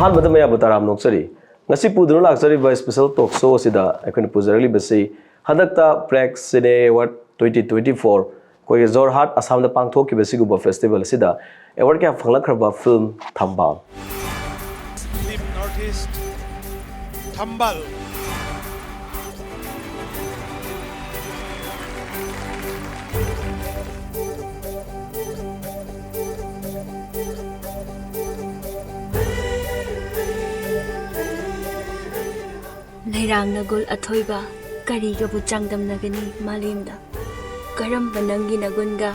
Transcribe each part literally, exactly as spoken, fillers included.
ꯑꯍꯥꯟꯕꯗ ꯃꯌꯥꯝꯕꯨ ꯇꯔꯥꯝꯅ ꯑꯣꯛꯆꯔꯤ꯫ ꯉꯁꯤ ꯄꯨꯗꯨꯅ ꯂꯥꯛꯆꯔꯤꯕ special talk show ꯑꯁꯤꯗ ꯑꯩꯈꯣꯏꯅ ꯄꯨꯖꯔꯛꯂꯤꯕꯁꯤ ꯍꯟꯗꯛꯇ Prag Cine Award twenty twenty four ꯑꯩꯈꯣꯏꯒꯤ ꯖꯣꯔꯍꯥꯠ, ꯑꯁꯥꯝꯗ ꯄꯥꯡꯊꯣꯛꯈꯤꯕ ꯁꯤꯒꯨꯝꯕ festival ꯑꯁꯤꯗ award ꯀꯌꯥ ꯐꯪꯂꯛꯈ꯭ꯔꯕ film ꯊꯝꯕꯥꯜ꯫ Film North East, ꯊꯝꯕꯥꯜ꯫ ꯂꯩꯔꯥꯡ ꯅꯒꯨꯜ ꯑꯊꯣꯏꯕ, ꯀꯔꯤꯒꯕꯨ ꯆꯥꯡꯗꯝꯅꯒꯅꯤ ꯃꯥꯂꯦꯝꯗ? ꯀꯔꯝꯕ ꯅꯪꯒꯤ ꯅꯒꯨꯟꯒ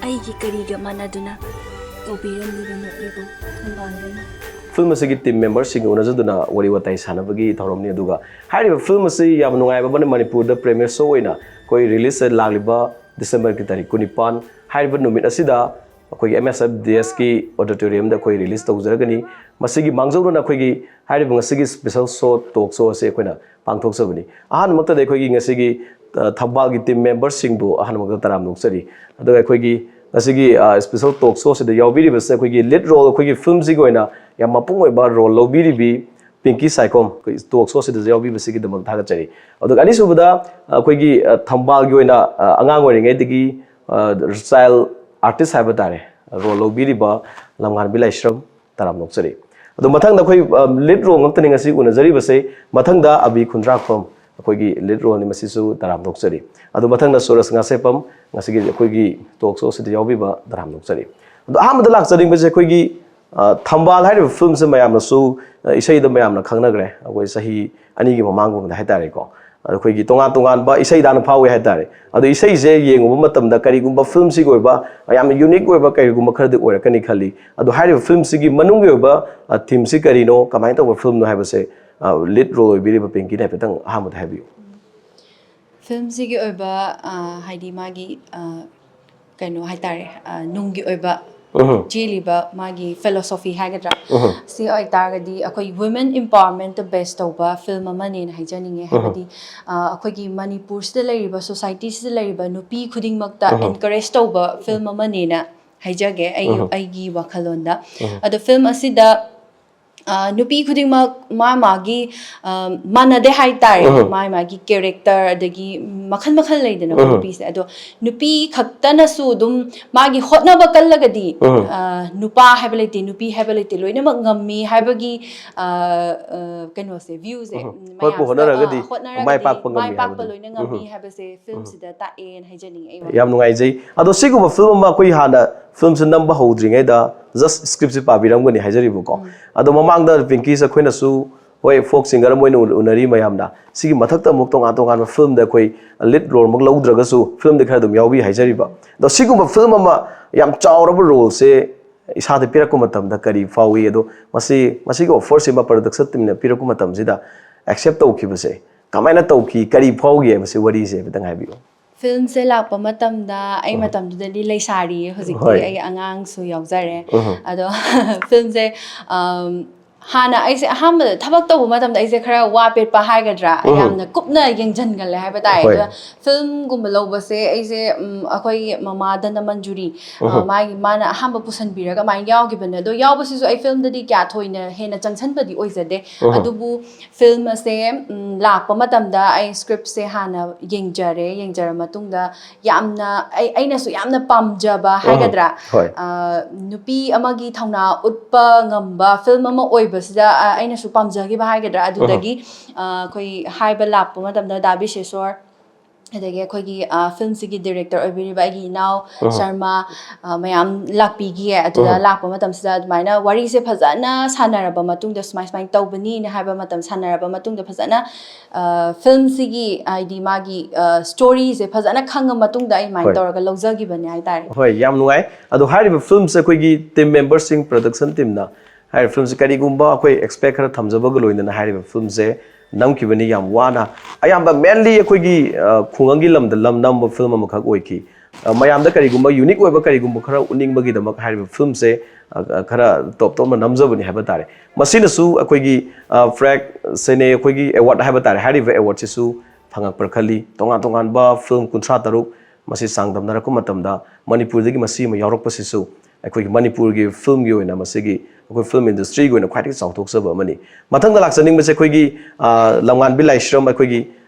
ꯑꯩꯒꯤ ꯀꯔꯤꯒ ꯃꯥꯟꯅꯗꯨꯅ ꯇꯧꯕꯤꯔꯝꯂꯤꯕꯅꯣ ꯑꯩꯕꯨ ꯊꯝꯕꯥꯜꯗꯅ? Film ꯑꯁꯤꯒꯤ team memberꯁꯤꯡꯒ ꯎꯅꯖꯗꯨꯅ ꯋꯥꯔꯤ ꯋꯥꯇꯥꯏ ꯁꯥꯟꯅꯕꯒꯤ ꯊꯧꯔꯝꯅꯤ꯫ ꯑꯗꯨꯒ ꯍꯥꯏꯔꯤꯕ film ꯑꯁꯤ ꯌꯥꯝ ꯅꯨꯡꯉꯥꯏꯕ ꯑꯃꯅ ꯃꯅꯤꯄꯨꯔꯗ premiere show ꯑꯣꯏꯅ ꯑꯩꯈꯣꯏ release ꯂꯥꯛꯂꯤꯕ Decemberꯒꯤ ꯇꯥꯔꯤꯛ ꯀꯨꯟꯅꯤꯄꯥꯟ ꯍꯥꯏꯔꯤꯕ ꯅꯨꯃꯤꯠ ꯑꯁꯤꯗ ꯑꯩꯈꯣꯏꯒꯤ M S F D Sꯀꯤ auditoriumꯗ ꯑꯩꯈꯣꯏ release ꯇꯧꯖꯔꯒꯅꯤ꯫ ꯃꯁꯤꯒꯤ ꯃꯥꯡꯖꯧꯅꯅ ꯑꯩꯈꯣꯏꯒꯤ ꯍꯥꯏꯔꯤꯕ ꯉꯁꯤꯒꯤ special show, talk show ꯑꯁꯤ ꯑꯩꯈꯣꯏꯅ ꯄꯥꯡꯊꯣꯛꯆꯕꯅꯤ꯫ ꯑꯍꯥꯟꯕꯃꯛꯇꯗꯤ ꯑꯩꯈꯣꯏꯒꯤ ꯉꯁꯤꯒꯤ, ꯑ, ꯊꯝꯕꯥꯜꯒꯤ team memberꯁꯤꯡꯕꯨ ꯑꯍꯥꯟꯕꯃꯛꯇ ꯇꯔꯥꯝꯅ ꯑꯣꯛꯆꯔꯤ꯫ ꯑꯗꯨꯒ ꯑꯩꯈꯣꯏꯒꯤ ꯉꯁꯤꯒꯤ, ꯑ, special talk showꯁꯤꯗ ꯌꯥꯎꯕꯤꯔꯤꯕꯁꯦ ꯑꯩꯈꯣꯏꯒꯤ lead role, ꯑꯩꯈꯣꯏꯒꯤ filmꯁꯤꯒꯤ ꯑꯣꯏꯅ ꯌꯥꯝ ꯃꯄꯨꯡ ꯑꯣꯏꯕ role ꯂꯧꯕꯤꯔꯤꯕꯤ ꯄꯤꯡꯀꯤ ꯁꯥꯏꯈꯣꯝ, ꯑꯩꯈꯣꯏ talk showꯁꯤꯗ ꯌꯥꯎꯕꯤꯕꯁꯤꯒꯤꯗꯃꯛ ꯊꯥꯒꯠꯆꯔꯤ꯫ ꯑꯗꯨꯒ ꯑꯅꯤꯁꯨꯕꯗ ꯑꯩꯈꯣꯏꯒꯤ, ꯑ, ꯊꯝꯕꯥꯜꯒꯤ ꯑꯣꯏꯅ, ꯑ, ꯑꯉꯥꯡ ꯑꯣꯏꯔꯤꯉꯩꯗꯒꯤ, ꯑ, child artist ꯍꯥꯏꯕ ꯇꯥꯔꯦ, role ꯂꯧꯕꯤꯔꯤꯕ ꯂꯝꯉꯥꯟꯕꯤ ꯂꯥꯏꯁ꯭ꯔꯝ, ꯇꯔꯥꯝꯅ ꯑꯣꯛꯆꯔꯤ꯫ ꯑꯗꯣ ꯃꯊꯪꯗ ꯑꯩꯈꯣꯏ, ꯑ, lead role ꯉꯥꯛꯇꯅꯤ ꯉꯁꯤ ꯎꯅꯖꯔꯤꯕꯁꯦ꯫ ꯃꯊꯪꯗ ꯑꯕꯤ ꯈꯨꯟꯗ꯭ꯔꯥꯛꯄꯝ, ꯑꯩꯈꯣꯏꯒꯤ lead roleꯅꯤ, ꯃꯁꯤꯁꯨ ꯇꯔꯥꯝꯅ ꯑꯣꯛꯆꯔꯤ꯫ ꯑꯗꯣ ꯃꯊꯪꯗ ꯁꯨꯔꯖ ꯉꯥꯁꯦꯞꯄꯝ, ꯉꯁꯤꯒꯤ ꯑꯩꯈꯣꯏꯒꯤ talk showꯁꯤꯗ ꯌꯥꯎꯕꯤꯕ ꯇꯔꯥꯝꯅ ꯑꯣꯛꯆꯔꯤ꯫ ꯑꯗꯣ ꯑꯍꯥꯟꯕꯗ ꯂꯥꯛꯆꯅꯤꯡꯕꯁꯦ ꯑꯩꯈꯣꯏꯒꯤ, ꯑ, ꯊꯝꯕꯥꯜ ꯍꯥꯏꯔꯤꯕ filmꯁꯦ ꯃꯌꯥꯝꯅꯁꯨ, ꯑ, ꯏꯁꯩꯗ ꯃꯌꯥꯝꯅ ꯈꯪꯅꯈ꯭ꯔꯦ, ꯑꯩꯈꯣꯏ ꯆꯍꯤ ꯑꯅꯤꯒꯤ ꯃꯃꯥꯡꯒꯨꯝꯕꯗ ꯍꯥꯏꯇꯥꯔꯦꯀꯣ꯫ ꯑꯗꯣ ꯑꯩꯈꯣꯏꯒꯤ ꯇꯣꯉꯥꯟ ꯇꯣꯉꯥꯟꯕ ꯏꯁꯩꯗ ꯍꯥꯟꯅ ꯐꯥꯎꯏ ꯍꯥꯏꯇꯥꯔꯦ꯫ ꯑꯗꯣ ꯏꯁꯩꯁꯦ ꯌꯦꯡꯉꯨꯕ ꯃꯇꯝꯗ ꯀꯔꯤꯒꯨꯝꯕ filmꯁꯤꯒꯤ ꯑꯣꯏꯕ ꯌꯥꯝꯅ unique ꯑꯣꯏꯕ ꯀꯔꯤꯒꯨꯝꯕ ꯈꯔꯗꯤ ꯑꯣꯏꯔꯛꯀꯅꯤ ꯈꯜꯂꯤ꯫ ꯑꯗꯣ ꯍꯥꯏꯔꯤꯕ filmꯁꯤꯒꯤ ꯃꯅꯨꯡꯒꯤ ꯑꯣꯏꯕ, ꯑ, themeꯁꯤ ꯀꯔꯤꯅꯣ, ꯀꯃꯥꯏꯅ ꯇꯧꯕ filmꯅꯣ ꯍꯥꯏꯕꯁꯦ, ꯑ, lead role ꯑꯣꯏꯕꯤꯔꯤꯕ ꯄꯤꯡꯀꯤꯅ ꯍꯥꯏꯐꯦꯠꯇꯪ ꯑꯍꯥꯟꯕꯗ ꯍꯥꯏꯕꯤꯌꯨ꯫ Filmꯁꯤꯒꯤ ꯑꯣꯏꯕ, ꯑ, ꯍꯥꯏꯗꯤ ꯃꯥꯒꯤ, ꯑ, ꯀꯩꯅꯣ ꯍꯥꯏꯇꯥꯔꯦ, ꯑ, ꯅꯨꯡꯒꯤ ꯑꯣꯏꯕ ꯎꯝ꯫ ꯆꯦꯜꯂꯤꯕ ꯃꯥꯒꯤ philosophy ꯍꯥꯏꯒꯗ꯭ꯔꯥ, ꯎꯝ꯫ ꯁꯤ ꯑꯣꯏꯇꯥꯔꯒꯗꯤ ꯑꯩꯈꯣꯏ women empowermentꯇ base ꯇꯧꯕ film ꯑꯃꯅꯦꯅ ꯍꯥꯏꯖꯅꯤꯡꯉꯦ꯫ ꯍꯥꯏꯕꯗꯤ, ꯑ, ꯑꯩꯈꯣꯏꯒꯤ ꯃꯅꯤꯄꯨꯔꯁꯤꯗ ꯂꯩꯔꯤꯕ, societyꯁꯤꯗ ꯂꯩꯔꯤꯕ ꯅꯨꯄꯤ ꯈꯨꯗꯤꯡꯃꯛꯇ ꯎꯝ꯫ encourage ꯇꯧꯕ film ꯑꯃꯅꯦꯅ ꯍꯥꯏꯖꯒꯦ ꯑꯩ, ꯎꯝ꯫ ꯑꯩꯒꯤ ꯋꯥꯈꯜꯂꯣꯟꯗ꯫ ꯎꯝ꯫ ꯑꯗꯣ film ꯑꯁꯤꯗ ꯑ, ꯅꯨꯄꯤ ꯈꯨꯗꯤꯡꯃꯛ ꯃꯥ ꯃꯥꯒꯤ, ꯑ, ꯃꯥꯟꯅꯗꯦ ꯍꯥꯏꯇꯥꯔꯦ꯫ ꯎꯝ꯫ ꯃꯥ ꯃꯥꯒꯤ ꯀꯦꯔꯦꯛꯇꯔ, ꯑꯗꯒꯤ ꯃꯈꯜ ꯃꯈꯜ ꯂꯩꯗꯅꯀꯣ ꯎꯝ꯫ ꯅꯨꯄꯤꯁꯦ꯫ ꯑꯗꯣ ꯅꯨꯄꯤ ꯈꯛꯇꯅꯁꯨ ꯑꯗꯨꯝ ꯃꯥꯒꯤ ꯍꯣꯠꯅꯕ ꯀꯜꯂꯒꯗꯤ, ꯎꯝ꯫ ꯑ, ꯅꯨꯄꯥ ꯍꯥꯏꯕ ꯂꯩꯇꯦ, ꯅꯨꯄꯤ ꯍꯥꯏꯕ ꯂꯩꯇꯦ, ꯂꯣꯏꯅꯃꯛ ꯉꯝꯃꯤ ꯍꯥꯏꯕꯒꯤ, ꯑ, ꯑ, ꯀꯩꯅꯣꯁꯦ, ꯚ꯭ꯌꯨꯁꯦ, ꯎꯝ꯫ ꯍꯣꯠꯄꯨ ꯃꯌꯥꯝꯁꯤꯗ, ꯍꯣꯠꯅꯔꯒꯗꯤ ꯑ, ꯍꯣꯠꯅꯔꯒꯗꯤ ꯃꯥꯏ ꯄꯥꯛꯄ ꯉꯝꯃꯤ ꯃꯥꯏ ꯄꯥꯛꯄ ꯍꯥꯏꯕꯗꯣ꯫ ꯂꯣꯏꯅ ꯉꯝꯃꯤ ꯎꯝ꯫ ꯍꯥꯏꯕꯁꯦ ꯎꯝ꯫ ꯐꯤꯂꯝꯁꯤꯗ ꯇꯥꯛꯑꯦꯅ ꯍꯥꯏꯖꯅꯤꯡꯉꯦ ꯑꯩ ꯋꯥꯈꯜꯗ꯫ ꯌꯥꯝ ꯅꯨꯡꯉꯥꯏꯖꯩ꯫ ꯑꯗꯣ ꯁꯤꯒꯨꯝꯕ ꯐꯤꯂꯝ ꯑꯃ ꯑꯩꯈꯣꯏ ꯍꯥꯟꯅ ꯐꯤꯂꯝꯁꯦ ꯅꯝꯕ ꯍꯧꯗ꯭ꯔꯤꯉꯩꯗ just ꯁ꯭ꯀ꯭ꯔꯤꯞꯁꯦ ꯄꯥꯕꯤꯔꯝꯒꯅꯤ ꯍꯥꯏꯖꯔꯤꯕꯀꯣ꯫ ꯎꯝ꯫ ꯑꯗꯣ ꯃꯃꯥꯡꯗ ꯄꯤꯡꯀꯤꯁꯦ ꯑꯩꯈꯣꯏꯅꯁꯨ, ꯍꯣꯏ, ꯐꯣꯛ ꯁꯤꯡꯒꯔ ꯑꯃ ꯑꯣꯏꯅ ꯎ-, ꯎꯅꯔꯤ ꯃꯌꯥꯝꯅ꯫ ꯁꯤꯒꯤ ꯃꯊꯛꯇ ꯑꯃꯨꯛ ꯇꯣꯉꯥꯟ ꯇꯣꯉꯥꯟꯕ ꯐꯤꯂꯝꯗ ꯑꯩꯈꯣꯏ ꯂꯤꯗ ꯔꯣꯜꯃꯛ ꯂꯧꯗ꯭ꯔꯒꯁꯨ ꯐꯤꯂꯝꯗꯤ ꯈꯔ ꯑꯗꯨꯝ ꯌꯥꯎꯕꯤ ꯍꯥꯏꯖꯔꯤꯕ꯫ ꯑꯗꯣ ꯁꯤꯒꯨꯝꯕ ꯐꯤꯂꯝ ꯑꯃ ꯌꯥꯝ ꯆꯥꯎꯔꯕ ꯔꯣꯜꯁꯦ ꯏꯁꯥꯗ ꯄꯤꯔꯛꯄ ꯃꯇꯝꯗ ꯀꯔꯤ ꯐꯥꯎꯏ? ꯑꯗꯣ ꯃꯁꯤ, ꯃꯁꯤꯒꯤ ꯑꯣꯐꯔꯁꯤꯃ ꯄ꯭ꯔꯗꯛꯁꯟ ꯇꯤꯝꯅ ꯄꯤꯔꯛꯄ ꯃꯇꯝꯁꯤꯗ ꯑꯦꯛꯁꯦꯞ ꯇꯧꯈꯤꯕꯁꯦ ꯀꯃꯥꯏꯅ ꯇꯧꯈꯤ? ꯀꯔꯤ ꯐꯥꯎꯈꯤ ꯍꯥꯏꯕꯁꯤ ꯋꯥꯔꯤꯁꯦ ꯍꯥꯏꯐꯦꯠꯇꯪ ꯍꯥꯏꯕꯤꯌꯨ꯫ ꯐꯤꯂꯝꯁꯦ ꯂꯥꯛꯄ ꯃꯇꯝꯗ, ꯑꯩ ꯎꯝ꯫ ꯃꯇꯝꯗꯨꯗꯗꯤ ꯂꯩꯁꯥꯔꯤꯌꯦ, ꯍꯧꯖꯤꯛꯇꯤ ꯍꯣꯏ꯫ ꯑꯩ ꯑꯉꯥꯡꯁꯨ ꯌꯥꯎꯖꯔꯦ꯫ ꯎꯝ꯫ ꯑꯗꯣ ꯐꯤꯂꯝꯁꯦ, ꯑꯝ, ꯍꯥꯟꯅ ꯑꯩꯁꯦ ꯑꯍꯥꯟꯕꯗ ꯊꯕꯛ ꯇꯧꯕ ꯃꯇꯝꯗ ꯑꯩꯁꯦ ꯈꯔ ꯋꯥ ꯄꯦꯠꯄ ꯍꯥꯏꯒꯗ꯭ꯔꯥ, ꯎꯝ꯫ ꯌꯥꯝꯅ ꯀꯨꯞꯅ ꯌꯦꯡꯁꯤꯟꯒꯜꯂꯦ ꯍꯥꯏꯕ ꯇꯥꯔꯦ꯫ ꯍꯣꯏ꯫ ꯑꯗꯨꯅ ꯐꯤꯂꯝꯒꯨꯝꯕ ꯂꯧꯕꯁꯦ ꯑꯩꯁꯦ, ꯎꯝ, ꯑꯩꯈꯣꯏꯒꯤ ꯃꯃꯥ ꯙꯅꯃꯟꯖꯨꯔꯤ, ꯑ, ꯎꯝ꯫ ꯃꯥꯒꯤ, ꯃꯥꯅ ꯑꯍꯥꯟꯕ ꯄꯨꯁꯟꯕꯤꯔꯒ ꯑꯗꯨꯃꯥꯏꯅ ꯌꯥꯎꯈꯤꯕꯅꯦ꯫ ꯑꯗꯣ ꯌꯥꯎꯕꯁꯤꯁꯨ ꯑꯩ ꯐꯤꯂꯝꯗꯗꯤ ꯀꯌꯥ ꯊꯣꯏꯅ ꯍꯦꯟꯅ ꯆꯪꯁꯟꯕꯗꯤ ꯑꯣꯏꯖꯗꯦ꯫ ꯎꯝ꯫ ꯑꯗꯨꯕꯨ ꯐꯤꯂꯝ ꯑꯁꯦ, ꯎꯝ, ꯂꯥꯛꯄ ꯃꯇꯝꯗ ꯑꯩ ꯁ꯭ꯀ꯭ꯔꯤꯞꯁꯦ ꯍꯥꯟꯅ ꯌꯦꯡꯖꯔꯦ꯫ ꯌꯦꯡꯖꯔ ꯃꯇꯨꯡꯗ ꯌꯥꯝꯅ, ꯑꯩ, ꯑꯩꯅꯁꯨ ꯌꯥꯝꯅ ꯄꯥꯝꯖꯕ ꯎꯝ꯫ ꯍꯥꯏꯒꯗ꯭ꯔꯥ? ꯍꯣꯏ꯫ ꯑ, ꯅꯨꯄꯤ ꯑꯃꯒꯤ ꯊꯧꯅꯥ ꯎꯠꯄ ꯉꯝꯕ ꯐꯤꯂꯝ ꯑꯃ ꯑꯣꯏꯕꯁꯤꯗ, ꯑ, ꯑꯩꯅꯁꯨ ꯄꯥꯝꯖꯈꯤꯕ ꯍꯥꯏꯒꯗ꯭ꯔꯥ? ꯎꯝ꯫ ꯑꯗꯨꯗꯒꯤ, ꯑ, ꯑꯩꯈꯣꯏ ꯍꯥꯏꯕ ꯂꯥꯛꯄ ꯃꯇꯝꯗ ꯗꯥ ꯕꯤꯁꯦꯁꯣꯔ, ꯑꯗꯒꯤ ꯑꯩꯈꯣꯏꯒꯤ, ꯑ, ꯐꯤꯂꯝꯁꯤꯒꯤ ꯗꯤꯔꯦꯛꯇꯔ ꯑꯣꯏꯕꯤꯔꯤꯕ ꯑꯩꯒꯤ ꯏꯅꯥꯎ ꯎꯝ꯫ ꯁꯔꯃ, ꯑ, ꯃꯌꯥꯝ ꯂꯥꯛꯄꯤꯈꯤꯌꯦ꯫ ꯑꯗꯨꯗ ꯎꯝ꯫ ꯂꯥꯛꯄ ꯃꯇꯝꯁꯤꯗ ꯑꯗꯨꯃꯥꯏꯅ ꯋꯥꯔꯤꯁꯦ ꯐꯖꯅ ꯁꯥꯟꯅꯔꯕ ꯃꯇꯨꯡꯗ, ꯁꯨꯃꯥꯏ ꯁꯨꯃꯥꯏꯅ ꯇꯧꯕꯅꯤꯅ ꯍꯥꯏꯕ ꯃꯇꯝ ꯁꯥꯟꯅꯔꯕ ꯃꯇꯨꯡꯗ ꯐꯖꯅ, ꯑ, ꯐꯤꯂꯝꯁꯤꯒꯤ, ꯍꯥꯏꯗꯤ ꯃꯥꯒꯤ, ꯑ, ꯁ꯭ꯇꯣꯔꯤꯁꯦ ꯐꯖꯅ ꯈꯪꯉ ꯃꯇꯨꯡꯗ ꯑꯩ ꯑꯗꯨꯃꯥꯏꯅ ꯍꯣꯏ꯫ ꯇꯧꯔꯒ ꯂꯧꯖꯈꯤꯕꯅꯦ ꯍꯥꯏꯇꯥꯔꯦ꯫ ꯍꯣꯏ, ꯌꯥꯝ ꯅꯨꯡꯉꯥꯏ꯫ ꯑꯗꯣ ꯍꯥꯏꯔꯤꯕ ꯐꯤꯂꯝꯁꯦ ꯑꯩꯈꯣꯏꯒꯤ ꯇꯤꯝ ꯃꯦꯝꯕꯔꯁꯤꯡ, ꯄ꯭ꯔꯗꯛꯁꯟ ꯇꯤꯝꯅ ꯍꯥꯏꯔꯤꯕ ꯐꯤꯂꯝꯁꯦ ꯀꯔꯤꯒꯨꯝꯕ ꯑꯩꯈꯣꯏ ꯑꯦꯛꯁꯄꯦꯛ ꯈꯔ ꯊꯝꯖꯕꯒ ꯂꯣꯏꯅꯅ ꯍꯥꯏꯔꯤꯕ ꯐꯤꯂꯝꯁꯦ ꯅꯝꯈꯤꯕꯅꯤ꯫ ꯌꯥꯝ ꯋꯥꯅ, ꯑꯌꯥꯝꯕ mainly ꯑꯩꯈꯣꯏꯒꯤ, ꯑ, ꯈꯨꯡꯒꯪꯒꯤ ꯂꯝꯗ ꯂꯝ ꯅꯝꯕ ꯐꯤꯂꯝ ꯑꯃꯈꯛ ꯑꯣꯏꯈꯤ꯫ ꯑ, ꯃꯌꯥꯝꯗ ꯀꯔꯤꯒꯨꯝꯕ ꯌꯨꯅꯤꯛ ꯑꯣꯏꯕ ꯀꯔꯤꯒꯨꯝꯕ ꯈꯔ ꯎꯠꯅꯤꯡꯕꯒꯤꯗꯃꯛ ꯍꯥꯏꯔꯤꯕ ꯐꯤꯂꯝꯁꯦ, ꯑ, ꯑ, ꯈꯔ ꯇꯣꯞ ꯇꯣꯞꯅ ꯅꯝꯖꯕꯅꯤ ꯍꯥꯏꯕ ꯇꯥꯔꯦ꯫ ꯃꯁꯤꯅꯁꯨ ꯑꯩꯈꯣꯏꯒꯤ, ꯑ, ꯐ꯭ꯔꯦꯛ ꯁꯦꯅꯦ ꯑꯩꯈꯣꯏꯒꯤ ꯑꯦꯋꯥꯔꯗ ꯍꯥꯏꯕ ꯇꯥꯔꯦ, ꯍꯥꯏꯔꯤꯕ ꯑꯦꯋꯥꯔꯗꯁꯤꯁꯨ ꯐꯪꯉꯛꯄ꯭ꯔꯥ ꯈꯜꯂꯤ꯫ ꯇꯣꯉꯥꯟ ꯇꯣꯉꯥꯟꯕ ꯐꯤꯂꯝ ꯀꯨꯟꯊ꯭ꯔꯥ ꯇꯔꯨꯛ ꯃꯁꯤ ꯆꯥꯡꯗꯝꯅꯔꯛꯄ ꯃꯇꯝꯗ ꯃꯅꯤꯄꯨꯔꯗꯒꯤ ꯃꯁꯤ ꯑꯃ ꯌꯥꯎꯔꯛꯄꯁꯤꯁꯨ ꯑꯩꯈꯣꯏꯒꯤ ꯃꯅꯤꯄꯨꯔꯒꯤ ꯐꯤꯂꯝꯒꯤ ꯑꯣꯏꯅ ꯃꯁꯤꯒꯤ ꯑꯩꯈꯣꯏ ꯐꯤꯂꯝ ꯏꯟꯗꯁꯇ꯭ꯔꯤꯒꯤ ꯑꯣꯏꯅ ꯈ꯭ꯋꯥꯏꯗꯒꯤ ꯆꯥꯎꯊꯣꯛꯆꯕ ꯑꯃꯅꯤ꯫ ꯃꯊꯪꯗ ꯂꯥꯛꯆꯅꯤꯡꯕꯁꯦ ꯑꯩꯈꯣꯏꯒꯤ, ꯑ, ꯂꯝꯉꯥꯟꯕꯤ ꯂꯥꯏꯁ꯭ꯔꯝ, ꯑꯩꯈꯣꯏꯒꯤ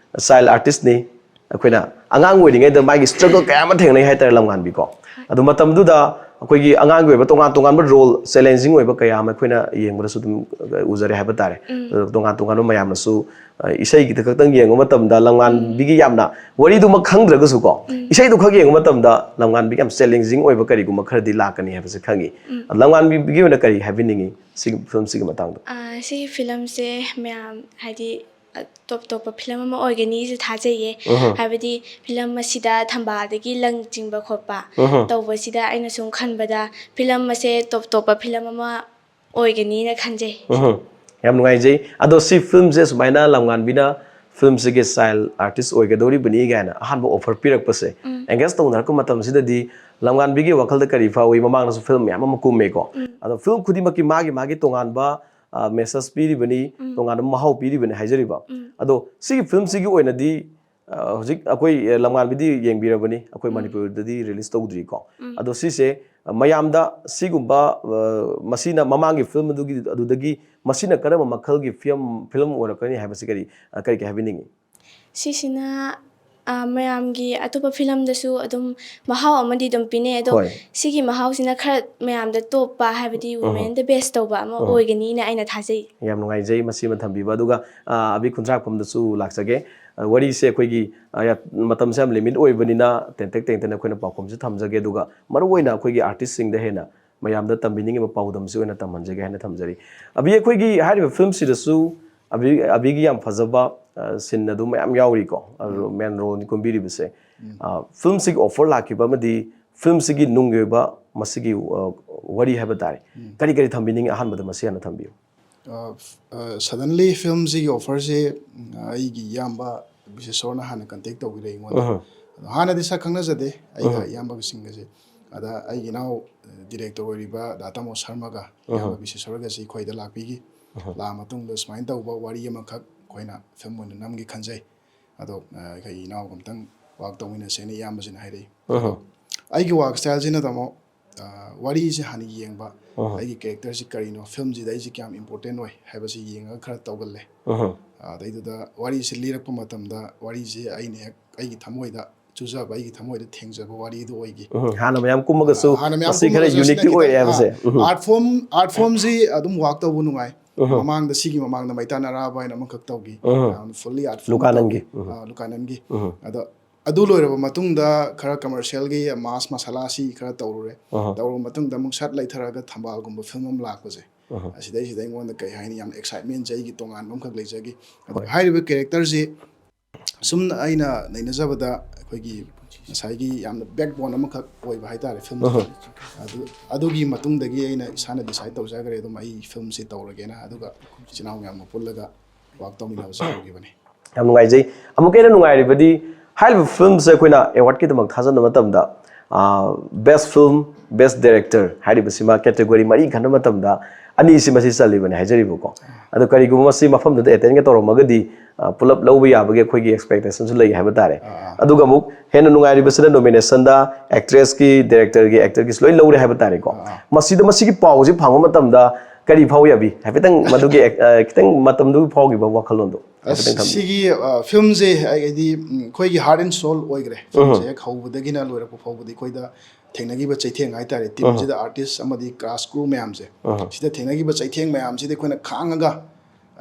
ꯆꯥꯏꯜ ꯑꯥꯔꯇꯤꯁꯅꯤ꯫ ꯑꯩꯈꯣꯏꯅ ꯑꯉꯥꯡ ꯑꯣꯏꯔꯤꯉꯩꯗ ꯃꯥꯒꯤ ꯁ꯭ꯇ꯭ꯔꯒꯜ ꯀꯌꯥ ꯑꯃ ꯊꯦꯡꯅꯩ ꯍꯥꯏꯇꯥꯔꯦ ꯂꯝꯉꯥꯟꯕꯤꯀꯣ꯫ ꯑꯗꯨ ꯃꯇꯝꯗꯨꯗ ꯑꯩꯈꯣꯏꯒꯤ ꯑꯉꯥꯡꯒꯤ ꯑꯣꯏꯕ ꯇꯣꯉꯥꯟ ꯇꯣꯉꯥꯟꯕ ꯔꯣꯜ, ꯆꯦꯂꯦꯟꯖꯤꯡ ꯑꯣꯏꯕ ꯀꯌꯥ ꯑꯃ ꯑꯩꯈꯣꯏꯅ ꯌꯦꯡꯕꯗꯁꯨ ꯑꯗꯨꯝ ꯎꯖꯔꯦ ꯍꯥꯏꯕ ꯇꯥꯔꯦ꯫ ꯑꯗꯨ ꯇꯣꯉꯥꯟ ꯇꯣꯉꯥꯟꯕ ꯃꯌꯥꯝꯅꯁꯨ, ꯑ, ꯏꯁꯩꯒꯤꯗ ꯈꯛꯇꯪ ꯌꯦꯡꯕ ꯃꯇꯝꯗ ꯂꯝꯉꯥꯟꯕꯤꯒꯤ ꯌꯥꯝꯅ ꯋꯥꯔꯤꯗꯨꯃꯛ ꯈꯪꯗ꯭ꯔꯒꯁꯨ ꯀꯣ, ꯏꯁꯩꯗꯨ ꯈꯛ ꯌꯦꯡꯕ ꯃꯇꯝꯗ ꯂꯝꯉꯥꯟꯕꯤꯒꯤ ꯌꯥꯝ ꯆꯦꯂꯦꯟꯖꯤꯡ ꯑꯣꯏꯕ ꯀꯔꯤꯒꯨꯝꯕ ꯈꯔꯗꯤ ꯂꯥꯛꯀꯅꯤ ꯍꯥꯏꯕꯁꯦ ꯈꯪꯉꯤ꯫ ꯂꯝꯉꯥꯟꯕꯤꯒꯤ ꯑꯣꯏꯅ ꯀꯔꯤ ꯍꯥꯏꯕꯤꯅꯤꯡꯉꯤ ꯁꯤꯒꯤ ꯐꯤꯂꯝꯁꯤꯒꯤ ꯃꯇꯥꯡꯗ? ꯑꯥ, ꯁꯤꯒꯤ ꯐꯤꯂꯝꯁꯦ ꯃꯌꯥꯝ ꯍꯥꯏꯗꯤ, ꯑ, ꯇꯣꯞ ꯇꯣꯞꯄ ꯐꯤꯂꯝ ꯑꯃ ꯑꯣꯏꯒꯅꯤꯁꯨ ꯊꯥꯖꯩꯌꯦ꯫ ꯍꯥꯏꯕꯗꯤ ꯐꯤꯂꯝ ꯑꯁꯤꯗ ꯊꯝꯕꯥꯜꯗꯒꯤ ꯂꯪ ꯆꯤꯡꯕ ꯈꯣꯠꯄ ꯇꯧꯕꯁꯤꯗ ꯑꯩꯅ ꯁꯨꯝ ꯈꯟꯕꯗ ꯐꯤꯂꯝ ꯑꯁꯦ ꯇꯣꯞ ꯇꯣꯞꯄ ꯐꯤꯂꯝ ꯑꯃ ꯑꯣꯏꯒꯅꯤꯅ ꯈꯟꯖꯩ꯫ ꯎꯝ, ꯌꯥꯝ ꯅꯨꯡꯉꯥꯏꯖꯩ꯫ ꯑꯗꯣ ꯁꯤ ꯐꯤꯂꯝꯁꯦ ꯁꯨꯃꯥꯏꯅ ꯂꯝꯉꯥꯟꯕꯤꯅ ꯐꯤꯂꯝꯁꯤꯒꯤ ꯆꯥꯏꯜ ꯑꯥꯔꯇꯤꯁ ꯑꯣꯏꯒꯗꯧꯔꯤꯕꯅꯤ ꯀꯥꯏꯅ ꯑꯍꯥꯟꯕ ꯑꯣꯐꯔ ꯄꯤꯔꯛꯄꯁꯦ, ꯑꯦꯡꯒꯦꯖ ꯇꯧꯅꯔꯛꯄ ꯃꯇꯝꯁꯤꯗꯗꯤ ꯂꯝꯉꯥꯟꯕꯤꯒꯤ ꯋꯥꯈꯜꯗ ꯀꯔꯤ ꯐꯥꯎꯏ? ꯃꯃꯥꯡꯗꯁꯨ ꯐꯤꯂꯝ ꯃꯌꯥꯝ ꯑꯃ ꯀꯨꯝꯃꯦꯀꯣ꯫ ꯑꯗꯣ ꯐꯤꯂꯝ ꯈꯨꯗꯤꯡꯃꯛꯀꯤ ꯃꯥꯒꯤ ꯃꯥꯒꯤ ꯇꯣꯉꯥꯟꯕ, ꯑ, ꯃꯦꯁꯦꯖ ꯄꯤꯔꯤꯕꯅꯤ, ꯇꯣꯉꯥꯟꯕ ꯃꯍꯥꯎ ꯄꯤꯔꯤꯕꯅꯤ ꯍꯥꯏꯖꯔꯤꯕ꯫ ꯑꯗꯣ ꯁꯤꯒꯤ ꯐꯤꯂꯝꯁꯤꯒꯤ ꯑꯣꯏꯅꯗꯤ, ꯑ, ꯍꯧꯖꯤꯛ ꯑꯩꯈꯣꯏ, ꯑ, ꯂꯝꯉꯥꯟꯕꯤꯗꯤ ꯌꯦꯡꯕꯤꯔꯕꯅꯤ, ꯑꯩꯈꯣꯏ ꯃꯅꯤꯄꯨꯔꯗꯗꯤ ꯔꯤꯂꯤꯁ ꯇꯧꯗ꯭ꯔꯤꯀꯣ꯫ ꯑꯗꯣ ꯁꯤꯁꯦ, ꯑ, ꯃꯌꯥꯝꯗ ꯁꯤꯒꯨꯝꯕ, ꯑ, ꯃꯁꯤꯅ ꯃꯃꯥꯡꯒꯤ ꯐꯤꯂꯝ ꯑꯗꯨꯒꯤ, ꯑꯗꯨꯗꯒꯤ ꯃꯁꯤꯅ ꯀꯔꯝꯕ ꯃꯈꯜꯒꯤ ꯐꯤꯂꯝ, ꯐꯤꯂꯝ ꯑꯣꯏꯔꯛꯀꯅꯤ ꯍꯥꯏꯕꯁꯤ ꯀꯔꯤ, ꯑ, ꯀꯔꯤ ꯀꯔꯤ ꯍꯥꯏꯕꯤꯅꯤꯡꯉꯤ? ꯁꯤꯁꯤꯅ, ꯑ, ꯃꯌꯥꯝꯒꯤ ꯑꯇꯣꯞꯄ ꯐꯤꯂꯝꯗꯁꯨ ꯑꯗꯨꯝ ꯃꯍꯥꯎ ꯑꯃꯗꯤ ꯑꯗꯨꯝ ꯄꯤꯅꯩ꯫ ꯑꯗꯣ ꯍꯣꯏ꯫ ꯁꯤꯒꯤ ꯃꯍꯥꯎꯁꯤꯅ ꯈꯔ ꯃꯌꯥꯝꯗ ꯇꯣꯞꯄ, ꯍꯥꯏꯕꯗꯤ ꯋꯨꯃꯦꯟꯗ ꯕꯦꯁ ꯇꯧꯕ ꯑꯃ ꯑꯣꯏꯒꯅꯤꯅ ꯑꯩꯅ ꯊꯥꯖꯩ꯫ ꯌꯥꯝ ꯅꯨꯡꯉꯥꯏꯖꯩ ꯃꯁꯤ ꯑꯃ ꯊꯝꯕꯤꯕ꯫ ꯑꯗꯨꯒ, ꯑ, ꯑꯕꯤ ꯈꯨꯟꯗ꯭ꯔꯥꯛꯄꯝꯗꯁꯨ ꯂꯥꯛꯆꯒꯦ꯫ ꯑ, ꯋꯥꯔꯤꯁꯦ ꯑꯩꯈꯣꯏꯒꯤ, ꯑ, ꯌꯥ-, ꯃꯇꯝꯁꯦ ꯌꯥꯝ ꯂꯤꯃꯤꯠ ꯑꯣꯏꯕꯅꯤꯅ ꯇꯦꯟꯇꯛ ꯇꯦꯟꯇꯛꯅ ꯑꯩꯈꯣꯏꯅ ꯄꯥꯎꯈꯨꯝꯁꯦ ꯊꯝꯖꯒꯦ꯫ ꯑꯗꯨꯒ ꯃꯔꯨꯑꯣꯏꯅ ꯑꯩꯈꯣꯏꯒꯤ ꯑꯥꯔꯇꯤꯁꯁꯤꯡꯗ ꯍꯦꯟꯅ ꯃꯌꯥꯝꯗ ꯇꯝꯕꯤꯅꯤꯡꯉꯤꯕ ꯄꯥꯎꯗꯝꯁꯤ ꯑꯣꯏꯅ ꯇꯝꯍꯟꯖꯒꯦ ꯍꯥꯏꯅ ꯊꯝꯖꯔꯤ꯫ ꯑꯕꯤ, ꯑꯩꯈꯣꯏꯒꯤ ꯍꯥꯏꯔꯤꯕ ꯐꯤꯂꯝꯁꯤꯗꯁꯨ ꯑꯕꯤ, ꯑꯕꯤꯒꯤ ꯌꯥꯝ ꯐꯖꯕ, ꯑ, ꯁꯤꯟ ꯑꯗꯨ ꯃꯌꯥꯝ ꯌꯥꯎꯔꯤꯀꯣ, ꯑꯗꯨ ꯃꯦꯟ ꯔꯣꯜꯅꯤ ꯀꯨꯝꯕꯤꯔꯤꯕꯁꯦ꯫ ꯑ, ꯐꯤꯂꯝꯁꯤꯒꯤ ꯑꯣꯐꯔ ꯂꯥꯛꯈꯤꯕ ꯑꯃꯗꯤ ꯐꯤꯂꯝꯁꯤꯒꯤ ꯅꯨꯡꯒꯤ ꯑꯣꯏꯕ ꯃꯁꯤꯒꯤ, ꯑ, ꯋꯥꯔꯤ ꯍꯥꯏꯕ ꯇꯥꯔꯦ꯫ ꯀꯔꯤ ꯀꯔꯤ ꯊꯝꯕꯤꯅꯤꯡꯉꯤ? ꯑꯍꯥꯟꯕꯗ ꯃꯁꯤ ꯍꯥꯟꯅ ꯊꯝꯕꯤꯌꯨ꯫ ꯑ, ꯐ-, ꯑ, ꯁꯗꯟꯂꯤ ꯐꯤꯂꯝꯁꯤꯒꯤ ꯑꯣꯐꯔꯁꯦ, ꯎꯝ, ꯑꯩꯒꯤ ꯏꯌꯥꯝꯕ ꯕꯤꯁꯦꯁꯣꯔꯅ ꯍꯥꯟꯅ ꯀꯟꯇꯦꯛ ꯇꯧꯕꯤꯔꯛꯑꯦ ꯑꯩꯉꯣꯟꯗ꯫ ꯑꯗꯣ ꯍꯥꯟꯅꯗꯤ ꯁꯛ ꯈꯪꯅꯖꯗꯦ, ꯑꯩꯒ ꯏꯌꯥꯝꯕꯒꯁꯤꯡꯒꯁꯦ꯫ ꯑꯗ ꯑꯩꯒꯤ ꯏꯅꯥꯎ, ꯑ, ꯗꯤꯔꯦꯛꯇꯔ ꯑꯣꯏꯔꯤꯕ ꯗꯥ ꯇꯥꯃꯣ ꯁꯔꯃꯒ ꯏꯌꯥꯝꯕ ꯕꯤꯁꯦꯁꯣꯔꯒꯁꯦ ꯑꯩꯈꯣꯏꯗ ꯂꯥꯛꯄꯤꯈꯤ꯫ ꯂꯥꯛꯑ ꯃꯇꯨꯡꯗ ꯁꯨꯃꯥꯏꯅ ꯇꯧꯕ ꯋꯥꯔꯤ ꯑꯃꯈꯛ ꯑꯩꯈꯣꯏꯅ ꯐꯤꯂꯝ ꯑꯣꯏꯅ ꯅꯝꯒꯦ ꯈꯟꯖꯩ꯫ ꯑꯗꯣ, ꯑ, ꯑꯩꯈꯣꯏ ꯏꯅꯥꯎꯒ ꯑꯝꯇꯪ ꯋꯥꯛ ꯇꯧꯃꯤꯟꯅꯁꯦꯅ ꯏꯌꯥꯝꯕꯁꯤꯅ ꯍꯥꯏꯔꯛꯏ꯫ ꯑꯗꯣ ꯑꯩꯒꯤ ꯋꯥꯛ ꯁ꯭ꯇꯥꯏꯜꯁꯤꯅ, ꯇꯥꯃꯣ, ꯋꯥꯔꯤꯁꯦ ꯍꯥꯟꯅ ꯌꯦꯡꯕ, ꯑꯩꯒꯤ ꯀꯦꯔꯦꯛꯇꯔꯁꯤ ꯀꯔꯤꯅꯣ, ꯐꯤꯂꯝꯁꯤꯗ ꯑꯩꯁꯦ ꯀꯌꯥꯝ ꯏꯝꯄꯣꯔꯇꯦꯟ ꯑꯣꯏ ꯍꯥꯏꯕꯁꯤ ꯌꯦꯡꯉꯒ ꯈꯔ ꯇꯧꯒꯜꯂꯦ꯫ ꯑꯗꯩꯗꯨꯗ ꯋꯥꯔꯤꯁꯦ ꯂꯤꯔꯛꯄ ꯃꯇꯝꯗ ꯋꯥꯔꯤꯁꯦ ꯑꯩꯅ ꯍꯦꯛ ꯑꯩꯒꯤ ꯊꯃꯣꯏꯗ ꯆꯨꯖꯕ, ꯑꯩꯒꯤ ꯊꯃꯣꯏꯗ ꯊꯦꯡꯖꯕ ꯋꯥꯔꯤꯗꯨ ꯑꯣꯏꯈꯤ꯫ ꯎꯝ, ꯍꯥꯟꯅ ꯃꯌꯥꯝ ꯀꯨꯝꯃꯒꯁꯨ ꯍꯥꯟꯅ ꯃꯌꯥꯝ ꯃꯁꯤ ꯈꯔ ꯀꯨꯝꯃꯒꯁꯨ ꯁꯤꯅ ꯌꯨꯅꯤꯛꯇꯤ ꯈꯤꯇꯪ, ꯑꯣꯏꯔꯦ ꯍꯥꯏꯕꯁꯦ꯫ ꯑꯥ, ꯎꯝ꯫ Art form, art formꯁꯤ ꯑꯗꯨꯝ ꯋꯥꯛ ꯇꯧꯕ ꯅꯨꯡꯉꯥꯏ꯫ ꯎꯝ꯫ ꯃꯃꯥꯡꯗ, ꯁꯤꯒꯤ ꯃꯃꯥꯡꯗ ꯃꯩꯇꯥꯟ ꯑꯔꯥꯕ ꯍꯥꯏꯅ ꯑꯃꯈꯛ ꯇꯧꯈꯤ꯫ ꯎꯝ꯫ ꯌꯥꯝ fully art form ꯂꯨꯀꯥꯅꯟꯒꯤ꯫ ꯇꯧꯈꯤ꯫ ꯎꯝ꯫ ꯑꯥ, ꯂꯨꯀꯥꯅꯟꯒꯤ꯫ ꯎꯝ꯫ ꯑꯗꯣ ꯑꯗꯨ ꯂꯣꯏꯔꯕ ꯃꯇꯨꯡꯗ ꯈꯔ ꯀꯃꯔꯁꯤꯌꯦꯜꯒꯤ ꯃꯥꯁ ꯃꯁꯥꯂꯥꯁꯤ ꯈꯔ ꯇꯧꯔꯨꯔꯦ꯫ ꯎꯝ꯫ ꯇꯧꯔꯕ ꯃꯇꯨꯡꯗ ꯑꯃꯨꯛ ꯁꯠ ꯂꯩꯊꯔꯒ ꯊꯝꯕꯥꯜꯒꯨꯝꯕ ꯐꯤꯂꯝ ꯑꯃ ꯂꯥꯛꯄꯁꯦ, ꯎꯝ꯫ ꯑꯁꯤꯗꯩꯁꯤꯗ ꯑꯩꯉꯣꯟꯗ ꯀꯩ ꯍꯥꯏꯅꯤ, ꯌꯥꯝꯅ ꯑꯦꯛꯁꯥꯏꯠꯃꯦꯟꯁꯦ ꯑꯩꯒꯤ ꯇꯣꯉꯥꯟꯕ ꯑꯃꯈꯛ ꯂꯩꯖꯈꯤ꯫ ꯑꯗꯣ ꯍꯣꯏ꯫ ꯍꯥꯏꯔꯤꯕ ꯀꯦꯔꯦꯛꯇꯔꯁꯤ ꯁꯨꯝ ꯑꯩꯅ ꯅꯩꯅꯖꯕꯗ ꯑꯩꯈꯣꯏꯒꯤ ꯉꯁꯥꯏꯒꯤ ꯌꯥꯝꯅ ꯕꯦꯛꯕꯣꯟ ꯑꯃꯈꯛ ꯑꯣꯏꯕ ꯍꯥꯏꯇꯥꯔꯦ ꯐꯤꯂꯝꯁꯦ꯫ ꯎꯝ꯫ ꯑꯗꯨ, ꯑꯗꯨꯒꯤ ꯃꯇꯨꯡꯗꯒꯤ ꯑꯩꯅ ꯏꯁꯥꯅ ꯗꯤꯁꯥꯏꯠ ꯇꯧꯖꯈ꯭ꯔꯦ ꯑꯗꯨꯝ ꯑꯩ ꯐꯤꯂꯝꯁꯦ ꯇꯧꯔꯒꯦꯅ, ꯑꯗꯨꯒ ꯏꯆꯤꯟ ꯏꯅꯥꯎ ꯃꯌꯥꯝꯒ ꯄꯨꯜꯂꯒ ꯋꯥꯛ ꯇꯧꯃꯤꯟꯅꯕꯁꯦ ꯍꯧꯈꯤꯕꯅꯤ꯫ ꯌꯥꯝ ꯅꯨꯡꯉꯥꯏꯖꯩ꯫ ꯑꯃꯨꯛꯀ ꯍꯦꯟꯅ ꯅꯨꯡꯉꯥꯏꯔꯤꯕꯗꯤ ꯍꯥꯏꯔꯤꯕ ꯐꯤꯂꯝꯁꯦ ꯑꯩꯈꯣꯏꯅ ꯑꯦꯋꯥꯔꯗꯀꯤꯗꯃꯛ ꯊꯥꯖꯟꯕ ꯃꯇꯝꯗ, ꯑꯥ, best film, best director ꯍꯥꯏꯔꯤꯕꯁꯤꯃ ꯀꯦꯇꯦꯒꯣꯔꯤ ꯃꯔꯤ ꯈꯟꯕ ꯃꯇꯝꯗ ꯑꯅꯤꯁꯤ ꯃꯁꯤ ꯆꯜꯂꯤꯕꯅꯤ ꯍꯥꯏꯖꯔꯤꯕꯀꯣ꯫ ꯑꯗꯣ ꯀꯔꯤꯒꯨꯝꯕ ꯃꯁꯤ ꯃꯐꯝꯗꯨꯗ ꯑꯦꯇꯦꯟꯒ ꯇꯧꯔꯝꯃꯒꯗꯤ, ꯑꯥ, ꯄꯨꯂꯞ ꯂꯧꯕ ꯌꯥꯕꯒꯤ ꯑꯩꯈꯣꯏꯒꯤ ꯑꯦꯛꯁꯄꯦꯛꯇꯦꯁꯟꯁꯨ ꯂꯩ ꯍꯥꯏꯕ ꯇꯥꯔꯦ꯫ ꯑꯥ, ꯑꯥ꯫ ꯑꯗꯨꯒ ꯑꯃꯨꯛ ꯍꯦꯟꯅ ꯅꯨꯡꯉꯥꯏꯔꯤꯕꯁꯤꯅ ꯅꯣꯃꯤꯅꯦꯁꯟꯗ ꯑꯦꯛꯇ꯭ꯔꯦꯁꯀꯤ, ꯗꯥꯏꯔꯦꯛꯇꯔꯒꯤ, ꯑꯦꯛꯇꯔꯒꯤꯁꯨ ꯂꯣꯏ ꯂꯧꯔꯦ ꯍꯥꯏꯕ ꯇꯥꯔꯦꯀꯣ꯫ ꯑꯥ, ꯑꯥ꯫ ꯃꯁꯤꯗ, ꯃꯁꯤꯒꯤ ꯄꯥꯎꯁꯤ ꯐꯪꯕ ꯃꯇꯝꯗ ꯀꯔꯤ ꯐꯥꯎꯏ ꯑꯕꯤ? ꯍꯥꯏꯐꯦꯠꯇꯪ ꯃꯗꯨꯒꯤ ꯑꯦꯛ-, ꯑ, ꯈꯤꯇꯪ ꯃꯇꯝꯗꯨꯒꯤ ꯐꯥꯎꯈꯤꯕ ꯋꯥꯈꯜꯂꯣꯟꯗꯣ ꯑꯁ, ꯍꯥꯏꯐꯦꯠꯇꯪ ꯊꯝꯕꯤꯌꯨ꯫ ꯁꯤꯒꯤ, ꯑ, ꯐꯤꯂꯝꯁꯦ ꯑꯩ, ꯑꯩꯗꯤ, ꯎꯝ, ꯑꯩꯈꯣꯏꯒꯤ heart and soul ꯑꯣꯏꯈ꯭ꯔꯦ꯫ ꯎꯝ꯫ ꯐꯤꯂꯝꯁꯦ ꯍꯦꯛ ꯍꯧꯕꯗꯒꯤꯅ ꯂꯣꯏꯔꯛꯄ ꯐꯥꯎꯕꯗꯤ ꯑꯩꯈꯣꯏꯗ ꯊꯦꯡꯅꯈꯤꯕ ꯆꯩꯊꯦꯡ ꯍꯥꯏꯇꯥꯔꯦ, ꯎꯝ꯫ ꯇꯤꯝꯁꯤꯗ ꯑꯥꯔꯇꯤꯁ ꯑꯃꯗꯤ ꯀꯥꯁ ꯀ꯭ꯔꯨ ꯃꯌꯥꯝꯁꯦ, ꯎꯝ꯫ ꯁꯤꯗ ꯊꯦꯡꯅꯈꯤꯕ ꯆꯩꯊꯦꯡ ꯃꯌꯥꯝꯁꯤꯗꯤ ꯑꯩꯈꯣꯏꯅ ꯈꯥꯡꯉꯒ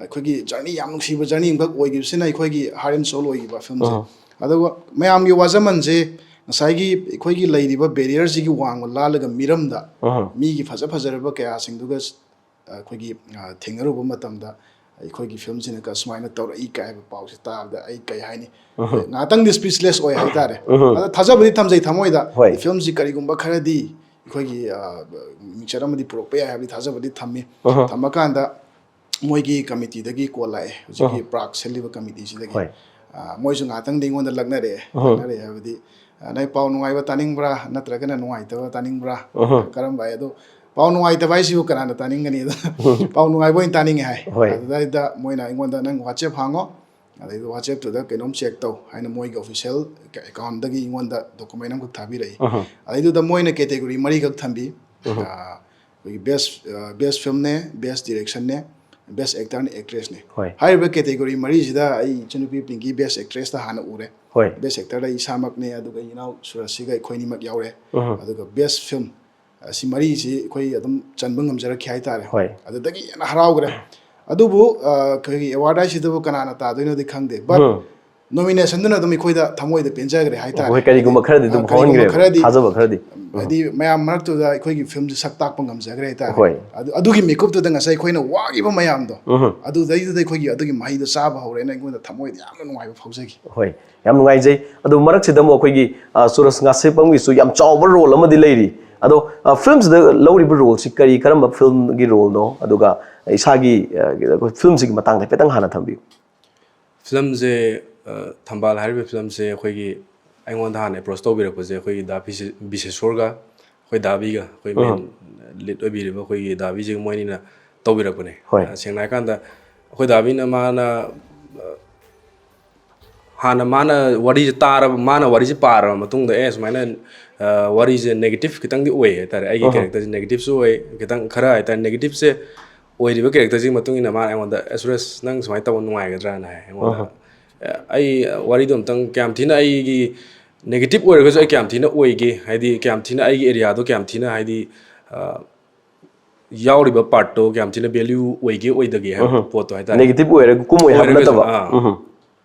ꯑꯩꯈꯣꯏꯒꯤ ꯖꯔꯅꯤ, ꯌꯥꯝ ꯅꯨꯡꯁꯤꯕ ꯖꯔꯅꯤ ꯑꯃꯈꯛ ꯑꯣꯏꯈꯤꯕꯁꯤꯅ ꯑꯩꯈꯣꯏꯒꯤ heart and soul ꯑꯣꯏꯈꯤꯕ ꯐꯤꯂꯝꯁꯦ꯫ ꯎꯝ꯫ ꯑꯗꯨꯒ ꯃꯌꯥꯝꯒꯤ ꯋꯥꯖꯃꯟꯁꯦ ꯉꯁꯥꯏꯒꯤ ꯑꯩꯈꯣꯏꯒꯤ ꯂꯩꯔꯤꯕ ꯕꯦꯔꯤꯌꯔꯁꯤꯒꯤ ꯋꯥꯡꯃ ꯂꯥꯜꯂꯒ ꯃꯤꯔꯝꯗ ꯎꯝ꯫ ꯃꯤꯒꯤ ꯐꯖ ꯐꯖꯔꯕ ꯀꯌꯥꯁꯤꯡꯗꯨꯒ ꯑꯩꯈꯣꯏꯒꯤ, ꯑ, ꯊꯦꯡꯅꯔꯨꯕ ꯃꯇꯝꯗ ꯑꯩꯈꯣꯏꯒꯤ ꯐꯤꯂꯝꯁꯤꯅ ꯀ-, ꯁꯨꯃꯥꯏꯅ ꯇꯧꯔꯛꯏ ꯀꯥꯏꯕ ꯄꯥꯎꯁꯦ ꯇꯥꯕꯗ ꯑꯩ ꯀꯩ ꯍꯥꯏꯅꯤ? ꯎꯝ꯫ ꯉꯥꯏꯍꯥꯛꯇꯪꯗꯤ speechless ꯑꯣꯏ ꯍꯥꯏꯇꯥꯔꯦ꯫ ꯎꯝ꯫ ꯑꯗ ꯊꯥꯖꯕꯗꯤ ꯊꯝꯖꯩ ꯊꯃꯣꯏꯗ꯫ ꯍꯣꯏ꯫ ꯐꯤꯂꯝꯁꯤ ꯀꯔꯤꯒꯨꯝꯕ ꯈꯔꯗꯤ ꯑꯩꯈꯣꯏꯒꯤ, ꯑ, ꯃꯤꯡꯆꯠ ꯑꯃꯗꯤ ꯄꯨꯔꯛꯄ ꯌꯥꯏ ꯍꯥꯏꯕꯗꯤ ꯊꯥꯖꯕꯗꯤ ꯊꯝꯃꯤ꯫ ꯎꯝ꯫ ꯊꯝꯃꯀꯥꯟꯗ ꯃꯣꯏꯒꯤ ꯀꯃꯤꯇꯤꯗꯒꯤ ꯀꯣꯜ ꯂꯥꯛꯑꯦ, ꯍꯧꯖꯤꯛꯀꯤ ꯎꯝ꯫ ꯄ꯭ꯔꯥꯛ ꯁꯤꯜꯂꯤꯕ ꯀꯃꯤꯇꯤꯁꯤꯗꯒꯤ꯫ ꯍꯣꯏ꯫ ꯑ, ꯃꯣꯏꯁꯨ ꯉꯥꯏꯍꯥꯛꯇꯪꯗꯤ ꯑꯩꯉꯣꯟꯗ ꯂꯛꯅꯔꯛꯑꯦ꯫ ꯎꯝ꯫ ꯂꯛꯅꯔꯛꯑꯦ ꯍꯥꯏꯕꯗꯤ, ꯑ, "ꯅꯣꯏ ꯄꯥꯎ ꯅꯨꯡꯉꯥꯏꯕ ꯇꯥꯅꯤꯡꯕ꯭ꯔꯥ, ꯅꯠꯇ꯭ꯔꯒꯅ ꯅꯨꯡꯉꯥꯏꯇꯕ ꯇꯥꯅꯤꯡꯕ꯭ꯔꯥ?" ꯎꯝ꯫ ꯀꯔꯝꯕ ꯍꯥꯏ? ꯑꯗꯣ ꯄꯥꯎ ꯅꯨꯡꯉꯥꯏꯇꯕ ꯍꯥꯏꯁꯤꯕꯨ ꯀꯅꯥꯅ ꯇꯥꯅꯤꯡꯒꯅꯤ? ꯑꯗꯣ ꯎꯝ꯫ "ꯄꯥꯎ ꯅꯨꯡꯉꯥꯏꯕ ꯑꯣꯏꯅ ꯇꯥꯅꯤꯡꯉꯦ" ꯍꯥꯏ꯫ ꯍꯣꯏ꯫ ꯑꯗꯨꯗꯩꯗ ꯃꯣꯏꯅ ꯑꯩꯉꯣꯟꯗ, "ꯅꯪ WhatsApp ꯍꯥꯡꯉꯣ, ꯑꯗꯩꯗ WhatsApp-ꯇꯨꯗ ꯀꯩꯅꯣꯝ check ꯇꯧ ꯍꯥꯏꯅ ꯃꯣꯏꯒꯤ official account-ꯇꯒꯤ ꯑꯩꯉꯣꯟꯗ document ꯑꯃꯈꯛ ꯊꯥꯕꯤꯔꯛꯏ꯫ ꯑꯗꯩꯗꯨꯗ ꯃꯣꯏꯅ category ꯃꯔꯤꯈꯛ ꯊꯝꯕꯤ꯫ ꯑ, ꯑꯩꯈꯣꯏꯒꯤ best, ꯑ, best film-ꯅꯦ, best direction-ꯅꯦ, best actor and actress-ꯅꯦ꯫ ꯍꯣꯏ꯫ ꯍꯥꯏꯔꯤꯕ category ꯃꯔꯤꯁꯤꯗ ꯑꯩ ꯏꯆꯟꯅꯨꯄꯤ ꯄꯤꯡꯀꯤ best actress-ꯇ ꯍꯥꯟꯅ ꯎꯔꯦ꯫ ꯍꯣꯏ꯫ Best actor-ꯗ ꯑꯩ ꯏꯁꯥꯃꯛꯅꯦ, ꯑꯗꯨꯒ ꯑꯩ ꯏꯅꯥꯎ ꯁꯨꯔꯖꯁꯤꯒ ꯑꯩꯈꯣꯏꯅꯤꯃꯛ ꯌꯥꯎꯔꯦ꯫ ꯑꯗꯨꯒ best film, ꯑ, ꯁꯤ ꯃꯔꯤꯁꯤ ꯑꯩꯈꯣꯏ ꯑꯗꯨꯝ ꯆꯟꯕ ꯉꯝꯖꯔꯛꯈꯤ ꯍꯥꯏꯇꯥꯔꯦ꯫ ꯍꯣꯏ꯫ ꯑꯗꯨꯗꯒꯤ ꯍꯦꯟꯅ ꯍꯔꯥꯎꯈ꯭ꯔꯦ꯫ ꯑꯗꯨꯕꯨ, ꯑ, ꯑꯩꯈꯣꯏꯒꯤ award ꯍꯥꯏꯁꯤꯗꯕꯨ ꯀꯅꯥꯅ ꯇꯥꯗꯣꯏꯅꯣꯗꯤ ꯈꯪꯗꯦ, but nomination-ꯗꯨꯅ ꯑꯗꯨꯝ ꯑꯩꯈꯣꯏꯗ ꯊꯃꯣꯏꯗ ꯄꯦꯟꯖꯈ꯭ꯔꯦ ꯍꯥꯏꯇꯥꯔꯦ꯫ ꯍꯣꯏ, ꯀꯔꯤꯒꯨꯝꯕ ꯈꯔꯗꯤ ꯑꯗꯨꯝ ꯑ, ꯀꯔꯤꯒꯨꯝꯕ ꯐꯥꯎꯍꯟꯈ꯭ꯔꯦꯕ, ꯈꯔꯗꯤ, ꯊꯥꯖꯕ ꯈꯔꯗꯤ꯫ ꯍꯥꯏꯗꯤ ꯃꯌꯥꯝ ꯃꯔꯛꯇꯨꯗ ꯑꯩꯈꯣꯏꯒꯤ film-ꯁꯦ ꯁꯛ ꯇꯥꯛꯄ ꯉꯝꯖꯈ꯭ꯔꯦ ꯍꯥꯏꯇꯥꯔꯦ꯫ ꯍꯣꯏ꯫ ꯑꯗꯨ, ꯑꯗꯨꯒꯤ ꯃꯤꯀꯨꯞꯇꯨꯗ ꯉꯁꯥꯏ ꯑꯩꯈꯣꯏꯅ ꯋꯥꯈꯤꯕ ꯃꯌꯥꯝꯗꯣ, ꯑꯗꯨꯗꯩꯗꯨꯗ ꯑꯩꯈꯣꯏꯒꯤ ꯑꯗꯨꯒꯤ ꯃꯍꯩꯗꯣ ꯆꯥꯕ ꯍꯧꯔꯦꯅ ꯑꯩꯉꯣꯟꯗ ꯊꯃꯣꯏꯗ ꯌꯥꯝꯅ ꯅꯨꯡꯉꯥꯏꯕ ꯐꯥꯎꯖꯈꯤ꯫ ꯍꯣꯏ, ꯌꯥꯝ ꯅꯨꯡꯉꯥꯏꯖꯩ꯫ ꯑꯗꯣ ꯃꯔꯛꯁꯤꯗ ꯑꯃꯨꯛ ꯑꯩꯈꯣꯏꯒꯤ, ꯑ, ꯁꯨꯔꯖ ꯉꯥꯁꯦꯞꯄꯝꯒꯤꯁꯨ ꯌꯥꯝ ꯆꯥꯎꯕ role ꯑꯃꯗꯤ ꯂꯩꯔꯤ꯫ ꯑꯗꯣ, ꯑ, film-ꯁꯤꯗ ꯂꯧꯔꯤꯕ role-ꯁꯤ ꯀꯔꯤ, ꯀꯔꯝꯕ film-ꯒꯤ role-ꯅꯣ? ꯑꯗꯨꯒ ꯏꯁꯥꯒꯤ, ꯑ, film-ꯁꯤꯒꯤ ꯃꯇꯥꯡꯗ ꯍꯥꯏꯐꯦꯠꯇꯪ ꯍꯥꯟꯅ ꯊꯝꯕꯤꯌꯨ꯫ Film-ꯁꯦ, ꯑ, ꯊꯝꯕꯥꯜ ꯍꯥꯏꯔꯤꯕ film-ꯁꯦ ꯑꯩꯈꯣꯏꯒꯤ, ꯑꯩꯉꯣꯟꯗ ꯍꯥꯟꯅ approach ꯇꯧꯕꯤꯔꯛꯄꯁꯦ ꯑꯩꯈꯣꯏꯒꯤ ꯗꯥ ꯕꯤꯁꯦ-, ꯕꯤꯁꯦꯁꯣꯔꯒ ꯑꯩꯈꯣꯏ ꯗꯥꯕꯤꯒ, ꯑꯩꯈꯣꯏ main lead ꯑꯣꯏꯕꯤꯔꯤꯕ ꯑꯩꯈꯣꯏꯒꯤ ꯗꯥꯕꯤꯁꯤꯒ ꯃꯣꯏꯅꯤꯅ ꯇꯧꯕꯤꯔꯛꯄꯅꯦ꯫ ꯍꯣꯏ꯫ ꯑ, ꯁꯦꯡꯅ ꯍꯥꯏꯀꯥꯟꯗ ꯑꯩꯈꯣꯏ ꯗꯥꯕꯤꯅ ꯃꯥꯅ, ꯑ, ꯍꯥꯟꯅ ꯃꯥꯅ ꯋꯥꯔꯤꯁꯦ ꯇꯥꯔꯕ, ꯃꯥꯅ ꯋꯥꯔꯤꯁꯦ ꯄꯥꯔꯕ ꯃꯇꯨꯡꯗ, "ꯑꯦ, ꯁꯨꯃꯥꯏꯅ, ꯑ, ꯋꯥꯔꯤꯁꯦ negative ꯈꯤꯇꯪꯗꯤ ꯑꯣꯏ ꯍꯥꯏꯇꯥꯔꯦ, ꯑꯩꯒꯤ character-ꯁꯦ negative-ꯁꯨ ꯑꯣꯏ, ꯈꯤꯇꯪ ꯈꯔ ꯍꯥꯏꯇꯥꯔꯦ, negative-ꯁꯦ ꯑꯣꯏꯔꯤꯕ character-ꯁꯤꯒꯤ ꯃꯇꯨꯡ ꯏꯟꯅ ꯃꯥꯅ ꯑꯩꯉꯣꯟꯗ, 'ꯑꯦ, ꯁꯨꯔꯦꯁ, ꯅꯪ ꯁꯨꯃꯥꯏꯅ ꯇꯧꯕ ꯅꯨꯡꯉꯥꯏꯒꯗ꯭ꯔꯥꯅ?' ꯍꯥꯏ ꯑꯩꯉꯣꯟꯗ꯫ ꯑ, ꯑꯩ ꯋꯥꯔꯤꯗꯣ ꯑꯝꯇꯪ ꯀꯌꯥꯝ ꯊꯤꯅ ꯑꯩꯒꯤ negative ꯑꯣꯏꯔꯒꯁꯨ ꯑꯩ ꯀꯌꯥꯝ ꯊꯤꯅ ꯑꯣꯏꯒꯦ, ꯍꯥꯏꯗꯤ ꯀꯌꯥꯝ ꯊꯤꯅ ꯑꯩꯒꯤ area-ꯗꯣ ꯀꯌꯥꯝ ꯊꯤꯅ, ꯍꯥꯏꯗꯤ, ꯑ, ꯌꯥꯎꯔꯤꯕ part-ꯇꯣ ꯀꯌꯥꯝ ꯊꯤꯅ value ꯑꯣꯏꯒꯦ ꯑꯣꯏꯗꯒꯦ ꯍꯥꯏꯕ ꯄꯣꯠꯇꯣ ꯍꯥꯏꯇꯥꯔꯦ꯫ Negative ꯑꯣꯏꯔꯒ ꯀꯨꯝꯃꯣꯏ ꯍꯥꯏꯕ ꯑꯣꯏꯔꯒꯁꯨ, ꯅꯠꯇꯕ꯫ ꯑꯥ꯫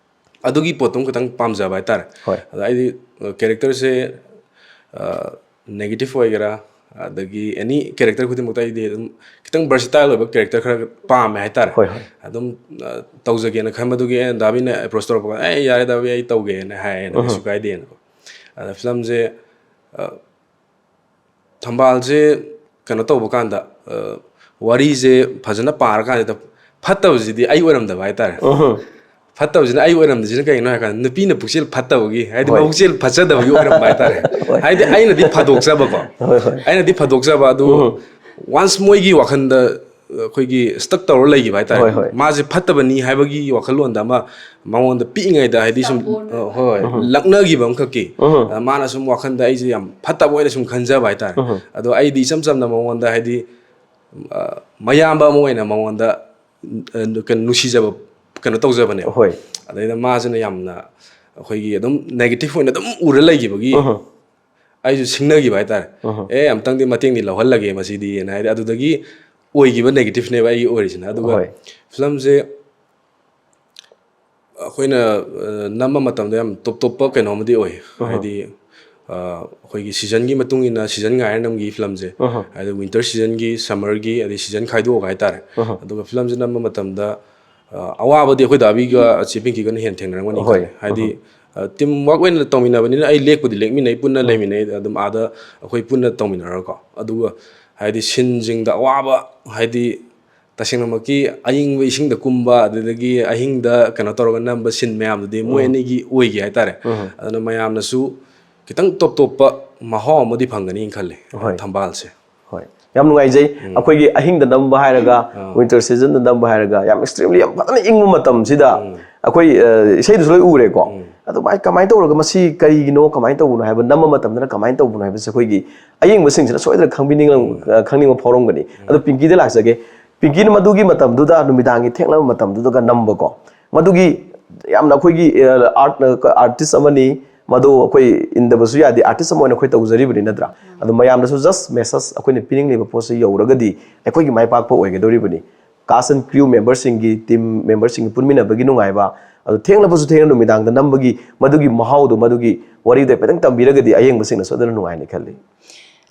ꯑꯗꯨꯒꯤ ꯄꯣꯠꯇꯣ ꯈꯤꯇꯪ ꯄꯥꯝꯖꯕ ꯍꯥꯏꯇꯥꯔꯦ꯫ ꯍꯣꯏ꯫ ꯑꯗ ꯑꯩꯗꯤ, ꯑ, character-ꯁꯦ, ꯑ, negative ꯑꯣꯏꯒꯦꯔꯥ, ꯑꯗꯒꯤ any character ꯈꯨꯗꯤꯡꯃꯛꯇ ꯑꯩꯗꯤ ꯑꯗꯨꯝ ꯈꯤꯇꯪ versatile ꯑꯣꯏꯕ character ꯈꯔ ꯄꯥꯝꯃꯦ ꯍꯥꯏꯇꯥꯔꯦ꯫ ꯍꯣꯏ, ꯍꯣꯏ꯫ ꯑꯗꯨꯝ, ꯑ, ꯇꯧꯖꯒꯦꯅ ꯈꯟꯕꯗꯨꯒꯤ ꯑꯩꯅ ꯗꯥꯕꯤꯅ approach ꯇꯧꯔꯛꯄ ꯀꯥꯟꯗ, "ꯑꯦ, ꯌꯥꯔꯦ ꯗꯥꯕꯤ, ꯑꯩ ꯇꯧꯒꯦꯅ" ꯍꯥꯏꯌꯦꯅ, ꯀꯩꯁꯨ ꯀꯥꯏꯗꯦꯅꯀꯣ꯫ ꯑꯗ film-ꯁꯦ, ꯑ, ꯊꯝꯕꯥꯜꯁꯦ ꯀꯩꯅꯣ ꯇꯧꯕ ꯀꯥꯟꯗ, ꯑ, ꯋꯥꯔꯤꯁꯦ ꯐꯖꯅ ꯄꯥꯔꯀꯥꯟꯁꯤꯗ ꯐꯠꯇꯕꯁꯤꯗꯤ ꯑꯩ ꯑꯣꯏꯔꯝꯗꯕ ꯍꯥꯏꯇꯥꯔꯦ꯫ ꯐꯠꯇꯕꯁꯤꯅ ꯑꯩ ꯑꯣꯏꯔꯝꯗ꯭ꯔꯤꯁꯤꯅ ꯀꯩꯒꯤꯅꯣ ꯍꯥꯏ ꯀꯥꯟꯗ, ꯅꯨꯄꯤꯅ ꯄꯨꯛꯆꯦꯜ ꯐꯠꯇꯕꯒꯤ, ꯍꯥꯏꯗꯤ ꯍꯣꯏ꯫ ꯃꯕꯨꯛꯆꯦꯜ ꯐꯠꯆꯗꯕꯒꯤ ꯑꯣꯏꯔꯝꯕ ꯍꯥꯏꯇꯥꯔꯦ꯫ ꯍꯣꯏ꯫ ꯍꯥꯏꯗꯤ ꯑꯩꯅꯗꯤ ꯐꯥꯗꯣꯛꯆꯕꯀꯣ꯫ ꯍꯣꯏ, ꯍꯣꯏ꯫ ꯑꯩꯅꯗꯤ ꯐꯥꯗꯣꯛꯆꯕ ꯑꯗꯨ, once ꯃꯣꯏꯒꯤ ꯋꯥꯈꯜꯗ ꯑꯩꯈꯣꯏꯒꯤ ꯁ꯭ꯇꯛ ꯇꯧꯔ ꯂꯩꯈꯤꯕ ꯍꯥꯏꯇꯥꯔꯦ꯫ ꯍꯣꯏ, ꯍꯣꯏ꯫ ꯃꯥꯁꯦ ꯐꯠꯇꯕꯅꯤ ꯍꯥꯏꯕꯒꯤ ꯋꯥꯈꯜꯂꯣꯟꯗ ꯑꯃ ꯃꯉꯣꯟꯗ ꯄꯤꯛꯏꯉꯩꯗ ꯍꯥꯏꯗꯤ ꯁꯨꯝ, ꯑ, ꯍꯣꯏ, ꯂꯛꯅꯈꯤꯕ ꯑꯃꯈꯛꯀꯤ, ꯑ, ꯃꯥꯅ ꯁꯨꯝ ꯋꯥꯈꯜꯗ ꯑꯩꯁꯦ ꯌꯥꯝ ꯐꯠꯇꯕ ꯑꯣꯏꯅ ꯁꯨꯝ ꯈꯟꯖꯕ ꯍꯥꯏꯇꯥꯔꯦ꯫ ꯑꯗꯣ ꯑꯩꯗꯤ ꯏꯆꯝ ꯆꯝꯅ ꯃꯉꯣꯟꯗ ꯍꯥꯏꯗꯤ, ꯑ, ꯃꯌꯥꯝꯕ ꯑꯃ ꯑꯣꯏꯅ ꯃꯉꯣꯟꯗ, ꯑ, ꯀꯩꯅꯣ, ꯅꯨꯡꯁꯤꯖꯕ ꯀꯩꯅꯣ ꯇꯧꯖꯕꯅꯦꯕ꯫ ꯍꯣꯏ꯫ ꯑꯗꯩꯗ ꯃꯥꯁꯤꯅ ꯌꯥꯝꯅ ꯑꯩꯈꯣꯏꯒꯤ ꯑꯗꯨꯝ ꯅꯦꯒꯦꯇꯤꯚ ꯑꯣꯏꯅ ꯑꯗꯨꯝ ꯎꯔ ꯂꯩꯈꯤꯕꯒꯤ ꯑꯩꯁꯨ ꯁꯤꯡꯅꯈꯤꯕ ꯍꯥꯏꯇꯥꯔꯦ꯫ ꯑꯦ, ꯑꯝꯇꯪꯗꯤ ꯃꯇꯦꯡꯗꯤ ꯂꯧꯍꯜꯂꯒꯦ ꯃꯁꯤꯗꯤꯅ ꯍꯥꯏꯗꯤ ꯑꯗꯨꯗꯒꯤ ꯑꯣꯏꯈꯤꯕ ꯅꯦꯒꯦꯇꯤꯚꯅꯦꯕ ꯑꯩꯒꯤ ꯑꯣꯏꯔꯤꯁꯤꯅ꯫ ꯑꯗꯨꯒ ꯍꯣꯏ꯫ ꯐꯤꯂꯝꯁꯦ ꯑꯩꯈꯣꯏꯅ, ꯑ, ꯅꯝꯕ ꯃꯇꯝꯗ ꯌꯥꯝ ꯇꯣꯞ ꯇꯣꯞꯄ ꯀꯩꯅꯣꯝꯗꯤ ꯑꯣꯏ꯫ ꯍꯥꯏꯗꯤ, ꯑ, ꯑꯩꯈꯣꯏꯒꯤ ꯁꯤꯖꯟꯒꯤ ꯃꯇꯨꯡ ꯏꯟꯅ ꯁꯤꯖꯟ ꯉꯥꯏꯔ ꯅꯝꯈꯤ ꯐꯤꯂꯝꯁꯦ꯫ ꯍꯥꯏꯗꯤ ꯋꯤꯟꯇꯔ ꯁꯤꯖꯟꯒꯤ, ꯁꯝꯃꯔꯒꯤ, ꯑꯗꯩ ꯁꯤꯖꯟ ꯈꯥꯏꯗꯣꯛꯑꯒ ꯍꯥꯏꯇꯥꯔꯦ꯫ ꯑꯗꯨꯒ ꯐꯤꯂꯝꯁꯦ ꯅꯝꯕ ꯃꯇꯝꯗ, ꯑ, ꯑꯋꯥꯕꯗꯤ ꯑꯩꯈꯣꯏ ꯗꯥꯕꯤꯒ ꯆꯦ ꯄꯤꯡꯀꯤꯒꯅ ꯍꯦꯟꯅ ꯊꯦꯡꯅꯔꯝꯒꯅꯤ ꯍꯣꯏ꯫ ꯈꯜꯂꯦ꯫ ꯍꯥꯏꯗꯤ, ꯑ, ꯇꯤꯝ ꯋꯥꯔꯛ ꯑꯣꯏꯅ ꯇꯧꯃꯤꯟꯅꯕꯅꯤꯅ ꯑꯩ ꯂꯦꯛꯄꯨꯗꯤ ꯂꯦꯛꯃꯤꯟꯅꯩ, ꯄꯨꯟꯅ ꯂꯩꯃꯤꯟꯅꯩ, ꯑꯗꯨꯝ ꯑꯥꯗ ꯑꯩꯈꯣꯏ ꯄꯨꯟꯅ ꯇꯧꯃꯤꯟꯅꯔꯒꯀꯣ꯫ ꯑꯗꯨꯒ ꯍꯥꯏꯗꯤ ꯁꯤꯟꯁꯤꯡꯗ ꯑꯋꯥꯕ, ꯍꯥꯏꯗꯤ ꯇꯁꯦꯡꯅꯃꯛꯀꯤ ꯑꯏꯪꯕ ꯏꯁꯤꯡꯗ ꯀꯨꯝꯕ, ꯑꯗꯨꯗꯒꯤ ꯑꯍꯤꯡꯗ ꯀꯩꯅꯣ ꯇꯧꯔꯒ ꯅꯝꯕ ꯁꯤꯟ ꯃꯌꯥꯝꯗꯨꯗꯤ ꯃꯣꯏ ꯑꯅꯤꯒꯤ ꯑꯣꯏꯒꯤ ꯍꯥꯏꯇꯥꯔꯦ꯫ ꯑꯗꯨꯅ ꯃꯌꯥꯝꯅꯁꯨ ꯈꯤꯇꯪ ꯇꯣꯞ ꯇꯣꯞꯄ ꯃꯍꯥꯎ ꯑꯃꯗꯤ ꯐꯪꯒꯅꯤꯅ ꯈꯜꯂꯦ, ꯍꯣꯏ꯫ ꯊꯝꯕꯥꯜꯁꯦ꯫ ꯍꯣꯏ, ꯌꯥꯝ ꯅꯨꯡꯉꯥꯏꯖꯩ꯫ ꯑꯩꯈꯣꯏꯒꯤ ꯑꯍꯤꯡꯗ ꯅꯝꯕ ꯍꯥꯏꯔꯒ, ꯋꯤꯟꯇꯔ ꯁꯤꯖꯟꯗ ꯅꯝꯕ ꯍꯥꯏꯔꯒ, ꯌꯥꯝ ꯑꯦꯛꯁꯇ꯭ꯔꯤꯝꯂꯤ ꯌꯥꯝ ꯐꯖꯅ ꯏꯪꯕ ꯃꯇꯝꯁꯤꯗ ꯑꯩꯈꯣꯏ, ꯑ, ꯏꯁꯩꯗꯨꯁꯨ ꯂꯣꯏ ꯎꯔꯦꯀꯣ꯫ ꯑꯗꯨꯃꯥꯏ ꯀꯃꯥꯏꯅ ꯇꯧꯔꯒ ꯃꯁꯤ ꯀꯔꯤꯒꯤꯅꯣ, ꯀꯃꯥꯏꯅ ꯇꯧꯕꯅꯣ ꯍꯥꯏꯕ, ꯅꯝꯕ ꯃꯇꯝꯗꯅ ꯀꯃꯥꯏꯅ ꯇꯧꯕꯅꯣ ꯍꯥꯏꯕꯁꯦ ꯑꯩꯈꯣꯏꯒꯤ ꯑꯌꯦꯡꯕꯁꯤꯡꯁꯤꯅ ꯁꯣꯏꯗꯅ ꯈꯪꯕꯤꯅꯤꯡ-, ꯑ, ꯈꯪꯅꯤꯡꯕ ꯐꯥꯎꯔꯝꯒꯅꯤ꯫ ꯑꯗꯣ ꯄꯤꯡꯀꯤꯗ ꯂꯥꯛꯆꯒꯦ꯫ ꯄꯤꯡꯀꯤꯅ ꯃꯗꯨꯒꯤ ꯃꯇꯝꯗꯨꯗ, ꯅꯨꯃꯤꯗꯥꯡꯒꯤ ꯊꯦꯡꯂꯕ ꯃꯇꯝꯗꯨꯗꯒ ꯅꯝꯕꯀꯣ, ꯃꯗꯨꯒꯤ ꯌꯥꯝꯅ ꯑꯩꯈꯣꯏꯒꯤ, ꯑ, ꯑꯥꯔꯠ, ꯑ, ꯑꯥꯔꯇꯤꯁ ꯑꯃꯅꯤ, ꯃꯗꯨ ꯑꯩꯈꯣꯏ ꯏꯟꯗꯕꯁꯨ ꯌꯥꯗꯦ, ꯑꯥꯔꯇꯤꯁ ꯑꯃ ꯑꯣꯏꯅ ꯑꯩꯈꯣꯏ ꯇꯧꯖꯔꯤꯕꯅꯤ ꯅꯠꯇ꯭ꯔꯥ? ꯑꯗꯣ ꯃꯌꯥꯝꯗꯁꯨ just message ꯑꯩꯈꯣꯏꯅ ꯄꯤꯅꯤꯡꯂꯤꯕ ꯄꯣꯠꯁꯤ ꯌꯧꯔꯒꯗꯤ ꯑꯩꯈꯣꯏꯒꯤ ꯃꯥꯏ ꯄꯥꯛꯄ ꯑꯣꯏꯒꯗꯧꯔꯤꯕꯅꯤ꯫ Cast and crew memberꯁꯤꯡꯒꯤ, ꯇꯤꯝ ꯃꯦꯝꯕꯔꯁꯤꯡꯒꯤ ꯄꯨꯟꯃꯤꯟꯅꯕꯒꯤ ꯅꯨꯡꯉꯥꯏꯕ, ꯑꯗꯨ ꯊꯦꯡꯂꯕꯁꯨ ꯊꯦꯡꯅ ꯅꯨꯃꯤꯗꯥꯡꯗ ꯅꯝꯕꯒꯤ ꯃꯗꯨꯒꯤ ꯃꯍꯥꯎꯗꯣ, ꯃꯗꯨꯒꯤ ꯋꯥꯔꯤꯗꯣ ꯍꯥꯏꯐꯦꯠꯇꯪ ꯇꯝꯕꯤꯔꯒꯗꯤ ꯑꯌꯦꯡꯕꯁꯤꯡꯅꯁꯨ ꯑꯗꯨꯅ ꯅꯨꯡꯉꯥꯏꯅꯤ ꯈꯜꯂꯤ꯫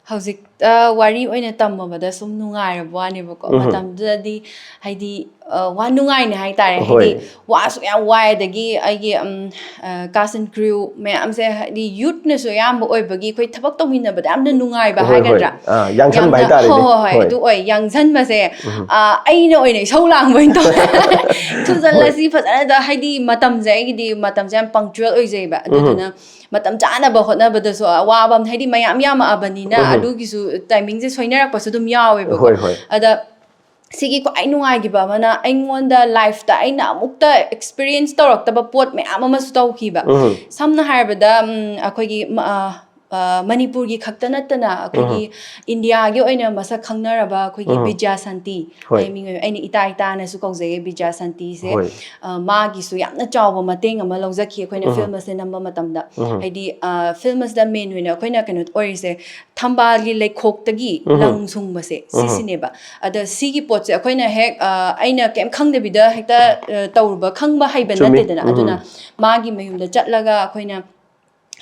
ꯍꯧꯖꯤꯛꯇ ꯋꯥꯔꯤ ꯑꯣꯏꯅ ꯇꯝꯃꯕꯗ ꯁꯨꯝ ꯅꯨꯡꯉꯥꯏꯔꯕ ꯋꯥꯅꯦꯕꯀꯣ꯫ ꯎꯝ꯫ ꯃꯇꯝꯗꯨꯗꯗꯤ ꯍꯥꯏꯗꯤ, ꯑ, ꯋꯥ ꯅꯨꯡꯉꯥꯏꯅꯦ ꯍꯥꯏꯇꯥꯔꯦ꯫ ꯍꯣꯏ꯫ ꯍꯥꯏꯗꯤ ꯋꯥꯁꯨ ꯌꯥꯝ ꯋꯥꯏ, ꯑꯗꯒꯤ ꯑꯩꯒꯤ, ꯎꯝ, ꯑ, cast and crew ꯃꯌꯥꯝꯁꯦ ꯍꯥꯏꯗꯤ ꯌꯨꯠꯅꯁꯨ ꯑꯌꯥꯝꯕ ꯑꯣꯏꯕꯒꯤ ꯑꯩꯈꯣꯏ ꯊꯕꯛ ꯇꯧꯃꯤꯟꯅꯕꯗ ꯌꯥꯝꯅ ꯅꯨꯡꯉꯥꯏꯕ ꯍꯣꯏ, ꯍꯣꯏ꯫ ꯍꯥꯏꯒꯗ꯭ꯔꯥ? ꯑꯥ, ꯌꯥꯡꯁꯟꯕ ꯌꯥꯝꯅ, ꯍꯥꯏꯇꯥꯔꯦꯅꯦ꯫ ꯍꯣꯏ, ꯍꯣꯏ, ꯍꯣꯏ, ꯍꯣꯏ꯫ ꯑꯗꯨ ꯑꯣꯏ꯫ ꯌꯥꯡꯁꯟꯕꯁꯦ, ꯑ, ꯑꯩꯅ ꯑꯣꯏꯅ ꯏꯁꯧ ꯂꯥꯡꯕ ꯑꯣꯏꯅ ꯇꯧꯋꯦ꯫ ꯊꯨꯖꯜꯂꯁꯤ ꯐꯖꯅ, ꯑꯗ ꯍꯥꯏꯗꯤ ꯃꯇꯝꯁꯦ ꯑꯩꯒꯤꯗꯤ ꯃꯇꯝꯁꯦ ꯌꯥꯝ punctual ꯑꯣꯏꯖꯩꯕ꯫ ꯑꯗꯨꯗꯨꯅ ꯃꯇꯝ ꯆꯥꯅꯕ ꯍꯣꯠꯅꯕꯗꯁꯨ ꯑꯋꯥꯕ ꯑꯃ, ꯍꯥꯏꯗꯤ ꯃꯌꯥꯝ ꯌꯥꯝꯃꯛꯑꯕꯅꯤꯅ ꯑꯗꯨꯒꯤꯁꯨ timingꯁꯦ ꯁꯣꯏꯅꯔꯛꯄꯁꯨ ꯑꯗꯨꯝ ꯌꯥꯎꯋꯦꯕꯀꯣ꯫ ꯍꯣꯏ, ꯍꯣꯏ꯫ ꯑꯗ ꯁꯤꯒꯤ ꯈ꯭ꯋꯥꯏ ꯅꯨꯡꯉꯥꯏꯈꯤꯕ ꯑꯃꯅ, ꯑꯩꯉꯣꯟꯗ ꯂꯥꯏꯐꯇ ꯑꯩꯅ ꯑꯃꯨꯛꯇ ꯑꯦꯛꯁꯄꯤꯔꯤꯌꯦꯟꯁ ꯇꯧꯔꯛꯇꯕ ꯄꯣꯠ ꯃꯌꯥꯝ ꯑꯃꯁꯨ ꯇꯧꯈꯤꯕ꯫ ꯎꯝ. ꯁꯝꯅ ꯍꯥꯏꯔꯕꯗ, ꯎꯝ, ꯑꯩꯈꯣꯏꯒꯤ ꯃ-, ꯑ, ꯑ, ꯃꯅꯤꯄꯨꯔꯒꯤ ꯈꯛꯇ ꯅꯠꯇꯅ ꯑꯩꯈꯣꯏꯒꯤ ꯏꯟꯗꯤꯌꯥꯒꯤ ꯑꯣꯏꯅ ꯃꯁꯛ ꯈꯪꯅꯔꯕ ꯑꯩꯈꯣꯏꯒꯤ ꯎꯝ. ꯕꯤꯖ꯭ꯌꯥ ꯁꯥꯟꯇꯤ, ꯍꯣꯏ. ꯑꯩ ꯃꯤꯡ ꯑꯣꯏꯅ, ꯑꯩꯅ ꯏꯇꯥ ꯏꯇꯥꯅꯁꯨ ꯀꯧꯖꯩꯌꯦ, ꯕꯤꯖ꯭ꯌꯥ ꯁꯥꯟꯇꯤꯁꯦ꯫ ꯍꯣꯏ. ꯑ, ꯃꯥꯒꯤꯁꯨ ꯌꯥꯝꯅ ꯆꯥꯎꯕ ꯃꯇꯦꯡ ꯑꯃ ꯂꯧꯖꯈꯤ ꯑꯩꯈꯣꯏꯅ ꯎꯝ. ꯐꯤꯜꯝ ꯑꯁꯦ ꯅꯝꯕ ꯃꯇꯝꯗ꯫ ꯎꯝ. ꯍꯥꯏꯗꯤ, ꯑ, ꯐꯤꯜꯝ ꯑꯁꯤꯗ ꯃꯦꯟ ꯑꯣꯏꯅ ꯑꯩꯈꯣꯏꯅ ꯀꯩꯅꯣ ꯑꯣꯏꯔꯤꯁꯦ, ꯊꯝꯕꯥꯜꯒꯤ ꯂꯩꯈꯣꯛꯇꯒꯤ ꯎꯝ. ꯂꯪ ꯁꯨꯡꯕꯁꯦ, ꯎꯝ. ꯁꯤꯁꯤꯅꯦꯕ꯫ ꯑꯗ ꯁꯤꯒꯤ ꯄꯣꯠꯁꯦ ꯑꯩꯈꯣꯏꯅ ꯍꯦꯛ, ꯑ, ꯑꯩꯅ ꯀꯩꯝ ꯈꯪꯗꯕꯤꯗ ꯍꯦꯛꯇ, ꯑ, ꯇꯧꯔꯨꯕ, ꯈꯪꯕ ꯍꯩꯕ ꯆꯨꯝꯃꯤ. ꯅꯠꯇꯦꯗꯅ꯫ ꯎꯝ. ꯑꯗꯨꯅ ꯃꯥꯒꯤ ꯃꯌꯨꯝꯗ ꯆꯠꯂꯒ ꯑꯩꯈꯣꯏꯅ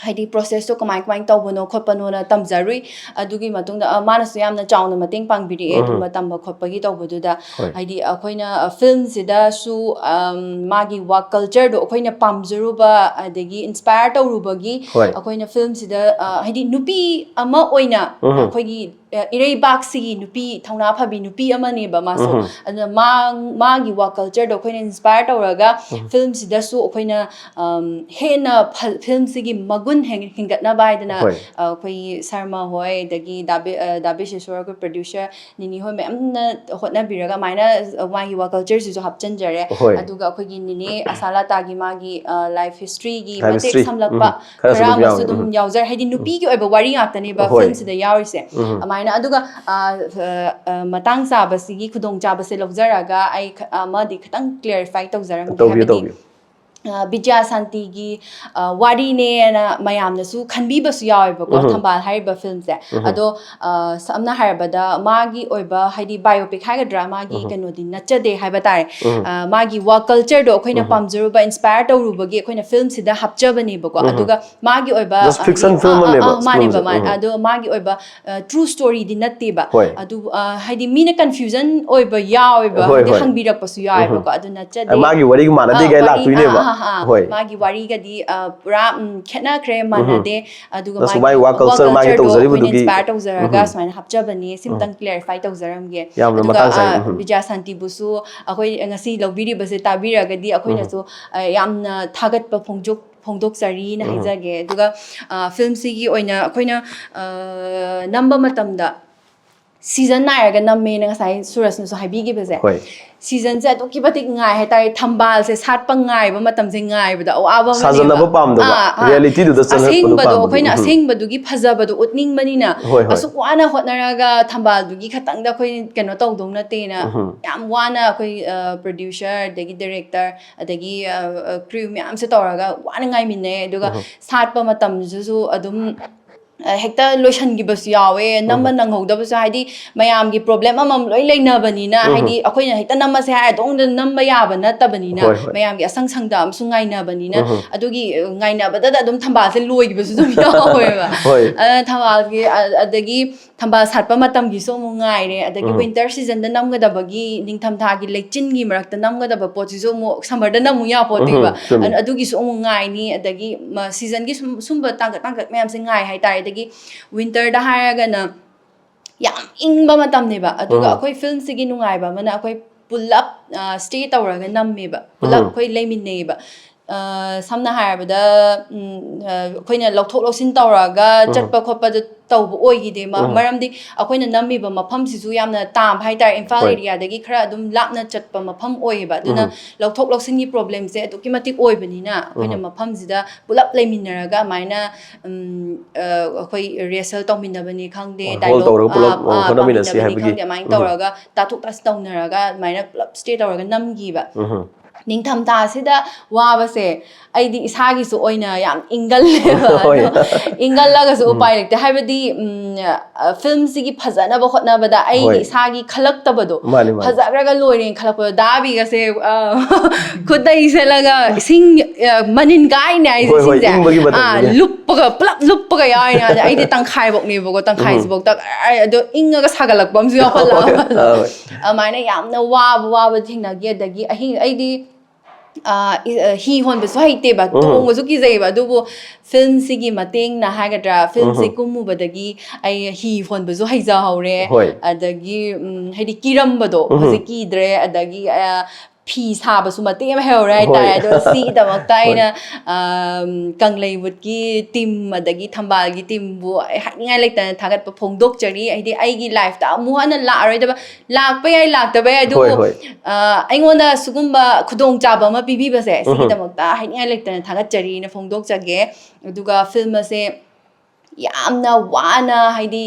ꯍꯥꯏꯗꯤ ꯄ꯭ꯔꯣꯁꯦꯁꯇꯣ ꯀꯃꯥꯏ ꯀꯃꯥꯏꯅ ꯇꯧꯕꯅꯣ ꯈꯣꯠꯄꯅꯣꯅ ꯇꯝꯖꯔꯨꯏ꯫ ꯑꯗꯨꯒꯤ ꯃꯇꯨꯡꯗ, ꯑ, ꯃꯥꯅꯁꯨ ꯌꯥꯝꯅ ꯆꯥꯎꯅ ꯃꯇꯦꯡ ꯄꯥꯡꯕꯤꯔꯛꯑꯦ ꯎꯝ. ꯑꯗꯨꯝꯕ ꯇꯝꯕ ꯈꯣꯠꯄꯒꯤ ꯇꯧꯕꯗꯨꯗ꯫ ꯍꯣꯏ. ꯍꯥꯏꯗꯤ ꯑꯩꯈꯣꯏꯅ, ꯑ, ꯐꯤꯜꯝꯁꯤꯗꯁꯨ, ꯑꯝ, ꯃꯥꯒꯤ ꯋꯥꯛ ꯀꯜꯆꯔꯗꯣ ꯑꯩꯈꯣꯏꯅ ꯄꯥꯝꯖꯔꯨꯕ ꯑꯗꯒꯤ ꯏꯟꯁꯄꯥꯌꯔ ꯇꯧꯔꯨꯕꯒꯤ ꯍꯣꯏ. ꯑꯩꯈꯣꯏꯅ ꯐꯤꯜꯝꯁꯤꯗ, ꯑ, ꯍꯥꯏꯗꯤ ꯅꯨꯄꯤ ꯑꯃ ꯑꯣꯏꯅ ꯎꯝ. ꯑꯩꯈꯣꯏꯒꯤ, ꯑ, ꯏꯔꯩꯕꯥꯛꯁꯤꯒꯤ ꯅꯨꯄꯤ, ꯊꯧꯅꯥ ꯐꯕꯤ ꯅꯨꯄꯤ ꯑꯃꯅꯦꯕ ꯃꯥꯁꯨ꯫ ꯎꯝ. ꯑꯗꯨꯅ ꯃꯥ-, ꯃꯥꯒꯤ ꯋꯥꯛ ꯀꯜꯆꯔꯗꯣ ꯑꯩꯈꯣꯏꯅ ꯏꯟꯁꯄꯥꯌꯔ ꯇꯧꯔꯒ ꯎꯝ. ꯐꯤꯜꯝꯁꯤꯗꯁꯨ ꯑꯩꯈꯣꯏꯅ, ꯑꯝ, ꯍꯦꯟꯅ ꯐ-, ꯐꯤꯜꯝꯁꯤꯒꯤ ꯃꯒꯨꯟ ꯍꯦꯟ-, ꯍꯦꯟꯒꯠꯅꯕ ꯍꯥꯏꯗꯅ, ꯍꯣꯏ. ꯑ, ꯑꯩꯈꯣꯏꯒꯤ ꯁꯔꯃ ꯍꯣꯏ, ꯑꯗꯒꯤ ꯗꯥꯕꯤ-, ꯑ, ꯗꯥꯕꯤꯁꯦꯁꯣꯔ, ꯑꯩꯈꯣꯏ ꯄ꯭ꯔꯣꯗ꯭ꯌꯨꯁꯔ ꯅꯤꯅꯤ ꯍꯣꯏ ꯃꯌꯥꯝꯅ ꯍꯣꯠꯅꯕꯤꯔꯒ ꯑꯗꯨꯃꯥꯏꯅ, ꯑ, ꯃꯥꯒꯤ ꯋꯥꯛ ꯀꯜꯆꯔꯁꯤꯁꯨ ꯍꯥꯞꯆꯤꯟꯖꯔꯦ꯫ ꯍꯣꯏ. ꯑꯗꯨꯒ ꯑꯩꯈꯣꯏꯒꯤ ꯅꯤꯅꯦ ꯑꯁꯥꯂꯥꯇꯥꯒꯤ ꯃꯥꯒꯤ, ꯑ, ꯂꯥꯏꯐ ꯍꯤꯁꯇ꯭ꯔꯤꯒꯤ ꯂꯥꯏꯐ ꯃꯇꯦꯛꯍꯤꯁꯇ꯭ꯔꯤ. ꯁꯝꯂꯛꯄ ꯎꯝ. ꯈꯔꯁꯨ ꯈꯔ ꯑꯗꯨꯝ ꯑꯃꯁꯨ ꯌꯥꯎꯋꯦ. ꯑꯗꯨꯝ ꯎꯝ. ꯌꯥꯎꯖꯔꯦ꯫ ꯍꯥꯏꯗꯤ ꯅꯨꯄꯤꯒꯤ ꯑꯣꯏꯕ ꯋꯥꯔꯤ ꯉꯥꯛꯇꯅꯦꯕ ꯍꯣꯏ. ꯐꯤꯜꯝꯁꯤꯗ ꯌꯥꯎꯔꯤꯁꯦ꯫ ꯎꯝ. ꯑꯗꯨꯃꯥꯏꯅ ꯑꯗꯨꯒ, ꯑ, ꯑ, ꯑ, ꯃꯇꯥꯡ ꯆꯥꯕꯁꯤꯒꯤ ꯈꯨꯗꯣꯡꯆꯥꯕꯁꯦ ꯂꯧꯖꯔꯒ ꯑꯩ ꯈ-, ꯑꯃꯗꯤ ꯈꯤꯇꯪ ꯀ꯭ꯂꯦꯔꯤꯐꯥꯏ ꯇꯧꯖꯔꯝꯒꯦ꯫ ꯇꯧꯕꯤꯌꯨ, ꯍꯥꯏꯕꯗꯤ, ꯇꯧꯕꯤꯌꯨ. ꯑ, ꯕꯤꯗ꯭ꯌꯥ ꯁꯥꯟꯇꯤꯒꯤ, ꯑ, ꯋꯥꯔꯤꯅꯦꯅ ꯃꯌꯥꯝꯅꯁꯨ ꯈꯟꯕꯤꯕꯁꯨ ꯌꯥꯎꯋꯦꯕꯀꯣ, ꯎꯝ. ꯊꯝꯕꯥꯜ ꯍꯥꯏꯔꯤꯕ ꯐꯤꯜꯝꯁꯦ꯫ ꯎꯝ. ꯑꯗꯣ, ꯑ, ꯁꯝꯅ ꯍꯥꯏꯔꯕꯗ ꯃꯥꯒꯤ ꯑꯣꯏꯕ, ꯍꯥꯏꯗꯤ ꯕꯥꯏꯑꯣꯄꯤꯛ ꯍꯥꯏꯒꯗ꯭ꯔꯥ, ꯃꯥꯒꯤ ꯎꯝ. ꯀꯩꯅꯣꯗꯤ ꯅꯠꯆꯗꯦ ꯍꯥꯏꯕ ꯇꯥꯔꯦ꯫ ꯎꯝ. ꯑ, ꯃꯥꯒꯤ ꯋꯥꯛ ꯀꯜꯆꯔꯗꯣ ꯑꯩꯈꯣꯏꯅ ꯎꯝ. ꯄꯥꯝꯖꯔꯨꯕ, ꯏꯟꯁꯄꯥꯌꯔ ꯇꯧꯔꯨꯕꯒꯤ ꯑꯩꯈꯣꯏꯅ ꯐꯤꯜꯝꯁꯤꯗ ꯍꯥꯞꯆꯕꯅꯦꯕꯀꯣ꯫ ꯎꯝ. ꯑꯗꯨꯒ ꯃꯥꯒꯤ ꯑꯣꯏꯕ, Just fiction ꯍꯥꯏꯗꯤ, film ꯑ, ꯑ, ꯑꯃꯅꯦꯕ, ꯑ, ꯃꯥꯅꯦꯕ, ꯐꯤꯂꯝꯁꯦ. ꯃꯥꯅꯦ꯫ ꯎꯝ. ꯑꯗꯣ ꯃꯥꯒꯤ ꯑꯣꯏꯕ, ꯑ, true storyꯗꯤ ꯅꯠꯇꯦꯕ꯫ ꯍꯣꯏ. ꯑꯗꯨ, ꯑ, ꯍꯥꯏꯗꯤ ꯃꯤꯅ ꯀꯟꯐ꯭ꯌꯨꯖꯟ ꯑꯣꯏꯕ ꯌꯥꯎꯋꯦꯕ, ꯍꯣꯏ, ꯍꯥꯏꯗꯤ ꯍꯣꯏ. ꯍꯪꯕꯤꯔꯛꯄꯁꯨ ꯎꯝ. ꯌꯥꯎꯋꯦꯕꯀꯣ꯫ ꯑꯗꯨ ꯅꯠꯆꯗꯦ꯫ ꯑ, ꯀꯥꯏ ꯋꯥꯔꯤ, ꯂꯥꯛꯇꯣꯏꯅꯦꯕ. ꯑ, ꯑ, ꯑ, ꯍꯣꯏ. ꯃꯥꯒꯤ ꯋꯥꯔꯤꯒꯗꯤ, ꯑ, ꯄꯨꯔꯥ, ꯎꯝ, ꯈꯦꯠꯅꯈ꯭ꯔꯦ, ꯎꯝ. ꯃꯥꯟꯅꯗꯦ꯫ ꯑꯗꯨꯒ Just ꯃꯥꯒꯤ ꯃꯥꯒꯤ ꯋꯥꯛ ꯀꯜꯆꯔ ꯋꯥꯛ ꯃꯥꯒꯤ ꯀꯜꯆꯔꯗꯣ ꯑꯩꯈꯣꯏꯅ ꯇꯧꯖꯔꯤꯕꯗꯨꯒꯤ. ꯏꯟꯁꯄꯥꯌꯔ ꯇꯧꯖꯔꯒ ꯎꯝ. ꯁꯨꯃꯥꯏꯅ ꯍꯥꯞꯆꯕꯅꯦ꯫ ꯎꯝ. ꯁꯤꯝꯇꯪ ꯀ꯭ꯂꯦꯔꯤꯐꯥꯏ ꯇꯧꯖꯔꯝꯒꯦ꯫ ꯌꯥꯝꯅ ꯑꯗꯨꯒ, ꯃꯇꯥꯡ ꯆꯥꯏ. ꯑ, ꯎꯝ. ꯕꯤꯗ꯭ꯌꯥ ꯁꯥꯟꯇꯤꯕꯨꯁꯨ ꯑꯩꯈꯣꯏ ꯉꯁꯤ ꯂꯧꯕꯤꯔꯤꯕꯁꯦ ꯇꯥꯕꯤꯔꯒꯗꯤ ꯑꯩꯈꯣꯏꯅꯁꯨ, ꯑ, ꯌꯥꯝꯅ ꯊꯥꯒꯠꯄ ꯐꯣꯡꯗꯣꯛ-, ꯐꯣꯡꯗꯣꯛꯆꯔꯤꯅ ꯎꯝ. ꯍꯥꯏꯖꯒꯦ꯫ ꯑꯗꯨꯒ, ꯑ, ꯐꯤꯜꯝꯁꯤꯒꯤ ꯑꯣꯏꯅ ꯑꯩꯈꯣꯏꯅ, ꯑ, ꯅꯝꯕ ꯃꯇꯝꯗ ꯁꯤꯖꯟ ꯅꯥꯏꯔꯒ ꯅꯝꯃꯦꯅ ꯉꯁꯥꯏ ꯁꯨꯔꯖꯅꯁꯨ ꯍꯥꯏꯕꯤꯈꯤꯕꯁꯦ, ꯍꯣꯏ ꯁꯤꯖꯟꯁꯦ ꯑꯗꯨꯛꯀꯤ ꯃꯇꯤꯛ ꯉꯥꯏ ꯍꯥꯏꯇꯥꯔꯦ꯫ ꯊꯝꯕꯥꯜꯁꯦ ꯁꯥꯠꯄ ꯉꯥꯏꯕ ꯃꯇꯝꯁꯦ ꯉꯥꯏꯕꯗ ꯑꯋꯥꯕ ꯑꯃꯅꯦꯕ꯫ ꯁꯥꯖꯟꯅꯕ ꯄꯥꯝꯗꯕ ꯑꯥ, ꯑꯥ. ꯔꯤꯌꯦꯂꯤꯇꯤꯗꯨꯗ ꯆꯪꯉꯛꯄꯗꯣ ꯑꯁꯦꯡꯕꯗꯣ ꯄꯥꯝꯕꯗꯣ꯫ ꯑꯩꯈꯣꯏꯅ ꯎꯝ. ꯑꯁꯦꯡꯕꯗꯨꯒꯤ ꯐꯖꯕꯗꯣ ꯎꯠꯅꯤꯡꯕꯅꯤꯅ ꯍꯣꯏ, ꯍꯣꯏ. ꯑꯁꯨꯛ ꯋꯥꯅ ꯍꯣꯠꯅꯔꯒ ꯊꯝꯕꯥꯜꯗꯨꯒꯤ ꯈꯛꯇꯪꯗ ꯑꯩꯈꯣꯏ ꯀꯩꯅꯣ ꯇꯧꯗꯧ ꯅꯠꯇꯦꯅ ꯎꯝ. ꯌꯥꯝ ꯋꯥꯅ ꯑꯩꯈꯣꯏ ꯄ꯭ꯔꯣꯗ꯭ꯌꯨꯁꯔ ꯑꯗꯒꯤ ꯗꯤꯔꯦꯛꯇꯔ ꯑꯗꯒꯤ ꯀ꯭ꯔꯤꯌꯨ ꯃꯌꯥꯝꯁꯦ ꯇꯧꯔꯒ ꯋꯥꯅ ꯉꯥꯏꯃꯤꯟꯅꯩ꯫ ꯑꯗꯨꯒ ꯎꯝ. ꯁꯥꯠꯄ ꯃꯇꯝꯁꯤꯁꯨ ꯑꯗꯨꯝ ꯑ, ꯍꯦꯛꯇ ꯂꯣꯏꯁꯤꯟꯈꯤꯕꯁꯨ ꯌꯥꯎꯋꯦ, ꯅꯝꯕ ꯎꯝ. ꯅꯪꯍꯧꯗꯕꯁꯨ, ꯍꯥꯏꯗꯤ ꯃꯌꯥꯝꯒꯤ ꯄ꯭ꯔꯣꯕ꯭ꯂꯦꯝ ꯑꯃꯃꯝ ꯂꯣꯏ ꯂꯩꯅꯕꯅꯤꯅ, ꯎꯝ. ꯍꯥꯏꯗꯤ ꯑꯩꯈꯣꯏꯅ ꯍꯦꯛꯇ ꯅꯝꯃꯁꯦ ꯍꯥꯏꯔ ꯑꯗꯣꯝꯗ ꯅꯝꯕ ꯌꯥꯕ ꯅꯠꯇꯕꯅꯤꯅ, ꯍꯣꯏ, ꯍꯣꯏ. ꯃꯌꯥꯝꯒꯤ ꯑꯁꯪ ꯁꯪꯗ ꯑꯃꯁꯨ ꯉꯥꯏꯅꯕꯅꯤꯅ, ꯎꯝ. ꯑꯗꯨꯒꯤ ꯑ, ꯉꯥꯏꯅꯕꯗꯗ ꯑꯗꯨꯝ ꯊꯝꯕꯥꯜꯁꯦ ꯂꯣꯏꯈꯤꯕꯁꯨ ꯑꯗꯨꯝ ꯌꯥꯎꯋꯦꯕ꯫ ꯍꯣꯏ. ꯑ, ꯊꯝꯕꯥꯜꯒꯤ ꯑ, ꯑꯗꯒꯤ ꯊꯝꯕꯥꯜ ꯁꯥꯠꯄ ꯃꯇꯝꯒꯤꯁꯨ ꯑꯃꯨꯛ ꯉꯥꯏꯔꯦ, ꯑꯗꯒꯤ ꯎꯝ. ꯋꯤꯟꯇꯔ ꯁꯤꯖꯟꯗ ꯅꯝꯒꯗꯕꯒꯤ, ꯅꯤꯡꯊꯝꯊꯥꯒꯤ ꯂꯩꯆꯤꯟꯒꯤ ꯃꯔꯛꯇ ꯅꯝꯒꯗꯕ ꯄꯣꯠꯁꯤꯁꯨ ꯑꯃꯨꯛ ꯁꯝꯃꯔꯗꯅ ꯑꯃꯨꯛ ꯌꯥꯄꯣꯠꯇꯦꯕ꯫ ꯎꯝ, ꯆꯨꯝꯃꯤ. ꯑꯗꯨ- ꯑꯗꯨꯒꯤꯁꯨ ꯑꯃꯨꯛ ꯉꯥꯏꯅꯤ, ꯑꯗꯒꯤ ꯃ- ꯁꯤꯖꯟꯒꯤ ꯁꯨꯝ ꯁꯨꯝꯕ ꯇꯥꯡꯀꯛ ꯇꯥꯡꯀꯛ ꯃꯌꯥꯝꯁꯦ ꯉꯥꯏ ꯍꯥꯏꯇꯥꯔꯦ꯫ ꯑꯗꯒꯤ ꯋꯤꯟꯇꯔꯗ ꯍꯥꯏꯔꯒꯅ ꯌꯥꯝ ꯏꯪꯕ ꯃꯇꯝꯅꯦꯕ꯫ ꯑꯗꯨꯒ ꯎꯝ. ꯑꯩꯈꯣꯏ ꯐꯤꯜꯝꯁꯤꯒꯤ ꯅꯨꯡꯉꯥꯏꯕ ꯑꯃꯅ ꯑꯩꯈꯣꯏ ꯄꯨꯂꯞ ꯁ꯭ꯇꯦ ꯇꯧꯔꯒ ꯅꯝꯃꯦꯕ, ꯄꯨꯂꯞ ꯎꯝ. ꯑꯩꯈꯣꯏ ꯂꯩꯃꯤꯟꯅꯩꯌꯦꯕ꯫ ꯑ, ꯁꯝꯅ ꯍꯥꯏꯔꯕꯗ, ꯎꯝ, ꯑ, ꯑꯩꯈꯣꯏꯅ ꯂꯧꯊꯣꯛ ꯂꯧꯁꯤꯟ ꯇꯧꯔꯒ ꯎꯝ. ꯆꯠꯄ ꯈꯣꯠꯄꯗ ꯇꯧꯕ ꯑꯣꯏꯈꯤꯗꯦ꯫ ꯃ- ꯎꯝ. ꯃꯔꯝꯗꯤ ꯑꯩꯈꯣꯏꯅ ꯅꯝꯃꯤꯕ ꯃꯐꯝꯁꯤꯁꯨ ꯌꯥꯝꯅ ꯇꯥꯝꯕ ꯍꯥꯏꯇꯥꯔꯦ, ꯏꯝꯐꯥꯜ ꯍꯣꯏ. ꯑꯦꯔꯤꯌꯥꯗꯒꯤ ꯈꯔ ꯑꯗꯨꯝ ꯂꯥꯞꯅ ꯆꯠꯄ ꯃꯐꯝ ꯑꯣꯏꯌꯦꯕ꯫ ꯑꯗꯨꯅ ꯎꯝ. ꯂꯧꯊꯣꯛ ꯂꯧꯁꯤꯟꯒꯤ ꯄ꯭ꯔꯣꯕ꯭ꯂꯦꯝꯁꯦ ꯑꯗꯨꯛꯀꯤ ꯃꯇꯤꯛ ꯑꯣꯏꯕꯅꯤꯅ, ꯑꯩꯈꯣꯏꯅ ꯎꯝ. ꯃꯐꯝꯁꯤꯗ ꯄꯨꯂꯞ ꯂꯩꯃꯤꯟꯅꯔꯒ ꯑꯗꯨꯃꯥꯏꯅ, ꯎꯝ, ꯑ, ꯑꯩꯈꯣꯏ ꯔꯤꯍꯔꯁꯦꯜ ꯇꯧꯃꯤꯟꯅꯕꯅꯤ ꯈꯪꯗꯦ, ꯍꯣꯜ ꯗꯥꯏꯂꯣꯒ, ꯇꯧꯔꯒ ꯄꯨꯂꯞ, ꯑ, ꯑ, ꯑ, ꯍꯣꯠꯅꯃꯤꯟꯅꯁꯤ ꯄꯥꯃꯤꯟꯅꯕꯅꯤ ꯍꯥꯏꯕꯒꯤ. ꯈꯪꯗꯦ, ꯑꯗꯨꯃꯥꯏꯅ ꯎꯝ. ꯇꯧꯔꯒ ꯇꯥꯊꯣꯛ ꯇꯥꯁꯤꯟ ꯇꯧꯅꯔꯒ ꯑꯗꯨꯃꯥꯏꯅ ꯄꯨꯂꯞ ꯁ꯭ꯇꯦ ꯇꯧꯔꯒ ꯅꯝꯈꯤꯕ꯫ ꯎꯝ. ꯅꯤꯡꯊꯝꯊꯥꯁꯤꯗ ꯋꯥꯕꯁꯦ ꯑꯩꯗꯤ ꯏꯁꯥꯒꯤꯁꯨ ꯑꯣꯏꯅ ꯌꯥꯝ ꯏꯪꯒꯜꯂꯦꯕ꯫ ꯍꯣꯏ. ꯑꯗꯣ ꯏꯪꯒꯜꯂꯒꯁꯨ ꯎꯝ. ꯎꯄꯥꯏ ꯂꯩꯇꯦ, ꯍꯥꯏꯕꯗꯤ, ꯎꯝ, ꯑ, ꯐꯤꯜꯝꯁꯤꯒꯤ ꯐꯖꯅꯕ ꯍꯣꯠꯅꯕꯗ ꯑꯩꯒꯤ ꯍꯣꯏ. ꯏꯁꯥꯒꯤ ꯈꯜꯂꯛꯇꯕꯗꯣ, ꯃꯥꯅꯤ, ꯃꯥꯅꯤ. ꯐꯖꯈ꯭ꯔꯒ ꯂꯣꯏꯔꯦꯅ ꯈꯜꯂꯛꯄꯗꯣ, ꯗꯥꯕꯤꯒꯁꯦ, ꯑ, ꯈꯨꯠꯇ ꯏꯁꯜꯂꯒ ꯏꯁꯤꯡ, ꯑ, ꯃꯅꯤꯟ ꯀꯥꯏꯅꯦ ꯍꯥꯏꯁꯦ, ꯍꯣꯏ, ꯍꯣꯏ, ꯏꯁꯤꯡꯁꯦ꯫ ꯏꯪꯕꯒꯤ ꯑꯥ, ꯃꯇꯝꯗꯨꯅꯦ. ꯂꯨꯞꯄꯒ, ꯄꯨꯂꯞ ꯂꯨꯞꯄꯒ ꯌꯥꯎꯔꯤꯅꯦ꯫ ꯑꯗ ꯑꯩꯗꯤ ꯇꯪꯈꯥꯏꯐꯧꯅꯦꯕꯀꯣ, ꯇꯪꯈꯥꯏꯁꯤꯐꯧꯗ ꯑꯗꯣ ꯏꯪꯉꯒ ꯁꯥꯒꯠꯂꯛꯄ ꯑꯃꯁꯨ ꯌꯥꯎꯈꯠꯂꯛꯑꯕ꯫ ꯍꯣꯏ, ꯍꯣꯏ. ꯑꯗꯨꯃꯥꯏꯅ ꯌꯥꯝꯅ ꯋꯥꯕ ꯋꯥꯕ ꯊꯦꯡꯅꯈꯤ꯫ ꯑꯗꯒꯤ ꯑꯍꯤꯡ ꯑꯩꯗꯤ, ꯑ, ꯏ-, ꯑ, ꯍꯤ ꯍꯣꯟꯕꯁꯨ ꯍꯩꯇꯦꯕ, ꯎꯝ. ꯇꯣꯡꯕꯁꯨ ꯀꯤꯖꯩꯕ꯫ ꯑꯗꯨꯕꯨ ꯐꯤꯜꯝꯁꯤꯒꯤ ꯃꯇꯦꯡꯅ ꯍꯥꯏꯒꯗ꯭ꯔꯥ, ꯐꯤꯜꯝꯁꯤ ꯎꯝ. ꯀꯨꯝꯃꯨꯕꯗꯒꯤ ꯑꯩ ꯍꯤ ꯍꯣꯟꯕꯁꯨ ꯍꯩꯖꯍꯧꯔꯦ꯫ ꯍꯣꯏ. ꯑꯗꯒꯤ, ꯎꯝ, ꯍꯥꯏꯗꯤ ꯀꯤꯔꯝꯕꯗꯣ ꯎꯝ. ꯍꯧꯖꯤꯛ ꯀꯤꯗ꯭ꯔꯦ꯫ ꯑꯗꯒꯤ, ꯑ, ꯐꯤ ꯁꯥꯕꯁꯨ ꯃꯇꯦꯛ ꯑꯃ ꯍꯩꯍꯧꯔꯦ ꯍꯥꯏꯇꯥꯔꯦ꯫ ꯍꯣꯏ꯫ ꯑꯗꯣ ꯁꯤꯒꯤꯗꯃꯛꯇ ꯍꯣꯏ꯫ ꯑꯩꯅ ꯑꯝ, ꯀꯪꯂꯩꯋꯨꯠꯀꯤ ꯇꯤꯝ ꯑꯗꯒꯤ ꯊꯝꯕꯥꯜꯒꯤ ꯇꯤꯝꯕꯨ ꯑꯩ ꯍꯥꯏꯅꯤꯡꯉꯥꯏ ꯂꯩꯇꯅ ꯊꯥꯒꯠꯄ ꯐꯣꯡꯗꯣꯛꯆꯔꯤ꯫ ꯍꯥꯏꯗꯤ ꯑꯩꯒꯤ ꯂꯥꯏꯐꯇ ꯑꯃꯨꯛ ꯍꯟꯅ ꯂꯥꯛꯑꯔꯣꯏꯗꯕ, ꯂꯥꯛꯄ ꯌꯥꯏ ꯂꯥꯛꯇꯕ ꯌꯥꯏ, ꯑꯗꯨꯕꯨ ꯍꯣꯏ, ꯍꯣꯏ꯫ ꯑ, ꯑꯩꯉꯣꯟꯗ ꯁꯤꯒꯨꯝꯕ ꯈꯨꯗꯣꯡꯆꯥꯕ ꯑꯃ ꯄꯤꯕꯤꯕꯁꯦ ꯎꯝꯍꯨꯝ꯫ ꯁꯤꯒꯤꯗꯃꯛꯇ ꯍꯥꯏꯅꯤꯡꯉꯥꯏ ꯂꯩꯇꯅ ꯊꯥꯒꯠꯆꯔꯤꯅ ꯐꯣꯡꯗꯣꯛꯆꯒꯦ꯫ ꯑꯗꯨꯒ ꯐꯤꯂꯝ ꯑꯁꯦ ꯌꯥꯝꯅ ꯋꯥꯅ, ꯍꯥꯏꯗꯤ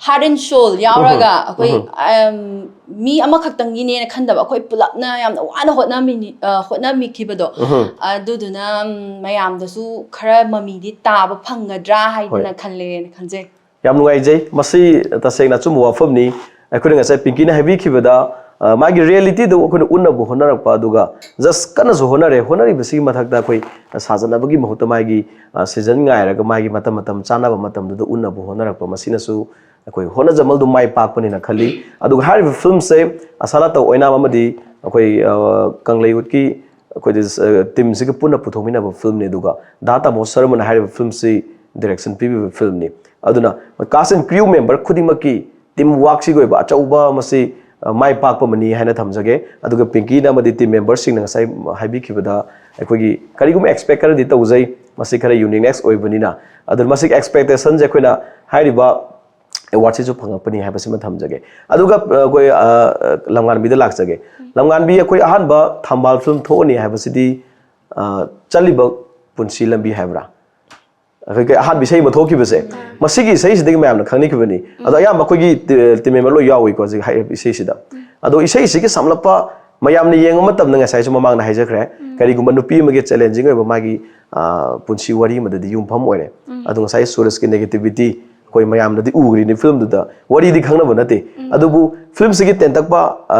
heart and soul ꯌꯥꯎꯔꯒ, ꯎꯝꯍꯨꯝ, ꯑꯩꯈꯣꯏ ꯎꯝꯍꯨꯝ꯫ ꯑꯝ, ꯃꯤ ꯑꯃꯈꯛꯇꯪꯒꯤꯅꯦꯅ ꯈꯟꯗꯕ, ꯑꯩꯈꯣꯏ ꯄꯨꯂꯞꯅ ꯌꯥꯝꯅ ꯋꯥꯅ ꯍꯣꯠꯅꯃꯤꯅꯤ-, ꯑ, ꯍꯣꯠꯅꯃꯤꯈꯤꯕꯗꯣ꯫ ꯎꯝꯍꯨꯝ꯫ ꯑꯗꯨꯗꯨꯅ, ꯎꯝ, ꯃꯌꯥꯝꯗꯁꯨ ꯈꯔ ꯃꯃꯤꯗꯤ ꯇꯥꯕ ꯐꯪꯒꯗ꯭ꯔꯥ ꯍꯥꯏꯗꯅ ꯍꯣꯏ꯫ ꯈꯜꯂꯦꯅ ꯈꯟꯖꯩ꯫ ꯌꯥꯝ ꯅꯨꯡꯉꯥꯏꯖꯩ꯫ ꯃꯁꯤ ꯇꯁꯦꯡꯅ ꯑꯆꯨꯝꯕ ꯋꯥꯐꯝꯅꯤ꯫ ꯑꯩꯈꯣꯏꯅ ꯉꯁꯥꯏ ꯄꯤꯡꯀꯤꯅ ꯍꯥꯏꯕꯤꯈꯤꯕꯗ, ꯑ, ꯃꯥꯒꯤ reality ꯗꯨ ꯑꯩꯈꯣꯏꯅ ꯎꯠꯅꯕ ꯍꯣꯠꯅꯔꯛꯄ, ꯑꯗꯨꯒ just ꯀꯟꯅꯁꯨ ꯍꯣꯠꯅꯔꯦ꯫ ꯍꯣꯠꯅꯔꯤꯕꯁꯤꯒꯤ ꯃꯊꯛꯇ ꯑꯩꯈꯣꯏ ꯁꯥꯖꯅꯕꯒꯤ ꯃꯍꯨꯠꯇ ꯃꯥꯒꯤ, ꯑ, season ꯉꯥꯏꯔꯒ ꯃꯥꯒꯤ ꯃꯇꯝ ꯃꯇꯝ ꯆꯥꯅꯕ ꯃꯇꯝꯗꯨꯗ ꯎꯠꯅꯕ ꯍꯣꯠꯅꯔꯛꯄ, ꯃꯁꯤꯅꯁꯨ ꯑꯩꯈꯣꯏ ꯍꯣꯠꯅꯖꯃꯜꯗꯨ ꯃꯥꯏ ꯄꯥꯛꯄꯅꯤꯅ ꯈꯜꯂꯤ꯫ ꯑꯗꯨꯒ ꯍꯥꯏꯔꯤꯕ ꯐꯤꯂꯝꯁꯦ ꯑꯁꯥꯂꯥꯇ ꯑꯣꯏꯅꯥꯝ ꯑꯃꯗꯤ ꯑꯩꯈꯣꯏ, ꯑ, ꯀꯪꯂꯩꯋꯨꯠꯀꯤ ꯑꯩꯈꯣꯏꯗꯤ, ꯑ, ꯇꯤꯝꯁꯤꯒ ꯄꯨꯟꯅ ꯄꯨꯊꯣꯛꯃꯤꯟꯅꯕ ꯐꯤꯂꯝꯅꯤ꯫ ꯑꯗꯨꯒ ꯗꯥ ꯇꯥꯃꯣ ꯁꯔꯃꯅ ꯍꯥꯏꯔꯤꯕ ꯐꯤꯂꯝꯁꯤ direction ꯄꯤꯕꯤꯕ ꯐꯤꯂꯝꯅꯤ꯫ ꯑꯗꯨꯅ cast and crew member ꯈꯨꯗꯤꯡꯃꯛꯀꯤ team work ꯁꯤꯒꯤ ꯑꯣꯏꯕ ꯑꯆꯧꯕ ꯃꯁꯤ, ꯑ, ꯃꯥꯏ ꯄꯥꯛꯄ ꯑꯃꯅꯤ ꯍꯥꯏꯅ ꯊꯝꯖꯒꯦ꯫ ꯑꯗꯨꯒ ꯄꯤꯡꯀꯤꯅ ꯑꯃꯗꯤ team member ꯁꯤꯡꯅ ꯉꯁꯥꯏ ꯍꯥꯏꯕꯤꯈꯤꯕꯗ ꯑꯩꯈꯣꯏꯒꯤ ꯀꯔꯤꯒꯨꯝꯕ expect ꯈꯔꯗꯤ ꯇꯧꯖꯩ, ꯃꯁꯤ ꯈꯔ uniqueness ꯑꯣꯏꯕꯅꯤꯅ꯫ ꯑꯗꯨꯅ ꯃꯁꯤꯒꯤ expectation ꯁꯦ ꯑꯩꯈꯣꯏꯅ ꯍꯥꯏꯔꯤꯕ award ꯁꯤꯁꯨ ꯐꯪꯉꯛꯄꯅꯤ ꯍꯥꯏꯕꯁꯤꯃ ꯊꯝꯖꯒꯦ꯫ ꯑꯗꯨꯒ, ꯑ, ꯑꯩꯈꯣꯏ, ꯑ, ꯑ, ꯂꯝꯉꯥꯟꯕꯤꯗ ꯂꯥꯛꯆꯒꯦ꯫ ꯂꯝꯉꯥꯟꯕꯤ, ꯑꯩꯈꯣꯏ ꯑꯍꯥꯟꯕ ꯊꯝꯕꯥꯜ ꯐꯤꯂꯝ ꯊꯣꯛꯑꯅꯤ ꯍꯥꯏꯕꯁꯤꯗꯤ, ꯑ, ꯆꯠꯂꯤꯕ ꯄꯨꯟꯁꯤ ꯂꯝꯕꯤ ꯍꯥꯏꯕ꯭ꯔꯥ? ꯑꯩꯈꯣꯏꯒꯤ ꯑꯍꯥꯟꯕ ꯏꯁꯩ ꯑꯃ ꯊꯣꯛꯈꯤꯕꯁꯦ, ꯃꯁꯤꯒꯤ ꯏꯁꯩꯁꯤꯗꯒꯤ ꯃꯌꯥꯝꯅ ꯈꯪꯅꯈꯤꯕꯅꯤ꯫ ꯑꯗꯣ ꯑꯌꯥꯝꯕ ꯑꯩꯈꯣꯏꯒꯤ ꯇꯤ-, team member ꯂꯣꯏ ꯌꯥꯎꯏꯀꯣ ꯍꯧꯖꯤꯛ ꯍꯥꯏꯔꯤꯕ ꯏꯁꯩꯁꯤꯗ꯫ ꯑꯗꯣ ꯏꯁꯩꯁꯤꯒꯤ ꯁꯝꯂꯞꯄ ꯃꯌꯥꯝꯅ ꯌꯦꯡꯕ ꯃꯇꯝꯗ, ꯉꯁꯥꯏꯁꯨ ꯃꯃꯥꯡꯗ ꯍꯥꯏꯖꯈ꯭ꯔꯦ, ꯀꯔꯤꯒꯨꯝꯕ ꯅꯨꯄꯤ ꯑꯃꯒꯤ challenging ꯑꯣꯏꯕ ꯃꯥꯒꯤ, ꯑ, ꯄꯨꯟꯁꯤ ꯋꯥꯔꯤ ꯑꯃꯗꯗꯤ ꯌꯨꯝꯐꯝ ꯑꯣꯏꯔꯦ꯫ ꯑꯗꯣ ꯉꯁꯥꯏ ꯁꯨꯔꯖꯀꯤ negativity ꯑꯩꯈꯣꯏ ꯃꯌꯥꯝꯅꯗꯤ ꯎꯈ꯭ꯔꯤꯅꯤ ꯐꯤꯂꯝꯗꯨꯗ, ꯋꯥꯔꯤꯗꯤ ꯈꯪꯅꯕ ꯅꯠꯇꯦ꯫ ꯑꯗꯨꯕꯨ ꯐꯤꯂꯝꯁꯤꯒꯤ ꯇꯦꯟꯇꯛꯄ, ꯑ,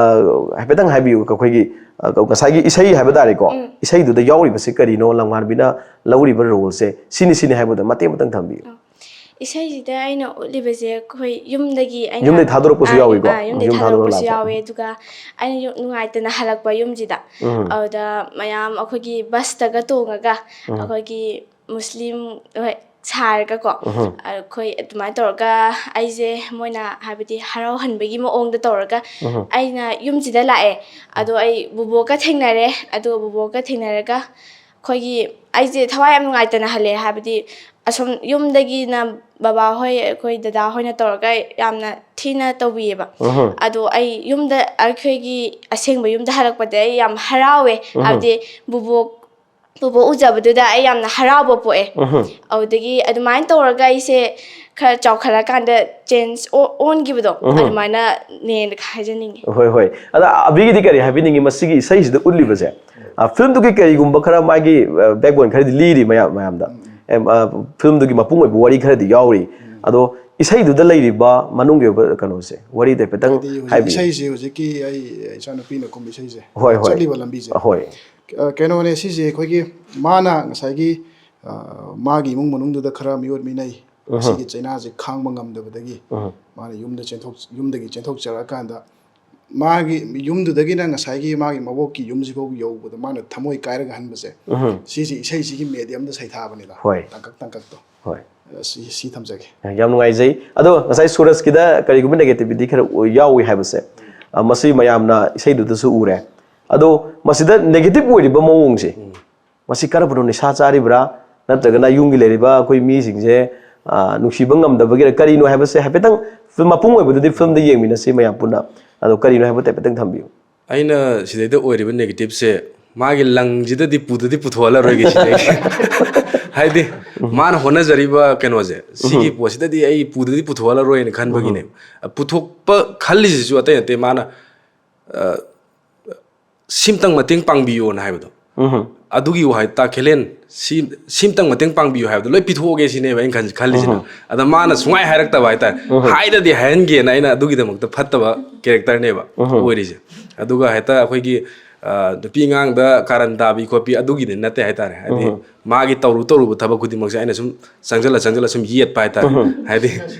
ꯍꯥꯏꯐꯦꯠꯇꯪ ꯍꯥꯏꯕꯤꯌꯨ, ꯑꯩꯈꯣꯏꯒꯤ, ꯑ, ꯉꯁꯥꯏꯒꯤ ꯏꯁꯩ ꯍꯥꯏꯕ ꯇꯥꯔꯦꯀꯣ, ꯏꯁꯩꯗꯨꯗ ꯌꯥꯎꯔꯤꯕꯁꯤ ꯀꯔꯤꯅꯣ, ꯂꯝꯉꯥꯟꯕꯤꯅ ꯂꯧꯔꯤꯕ role ꯁꯦ ꯁꯤꯅꯤ ꯁꯤꯅꯤ ꯍꯥꯏꯕꯗ ꯃꯇꯦꯛ ꯑꯃꯇꯪ ꯊꯝꯕꯤꯌꯨ꯫ ꯏꯁꯩꯁꯤꯗ ꯑꯩꯅ ꯎꯠꯂꯤꯕꯁꯦ ꯑꯩꯈꯣꯏ ꯌꯨꯝꯗꯒꯤ ꯑꯩꯅ, ꯌꯨꯝꯗꯩ ꯊꯥꯗꯣꯔꯛꯄꯁꯨ ꯑ, ꯌꯥꯎꯏꯀꯣ? ꯑ, ꯌꯨꯝꯗꯩ ꯌꯨꯝ ꯊꯥꯗꯣꯔꯛꯄ ꯊꯥꯗꯣꯔꯛꯄꯁꯨ ꯂꯥꯛꯄ꯫ ꯌꯥꯎꯋꯦ꯫ ꯑꯗꯨꯒ ꯑꯩꯅ ꯌꯨꯝ ꯅꯨꯡꯉꯥꯏꯇꯅ ꯍꯜꯂꯛꯄ ꯌꯨꯝꯁꯤꯗ, ꯎꯝ꯫ ꯑꯗꯨꯗ ꯃꯌꯥꯝ ꯑꯩꯈꯣꯏꯒꯤ bus ꯇꯒ ꯇꯣꯡꯉꯒ ꯎꯝ꯫ ꯑꯩꯈꯣꯏꯒꯤ ꯃꯨꯁꯂꯤꯝ, ꯍꯣꯏ, ꯁꯥꯔꯒꯀꯣ, ꯎꯝꯍꯨꯝ꯫ ꯑꯩꯈꯣꯏ ꯑꯗꯨꯃꯥꯏꯅ ꯇꯧꯔꯒ ꯑꯩꯁꯦ ꯃꯣꯏꯅ ꯍꯥꯏꯕꯗꯤ ꯍꯔꯥꯎꯍꯟꯕꯒꯤ ꯃꯑꯣꯡꯗ ꯇꯧꯔꯒ ꯎꯝꯍꯨꯝ꯫ ꯑꯩꯅ ꯌꯨꯝꯁꯤꯗ ꯂꯥꯛꯑꯦ꯫ ꯑꯗꯣ ꯑꯩ ꯕꯨꯕꯣꯛꯀ ꯊꯦꯡꯅꯔꯦ꯫ ꯑꯗꯨꯒ ꯕꯨꯕꯣꯛꯀ ꯊꯦꯡꯅꯔꯒ ꯑꯩꯈꯣꯏꯒꯤ, ꯑꯩꯁꯦ ꯊꯋꯥꯏ ꯌꯥꯝ ꯅꯨꯡꯉꯥꯏꯇꯅ ꯍꯜꯂꯦ, ꯍꯥꯏꯕꯗꯤ ꯑꯁꯨꯝ ꯌꯨꯝꯗꯒꯤꯅ ꯕꯕꯥ ꯍꯣꯏ, ꯑꯩꯈꯣꯏ ꯗꯗꯥ ꯍꯣꯏꯅ ꯇꯧꯔꯒ ꯌꯥꯝꯅ ꯊꯤꯅ ꯇꯧꯕꯤꯌꯦꯕ꯫ ꯎꯝꯍꯨꯝ꯫ ꯑꯗꯣ ꯑꯩ ꯌꯨꯝꯗ, ꯑꯩꯈꯣꯏꯒꯤ ꯑꯁꯦꯡꯕ ꯌꯨꯝꯗ ꯍꯜꯂꯛꯄꯗ ꯑꯩ ꯌꯥꯝ ꯍꯔꯥꯎꯋꯦ, ꯎꯝꯍꯨꯝ꯫ ꯍꯥꯏꯕꯗꯤ ꯕꯨꯕꯣꯛ ꯕꯨꯕꯣꯛ ꯎꯖꯕꯗꯨꯗ ꯑꯩ ꯌꯥꯝꯅ ꯍꯔꯥꯎꯕ ꯄꯣꯛꯑꯦ꯫ ꯎꯝꯍꯨꯝ꯫ ꯑꯗꯨꯗꯒꯤ ꯑꯗꯨꯃꯥꯏꯅ ꯇꯧꯔꯒ ꯑꯩꯁꯦ ꯈꯔ ꯆꯥꯎꯈꯠꯂꯀꯥꯟꯗ ꯆꯦꯟꯖ ꯑꯣꯟꯈꯤꯕꯗꯣ, ꯎꯝꯍꯨꯝ꯫ ꯑꯗꯨꯃꯥꯏꯅꯅꯦꯅ ꯍꯥꯏꯖꯅꯤꯡꯉꯤ꯫ ꯍꯣꯏ, ꯍꯣꯏ꯫ ꯑꯗ ꯑꯕꯤꯒꯤꯗꯤ ꯀꯔꯤ ꯍꯥꯏꯕꯤꯅꯤꯡꯉꯤ ꯃꯁꯤꯒꯤ ꯏꯁꯩꯁꯤꯗ ꯎꯠꯂꯤꯕꯁꯦ? ꯑ, ꯐꯤꯂꯝꯗꯨꯒꯤ ꯀꯔꯤꯒꯨꯝꯕ ꯈꯔ ꯃꯥꯒꯤ, ꯑ, ꯕꯦꯛꯕꯣꯟ ꯈꯔꯗꯤ ꯂꯤꯔꯤ ꯃꯌꯥꯝ, ꯃꯌꯥꯝꯗ꯫ ꯑꯦꯝ, ꯑ, ꯐꯤꯂꯝꯗꯨꯒꯤ ꯃꯄꯨꯡ ꯑꯣꯏꯕ ꯋꯥꯔꯤ ꯈꯔꯗꯤ ꯌꯥꯎꯔꯤ꯫ ꯑꯗꯣ ꯏꯁꯩꯗꯨꯗ ꯂꯩꯔꯤꯕ ꯃꯅꯨꯡꯒꯤ ꯑꯣꯏꯕ ꯀꯩꯅꯣꯁꯦ, ꯋꯥꯔꯤꯗꯣ ꯍꯥꯏꯐꯦꯠꯇꯪ ꯍꯥꯏꯗꯤ ꯍꯧꯖꯤꯛ ꯍꯥꯏꯕꯤꯌꯨ꯫ ꯏꯁꯩꯁꯦ ꯍꯧꯖꯤꯛꯀꯤ ꯑꯩ ꯏꯆꯥꯅꯨꯄꯤꯅ ꯀꯨꯝꯕ ꯏꯁꯩꯁꯦ, ꯍꯣꯏ, ꯍꯣꯏ꯫ ꯆꯠꯂꯤꯕ ꯂꯝꯕꯤꯁꯦ꯫ ꯍꯣꯏ꯫ ꯑ, ꯀꯩꯅꯣꯅꯦ ꯁꯤꯁꯦ, ꯑꯩꯈꯣꯏꯒꯤ ꯃꯥꯅ ꯉꯁꯥꯏꯒꯤ, ꯑ, ꯃꯥꯒꯤ ꯏꯃꯨꯡ ꯃꯅꯨꯡꯗꯨꯗ ꯈꯔ ꯃꯤꯑꯣꯠ ꯃꯤꯅꯩ, ꯎꯝꯍꯨꯝ꯫ ꯑꯁꯤꯒꯤ ꯆꯩꯅꯥꯁꯦ ꯈꯥꯡꯕ ꯉꯝꯗꯕꯗꯒꯤ ꯎꯝꯍꯨꯝ꯫ ꯃꯥꯅ ꯌꯨꯝꯗ ꯆꯦꯟꯊꯣꯛ-, ꯌꯨꯝꯗꯒꯤ ꯆꯦꯟꯊꯣꯛꯆꯔꯛꯑꯀꯥꯟꯗ ꯃꯥꯒꯤ ꯌꯨꯝꯗꯨꯗꯒꯤꯅ ꯉꯁꯥꯏꯒꯤ ꯃꯥꯒꯤ ꯃꯕꯣꯛꯀꯤ ꯌꯨꯝꯁꯤꯐꯥꯎ ꯌꯧꯕꯗ ꯃꯥꯅ ꯊꯃꯣꯏ ꯀꯥꯏꯔꯒ ꯍꯟꯕꯁꯦ, ꯎꯝꯍꯨꯝ꯫ ꯁꯤꯁꯦ ꯏꯁꯩꯁꯤꯒꯤ ꯃꯦꯗꯤꯌꯝꯗ ꯁꯩꯊꯥꯕꯅꯤꯗ꯫ ꯍꯣꯏ꯫ ꯇꯥꯡꯀꯛ ꯇꯥꯡꯀꯛꯇꯣ꯫ ꯍꯣꯏ꯫ ꯑ, ꯁꯤ, ꯁꯤ ꯊꯝꯖꯒꯦ꯫ ꯌꯥꯝ ꯅꯨꯡꯉꯥꯏꯖꯩ꯫ ꯑꯗꯣ ꯉꯁꯥꯏ ꯁꯨꯔꯖꯀꯤꯗ ꯀꯔꯤꯒꯨꯝꯕ negativity ꯈꯔ ꯑꯣꯏ-, ꯌꯥꯎꯏ ꯍꯥꯏꯕꯁꯦ, ꯑ, ꯃꯁꯤ ꯃꯌꯥꯝꯅ ꯏꯁꯩꯗꯨꯗꯁꯨ ꯎꯔꯦ꯫ ꯑꯗꯣ ꯃꯁꯤꯗ negative ꯑꯣꯏꯔꯤꯕ ꯃꯑꯣꯡꯁꯦ, ꯃꯁꯤ ꯀꯔꯝꯕꯅꯣ? ꯅꯤꯁꯥ ꯆꯥꯔꯤꯕ꯭ꯔꯥ? ꯅꯠꯇ꯭ꯔꯒꯅ ꯌꯨꯝꯒꯤ ꯂꯩꯔꯤꯕ ꯑꯩꯈꯣꯏ ꯃꯤꯁꯤꯡꯁꯦ, ꯑ, ꯅꯨꯡꯁꯤꯕ ꯉꯝꯗꯕꯒꯤꯔ ꯀꯔꯤꯅꯣ ꯍꯥꯏꯕꯁꯦ ꯍꯥꯏꯐꯦꯠꯇꯪ, ꯐꯤꯂꯝ ꯃꯄꯨꯡ ꯑꯣꯏꯕꯗꯨꯗꯤ ꯐꯤꯂꯝꯗ ꯌꯦꯡꯃꯤꯟꯅꯁꯤ ꯃꯌꯥꯝ ꯄꯨꯟꯅ꯫ ꯑꯗꯣ ꯀꯔꯤꯅꯣ ꯍꯥꯏꯕꯗꯨ ꯍꯥꯏꯐꯦꯠꯇꯪ ꯊꯝꯕꯤꯌꯨ꯫ ꯑꯩꯅ ꯁꯤꯗꯩꯗ ꯑꯣꯏꯔꯤꯕ negative ꯁꯦ, ꯃꯥꯒꯤ ꯂꯪꯁꯤꯗꯗꯤ ꯄꯨꯗꯗꯤ ꯄꯨꯊꯣꯛꯍꯜꯂꯔꯣꯏꯒꯦ ꯁꯤꯗꯩꯗꯤ꯫ ꯍꯥꯏꯗꯤ ꯃꯥꯅ ꯍꯣꯠꯅꯖꯔꯤꯕ ꯀꯩꯅꯣꯁꯦ, ꯁꯤꯒꯤ ꯄꯣꯠꯁꯤꯗꯗꯤ ꯑꯩ ꯄꯨꯗꯗꯤ ꯄꯨꯊꯣꯛꯍꯜꯂꯔꯣꯏꯅ ꯈꯟꯕꯒꯤꯅꯦ꯫ ꯄꯨꯊꯣꯛꯄ ꯈꯜꯂꯤꯁꯤꯁꯨ ꯑꯇꯩ ꯅꯠꯇꯦ, ꯃꯥꯅ, ꯑ, ꯁꯤꯝꯇꯪ ꯃꯇꯦꯡ ꯄꯥꯡꯕꯤꯌꯣꯅ ꯍꯥꯏꯕꯗꯣ꯫ ꯎꯝꯍꯨꯝ꯫ ꯑꯗꯨꯒꯤ ꯋꯥꯍꯩ ꯇꯥꯈꯦꯂꯦꯟ, ꯁꯤ, ꯁꯤꯝꯇꯪ ꯃꯇꯦꯡ ꯄꯥꯡꯕꯤꯌꯨ ꯍꯥꯏꯕꯗꯣ ꯂꯣꯏ ꯄꯤꯊꯣꯛꯑꯒꯦ ꯁꯤꯅꯦꯕ ꯑꯩꯅ ꯈꯟ-, ꯈꯜꯂꯤꯁꯤꯅ꯫ ꯑꯗ ꯃꯥꯅ ꯁꯨꯡꯍꯥꯏ ꯍꯥꯏꯔꯛꯇꯕ ꯍꯥꯏꯇꯥꯔꯦ꯫ ꯍꯥꯏꯗꯗꯤ ꯍꯥꯏꯍꯟꯒꯦꯅ ꯑꯩꯅ ꯑꯗꯨꯒꯤꯗꯃꯛꯇ ꯐꯠꯇꯕ character ꯅꯦꯕ ꯑꯣꯏꯔꯤꯁꯦ꯫ ꯑꯗꯨꯒ ꯍꯦꯛꯇ ꯑꯩꯈꯣꯏꯒꯤ, ꯑ, ꯅꯨꯄꯤ ꯑꯉꯥꯡꯗ ꯀꯥꯔꯟ ꯇꯥꯕꯤ ꯈꯣꯠꯄꯤ ꯑꯗꯨꯒꯤꯗꯤ ꯅꯠꯇꯦ ꯍꯥꯏꯇꯥꯔꯦ꯫ ꯍꯥꯏꯗꯤ ꯃꯥꯒꯤ ꯇꯧꯔꯨ ꯇꯧꯔꯨꯕ ꯊꯕꯛ ꯈꯨꯗꯤꯡꯃꯛꯁꯦ ꯑꯩꯅ ꯁꯨꯝ ꯆꯪꯁꯤꯜꯂ ꯆꯪꯁꯤꯜꯂ ꯁꯨꯝ ꯌꯦꯠꯄ ꯍꯥꯏꯇꯥꯔꯦ꯫ ꯍꯥꯏꯗꯤ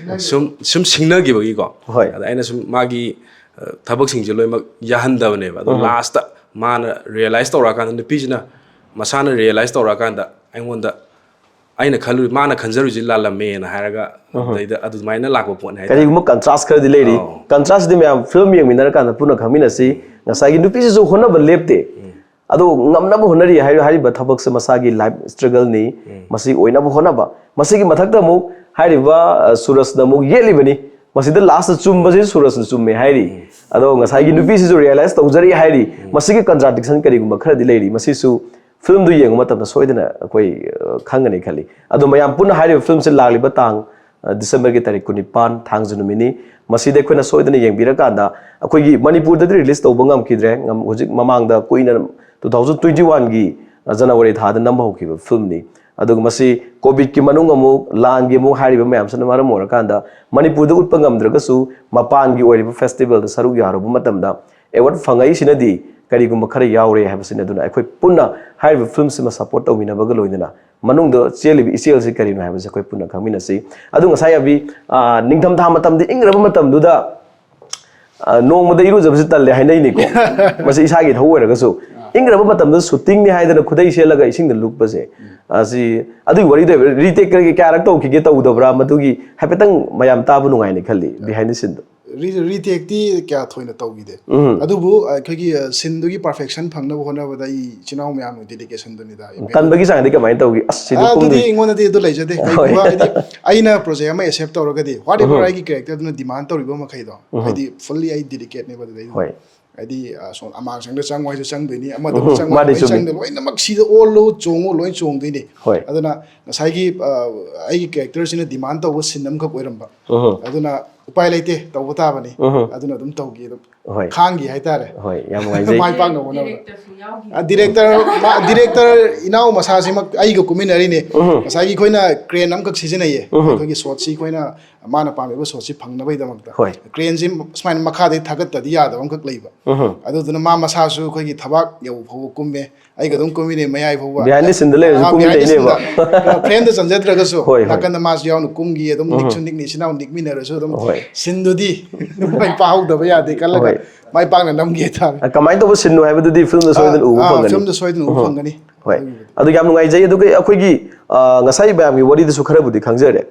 ꯁꯨꯝ, ꯁꯨꯝ ꯁꯤꯡꯅꯈꯤꯕꯒꯤꯀꯣ꯫ ꯍꯣꯏ꯫ ꯑꯗ ꯑꯩꯅ ꯁꯨꯝ ꯃꯥꯒꯤ, ꯑ, ꯊꯕꯛꯁꯤꯡꯁꯦ ꯂꯣꯏꯅꯃꯛ ꯌꯥꯍꯟꯗꯕꯅꯦꯕ꯫ ꯑꯗꯣ last ꯃꯥꯅ realize ꯇꯧꯔꯛꯑꯀꯥꯟꯗ, ꯅꯨꯄꯤꯁꯤꯅ ꯃꯁꯥꯅ realize ꯇꯧꯔꯛꯑꯀꯥꯟꯗ ꯑꯩꯉꯣꯟꯗ ꯑꯩꯅ ꯈꯜꯂꯨ ꯃꯥꯅ ꯈꯟꯖꯔꯨꯁꯤ ꯂꯥꯜꯂꯝꯃꯦꯅ ꯍꯥꯏꯔꯒ ꯑꯗꯩꯗ ꯑꯗꯨꯃꯥꯏꯅ ꯂꯥꯛꯄ ꯄꯣꯠꯅꯤ ꯍꯥꯏꯇꯥꯔꯦ꯫ ꯀꯔꯤꯒꯨꯝꯕ ꯀꯟꯇ꯭ꯔꯥꯁ ꯈꯔꯗꯤ ꯂꯩꯔꯤ꯫ ꯑꯧ꯫ ꯀꯟꯇ꯭ꯔꯥꯁꯇꯤ ꯃꯌꯥꯝ ꯐꯤꯂꯝ ꯌꯦꯡꯃꯤꯟꯅꯔꯀꯥꯟꯗ ꯄꯨꯟꯅ ꯈꯪꯃꯤꯟꯅꯁꯤ꯫ ꯉꯁꯥꯏꯒꯤ ꯅꯨꯄꯤꯁꯤꯁꯨ ꯍꯣꯠꯅꯕ ꯂꯦꯞꯇꯦ꯫ ꯑꯗꯣ ꯉꯝꯅꯕ ꯍꯣꯠꯅꯔꯤ꯫ ꯍꯥꯏꯔꯤꯕ ꯊꯕꯛꯁꯦ ꯃꯁꯥꯒꯤ ꯂꯥꯏꯐ ꯏꯁꯇ꯭ꯔꯒꯜꯅꯤ꯫ ꯃꯁꯤ ꯑꯣꯏꯅꯕ ꯍꯣꯠꯅꯕ꯫ ꯃꯁꯤꯒꯤ ꯃꯊꯛꯇ ꯑꯃꯨꯛ ꯍꯥꯏꯔꯤꯕ ꯁꯨꯔꯖꯅ ꯑꯃꯨꯛ ꯌꯦꯠꯂꯤꯕꯅꯤ꯫ ꯃꯁꯤꯗ ꯂꯥꯁꯇ ꯆꯨꯝꯕꯁꯤ ꯁꯨꯔꯖꯅ ꯆꯨꯝꯃꯦ ꯍꯥꯏꯔꯤ꯫ ꯑꯗꯣ ꯉꯁꯥꯏꯒꯤ ꯅꯨꯄꯤꯁꯤꯁꯨ ꯔꯤꯌꯦꯂꯥꯏꯁ ꯇꯧꯖꯔꯤ ꯍꯥꯏꯔꯤ꯫ ꯃꯁꯤꯒꯤ ꯀꯟꯇ꯭ꯔꯥꯗꯤꯛꯁꯟ ꯀꯔꯤꯒꯨꯝꯕ ꯈꯔꯗꯤ ꯂꯩꯔꯤ꯫ ꯃꯁꯤꯁꯨ ꯐꯤꯂꯝꯗꯨ ꯌꯦꯡꯕ ꯃꯇꯝꯗ ꯁꯣꯏꯗꯅ ꯑꯩꯈꯣꯏ ꯈꯪꯒꯅꯤ ꯈꯜꯂꯤ꯫ ꯑꯗꯣ ꯃꯌꯥꯝ ꯄꯨꯟꯅ ꯍꯥꯏꯔꯤꯕ ꯐꯤꯂꯝꯁꯤ ꯂꯥꯛꯂꯤꯕ ꯇꯥꯡ ꯗꯤꯁꯦꯝꯕꯔꯒꯤ ꯇꯥꯔꯤꯛ ꯀꯨꯟꯅꯤꯄꯥꯟ ꯊꯥꯡꯖ ꯅꯨꯃꯤꯠꯅꯤ꯫ ꯃꯁꯤꯗ ꯑꯩꯈꯣꯏꯅ ꯁꯣꯏꯗꯅ ꯌꯦꯡꯕꯤꯔꯀꯥꯟꯗ ꯑꯩꯈꯣꯏꯒꯤ ꯃꯅꯤꯄꯨꯔꯗꯗꯤ ꯔꯤꯂꯤꯁ ꯇꯧꯕ ꯉꯝꯈꯤꯗ꯭ꯔꯦ꯫ ꯍꯧꯖꯤꯛ ꯃꯃꯥꯡꯗ ꯀꯨꯏꯅ two thousand twenty one ꯒꯤ ꯖꯅꯋꯥꯔꯤ ꯊꯥꯗ ꯅꯝꯕ ꯍꯧꯈꯤꯕ ꯐꯤꯂꯝꯅꯤ꯫ ꯑꯗꯨꯒ ꯃꯁꯤ ꯀꯣꯚꯤꯗꯀꯤ ꯃꯅꯨꯡ ꯑꯃꯨꯛ ꯂꯥꯟꯒꯤ ꯑꯃꯨꯛ ꯍꯥꯏꯔꯤꯕ ꯃꯌꯥꯝꯁꯤꯅ ꯃꯔꯝ ꯑꯣꯏꯔꯀꯥꯟꯗ ꯃꯅꯤꯄꯨꯔꯗ ꯎꯠꯄ ꯉꯝꯗ꯭ꯔꯒꯁꯨ ꯃꯄꯥꯟꯒꯤ ꯑꯣꯏꯔꯤꯕ ꯐꯦꯁꯇꯤꯚꯦꯜꯗ ꯁꯔꯨꯛ ꯌꯥꯔꯨꯕ ꯃꯇꯝꯗ ꯑꯦꯋꯥꯔꯗ ꯐꯪꯉꯛꯏꯁꯤꯅꯗꯤ ꯀꯔꯤꯒꯨꯝꯕ ꯈꯔ ꯌꯥꯎꯔꯦ ꯍꯥꯏꯕꯁꯤꯅꯤ꯫ ꯑꯗꯨꯅ ꯑꯩꯈꯣꯏ ꯄꯨꯟꯅ ꯍꯥꯏꯔꯤꯕ ꯐꯤꯂꯝꯁꯤꯃ ꯁꯄꯣꯔꯠ ꯇꯧꯃꯤꯟꯅꯕꯒ ꯂꯣꯏꯅꯅ ꯃꯅꯨꯡꯗ ꯆꯦꯜꯂꯤꯕ ꯏꯆꯦꯜꯁꯤ ꯀꯔꯤꯅꯣ ꯍꯥꯏꯕꯁꯤ ꯑꯩꯈꯣꯏ ꯄꯨꯟꯅ ꯈꯪꯃꯤꯟꯅꯁꯤ꯫ ꯑꯗꯨ ꯉꯁꯥꯏ ꯑꯕꯤ, ꯑ, ꯅꯤꯡꯊꯝꯊꯥ ꯃꯇꯝꯗꯤ ꯏꯪꯈ꯭ꯔꯕ ꯃꯇꯝꯗꯨꯗ, ꯑ, ꯅꯣꯡꯃꯗ ꯏꯔꯨꯖꯕꯁꯤ ꯇꯜꯂꯦ ꯍꯥꯏꯅꯩꯅꯤꯀꯣ꯫ ꯃꯁꯤ ꯏꯁꯥꯒꯤ ꯏꯊꯧ ꯑꯣꯏꯔꯒꯁꯨ ꯏꯪꯈ꯭ꯔꯕ ꯃꯇꯝꯗ ꯁꯨꯇꯤꯡꯅꯤ ꯍꯥꯏꯗꯅ ꯈꯨꯗꯩ ꯁꯦꯠꯂꯒ ꯏꯁꯤꯡꯗ ꯂꯨꯞꯄꯁꯦ꯫ ꯑꯁꯤ ꯑꯗꯨꯒꯤ ꯋꯥꯔꯤꯗꯣ ꯔꯤꯇꯦꯛ ꯀꯔꯤ ꯀꯌꯥꯔꯛ ꯇꯧꯈꯤꯒꯦ ꯇꯧꯗꯕ꯭ꯔꯥ ꯃꯗꯨꯒꯤ ꯍꯥꯏꯐꯦꯠꯇꯪ ꯃꯌꯥꯝ ꯇꯥꯕ ꯅꯨꯡꯉꯥꯏꯅꯤ ꯈꯜꯂꯤ behind the scene ꯗꯣ꯫ ꯔꯤꯇꯦꯛꯇꯤ ꯀꯌꯥ ꯊꯣꯏꯅ ꯇꯧꯈꯤꯗꯦ꯫ ꯑꯗꯨꯕꯨ ꯑꯩꯈꯣꯏꯒꯤ ꯁꯤꯟꯗꯨꯒꯤ ꯄꯔꯐꯦꯛꯁꯟ ꯐꯪꯅꯕ ꯍꯣꯠꯅꯕꯗ ꯑꯩ ꯏꯆꯤꯟ ꯏꯅꯥꯎ ꯃꯌꯥꯝꯒꯤ ꯗꯦꯗꯤꯀꯦꯁꯟꯗꯨꯅꯤꯗ꯫ ꯀꯟꯕꯒꯤ ꯆꯥꯡꯗꯤ ꯀꯃꯥꯏꯅ ꯇꯧꯈꯤ? ꯑꯁ, ꯁꯤꯗꯤ ꯑꯗꯨꯗꯤ ꯄꯨꯡꯗꯤ ꯑꯩꯉꯣꯟꯗꯗꯤ ꯑꯗꯨ ꯂꯩꯖꯗꯦ꯫ ꯍꯣꯏ꯫ ꯀꯩꯒꯨꯝꯕ ꯍꯥꯏꯗꯤ ꯑꯩꯅ ꯄ꯭ꯔꯣꯖꯦꯛ ꯑꯃ ꯑꯦꯛꯁꯦꯞ ꯇꯧꯔꯒꯗꯤ whatever ꯑꯩꯒꯤ ꯀꯦꯔꯦꯛꯇꯔꯗꯨꯅ ꯗꯤꯃꯥꯟ ꯇꯧꯔꯤꯕ ꯃꯈꯩꯗꯣ ꯍꯥꯏꯗꯤ ꯐꯨꯜꯂꯤ ꯑꯩ ꯗꯦꯗꯤꯀꯦꯠꯅꯦꯕ ꯑꯗꯨꯗꯩꯗꯨꯗ꯫ ꯍꯣꯏ꯫ ꯍꯥꯏꯗꯤ ꯑ, ꯁꯣꯝ ꯑꯃꯥꯡꯁꯪꯗ ꯆꯪꯉꯨ ꯍꯥꯏꯁꯨ ꯆꯪꯗꯣꯏꯅꯤ, ꯑꯃꯗ ꯎꯝ, ꯆꯪꯉꯨ ꯃꯥꯅꯤ, ꯍꯥꯏꯁꯨ ꯆꯨꯝꯃꯤ꯫ ꯆꯪꯗꯣꯏꯅꯤ, ꯂꯣꯏꯅꯃꯛ ꯁꯤꯗ ꯑꯣꯜꯂꯨ ꯆꯣꯡꯉꯨ ꯂꯣꯏ ꯆꯣꯡꯗꯣꯏꯅꯤ꯫ ꯍꯣꯏ꯫ ꯑꯗꯨꯅ ꯉꯁꯥꯏꯒꯤ ꯑ, ꯑꯩꯒꯤ ꯀꯦꯔꯦꯛꯇꯔꯁꯤꯅ ꯗꯤꯃꯥꯟ ꯇꯧꯕ ꯁꯤꯟ ꯑꯃꯈꯛ ꯑꯣꯏꯔꯝꯕ꯫ ꯎꯝ꯫ ꯑꯗꯨꯅ ꯎꯄꯥꯏ ꯂꯩꯇꯦ, ꯇꯧꯕ ꯇꯥꯕꯅꯤ꯫ ꯎꯝ꯫ ꯑꯗꯨꯅ ꯑꯗꯨꯝ ꯇꯧꯈꯤ ꯑꯗꯨꯝ꯫ ꯍꯣꯏ꯫ ꯈꯥꯡꯈꯤ ꯍꯥꯏꯇꯥꯔꯦ꯫ ꯍꯣꯏ, ꯌꯥꯝ ꯅꯨꯡꯉꯥꯏꯖꯩ꯫ ꯃꯥꯏ ꯄꯥꯛꯅꯕ ꯍꯣꯠꯅꯕꯗ꯫ ꯗꯤꯔꯦꯛꯇꯔꯁꯨ ꯌꯥꯎꯈꯤ꯫ ꯑ, ꯗꯤꯔꯦꯛꯇꯔ ꯃꯥ- ꯗꯤꯔꯦꯛꯇꯔ ꯏꯅꯥꯎ ꯃꯁꯥꯁꯤꯃꯛ ꯑꯩꯒ ꯀꯨꯝꯃꯤꯟꯅꯔꯤꯅꯦ꯫ ꯎꯝ꯫ ꯉꯁꯥꯏꯒꯤ ꯑꯩꯈꯣꯏꯅ ꯀ꯭ꯔꯦꯟ ꯑꯃꯈꯛ ꯁꯤꯖꯤꯟꯅꯩꯌꯦ꯫ ꯎꯝ꯫ ꯑꯩꯈꯣꯏꯒꯤ ꯁꯣꯠꯁꯤ ꯑꯩꯈꯣꯏꯅ ꯃꯥꯅ ꯄꯥꯝꯃꯤꯕ ꯁꯣꯠꯁꯤ ꯐꯪꯅꯕꯒꯤꯗꯃꯛꯇ꯫ ꯍꯣꯏ꯫ ꯀ꯭ꯔꯦꯟꯁꯤ ꯁꯨꯃꯥꯏꯅ ꯃꯈꯥꯗꯩ ꯊꯥꯒꯠꯇꯗꯤ ꯌꯥꯗꯕ ꯑꯃꯈꯛ ꯂꯩꯕ꯫ ꯎꯝ꯫ ꯑꯗꯨꯗꯨꯅ ꯃꯥ ꯃꯁꯥꯁꯨ ꯑꯩꯈꯣꯏꯒꯤ ꯊꯕꯥꯛ ꯌꯧ ꯐꯥꯎꯕ ꯀꯨꯝꯃꯦ꯫ ꯑꯩꯒ ꯑꯗꯨꯝ ꯀꯨꯝꯃꯤꯅꯦ ꯃꯌꯥꯏ ꯐꯥꯎꯕ꯫ Behind the scene ꯗ ꯂꯩꯔꯁꯨ ꯑꯥ, ꯀꯨꯝꯃꯤ behind the ꯂꯩꯅꯦꯕ꯫ scene ꯗ꯫ ꯐ꯭ꯔꯦꯝꯗ ꯆꯟꯖꯗ꯭ꯔꯒꯁꯨ ꯍꯣꯏ, ꯍꯣꯏ꯫ ꯅꯥꯀꯟꯗ ꯃꯥꯁꯨ ꯌꯥꯎꯅ ꯀꯨꯝꯈꯤ꯫ ꯑꯗꯨꯝ ꯅꯤꯛꯁꯨ ꯅꯤꯛꯅꯤ, ꯏꯆꯤꯟ ꯏꯅꯥꯎ ꯅꯤꯛꯃꯤꯟꯅꯔꯁꯨ ꯑꯗꯨꯝ ꯍꯣꯏ꯫ ꯁꯤꯟꯗꯨꯗꯤ ꯃꯥꯏ ꯄꯥꯛꯍꯧꯗꯕ ꯌꯥꯗꯦ ꯈꯜꯂꯒ ꯍꯣꯏ꯫ ꯃꯥꯏ ꯄꯥꯛꯅ ꯅꯝꯈꯤ ꯍꯥꯏꯇꯥꯔꯦ꯫ ꯑ, ꯀꯃꯥꯏꯅ ꯇꯧꯕ ꯁꯤꯟꯅꯣ ꯍꯥꯏꯕꯗꯨꯗꯤ ꯐꯤꯂꯝꯗ ꯁꯣꯏꯗꯅ ꯎꯕ ꯑꯥ, ꯐꯪꯒꯅꯤ꯫ ꯐꯤꯂꯝꯗ ꯁꯣꯏꯗꯅ ꯎꯕ ꯐꯪꯒꯅꯤ꯫ ꯍꯣꯏ꯫ ꯑꯗꯨ ꯌꯥꯝ ꯅꯨꯡꯉꯥꯏꯖꯩ꯫ ꯑꯗꯨꯒ ꯑꯩꯈꯣꯏꯒꯤ ꯑ, ꯉꯁꯥꯏ ꯃꯌꯥꯝꯒꯤ ꯋꯥꯔꯤꯗꯁꯨ ꯈꯔꯕꯨꯗꯤ ꯈꯪꯖꯔꯦ꯫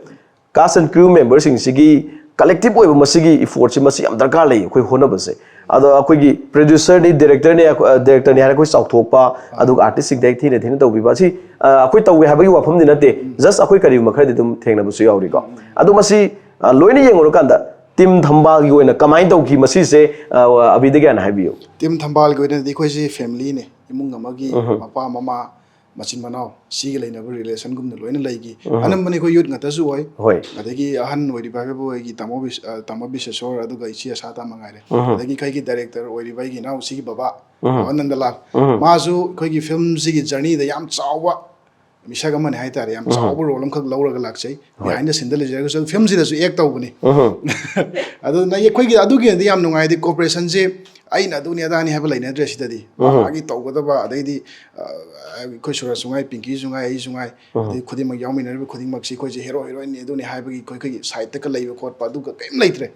Cast and crew memberꯁꯤꯡꯁꯤꯒꯤ collective ꯑꯣꯏꯕ ꯃꯁꯤꯒꯤ effortꯁꯤ, ꯃꯁꯤ ꯌꯥꯝ ꯗꯔꯀꯥꯔ ꯂꯩ ꯑꯩꯈꯣꯏ ꯍꯣꯠꯅꯕꯁꯦ꯫ ꯑꯗꯣ ꯑꯩꯈꯣꯏꯒꯤ producerꯅꯤ, directorꯅꯤ, ꯑ, directorꯅꯤ ꯍꯥꯏꯔ ꯑꯩꯈꯣꯏ ꯆꯥꯎꯊꯣꯛꯄ, ꯑꯗꯨꯒ artistꯁꯤꯡꯗ ꯍꯦꯛ ꯊꯤꯅ ꯊꯤꯅ ꯇꯧꯕꯤꯕ, ꯑꯁꯤ, ꯑ, ꯑꯩꯈꯣꯏ ꯇꯧꯏ ꯍꯥꯏꯕꯒꯤ ꯋꯥꯐꯝꯗꯤ ꯅꯠꯇꯦ꯫ Just ꯑꯩꯈꯣꯏ ꯀꯔꯤꯒꯨꯝꯕ ꯈꯔꯗꯤ ꯑꯗꯨꯝ ꯊꯦꯡꯅꯕꯁꯨ ꯌꯥꯎꯔꯤꯀꯣ꯫ ꯑꯗꯣ ꯃꯁꯤ, ꯑ, ꯂꯣꯏꯅ ꯌꯦꯡꯉꯨꯔꯀꯥꯟꯗ team ꯊꯝꯕꯥꯜꯒꯤ ꯑꯣꯏꯅ ꯀꯃꯥꯏꯅ ꯇꯧꯈꯤ, ꯃꯁꯤꯁꯦ, ꯑ, ꯑꯕꯤꯗꯒꯤꯅ ꯍꯥꯏꯕꯤꯌꯨ꯫ Team ꯊꯝꯕꯥꯜꯒꯤ ꯑꯣꯏꯅꯗꯤ ꯑꯩꯈꯣꯏꯁꯤ familyꯅꯤ, ꯏꯃꯨꯡ ꯑꯃꯒꯤ ꯃꯄꯥ, ꯃꯃꯥ, ꯃꯆꯤꯟ ꯃꯅꯥꯎ, ꯁꯤꯒ ꯂꯩꯅꯕ relationꯒꯨꯝꯅ ꯂꯣꯏꯅ ꯂꯩꯈꯤ꯫ ꯑꯅꯝꯕꯅ ꯑꯩꯈꯣꯏ youth ꯉꯥꯛꯇꯁꯨ ꯑꯣꯏ꯫ ꯍꯣꯏ꯫ ꯑꯗꯒꯤ ꯑꯍꯟ ꯑꯣꯏꯔꯤꯕ ꯍꯥꯏꯕꯕꯨ ꯑꯩꯒꯤ ꯇꯥꯃꯣ ꯕꯤꯁ-, ꯑ, ꯇꯥꯃꯣ ꯕꯤꯁꯦꯁꯣꯔ, ꯑꯗꯨꯒ ꯏꯆꯦ ꯑꯁꯥꯇꯥ ꯃꯉꯥꯏꯔꯦ꯫ ꯑꯗꯒꯤ ꯑꯩꯈꯣꯏꯒꯤ director ꯑꯣꯏꯔꯤꯕ ꯑꯩꯒꯤ ꯏꯅꯥꯎꯁꯤꯒꯤ ꯕꯕꯥ, ꯕꯕꯥ ꯅꯟꯗꯂꯥꯜ, ꯃꯥꯁꯨ ꯑꯩꯈꯣꯏꯒꯤ filmꯁꯤꯒꯤ journeyꯗ ꯌꯥꯝ ꯆꯥꯎꯕ ꯃꯤꯁꯛ ꯑꯃꯅꯤ ꯍꯥꯏꯇꯥꯔꯦ꯫ ꯌꯥꯝ ꯆꯥꯎꯕ role ꯑꯃꯈꯛ ꯂꯧꯔꯒ ꯂꯥꯛꯆꯩ꯫ Behindꯗ ꯁꯤꯟꯗ ꯂꯩꯖꯔꯒꯁꯨ filmꯁꯤꯗꯁꯨ act ꯇꯧꯕꯅꯤ꯫ ꯑꯗꯨꯅ ꯑꯩꯈꯣꯏꯒꯤ ꯑꯗꯨꯒꯤꯗꯤ ꯌꯥꯝ ꯅꯨꯡꯉꯥꯏ꯫ ꯍꯥꯏꯗꯤ cooperationꯁꯦ ꯑꯩꯅ ꯑꯗꯨꯅꯤ ꯑꯗꯥꯅꯤ ꯍꯥꯏꯕ ꯂꯩꯅꯗ꯭ꯔꯦ ꯁꯤꯗꯗꯤ꯫ ꯃꯥꯒꯤ ꯇꯧꯒꯗꯕ, ꯑꯗꯩꯗꯤ, ꯑ, ꯑꯩꯈꯣꯏ ꯁꯨꯔꯖꯁꯨ ꯉꯥꯏ, ꯄꯤꯡꯀꯤꯁꯨ ꯉꯥꯏ, ꯑꯩꯁꯨ ꯉꯥꯏ, ꯑꯗꯩ ꯈꯨꯗꯤꯡꯃꯛ ꯌꯥꯎꯃꯤꯟꯅꯔꯤꯕ ꯈꯨꯗꯤꯡꯃꯛꯁꯤ ꯑꯩꯈꯣꯏꯁꯦ hero heroineꯅꯤ ꯑꯗꯨꯅꯤ ꯍꯥꯏꯕꯒꯤ ꯑꯩꯈꯣꯏ, ꯑꯩꯈꯣꯏꯒꯤ sideꯇꯒ ꯂꯩꯕ ꯈꯣꯠꯄ ꯑꯗꯨꯒ ꯀꯔꯤꯝ ꯂꯩꯇ꯭ꯔꯦ꯫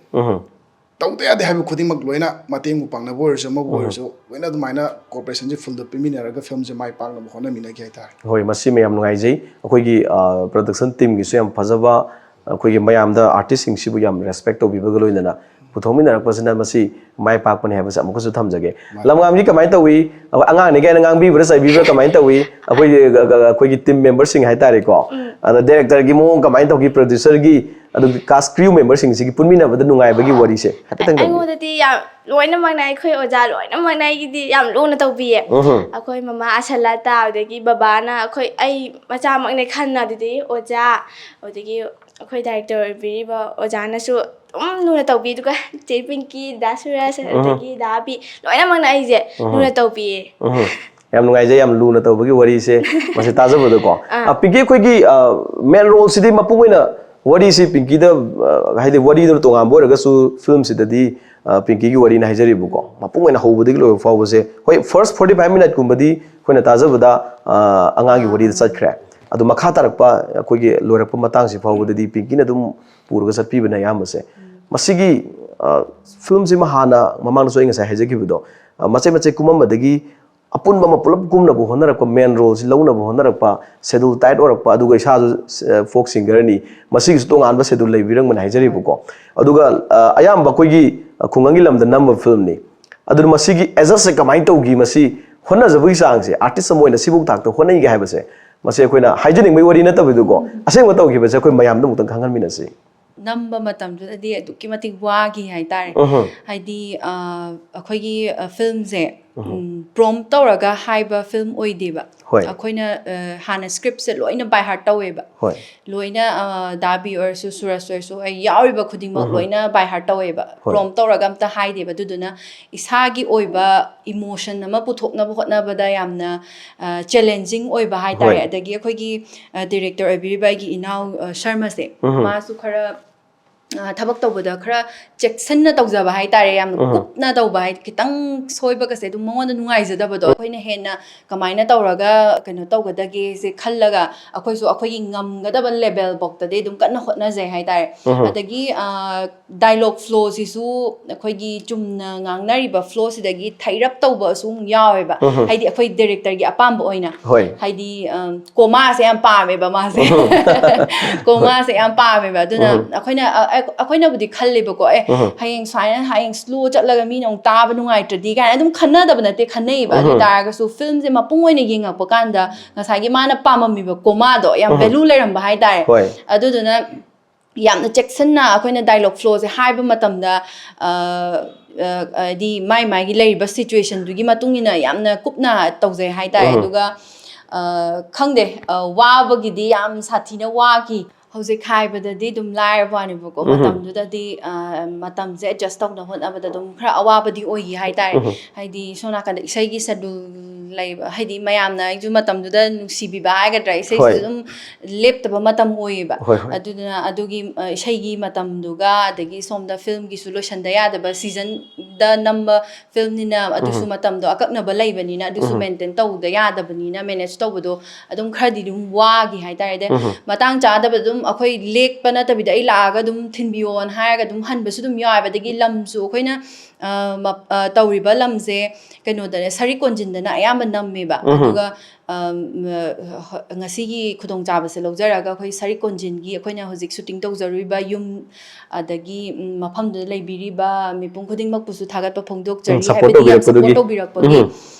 ꯇꯧꯗ ꯌꯥꯗꯦ ꯍꯥꯏꯕ ꯈꯨꯗꯤꯡꯃꯛ ꯂꯣꯏꯅ ꯃꯇꯦꯡꯕꯨ ꯄꯥꯡꯅꯕ ꯑꯣꯏꯔꯁꯨ ꯑꯃꯕꯨ ꯑꯣꯏꯔꯁꯨ ꯂꯣꯏꯅ ꯑꯗꯨꯃꯥꯏꯅ cooperationꯁꯦ fullꯗ ꯄꯤꯃꯤꯟꯅꯔꯒ filmꯁꯦ ꯃꯥꯏ ꯄꯥꯛꯅꯕ ꯍꯣꯠꯅꯃꯤꯟꯅꯒꯦ ꯍꯥꯏꯇꯥꯔꯦ꯫ ꯍꯣꯏ, ꯃꯁꯤꯃ ꯌꯥꯝ ꯅꯨꯡꯉꯥꯏꯖꯩ꯫ ꯑꯩꯈꯣꯏꯒꯤ, ꯑ, production teamꯒꯤꯁꯨ ꯌꯥꯝ ꯐꯖꯕ, ꯑꯩꯈꯣꯏꯒꯤ ꯃꯌꯥꯝꯗ artistꯁꯤꯡꯁꯤꯕꯨ ꯌꯥꯝ respect ꯇꯧꯕꯤꯕꯒ ꯂꯣꯏꯅꯅ ꯄꯨꯊꯣꯛꯃꯤꯟꯅꯔꯛꯄꯁꯤꯅ ꯃꯁꯤ ꯃꯥꯏ ꯄꯥꯛꯄꯅꯦ ꯍꯥꯏꯕꯁꯦ ꯑꯃꯨꯛꯀꯁꯨ ꯊꯝꯖꯒꯦ꯫ ꯂꯝꯉꯥꯝꯗꯤ ꯀꯃꯥꯏꯅ ꯇꯧꯏ? ꯑꯩꯈꯣꯏ ꯑꯉꯥꯡꯅꯤ ꯀꯥꯏꯅ ꯉꯥꯡꯕꯤꯕ꯭ꯔꯥ ꯆꯩꯕꯤꯕ꯭ꯔꯥ ꯀꯃꯥꯏꯅ ꯇꯧꯏ? ꯑꯩꯈꯣꯏꯒꯤ, ꯑ, ꯑ, ꯑꯩꯈꯣꯏꯒꯤ team memberꯁꯤꯡ ꯍꯥꯏꯇꯥꯔꯦꯀꯣ꯫ ꯑꯗ directorꯒꯤ ꯃꯑꯣꯡ ꯀꯃꯥꯏꯅ ꯇꯧꯈꯤ? Producerꯒꯤ, ꯑꯗꯨꯒ cast crew memberꯁꯤꯡꯁꯤꯒꯤ ꯄꯨꯟꯃꯤꯟꯅꯕꯗ ꯅꯨꯡꯉꯥꯏꯕꯒꯤ ꯋꯥꯔꯤꯁꯦ ꯍꯥꯏꯐꯦꯠꯇꯪ ꯊꯝꯕꯤꯌꯨ꯫ ꯑꯩꯉꯣꯟꯗꯗꯤ ꯌꯥꯝ ꯂꯣꯏꯅꯃꯛꯅ, ꯑꯩꯈꯣꯏ ꯑꯣꯖꯥ ꯂꯣꯏꯅꯃꯛꯅ ꯑꯩꯒꯤꯗꯤ ꯌꯥꯝ ꯂꯨꯅ ꯇꯧꯕꯤꯌꯦ꯫ ꯑꯩꯈꯣꯏ ꯃꯃꯥ ꯑꯁꯂꯥꯇꯥ, ꯑꯗꯒꯤ ꯕꯕꯥꯅ ꯑꯩꯈꯣꯏ, ꯑꯩ ꯃꯆꯥꯃꯛꯅꯦ ꯈꯟꯅ, ꯑꯗꯨꯗꯤ ꯑꯣꯖꯥ, ꯑꯗꯒꯤ ꯑꯩꯈꯣꯏ director ꯑꯣꯏꯕꯤꯔꯤꯕ ꯑꯣꯖꯥꯅꯁꯨ ꯑꯗꯨꯝ ꯂꯨꯅ ꯇꯧꯕꯤ꯫ ꯑꯗꯨꯒ ꯆꯦ ꯄꯤꯡꯀꯤ, ꯗꯥ ꯁꯨꯔꯖ, ꯑꯗꯒꯤ ꯗꯥ ꯑꯕꯤ, ꯂꯣꯏꯅꯃꯛꯅ ꯑꯩꯁꯦ ꯂꯨꯅ ꯇꯧꯕꯤꯌꯦ꯫ ꯌꯥꯝ ꯅꯨꯡꯉꯥꯏꯖꯩ, ꯌꯥꯝ ꯂꯨꯅ ꯇꯧꯕꯒꯤ ꯋꯥꯔꯤꯁꯦ ꯃꯁꯤ ꯇꯥꯖꯕꯗꯀꯣ꯫ ꯑ, ꯄꯤꯡꯀꯤ, ꯑꯩꯈꯣꯏꯒꯤ, ꯑ, main roleꯁꯤꯗꯤ ꯃꯄꯨꯡ ꯑꯣꯏꯅ ꯋꯥꯔꯤꯁꯤ ꯄꯤꯡꯀꯤꯗ, ꯑ, ꯍꯥꯏꯗꯤ ꯋꯥꯔꯤꯗꯨꯅ ꯇꯣꯉꯥꯟꯕ ꯑꯣꯏꯔꯒꯁꯨ filmꯁꯤꯗꯗꯤ, ꯑ, ꯄꯤꯡꯀꯤꯒꯤ ꯋꯥꯔꯤꯅ ꯍꯥꯏꯖꯔꯤꯕꯀꯣ, ꯃꯄꯨꯡ ꯑꯣꯏꯅ ꯍꯧꯕꯗꯒꯤ ꯂꯣꯏꯕ ꯐꯥꯎꯕꯁꯦ, ꯍꯣꯏ, first forty five minuteꯀꯨꯝꯕꯗꯤ ꯑꯩꯈꯣꯏꯅ ꯇꯥꯖꯕꯗ, ꯑ, ꯑꯉꯥꯡꯒꯤ ꯋꯥꯔꯤꯗ ꯆꯠꯈ꯭ꯔꯦ꯫ ꯑꯗꯣ ꯃꯈꯥ ꯇꯥꯔꯛꯄ ꯑꯩꯈꯣꯏꯒꯤ ꯂꯣꯏꯔꯛꯄ ꯃꯇꯥꯡꯁꯤ ꯐꯥꯎꯕꯗꯗꯤ ꯄꯤꯡꯀꯤꯅ ꯑꯗꯨꯝ ꯄꯨꯔꯒ ꯆꯠꯄꯤꯕꯅ ꯑꯌꯥꯝꯕꯁꯦ꯫ ꯃꯁꯤꯒꯤ, ꯑ, filmꯁꯤꯃ ꯍꯥꯟꯅ ꯃꯃꯥꯡꯗꯁꯨ ꯑꯩ ꯉꯁꯥꯏ ꯍꯥꯏꯖꯈꯤꯕꯗꯣ, ꯑ, ꯃꯆꯦꯠ ꯃꯆꯦꯠ ꯀꯨꯝꯃꯝꯕꯗꯒꯤ ꯑꯄꯨꯟꯕ ꯑꯃ ꯄꯨꯂꯞ ꯀꯨꯝꯅꯕ ꯍꯣꯠꯅꯔꯛꯄ, ꯃꯦꯟ ꯔꯣꯜꯁꯤ ꯂꯧꯅꯕ ꯍꯣꯠꯅꯔꯛꯄ, ꯁꯦꯗꯨꯜ ꯇꯥꯏꯠ ꯑꯣꯏꯔꯛꯄ, ꯑꯗꯨꯒ ꯏꯁꯥꯁꯨ ꯐꯣꯛ ꯁꯤꯡꯒꯔꯅꯤ, ꯃꯁꯤꯒꯤꯁꯨ ꯇꯣꯉꯥꯟꯕ ꯁꯦꯗꯨꯜ ꯂꯩꯕꯤꯔꯝꯒꯅꯤ ꯍꯥꯏꯖꯔꯤꯕꯀꯣ꯫ ꯑꯗꯨꯒ ꯑ, ꯑꯌꯥꯝꯕ ꯑꯩꯈꯣꯏꯒꯤ ꯈꯨꯡꯒꯪꯒꯤ ꯂꯝꯗ ꯅꯝꯕ ꯐꯤꯂꯝꯅꯤ꯫ ꯑꯗꯨꯅ ꯃꯁꯤꯒꯤ ꯑꯦꯖꯁꯁꯦ ꯀꯃꯥꯏꯅ ꯇꯧꯈꯤ, ꯃꯁꯤ ꯍꯣꯠꯅꯖꯕꯒꯤ ꯆꯥꯡꯁꯦ, ꯑꯥꯔꯇꯤꯁ ꯑꯃ ꯑꯣꯏꯅ ꯁꯤꯐꯧ ꯊꯥꯛꯇ ꯍꯣꯠꯅꯩꯒꯦ ꯍꯥꯏꯕꯁꯦ, ꯃꯁꯤ ꯑꯩꯈꯣꯏꯅ ꯍꯥꯏꯖꯅꯤꯡꯕꯒꯤ ꯋꯥꯔꯤ ꯅꯠꯇꯕꯤꯗꯀꯣ, ꯑꯁꯦꯡꯕ ꯇꯧꯈꯤꯕꯁꯦ ꯑꯩꯈꯣꯏ ꯃꯌꯥꯝꯗ ꯑꯃꯨꯛꯇꯪ ꯈꯪꯍꯟꯃꯤꯟꯅꯁꯤ꯫ ꯅꯝꯕ ꯃꯇꯝꯗꯨꯗꯗꯤ ꯑꯗꯨꯛꯀꯤ ꯃꯇꯤꯛ ꯋꯥꯈꯤ ꯍꯥꯏꯇꯥꯔꯦ꯫ ꯎꯝꯍꯨꯝ꯫ ꯍꯥꯏꯗꯤ ꯑ, ꯑꯩꯈꯣꯏꯒꯤ ꯐꯤꯂꯝꯁꯦ ꯄ꯭ꯔꯣꯝ ꯇꯧꯔꯒ ꯍꯥꯏꯕ ꯐꯤꯂꯝ ꯑꯣꯏꯗꯦꯕ꯫ ꯍꯣꯏ꯫ ꯑꯩꯈꯣꯏꯅ ꯑ, ꯍꯥꯟꯅ ꯁ꯭ꯀ꯭ꯔꯤꯞꯁꯦ ꯂꯣꯏꯅ ꯕꯥꯏ ꯍꯥꯔꯠ ꯇꯧꯋꯦꯕ꯫ ꯍꯣꯏ꯫ ꯂꯣꯏꯅ ꯑ, ꯗꯥꯕꯤ ꯑꯣꯏꯔꯁꯨ, ꯁꯨꯔꯖ ꯑꯣꯏꯔꯁꯨ, ꯑꯩ ꯌꯥꯎꯔꯤꯕ ꯈꯨꯗꯤꯡꯃꯛ ꯂꯣꯏꯅ ꯕꯥꯏ ꯍꯥꯔꯠ ꯇꯧꯋꯦꯕ꯫ ꯍꯣꯏ꯫ ꯄ꯭ꯔꯣꯝ ꯇꯧꯔꯒ ꯑꯝꯇ ꯍꯥꯏꯗꯦꯕ꯫ ꯑꯗꯨꯗꯨꯅ ꯏꯁꯥꯒꯤ ꯑꯣꯏꯕ ꯏꯃꯣꯁꯟ ꯑꯃ ꯄꯨꯊꯣꯛꯅꯕ ꯍꯣꯠꯅꯕꯗ ꯌꯥꯝꯅ ꯆꯦꯂꯦꯟꯖꯤꯡ ꯑꯣꯏꯕ ꯍꯥꯏꯇꯥꯔꯦ꯫ ꯍꯣꯏ꯫ ꯑꯗꯒꯤ ꯑꯩꯈꯣꯏꯒꯤ ꯗꯤꯔꯦꯛꯇꯔ ꯑꯣꯏꯕꯤꯔꯤꯕ ꯑꯩꯒꯤ ꯏꯅꯥꯎ ꯑ, ꯁꯔꯃꯁꯦ, ꯎꯝꯍꯨꯝ꯫ ꯃꯥꯁꯨ ꯈꯔ ꯑ, ꯊꯕꯛ ꯇꯧꯕꯗ ꯈꯔ ꯆꯦꯛꯁꯤꯟꯅ ꯇꯧꯖꯕ ꯍꯥꯏꯇꯥꯔꯦ, ꯌꯥꯝꯅ ꯎꯝꯍꯨꯝ꯫ ꯀꯨꯞꯅ ꯇꯧꯕ ꯍꯥꯏ, ꯈꯤꯇꯪ ꯁꯣꯏꯕꯒꯁꯦ ꯑꯗꯨꯝ ꯃꯉꯣꯟꯗ ꯅꯨꯡꯉꯥꯏꯖꯗꯕꯗꯣ꯫ ꯑꯩꯈꯣꯏꯅ ꯍꯦꯟꯅ ꯀꯃꯥꯏꯅ ꯇꯧꯔꯒ ꯀꯩꯅꯣ ꯇꯧꯒꯗꯒꯦꯁꯦ ꯈꯜꯂꯒ ꯑꯩꯈꯣꯏꯁꯨ ꯑꯩꯈꯣꯏꯒꯤ ꯉꯝꯒꯗꯕ ꯂꯦꯕꯦꯜ ꯐꯥꯎꯇꯗꯤ ꯑꯗꯨꯝ ꯀꯟꯅ ꯍꯣꯠꯅꯖꯩ ꯍꯥꯏꯇꯥꯔꯦ꯫ ꯎꯝꯍꯨꯝ꯫ ꯑꯗꯒꯤ ꯗꯥꯏꯂꯣꯛ ꯐ꯭ꯂꯣꯁꯤꯁꯨ ꯑꯩꯈꯣꯏꯒꯤ ꯆꯨꯝꯅ ꯉꯥꯡꯅꯔꯤꯕ ꯐ꯭ꯂꯣꯁꯤꯗꯒꯤ ꯊꯩꯔꯞ ꯇꯧꯕꯁꯨ ꯑꯃꯨꯛ ꯌꯥꯎꯋꯦꯕ꯫ ꯎꯝꯍꯨꯝ꯫ ꯍꯥꯏꯗꯤ ꯑꯩꯈꯣꯏ ꯗꯤꯔꯦꯛꯇꯔꯒꯤ ꯑꯄꯥꯝꯕ ꯑꯣꯏꯅ꯫ ꯍꯣꯏ꯫ ꯍꯥꯏꯗꯤ ꯀꯣꯃꯥꯁꯦ ꯌꯥꯝ ꯄꯥꯝꯃꯦꯕ ꯃꯥꯁꯦ꯫ ꯀꯣꯃꯥꯁꯦ ꯌꯥꯝ ꯄꯥꯝꯃꯦꯕ꯫ ꯑꯗꯨꯅ ꯎꯝꯍꯨꯝ꯫ ꯑꯩꯈꯣꯏꯅ ꯑ, ꯑ, ꯑꯩꯈꯣꯏꯅꯕꯨꯗꯤ ꯈꯜꯂꯦꯕꯀꯣ, ꯑꯦ, ꯎꯝꯍꯨꯝ꯫ ꯍꯌꯦꯡ ꯁꯨꯃꯥꯏꯅ ꯍꯌꯦꯡ ꯁ꯭ꯂꯣ ꯆꯠꯂꯒ ꯃꯤꯅ ꯑꯃꯨꯛ ꯇꯥꯕ ꯅꯨꯡꯉꯥꯏꯇ꯭ꯔꯗꯤ ꯀꯥꯏꯅ ꯑꯗꯨꯝ ꯈꯟꯅꯗꯕ ꯅꯠꯇꯦ, ꯈꯟꯅꯩꯌꯦꯕ꯫ ꯑꯗꯨ ꯎꯝꯍꯨꯝ꯫ ꯇꯥꯔꯒꯁꯨ ꯐꯤꯂꯝꯁꯦ ꯃꯄꯨꯡ ꯑꯣꯏꯅ ꯌꯦꯡꯉꯛꯄ ꯀꯥꯟꯗ ꯉꯁꯥꯏꯒꯤ ꯃꯥꯅ ꯄꯥꯝꯃꯝꯃꯤꯕ ꯀꯣꯃꯥꯗꯣ ꯌꯥꯝ ꯎꯝꯍꯨꯝ꯫ ꯚꯦꯂꯨ ꯂꯩꯔꯝꯕ ꯍꯥꯏꯇꯥꯔꯦ꯫ ꯍꯣꯏ꯫ ꯑꯗꯨꯗꯨꯅ ꯌꯥꯝꯅ ꯆꯦꯛꯁꯤꯟꯅ ꯑꯩꯈꯣꯏꯅ ꯗꯥꯏꯂꯣꯛ ꯐ꯭ꯂꯣꯁꯦ ꯍꯥꯏꯕ ꯃꯇꯝꯗ ꯑ, ꯑ, ꯍꯥꯏꯗꯤ ꯃꯥꯏ ꯃꯥꯏꯒꯤ ꯂꯩꯔꯤꯕ ꯁꯤꯆꯨꯋꯦꯁꯟꯗꯨꯒꯤ ꯃꯇꯨꯡ ꯏꯟꯅ ꯌꯥꯝꯅ ꯀꯨꯞꯅ ꯇꯧꯖꯩ ꯍꯥꯏꯇꯥꯔꯦ꯫ ꯎꯝꯍꯨꯝ꯫ ꯑꯗꯨꯒ ꯑ, ꯈꯪꯗꯦ, ꯑ, ꯋꯥꯕꯒꯤꯗꯤ ꯌꯥꯝ ꯁꯥꯊꯤꯅ ꯋꯥꯈꯤ꯫ ꯍꯧꯖꯤꯛ ꯍꯥꯏꯕꯗꯗꯤ ꯑꯗꯨꯝ ꯂꯥꯏꯔꯕ ꯋꯥꯅꯦꯕꯀꯣ꯫ ꯎꯝꯍꯨꯝ꯫ ꯃꯇꯝꯗꯨꯗꯗꯤ ꯑ, ꯃꯇꯝꯁꯦ ꯑꯦꯗꯖꯁ ꯇꯧꯅ ꯍꯣꯠꯅꯕꯗ ꯑꯗꯨꯝ ꯈꯔ ꯑꯋꯥꯕꯗꯤ ꯑꯣꯏꯈꯤ ꯍꯥꯏꯇꯥꯔꯦ꯫ ꯎꯝꯍꯨꯝ꯫ ꯍꯥꯏꯗꯤ ꯁꯣꯝ ꯅꯥꯀꯟꯗ ꯏꯁꯩꯒꯤ ꯁꯦꯗꯨꯜ ꯂꯩꯕ, ꯍꯥꯏꯗꯤ ꯃꯌꯥꯝꯅ ꯑꯩꯁꯨ ꯃꯇꯝꯗꯨꯗ ꯅꯨꯡꯁꯤꯕꯤꯕ ꯍꯥꯏꯒꯗ꯭ꯔꯥ, ꯏꯁꯩꯁꯤꯁꯨ ꯍꯣꯏ꯫ ꯑꯗꯨꯝ ꯂꯦꯞꯇꯕ ꯃꯇꯝ ꯑꯣꯏꯌꯦꯕ꯫ ꯍꯣꯏ, ꯍꯣꯏ꯫ ꯑꯗꯨꯗꯨꯅ ꯑꯗꯨꯒꯤ, ꯑ, ꯏꯁꯩꯒꯤ ꯃꯇꯝꯗꯨꯒ, ꯑꯗꯒꯤ ꯁꯣꯝꯗ ꯐꯤꯂꯝꯒꯤꯁꯨ ꯂꯣꯏꯁꯟꯗ ꯌꯥꯗꯕ, ꯁꯤꯖꯟꯗ ꯅꯝꯕ ꯐꯤꯂꯝꯅꯤꯅ ꯑꯗꯨꯁꯨ ꯎꯝ꯫ ꯃꯇꯝꯗꯣ ꯑꯀꯛꯅꯕ ꯂꯩꯕꯅꯤꯅ, ꯑꯗꯨꯁꯨ ꯎꯝ꯫ ꯃꯦꯟꯇꯦꯟ ꯇꯧꯗ ꯌꯥꯗꯕꯅꯤꯅ, ꯃꯦꯅꯦꯖ ꯇꯧꯕꯗꯣ ꯑꯗꯨꯝ ꯈꯔꯗꯤ ꯑꯗꯨꯝ ꯋꯥꯈꯤ ꯍꯥꯏꯇꯥꯔꯦ꯫ ꯑꯗꯩ ꯎꯝ꯫ ꯃꯇꯥꯡ ꯆꯥꯗꯕ ꯑꯗꯨꯝ ꯑꯩꯈꯣꯏ ꯂꯦꯛꯄ ꯅꯠꯇꯕꯤꯗ, ꯑꯩ ꯂꯥꯛꯑꯒ ꯑꯗꯨꯝ ꯊꯤꯟꯕꯤꯌꯣꯅ ꯍꯥꯏꯔꯒ ꯑꯗꯨꯝ ꯍꯟꯕꯁꯨ ꯑꯗꯨꯝ ꯌꯥꯎꯋꯦꯕ꯫ ꯑꯗꯒꯤ ꯂꯝꯁꯨ ꯑꯩꯈꯣꯏꯅ, ꯑ, ꯃ-, ꯑ, ꯇꯧꯔꯤꯕ ꯂꯝꯁꯦ ꯀꯩꯅꯣꯗꯅꯦ, ꯁꯔꯤꯛ ꯀꯣꯟꯖꯤꯟꯗꯅ ꯑꯌꯥꯝꯕ ꯅꯝꯃꯦꯕ꯫ ꯎꯝ꯫ ꯑꯗꯨꯒ, ꯑꯝ, ꯑ, ꯍ-, ꯉꯁꯤꯒꯤ ꯈꯨꯗꯣꯡꯆꯥꯕꯁꯦ ꯂꯧꯖꯔꯒ ꯑꯩꯈꯣꯏ ꯁꯔꯤꯛ ꯀꯣꯟꯖꯤꯟꯒꯤ ꯑꯩꯈꯣꯏꯅ ꯍꯧꯖꯤꯛ ꯁꯨꯇꯤꯡ ꯇꯧꯖꯔꯨꯔꯤꯕ ꯌꯨꯝ, ꯑꯗꯒꯤ, ꯎꯝ, ꯃꯐꯝꯗꯨꯗ ꯂꯩꯕꯤꯔꯤꯕ ꯃꯤꯄꯨꯝ ꯈꯨꯗꯤꯡꯃꯛꯄꯨꯁꯨ ꯊꯥꯒꯠꯄ ꯐꯣꯡꯗꯣꯛꯆꯔꯤ꯫ ꯎꯝ, support ꯍꯥꯏꯕꯗꯤ ꯌꯥꯝ ꯇꯧꯕꯤꯔꯛꯄꯗꯨꯒꯤ꯫ Support ꯇꯧꯕꯤꯔꯛꯄꯒꯤ꯫ ꯎꯝ꯫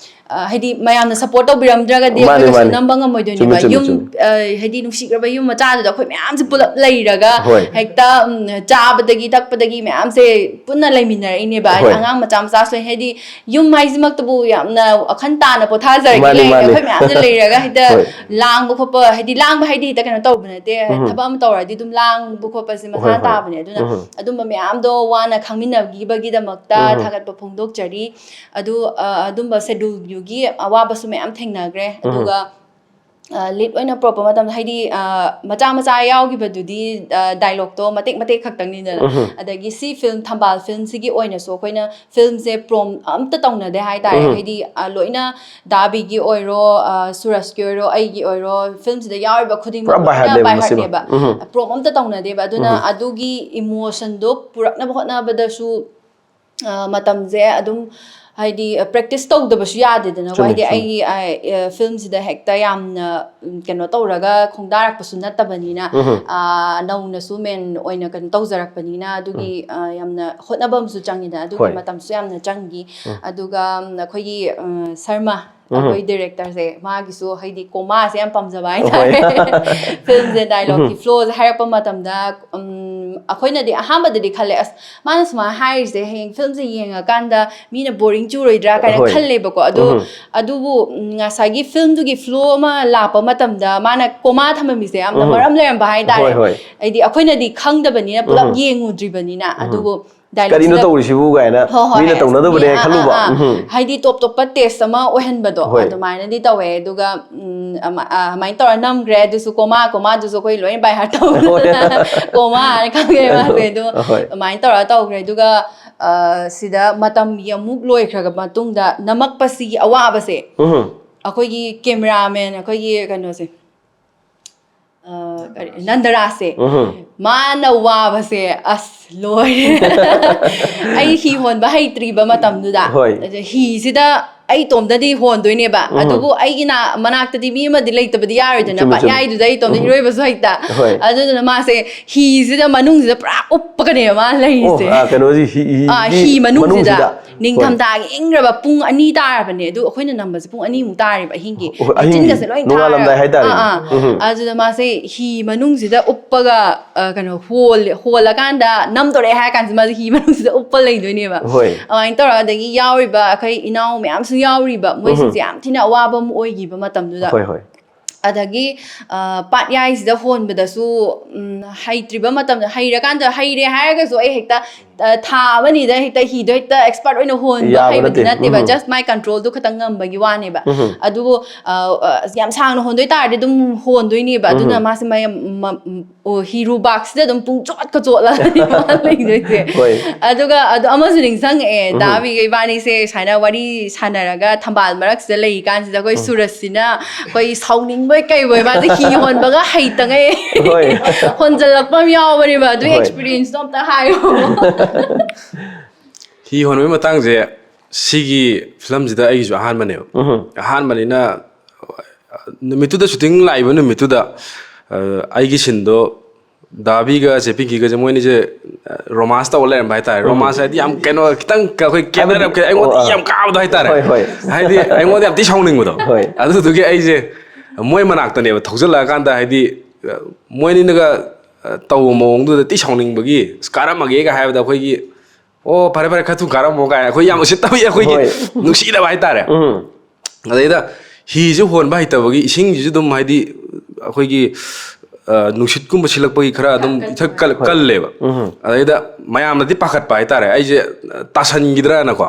ꯑ, ꯍꯥꯏꯗꯤ ꯃꯌꯥꯝꯅ support ꯇꯧꯕꯤꯔꯝꯗ꯭ꯔꯒꯗꯤ ꯃꯥꯅꯦ, ꯑꯩꯈꯣꯏ ꯀꯩꯁꯨ ꯃꯥꯅꯦ꯫ ꯅꯝꯕ ꯉꯝꯃꯣꯏꯗꯣꯏꯅꯦꯕ꯫ ꯆꯨꯝꯃꯤ, ꯆꯨꯝꯃꯤ, ꯌꯨꯝ, ꯆꯨꯝꯃꯤ꯫ ꯑ, ꯍꯥꯏꯗꯤ ꯅꯨꯡꯁꯤꯈ꯭ꯔꯕ ꯌꯨꯝ ꯃꯆꯥꯗꯨꯗ ꯑꯩꯈꯣꯏ ꯃꯌꯥꯝꯁꯦ ꯄꯨꯂꯞ ꯂꯩꯔꯒ ꯍꯣꯏ꯫ ꯍꯦꯛꯇ, ꯎꯝ, ꯆꯥꯕꯗꯒꯤ ꯊꯛꯄꯗꯒꯤ ꯃꯌꯥꯝꯁꯦ ꯄꯨꯟꯅ ꯂꯩꯃꯤꯟꯅꯔꯛꯏꯅꯦꯕ꯫ ꯍꯣꯏ꯫ ꯑꯉꯥꯡ ꯃꯆꯥ ꯃꯆꯥꯁꯨ ꯂꯩ꯫ ꯍꯥꯏꯗꯤ ꯌꯨꯝ ꯍꯥꯏꯁꯤꯃꯛꯇꯕꯨ ꯌꯥꯝꯅ ꯋꯥꯈꯜ ꯇꯥꯅ ꯄꯣꯊꯥꯖꯔꯒꯦ ꯃꯥꯅꯤ, ꯂꯩꯔꯒ ꯃꯥꯅꯤ꯫ ꯑꯩꯈꯣꯏ ꯃꯌꯥꯝꯁꯦ ꯂꯩꯔꯒ ꯍꯦꯛꯇ ꯍꯣꯏ꯫ ꯂꯥꯡꯕ ꯈꯣꯠꯄ, ꯍꯥꯏꯗꯤ ꯂꯥꯡꯕ ꯍꯥꯏꯗꯤ ꯍꯦꯛꯇ ꯀꯩꯅꯣ ꯇꯧꯕ ꯅꯠꯇꯦ꯫ ꯎꯝ꯫ ꯊꯕꯛ ꯑꯃ ꯇꯧꯔꯗꯤ ꯑꯗꯨꯝ ꯂꯥꯡꯕ ꯈꯣꯠꯄꯁꯦ ꯍꯣꯏ, ꯃꯁꯥꯅ ꯍꯣꯏ꯫ ꯇꯥꯕꯅꯦ꯫ ꯑꯗꯨꯅ ꯎꯝ꯫ ꯑꯗꯨꯝꯕ ꯃꯌꯥꯝꯗꯣ ꯋꯥꯅ ꯈꯥꯡꯃꯤꯟꯅꯈꯤꯕꯒꯤꯗꯃꯛꯇ ꯎꯝ꯫ ꯊꯥꯒꯠꯄ ꯐꯣꯡꯗꯣꯛꯆꯔꯤ꯫ ꯑꯗꯨ, ꯑ, ꯑꯗꯨꯝꯕ ꯁꯦꯗꯨꯜꯒꯤ ꯑꯋꯥꯕꯁꯨ ꯃꯌꯥꯝ ꯊꯦꯡꯅꯈ꯭ꯔꯦ꯫ ꯎꯝ꯫ ꯑꯗꯨꯒ, ꯑ, ꯂꯤꯗ ꯑꯣꯏꯅ ꯄꯨꯔꯛꯄ ꯃꯇꯝꯗ, ꯍꯥꯏꯗꯤ, ꯑ, ꯃꯆꯥ ꯃꯆꯥ ꯌꯥꯎꯈꯤꯕꯗꯨꯗꯤ, ꯑ, ꯗꯥꯏꯂꯣꯛꯇꯣ ꯃꯇꯦꯛ ꯃꯇꯦꯛ ꯈꯛꯇꯪꯅꯤꯗꯅ꯫ ꯎꯝ꯫ ꯑꯗꯒꯤ ꯁꯤ ꯐꯤꯂꯝ, ꯊꯝꯕꯥꯜ ꯐꯤꯂꯝꯁꯤꯒꯤ ꯑꯣꯏꯅꯁꯨ ꯑꯩꯈꯣꯏꯅ ꯐꯤꯂꯝꯁꯦ ꯄ꯭ꯔꯣꯝ ꯑꯝꯇ ꯇꯧꯅꯗꯦ ꯍꯥꯏꯇꯥꯔꯦ꯫ ꯎꯝ꯫ ꯍꯥꯏꯗꯤ, ꯑ, ꯂꯣꯏꯅ ꯗꯥꯕꯤꯒꯤ ꯑꯣꯏꯔꯣ, ꯑ, ꯁꯨꯔꯖꯀꯤ ꯑꯣꯏꯔꯣ, ꯑꯩꯒꯤ ꯑꯣꯏꯔꯣ, ꯐꯤꯂꯝꯁꯤꯗ ꯌꯥꯎꯔꯤꯕ ꯈꯨꯗꯤꯡꯃꯛ ꯄꯨꯔꯥ by heartꯅꯦꯕ ꯂꯣꯏꯅ ꯃꯁꯤꯃ꯫ By heartꯅꯦꯕ꯫ ꯎꯝ꯫ ꯄ꯭ꯔꯣꯝ ꯑꯝꯇ ꯇꯧꯅꯗꯦꯕ꯫ ꯑꯗꯨꯅ ꯎꯝ꯫ ꯑꯗꯨꯒꯤ ꯏꯃꯣꯁꯟꯗꯣ ꯄꯨꯔꯛꯅꯕ ꯍꯣꯠꯅꯕꯗꯁꯨ, ꯑ, ꯃꯇꯝꯁꯦ ꯑꯗꯨꯝ, ꯍꯥꯏꯗꯤ, ꯑ, ꯄ꯭ꯔꯦꯛꯇꯤꯁ ꯇꯧꯗꯕꯁꯨ ꯌꯥꯗꯦꯗꯅꯀꯣ꯫ ꯆꯨꯝꯃꯤ, ꯍꯥꯏꯗꯤ ꯆꯨꯝꯃꯤ꯫ ꯑꯩꯒꯤ, ꯑ, ꯑ, ꯐꯤꯂꯝꯁꯤꯗ ꯍꯦꯛꯇ ꯌꯥꯝꯅ, ꯎꯝ, ꯀꯩꯅꯣ ꯇꯧꯔꯒ ꯈꯣꯡꯗꯥꯔꯛꯄꯁꯨ ꯅꯠꯇꯕꯅꯤꯅ, ꯎꯝ꯫ ꯑ, ꯅꯧꯅꯁꯨ ꯃꯦꯟ ꯑꯣꯏꯅ ꯀꯩꯅꯣ ꯇꯧꯖꯔꯛꯄꯅꯤꯅ, ꯑꯗꯨꯒꯤ, ꯎꯝ꯫ ꯑ, ꯌꯥꯝꯅ ꯍꯣꯠꯅꯕ ꯑꯃꯁꯨ ꯆꯪꯉꯤꯗꯅ, ꯑꯗꯨꯒꯤ ꯍꯣꯏ꯫ ꯃꯇꯝꯁꯨ ꯌꯥꯝꯅ ꯆꯪꯈꯤ꯫ ꯎꯝ꯫ ꯑꯗꯨꯒ, ꯎꯝ, ꯑꯩꯈꯣꯏꯒꯤ, ꯑ, ꯁꯔꯃ, ꯎꯝ꯫ ꯑꯩꯈꯣꯏ ꯗꯤꯔꯦꯛꯇꯔꯁꯦ, ꯃꯥꯒꯤꯁꯨ ꯍꯥꯏꯗꯤ ꯀꯣꯃꯥꯁꯦ ꯌꯥꯝ ꯄꯥꯝꯖꯕ ꯍꯥꯏꯇꯥꯔꯦ꯫ ꯍꯣꯏ꯫ ꯐꯤꯂꯝꯁꯦ ꯗꯥꯏꯂꯣꯛꯀꯤ ꯎꯝ꯫ ꯐ꯭ꯂꯣꯁꯦ ꯍꯥꯏꯔꯛꯄ ꯃꯇꯝꯗ, ꯎꯝ, ꯑꯩꯈꯣꯏꯅꯗꯤ ꯑꯍꯥꯟꯕꯗꯗꯤ ꯈꯜꯂꯦ, "ꯑꯁ, ꯃꯥꯅ ꯁꯨꯃꯥꯏꯅ ꯍꯥꯏꯔꯤꯁꯦ ꯍꯌꯦꯡ ꯐꯤꯂꯝꯁꯦ ꯌꯦꯡꯉꯀꯥꯟꯗ ꯃꯤꯅ ꯕꯣꯔꯤꯡ ꯆꯨꯔꯣꯏꯗ꯭ꯔꯥ?" ꯀꯥꯏꯅ ꯍꯣꯏ꯫ ꯈꯜꯂꯦꯕꯀꯣ꯫ ꯑꯗꯨ, ꯎꯝ꯫ ꯑꯗꯨꯕꯨ, ꯎꯝ, ꯉꯁꯥꯏꯒꯤ ꯐꯤꯂꯝꯗꯨꯒꯤ ꯐ꯭ꯂꯣ ꯑꯃ ꯂꯥꯛꯄ ꯃꯇꯝꯗ ꯃꯥꯅ ꯀꯣꯃꯥ ꯊꯝꯃꯝꯃꯤꯁꯦ ꯌꯥꯝꯅ ꯎꯝ꯫ ꯃꯔꯝ ꯂꯩꯔꯝꯕ ꯍꯥꯏꯇꯥꯔꯦ꯫ ꯍꯣꯏ, ꯍꯣꯏ꯫ ꯍꯥꯏꯗꯤ ꯑꯩꯈꯣꯏꯅꯗꯤ ꯈꯪꯗꯕꯅꯤꯅ, ꯄꯨꯂꯞ ꯎꯝ꯫ ꯌꯦꯡꯉꯨꯗ꯭ꯔꯤꯕꯅꯤꯅ꯫ ꯎꯝ꯫ ꯑꯗꯨꯕꯨ ꯀꯔꯤꯅꯣ ꯇꯧꯔꯤꯁꯤꯕꯨ ꯀꯥꯏꯅ ꯃꯤꯅ ꯇꯧꯅꯗꯕꯅꯦ ꯈꯜꯂꯨꯕ꯫ ꯍꯥꯏꯗꯤ ꯇꯣꯞ ꯇꯣꯞꯄ ꯇꯦꯁ ꯑꯃ ꯑꯣꯏꯍꯟꯕꯗꯣ ꯑꯗꯨꯃꯥꯏꯅꯗꯤ ꯇꯧꯋꯦ꯫ ꯑꯗꯨꯒ ꯑꯗꯨꯃꯥꯏꯅ ꯇꯧꯔ ꯅꯝꯈ꯭ꯔꯦ꯫ ꯑꯗꯨꯁꯨ ꯀꯣꯃꯥ ꯀꯣꯃꯥꯗꯨꯁꯨ ꯑꯩꯈꯣꯏ ꯂꯣꯏꯅ ꯕꯥꯏ ꯍꯥꯔꯠ ꯇꯧꯗꯅ ꯀꯣꯃꯥ ꯍꯥꯏꯅ ꯈꯪꯉꯦ ꯃꯥꯁꯦ꯫ ꯑꯗꯣ ꯑꯗꯨꯃꯥꯏꯅ ꯇꯧꯔ ꯇꯧꯈ꯭ꯔꯦ꯫ ꯑꯗꯨꯒ ꯁꯤꯗ ꯃꯇꯝꯒꯤ ꯑꯃꯨꯛ ꯂꯣꯏꯈ꯭ꯔꯕ ꯃꯇꯨꯡꯗ ꯅꯝꯃꯛꯄꯁꯤꯒꯤ ꯑꯋꯥꯕꯁꯦ ꯑꯩꯈꯣꯏꯒꯤ ꯀꯦꯃꯦꯔꯥꯃꯦꯟ ꯑꯩꯈꯣꯏꯒꯤ ꯀꯩꯅꯣꯁꯦ, ꯅꯟꯗꯔꯥꯁꯦ, ꯃꯥꯅ ꯋꯥꯕꯁꯦ ꯑꯁ ꯂꯣꯏꯔꯦ꯫ ꯑꯩ ꯍꯤ ꯍꯣꯟꯕ ꯍꯩꯇ꯭ꯔꯤꯕ ꯃꯇꯝꯗꯨꯗ꯫ ꯍꯤꯁꯤꯗ ꯑꯩ ꯏꯇꯣꯝꯗꯗꯤ ꯍꯣꯟꯗꯣꯏꯅꯦꯕ꯫ ꯑꯗꯨꯕꯨ ꯑꯩꯒꯤ ꯃꯅꯥꯛꯇꯗꯤ ꯃꯤ ꯑꯃꯗꯤ ꯂꯩꯇꯕꯗꯤ ꯌꯥꯔꯣꯏꯗꯅ꯫ ꯄꯥꯠꯌꯥꯏꯗꯨꯗ ꯑꯩ ꯏꯇꯣꯝꯗ ꯏꯔꯣꯏꯕꯁꯨ ꯍꯩꯇ꯫ ꯑꯗꯨꯗꯨꯅ ꯃꯥꯁꯦ ꯍꯤꯁꯤꯗ ꯃꯅꯨꯡꯁꯤꯗ ꯄꯨꯔꯥ ꯎꯞꯄꯒꯅꯦꯕ ꯃꯥ ꯂꯩꯔꯤꯁꯦ꯫ ꯀꯩꯅꯣꯁꯤ ꯍꯤ ꯃꯅꯨꯡꯁꯤꯗ꯫ ꯅꯤꯡꯊꯝꯊꯥꯒꯤ ꯏꯪꯈ꯭ꯔꯕ ꯄꯨꯡ ꯑꯅꯤ ꯇꯥꯔꯕꯅꯦ꯫ ꯑꯗꯨ ꯑꯩꯈꯣꯏꯅ ꯅꯝꯕꯁꯦ ꯄꯨꯡ ꯑꯅꯤꯃꯨꯛ ꯇꯥꯔꯦꯕ ꯑꯍꯤꯡꯒꯤ꯫ ꯂꯩꯆꯤꯟꯒꯁꯦ ꯂꯣꯏ ꯊꯥꯔꯒ꯫ ꯑꯗꯨꯗ ꯃꯥꯁꯦ ꯍꯤ ꯃꯅꯨꯡꯁꯤꯗ ꯎꯞꯄꯒ ꯀꯩꯅꯣ ꯍꯣꯜꯂꯀꯥꯟꯗ ꯅꯝꯗꯣꯔꯛꯑꯦ ꯍꯥꯏꯔ ꯀꯥꯟꯁꯤꯗ ꯃꯥꯁꯦ ꯍꯤ ꯃꯅꯨꯡꯁꯤꯗ ꯎꯞꯄ ꯂꯩꯗꯣꯏꯅꯦꯕ꯫ ꯑꯗꯨꯃꯥꯏꯅ ꯇꯧꯔꯒ ꯑꯗꯒꯤ ꯌꯥꯎꯔꯤꯕ ꯑꯩꯈꯣꯏ ꯏꯅꯥꯎ ꯃꯌꯥꯝꯁꯨ ꯌꯥꯎꯔꯤꯕ, ꯃꯣꯏꯁꯤꯡꯁꯦ ꯌꯥꯝ ꯊꯤꯅ ꯑꯋꯥꯕ ꯑꯃ ꯑꯣꯏꯈꯤꯕ ꯃꯇꯝꯗꯨꯗ꯫ ꯑꯗꯒꯤ ꯄꯥꯠꯌꯥꯏꯁꯤꯗ ꯍꯣꯟꯕꯗꯁꯨ ꯍꯩꯇ꯭ꯔꯤꯕ ꯃꯇꯝꯗ, ꯍꯩꯔꯀꯥꯟꯗ ꯍꯩꯔꯦ ꯍꯥꯏꯔꯒꯁꯨ ꯑꯩ ꯍꯦꯛꯇ ꯊꯥ ꯑꯃꯅꯤꯗ ꯍꯦꯛꯇ ꯍꯤꯗꯣ ꯍꯦꯛꯇ ꯑꯦꯛꯁꯄꯥꯔꯠ ꯑꯣꯏꯅ ꯍꯣꯟꯕ ꯍꯩꯕꯗꯤ ꯅꯠꯇꯦꯕ꯫ ꯖꯁ ꯃꯥꯏ ꯀꯟꯇ꯭ꯔꯣꯜꯗꯨ ꯈꯇꯪ ꯉꯝꯕꯒꯤ ꯋꯥꯅꯦꯕ꯫ ꯑꯗꯨꯕꯨ ꯌꯥꯝ ꯁꯥꯡꯅ ꯍꯣꯟꯗꯣꯏ ꯇꯥꯔꯗꯤ ꯑꯗꯨꯝ ꯍꯣꯟꯗꯣꯏꯅꯦꯕ꯫ ꯑꯗꯨꯅ ꯃꯥꯁꯦ ꯃꯌꯥꯝ ꯍꯤꯔꯨꯕꯥꯛꯁꯤꯗ ꯑꯗꯨꯝ ꯄꯨꯡ ꯆꯣꯠꯀ ꯆꯣꯠꯂꯒꯅꯤ ꯃꯥ ꯂꯩꯗꯣꯏꯁꯦ꯫ ꯑꯗꯨꯒ ꯑꯗꯨ ꯑꯃꯁꯨ ꯅꯤꯡꯁꯤꯡꯉꯛꯑꯦ꯫ ꯗꯥꯕꯤꯒ ꯏꯕꯥꯅꯤꯁꯦ ꯁꯨꯃꯥꯏꯅ ꯋꯥꯔꯤ ꯁꯥꯟꯅꯔꯒ ꯊꯝꯕꯥꯜ ꯃꯔꯛꯁꯤꯗ ꯂꯩꯔꯤꯀꯥꯟꯁꯤꯗ ꯑꯩꯈꯣꯏ ꯁꯨꯔꯖꯁꯤꯅ ꯑꯩꯈꯣꯏ ꯁꯥꯎꯅꯤꯡꯕꯣꯏ ꯀꯩꯕꯣꯏ ꯃꯥꯁꯦ ꯍꯤ ꯍꯣꯟꯕꯒ ꯍꯩꯇꯉꯩ ꯍꯣꯟꯖꯜꯂꯛꯄ ꯑꯃ ꯌꯥꯎꯕꯅꯦꯕ꯫ ꯑꯗꯨꯒꯤ ꯑꯦꯛꯁꯄꯤꯔꯤꯌꯦꯟꯁꯇꯣ ꯑꯝꯇ ꯍꯥꯏꯌꯣ꯫ ꯍꯤ ꯍꯣꯟꯕꯒꯤ ꯃꯇꯥꯡꯁꯦ ꯁꯤꯒꯤ ꯐꯤꯂꯝꯁꯤꯗ ꯑꯩꯒꯤꯁꯨ ꯑꯍꯥꯟꯕꯅꯦꯕ꯫ ꯑꯍꯥꯟꯕꯅꯤꯅ ꯅꯨꯃꯤꯠꯇꯨꯗ, ꯁꯨꯇꯤꯡ ꯂꯥꯛꯏꯕ ꯅꯨꯃꯤꯠꯇꯨꯗ ꯑꯩꯒꯤ ꯁꯤꯟꯗꯣ ꯗꯥꯕꯤꯒ ꯆꯦ ꯄꯤꯡꯀꯤꯒꯁꯦ ꯃꯣꯏꯅꯤꯁꯦ ꯔꯣꯃꯥꯟꯁ ꯇꯧꯔ ꯂꯩꯔꯝꯕ ꯍꯥꯏꯇꯥꯔꯦ꯫ ꯔꯣꯃꯥꯟꯁ ꯍꯥꯏꯗꯤ ꯌꯥꯝ ꯀꯩꯅꯣ ꯈꯤꯇꯪ ꯑꯩꯈꯣꯏ ꯀꯦꯅꯔ ꯑꯩꯉꯣꯟꯗ ꯌꯥꯝ ꯀꯥꯕꯗꯣ ꯍꯥꯏꯇꯥꯔꯦ꯫ ꯍꯥꯏꯗꯤ ꯑꯩꯉꯣꯟꯗ ꯌꯥꯝ ꯊꯤ ꯁꯥꯎꯅꯤꯡꯕꯗꯣ꯫ ꯑꯗꯨꯗꯨꯒꯤ ꯑꯩꯁꯦ ꯃꯣꯏ ꯃꯅꯥꯛꯇꯅꯦꯕ ꯊꯧꯖꯤꯜꯂꯛꯑꯀꯥꯟꯗ ꯍꯥꯏꯗꯤ ꯃꯣꯏꯅꯤꯅꯒ ꯇꯧꯕ ꯃꯑꯣꯡꯗꯨꯗ ꯊꯤ ꯁꯥꯎꯅꯤꯡꯕꯒꯤ "ꯑꯁ ꯀꯥꯔꯝꯃꯒꯦꯒ" ꯍꯥꯏꯕꯗ ꯑꯩꯈꯣꯏꯒꯤ "ꯑꯣ ꯐꯔꯦ ꯐꯔꯦ ꯈꯔ ꯊꯨꯅ ꯀꯥꯔꯝꯃꯣ" ꯀꯥꯏꯅ ꯑꯩꯈꯣꯏ ꯌꯥꯝ ꯎꯁꯤꯠꯇꯕꯒꯤ ꯑꯩꯈꯣꯏꯒꯤ ꯅꯨꯡꯁꯤꯗꯕ ꯍꯥꯏꯇꯥꯔꯦ꯫ ꯑꯗꯩꯗ ꯍꯤꯁꯨ ꯍꯣꯟꯕ ꯍꯩꯇꯕꯒꯤ ꯏꯁꯤꯡꯁꯤꯁꯨ ꯑꯗꯨꯝ ꯍꯥꯏꯗꯤ ꯑꯩꯈꯣꯏꯒꯤ ꯑ, ꯅꯨꯡꯁꯤꯠꯀꯨꯝꯕ ꯁꯤꯜꯂꯛꯄꯒꯤ ꯈꯔ ꯑꯗꯨꯝ ꯏꯊꯛ ꯀꯜ-, ꯀꯜꯂꯦꯕ꯫ ꯑꯗꯩꯗ ꯃꯌꯥꯝꯅꯗꯤ ꯄꯥꯈꯠꯄ ꯍꯥꯏꯇꯥꯔꯦ, ꯑꯩꯁꯦ, ꯑ, ꯇꯥꯁꯟꯈꯤꯗ꯭ꯔꯥꯅꯀꯣ꯫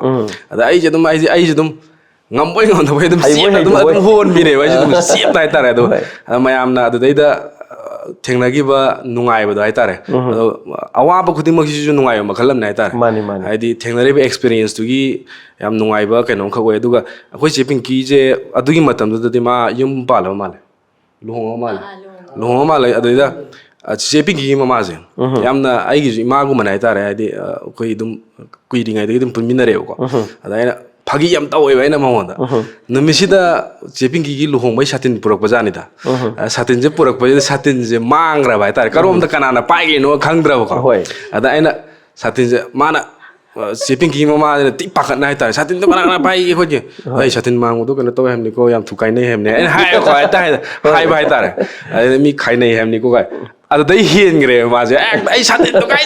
ꯑꯗ ꯑꯩꯁꯦ ꯑꯗꯨꯝ, ꯑꯩꯁꯦ, ꯑꯩꯁꯦ ꯑꯗꯨꯝ ꯉꯝꯕꯣꯏ ꯉꯝꯗꯕꯣꯏ ꯑꯗꯨꯝ ꯍꯩꯕꯣꯏ ꯆꯦꯞꯅ ꯑꯗꯨꯝ, ꯍꯩꯇꯕꯣꯏ꯫ ꯑꯗꯨꯝ ꯍꯣꯟꯕꯤꯅꯦꯕ ꯑꯩꯁꯦ ꯑꯗꯨꯝ ꯆꯦꯞꯅ ꯍꯥꯏꯇꯥꯔꯦ꯫ ꯑꯗꯣ, ꯍꯣꯏ꯫ ꯑꯗ ꯃꯌꯥꯝꯅ ꯑꯗꯨꯗꯩꯗ, ꯑ, ꯊꯦꯡꯅꯈꯤꯕ ꯅꯨꯡꯉꯥꯏꯕꯗꯣ ꯍꯥꯏꯇꯥꯔꯦ꯫ ꯑꯗꯣ ꯑꯋꯥꯕ ꯈꯨꯗꯤꯡꯃꯛꯁꯤꯁꯨ ꯅꯨꯡꯉꯥꯏꯕ ꯃꯈꯜ ꯑꯃꯅꯦ ꯍꯥꯏꯇꯥꯔꯦ꯫ ꯃꯥꯅꯤ, ꯃꯥꯅꯤ꯫ ꯍꯥꯏꯗꯤ ꯊꯦꯡꯅꯔꯤꯕ experience ꯇꯨꯒꯤ ꯌꯥꯝ ꯅꯨꯡꯉꯥꯏꯕ ꯀꯩꯅꯣꯝꯈꯛ ꯑꯣꯏ꯫ ꯑꯗꯨꯒ ꯑꯩꯈꯣꯏ ꯆꯦ ꯄꯤꯡꯀꯤꯁꯦ ꯑꯗꯨꯒꯤ ꯃꯇꯝꯗꯨꯗꯗꯤ ꯃꯥ ꯌꯨꯝ ꯄꯥꯜꯂꯕ ꯃꯥꯜꯂꯦ꯫ ꯂꯨꯍꯣꯡꯉꯕ ꯃꯥꯜꯂꯦ꯫ ꯑꯥ, ꯂꯨꯍꯣꯡꯉꯕ꯫ ꯂꯨꯍꯣꯡꯉ ꯃꯥꯜꯂꯦ꯫ ꯑꯗꯨꯗꯩꯗ, ꯑ, ꯆꯤꯆꯦ ꯄꯤꯡꯀꯤꯒꯤ ꯃꯃꯥꯁꯦ, ꯌꯥꯝꯅ ꯑꯩꯒꯤꯁꯨ ꯏꯃꯥꯒꯨꯝꯕꯅꯦ ꯍꯥꯏꯇꯥꯔꯦ꯫ ꯍꯥꯏꯗꯤ, ꯑ, ꯑꯩꯈꯣꯏ ꯑꯗꯨꯝ ꯀꯨꯏꯔꯤꯉꯩꯗꯒꯤ ꯑꯗꯨꯝ ꯄꯨꯟꯃꯤꯟꯅꯔꯦꯕꯀꯣ꯫ ꯑꯗ ꯑꯩꯅ ꯐꯥꯒꯤ ꯌꯥꯝ ꯇꯧꯋꯦꯕ ꯑꯩꯅ ꯃꯉꯣꯟꯗ꯫ ꯅꯨꯃꯤꯠꯁꯤꯗ ꯆꯦ ꯄꯤꯡꯀꯤꯒꯤ ꯂꯨꯍꯣꯡꯕꯩ ꯁꯥꯇꯤꯟ ꯄꯨꯔꯛꯄ ꯖꯥꯠꯅꯤꯗ꯫ ꯑ, ꯁꯥꯇꯤꯟꯁꯦ ꯄꯨꯔꯛꯄꯁꯤꯗ ꯁꯥꯇꯤꯟꯁꯦ ꯃꯥꯡꯈ꯭ꯔꯕ ꯍꯥꯏꯇꯥꯔꯦ꯫ ꯀꯔꯣꯝꯗ ꯀꯅꯥꯅ ꯄꯥꯏꯈ꯭ꯔꯤꯅꯣ ꯈꯪꯗ꯭ꯔꯕꯀꯣ꯫ ꯍꯣꯏ꯫ ꯑꯗ ꯑꯩꯅ ꯁꯥꯇꯤꯟꯁꯦ ꯃꯥꯅ, ꯑ, ꯆꯦ ꯄꯤꯡꯀꯤ ꯃꯃꯥꯁꯤꯅ ꯊꯤ ꯄꯥꯈꯠꯅ ꯍꯥꯏꯇꯥꯔꯦ, "ꯁꯥꯇꯤꯟꯗꯣ ꯀꯅꯥ ꯀꯅꯥ ꯄꯥꯏꯒꯦ ꯈꯣꯠꯀꯦ?" ꯍꯣꯏ꯫ "ꯑꯩ ꯁꯥꯇꯤꯟ ꯃꯥꯡꯕꯗꯣ ꯀꯩꯅꯣ ꯇꯧꯋꯦ ꯍꯥꯏꯕꯅꯤꯀꯣ, ꯌꯥꯝ ꯊꯨ ꯀꯥꯏꯅꯩ ꯍꯥꯏꯕꯅꯦ" ꯑꯩꯅ ꯍꯥꯏꯕꯀꯣ ꯍꯥꯏꯇꯥꯔꯦ꯫ ꯍꯣꯏ꯫ ꯍꯥꯏꯕ ꯍꯥꯏꯇꯥꯔꯦ꯫ ꯑꯗꯩꯗ ꯃꯤ ꯈꯥꯏꯅꯩ ꯍꯥꯏꯕꯅꯤꯀꯣ ꯀꯥꯏ꯫ ꯑꯗꯨꯗꯩ ꯍꯦꯟꯈ꯭ꯔꯦꯕ ꯃꯥꯁꯦ꯫ "ꯑꯦ, ꯑꯩ ꯁꯥꯇꯤꯟꯗꯣ ꯀꯥꯏ?"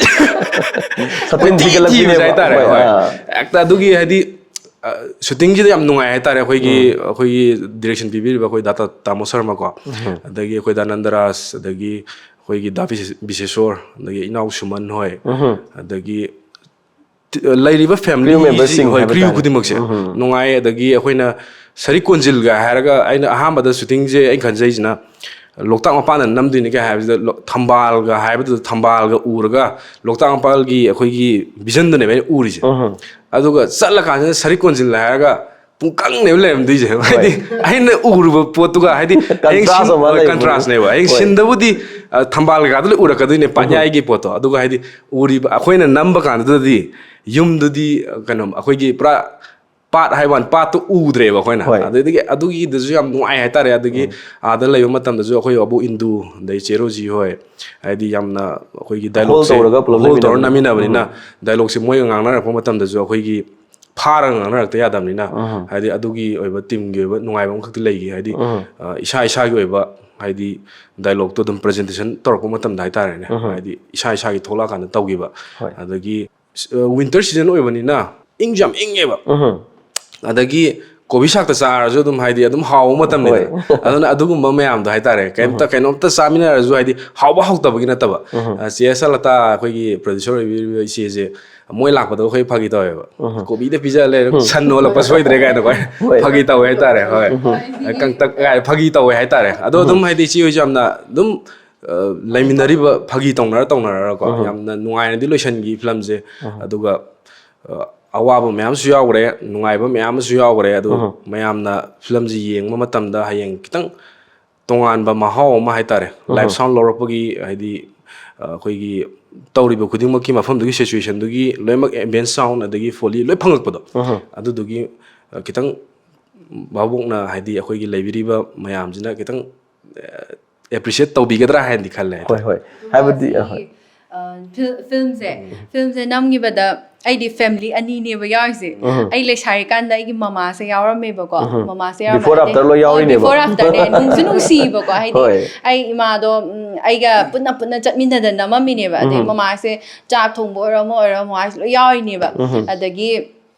ꯁꯥꯇꯤꯟ ꯀꯣꯏꯊꯤ ꯊꯤꯕꯁꯦ ꯊꯤꯒꯠꯂꯛꯄꯤꯅꯦꯕ꯫ ꯍꯥꯏꯇꯥꯔꯦ꯫ ꯍꯣꯏ, ꯍꯣꯏ꯫ ꯑꯥ꯫ ꯍꯦꯛꯇ ꯑꯗꯨꯒꯤ ꯍꯥꯏꯗꯤ, ꯑ, ꯁꯨꯇꯤꯡꯁꯤꯗ ꯌꯥꯝ ꯅꯨꯡꯉꯥꯏ ꯍꯥꯏꯇꯥꯔꯦ꯫ ꯑꯩꯈꯣꯏꯒꯤ, ꯑꯩꯈꯣꯏꯒꯤ direction ꯄꯤꯕꯤꯔꯤꯕ ꯑꯩꯈꯣꯏ ꯗꯥ ꯇꯥ-, ꯇꯥꯃꯣ ꯁꯔꯃꯀꯣ, ꯑꯗꯒꯤ ꯑꯩꯈꯣꯏ ꯗꯥ ꯅꯟꯗꯔꯥꯖ, ꯑꯗꯒꯤ ꯑꯩꯈꯣꯏꯒꯤ ꯗꯥ ꯕꯤꯁꯦ-, ꯕꯤꯁꯦꯁꯣꯔ, ꯑꯗꯒꯤ ꯏꯅꯥꯎ ꯁꯨꯃꯟ ꯍꯣꯏ, ꯑꯗꯒꯤ ꯂꯩꯔꯤꯕ family ꯁꯤꯡ, ꯍꯣꯏ, ꯍꯥꯏꯕ crew ꯇꯥꯔꯦ꯫ ꯈꯨꯗꯤꯡꯃꯛꯁꯦ ꯅꯨꯡꯉꯥꯏ꯫ ꯑꯗꯒꯤ ꯑꯩꯈꯣꯏꯅ ꯁꯔꯤꯛ ꯀꯣꯟꯖꯤꯜꯒ ꯍꯥꯏꯔꯒ ꯑꯩꯅ ꯑꯍꯥꯟꯕꯗ ꯁꯨꯇꯤꯡꯁꯦ ꯑꯩꯅ ꯈꯟꯖꯩꯁꯤꯅ ꯂꯣꯛꯇꯥꯛ ꯃꯄꯥꯟꯗ ꯅꯝꯗꯣꯏꯅꯤ ꯀꯥꯏ ꯍꯥꯏꯕꯁꯤꯗ ꯂꯣ-, ꯊꯝꯕꯥꯜꯒ ꯍꯥꯏꯕꯗꯨꯗ ꯊꯝꯕꯥꯜꯒ ꯎꯔꯒ ꯂꯣꯛꯇꯥꯛ ꯃꯄꯥꯜꯒꯤ ꯑꯩꯈꯣꯏꯒꯤ vision ꯗꯨꯅꯦꯕ ꯑꯩꯅ ꯎꯔꯤꯁꯦ꯫ ꯑꯗꯨꯒ ꯆꯠꯂꯀꯥꯟꯁꯤꯗ ꯁꯔꯤꯛ ꯀꯣꯟꯖꯤꯜ ꯍꯥꯏꯔꯒ ꯄꯨꯡꯀꯪꯅꯦꯕ ꯂꯩꯔꯝꯗꯣꯏꯁꯦ꯫ ꯍꯣꯏ꯫ ꯍꯥꯏꯗꯤ ꯑꯩꯅ ꯎꯔꯨꯕ ꯄꯣꯠꯇꯨꯒ ꯍꯥꯏꯗꯤ ꯍꯌꯦꯡ contrast ꯁꯤꯟ-, ꯑꯃ ꯍꯣꯏ, ꯂꯩꯕꯅꯤ꯫ Contrast ꯅꯦꯕ꯫ ꯍꯌꯦꯡ ꯍꯣꯏ꯫ ꯁꯤꯟꯗꯕꯨꯗꯤ, ꯑ, ꯊꯝꯕꯥꯜ ꯀꯩꯀꯥꯗꯣ ꯂꯣꯏ ꯎꯔꯛꯀꯗꯣꯏꯅꯦ, ꯄꯥꯠꯌꯥꯏꯒꯤ ꯄꯣꯠꯇꯣ꯫ ꯑꯗꯨꯒ ꯍꯥꯏꯗꯤ ꯎꯔꯤꯕ ꯑꯩꯈꯣꯏꯅ ꯅꯝꯕ ꯀꯥꯟꯗꯨꯗꯗꯤ ꯌꯨꯝꯗꯨꯗꯤ, ꯑ, ꯀꯩꯅꯣ, ꯑꯩꯈꯣꯏꯒꯤ ꯄꯨꯔꯥ ꯄꯥꯠ ꯍꯥꯏꯕ ꯋꯥꯅꯤ, ꯄꯥꯠꯇꯨ ꯎꯗ꯭ꯔꯦꯕ ꯑꯩꯈꯣꯏꯅ꯫ ꯍꯣꯏ꯫ ꯑꯗꯨꯗꯒꯤ ꯑꯗꯨꯒꯤꯗꯨꯁꯨ ꯌꯥꯝ ꯅꯨꯡꯉꯥꯏ ꯍꯥꯏꯇꯥꯔꯦ꯫ ꯑꯗꯒꯤ ꯑꯥꯗ ꯂꯩꯕ ꯃꯇꯝꯗꯁꯨ ꯑꯩꯈꯣꯏ ꯑꯕꯣꯛ ꯏꯟꯗꯨ, ꯑꯗꯩ ꯆꯦ ꯔꯣꯖꯤ ꯍꯣꯏ, ꯍꯥꯏꯗꯤ ꯌꯥꯝꯅ ꯑꯩꯈꯣꯏꯒꯤ dialogue ꯁꯦ ꯇꯧꯔꯒ ꯄꯨꯂꯞ ꯍꯣꯜ ꯇꯧꯔ ꯂꯩꯃꯤꯟꯅꯕꯅꯤ꯫ ꯅꯝꯃꯤꯟꯅꯕꯅꯤꯅ dialogue ꯁꯦ ꯃꯣꯏꯒ ꯉꯥꯡꯅꯔꯛꯄ ꯃꯇꯝꯗꯁꯨ ꯑꯩꯈꯣꯏꯒꯤ ꯐꯥꯔꯒ ꯉꯥꯡꯅꯔꯛꯇ ꯌꯥꯗꯕꯅꯤꯅ, ꯍꯥꯏꯗꯤ ꯑꯗꯨꯒꯤ ꯑꯣꯏꯕ team ꯒꯤ ꯑꯣꯏꯕ ꯅꯨꯡꯉꯥꯏꯕ ꯑꯃꯈꯛꯇꯤ ꯂꯩꯈꯤ꯫ ꯍꯥꯏꯗꯤ, ꯑ, ꯏꯁꯥ ꯏꯁꯥꯒꯤ ꯑꯣꯏꯕ, ꯍꯥꯏꯗꯤ dialogue ꯇꯣ ꯑꯗꯨꯝ presentation ꯇꯧꯔꯛꯄ ꯃꯇꯝꯗ ꯍꯥꯏꯇꯥꯔꯦꯅꯦ, ꯍꯥꯏꯗꯤ ꯏꯁꯥ ꯏꯁꯥꯒꯤ ꯊꯣꯛꯂꯛꯑꯀꯥꯟꯗ ꯇꯧꯈꯤꯕ꯫ ꯍꯣꯏ꯫ ꯑꯗꯒꯤ, ꯑ, winter season ꯑꯣꯏꯕꯅꯤꯅ ꯏꯪꯁꯨ ꯌꯥꯝ ꯏꯪꯉꯦꯕ꯫ ꯑꯗꯒꯤ ꯀꯣꯕꯤ ꯁꯥꯛꯇ ꯆꯥꯔꯁꯨ ꯑꯗꯨꯝ ꯍꯥꯏꯗꯤ ꯑꯗꯨꯝ ꯍꯥꯎꯕ ꯃꯇꯝꯅꯤꯗꯅ꯫ ꯑꯗꯨꯅ ꯑꯗꯨꯒꯨꯝꯕ ꯃꯌꯥꯝꯗꯣ ꯍꯥꯏꯇꯥꯔꯦ, ꯀꯩꯝꯇ ꯀꯩꯅꯣꯝꯇ ꯆꯥꯃꯤꯟꯅꯔꯁꯨ ꯍꯥꯏꯗꯤ ꯍꯥꯎꯕ ꯍꯥꯎꯇꯕꯒꯤ ꯅꯠꯇꯕ꯫ ꯆꯦ ꯑꯦꯁ ꯁꯂꯇꯥ ꯑꯩꯈꯣꯏꯒꯤ ꯄ꯭ꯔꯣꯗ꯭ꯌꯨꯁꯔ ꯑꯣꯏꯕꯤꯔꯤꯕ ꯏꯆꯦꯁꯦ, ꯃꯣꯏ ꯂꯥꯛꯄꯗ ꯑꯩꯈꯣꯏ ꯐꯥꯒꯤ ꯇꯧꯋꯦꯕ, "ꯀꯣꯕꯤꯗ ꯄꯤꯖ ꯂꯩꯔꯦ, ꯁꯟ ꯑꯣꯜꯂꯛꯄ ꯁꯣꯏꯗ꯭ꯔꯦ" ꯀꯥꯏꯅꯀꯣ꯫ ꯐꯥꯒꯤ ꯇꯧꯋꯦ ꯍꯥꯏꯇꯥꯔꯦ꯫ ꯍꯣꯏ, ꯀꯪꯇꯛ ꯀꯥꯏ ꯐꯥꯒꯤ ꯇꯧꯋꯦ ꯍꯥꯏꯇꯥꯔꯦ꯫ ꯑꯗꯣ ꯑꯗꯨꯝ ꯍꯥꯏꯗꯤ ꯏꯆꯦ ꯍꯣꯏꯁꯨ ꯌꯥꯝꯅ ꯑꯗꯨꯝ ꯑ, ꯂꯩꯃꯤꯟꯅꯔꯤꯕ ꯐꯥꯒꯤ ꯇꯧꯅꯔ ꯇꯧꯅꯔꯒꯀꯣ, ꯌꯥꯝꯅ ꯅꯨꯡꯉꯥꯏꯅꯗꯤ ꯂꯣꯏꯁꯤꯟꯈꯤ ꯐꯤꯂꯝꯁꯦ꯫ ꯑꯗꯨꯒ, ꯑ, ꯑꯋꯥꯕ ꯃꯌꯥꯝꯁꯨ ꯌꯥꯎꯈ꯭ꯔꯦ, ꯅꯨꯡꯉꯥꯏꯕ ꯃꯌꯥꯝ ꯑꯃꯁꯨ ꯌꯥꯎꯈ꯭ꯔꯦ꯫ ꯑꯗꯨ ꯃꯌꯥꯝꯅ ꯐꯤꯂꯝꯁꯦ ꯌꯦꯡꯕ ꯃꯇꯝꯗ ꯍꯌꯦꯡ ꯈꯤꯇꯪ ꯇꯣꯉꯥꯟꯕ ꯃꯍꯥꯎ ꯑꯃ ꯍꯥꯏꯇꯥꯔꯦ, ꯂꯥꯏꯞ ꯁꯥꯎꯟ ꯂꯧꯔꯛꯄꯒꯤ, ꯍꯥꯏꯗꯤ, ꯑ, ꯑꯩꯈꯣꯏꯒꯤ ꯇꯧꯔꯤꯕ ꯈꯨꯗꯤꯡꯃꯛꯀꯤ ꯃꯐꯝꯗꯨꯒꯤ ꯁꯤꯆꯨꯋꯦꯁꯟꯗꯨꯒꯤ ꯂꯣꯏꯅꯃꯛ ꯑꯦꯝꯕꯤꯌꯟꯁ ꯁꯥꯎꯟ ꯑꯗꯒꯤ ꯐꯣꯂꯤ ꯂꯣꯏ ꯐꯪꯉꯛꯄꯗꯣ, ꯑꯗꯨꯗꯨꯒꯤ, ꯑ, ꯈꯤꯇꯪ ꯚꯥꯕꯣꯛꯅ, ꯍꯥꯏꯗꯤ ꯑꯩꯈꯣꯏꯒꯤ ꯂꯩꯕꯤꯔꯤꯕ ꯃꯌꯥꯝꯁꯤꯅ ꯈꯤꯇꯪ, ꯑ, ꯑꯦꯄ꯭ꯔꯤꯁꯤꯌꯦꯠ ꯇꯧꯕꯤꯒꯗ꯭ꯔꯥ ꯍꯥꯏꯅꯗꯤ ꯈꯜꯂꯦ꯫ ꯍꯣꯏ, ꯍꯣꯏ꯫ ꯍꯥꯏꯕꯗꯤ, ꯑ, ꯍꯣꯏ꯫ ꯐꯤꯜ-, ꯐꯤꯜꯝꯁꯦ, ꯐꯤꯜꯝꯁꯦ ꯅꯝꯈꯤꯕꯗ ꯑꯩꯗꯤ ꯐꯦꯃꯤꯂꯤ ꯑꯅꯤꯅꯦꯕ ꯌꯥꯎꯔꯤꯁꯦ꯫ ꯑꯩ ꯂꯩꯁꯥꯔꯤꯀꯥꯟꯗ ꯑꯩꯒꯤ ꯃꯃꯥꯁꯦ ꯌꯥꯎꯔꯝꯃꯦꯕꯀꯣ꯫ ꯃꯃꯥꯁꯦ ꯌꯥꯎꯔꯝꯃꯦ꯫ Before ꯑꯗꯩ, after ꯂꯣꯏ ꯍꯣꯏ, ꯌꯥꯎꯔꯤꯅꯦꯕ꯫ Before after ꯅꯦ꯫ ꯅꯨꯡꯁꯨ ꯅꯨꯡꯁꯤꯕꯀꯣ꯫ ꯍꯥꯏꯗꯤ ꯍꯣꯏ꯫ ꯑꯩ ꯏꯃꯥꯗꯣ, ꯎꯝ, ꯑꯩꯒ ꯄꯨꯟꯅ ꯄꯨꯟꯅ ꯆꯠꯃꯤꯟꯅꯗꯅ ꯅꯝꯃꯝꯃꯤꯅꯦꯕ꯫ ꯑꯗꯩ ꯃꯃꯥꯁꯦ ꯆꯥꯛ ꯊꯣꯡꯕ ꯑꯣꯏꯔꯣ ꯑꯃ ꯑꯣꯏꯔꯣ ꯃꯃꯥꯁꯦ ꯂꯣꯏ ꯌꯥꯎꯔꯤꯅꯦꯕ꯫ ꯑꯗꯒꯤ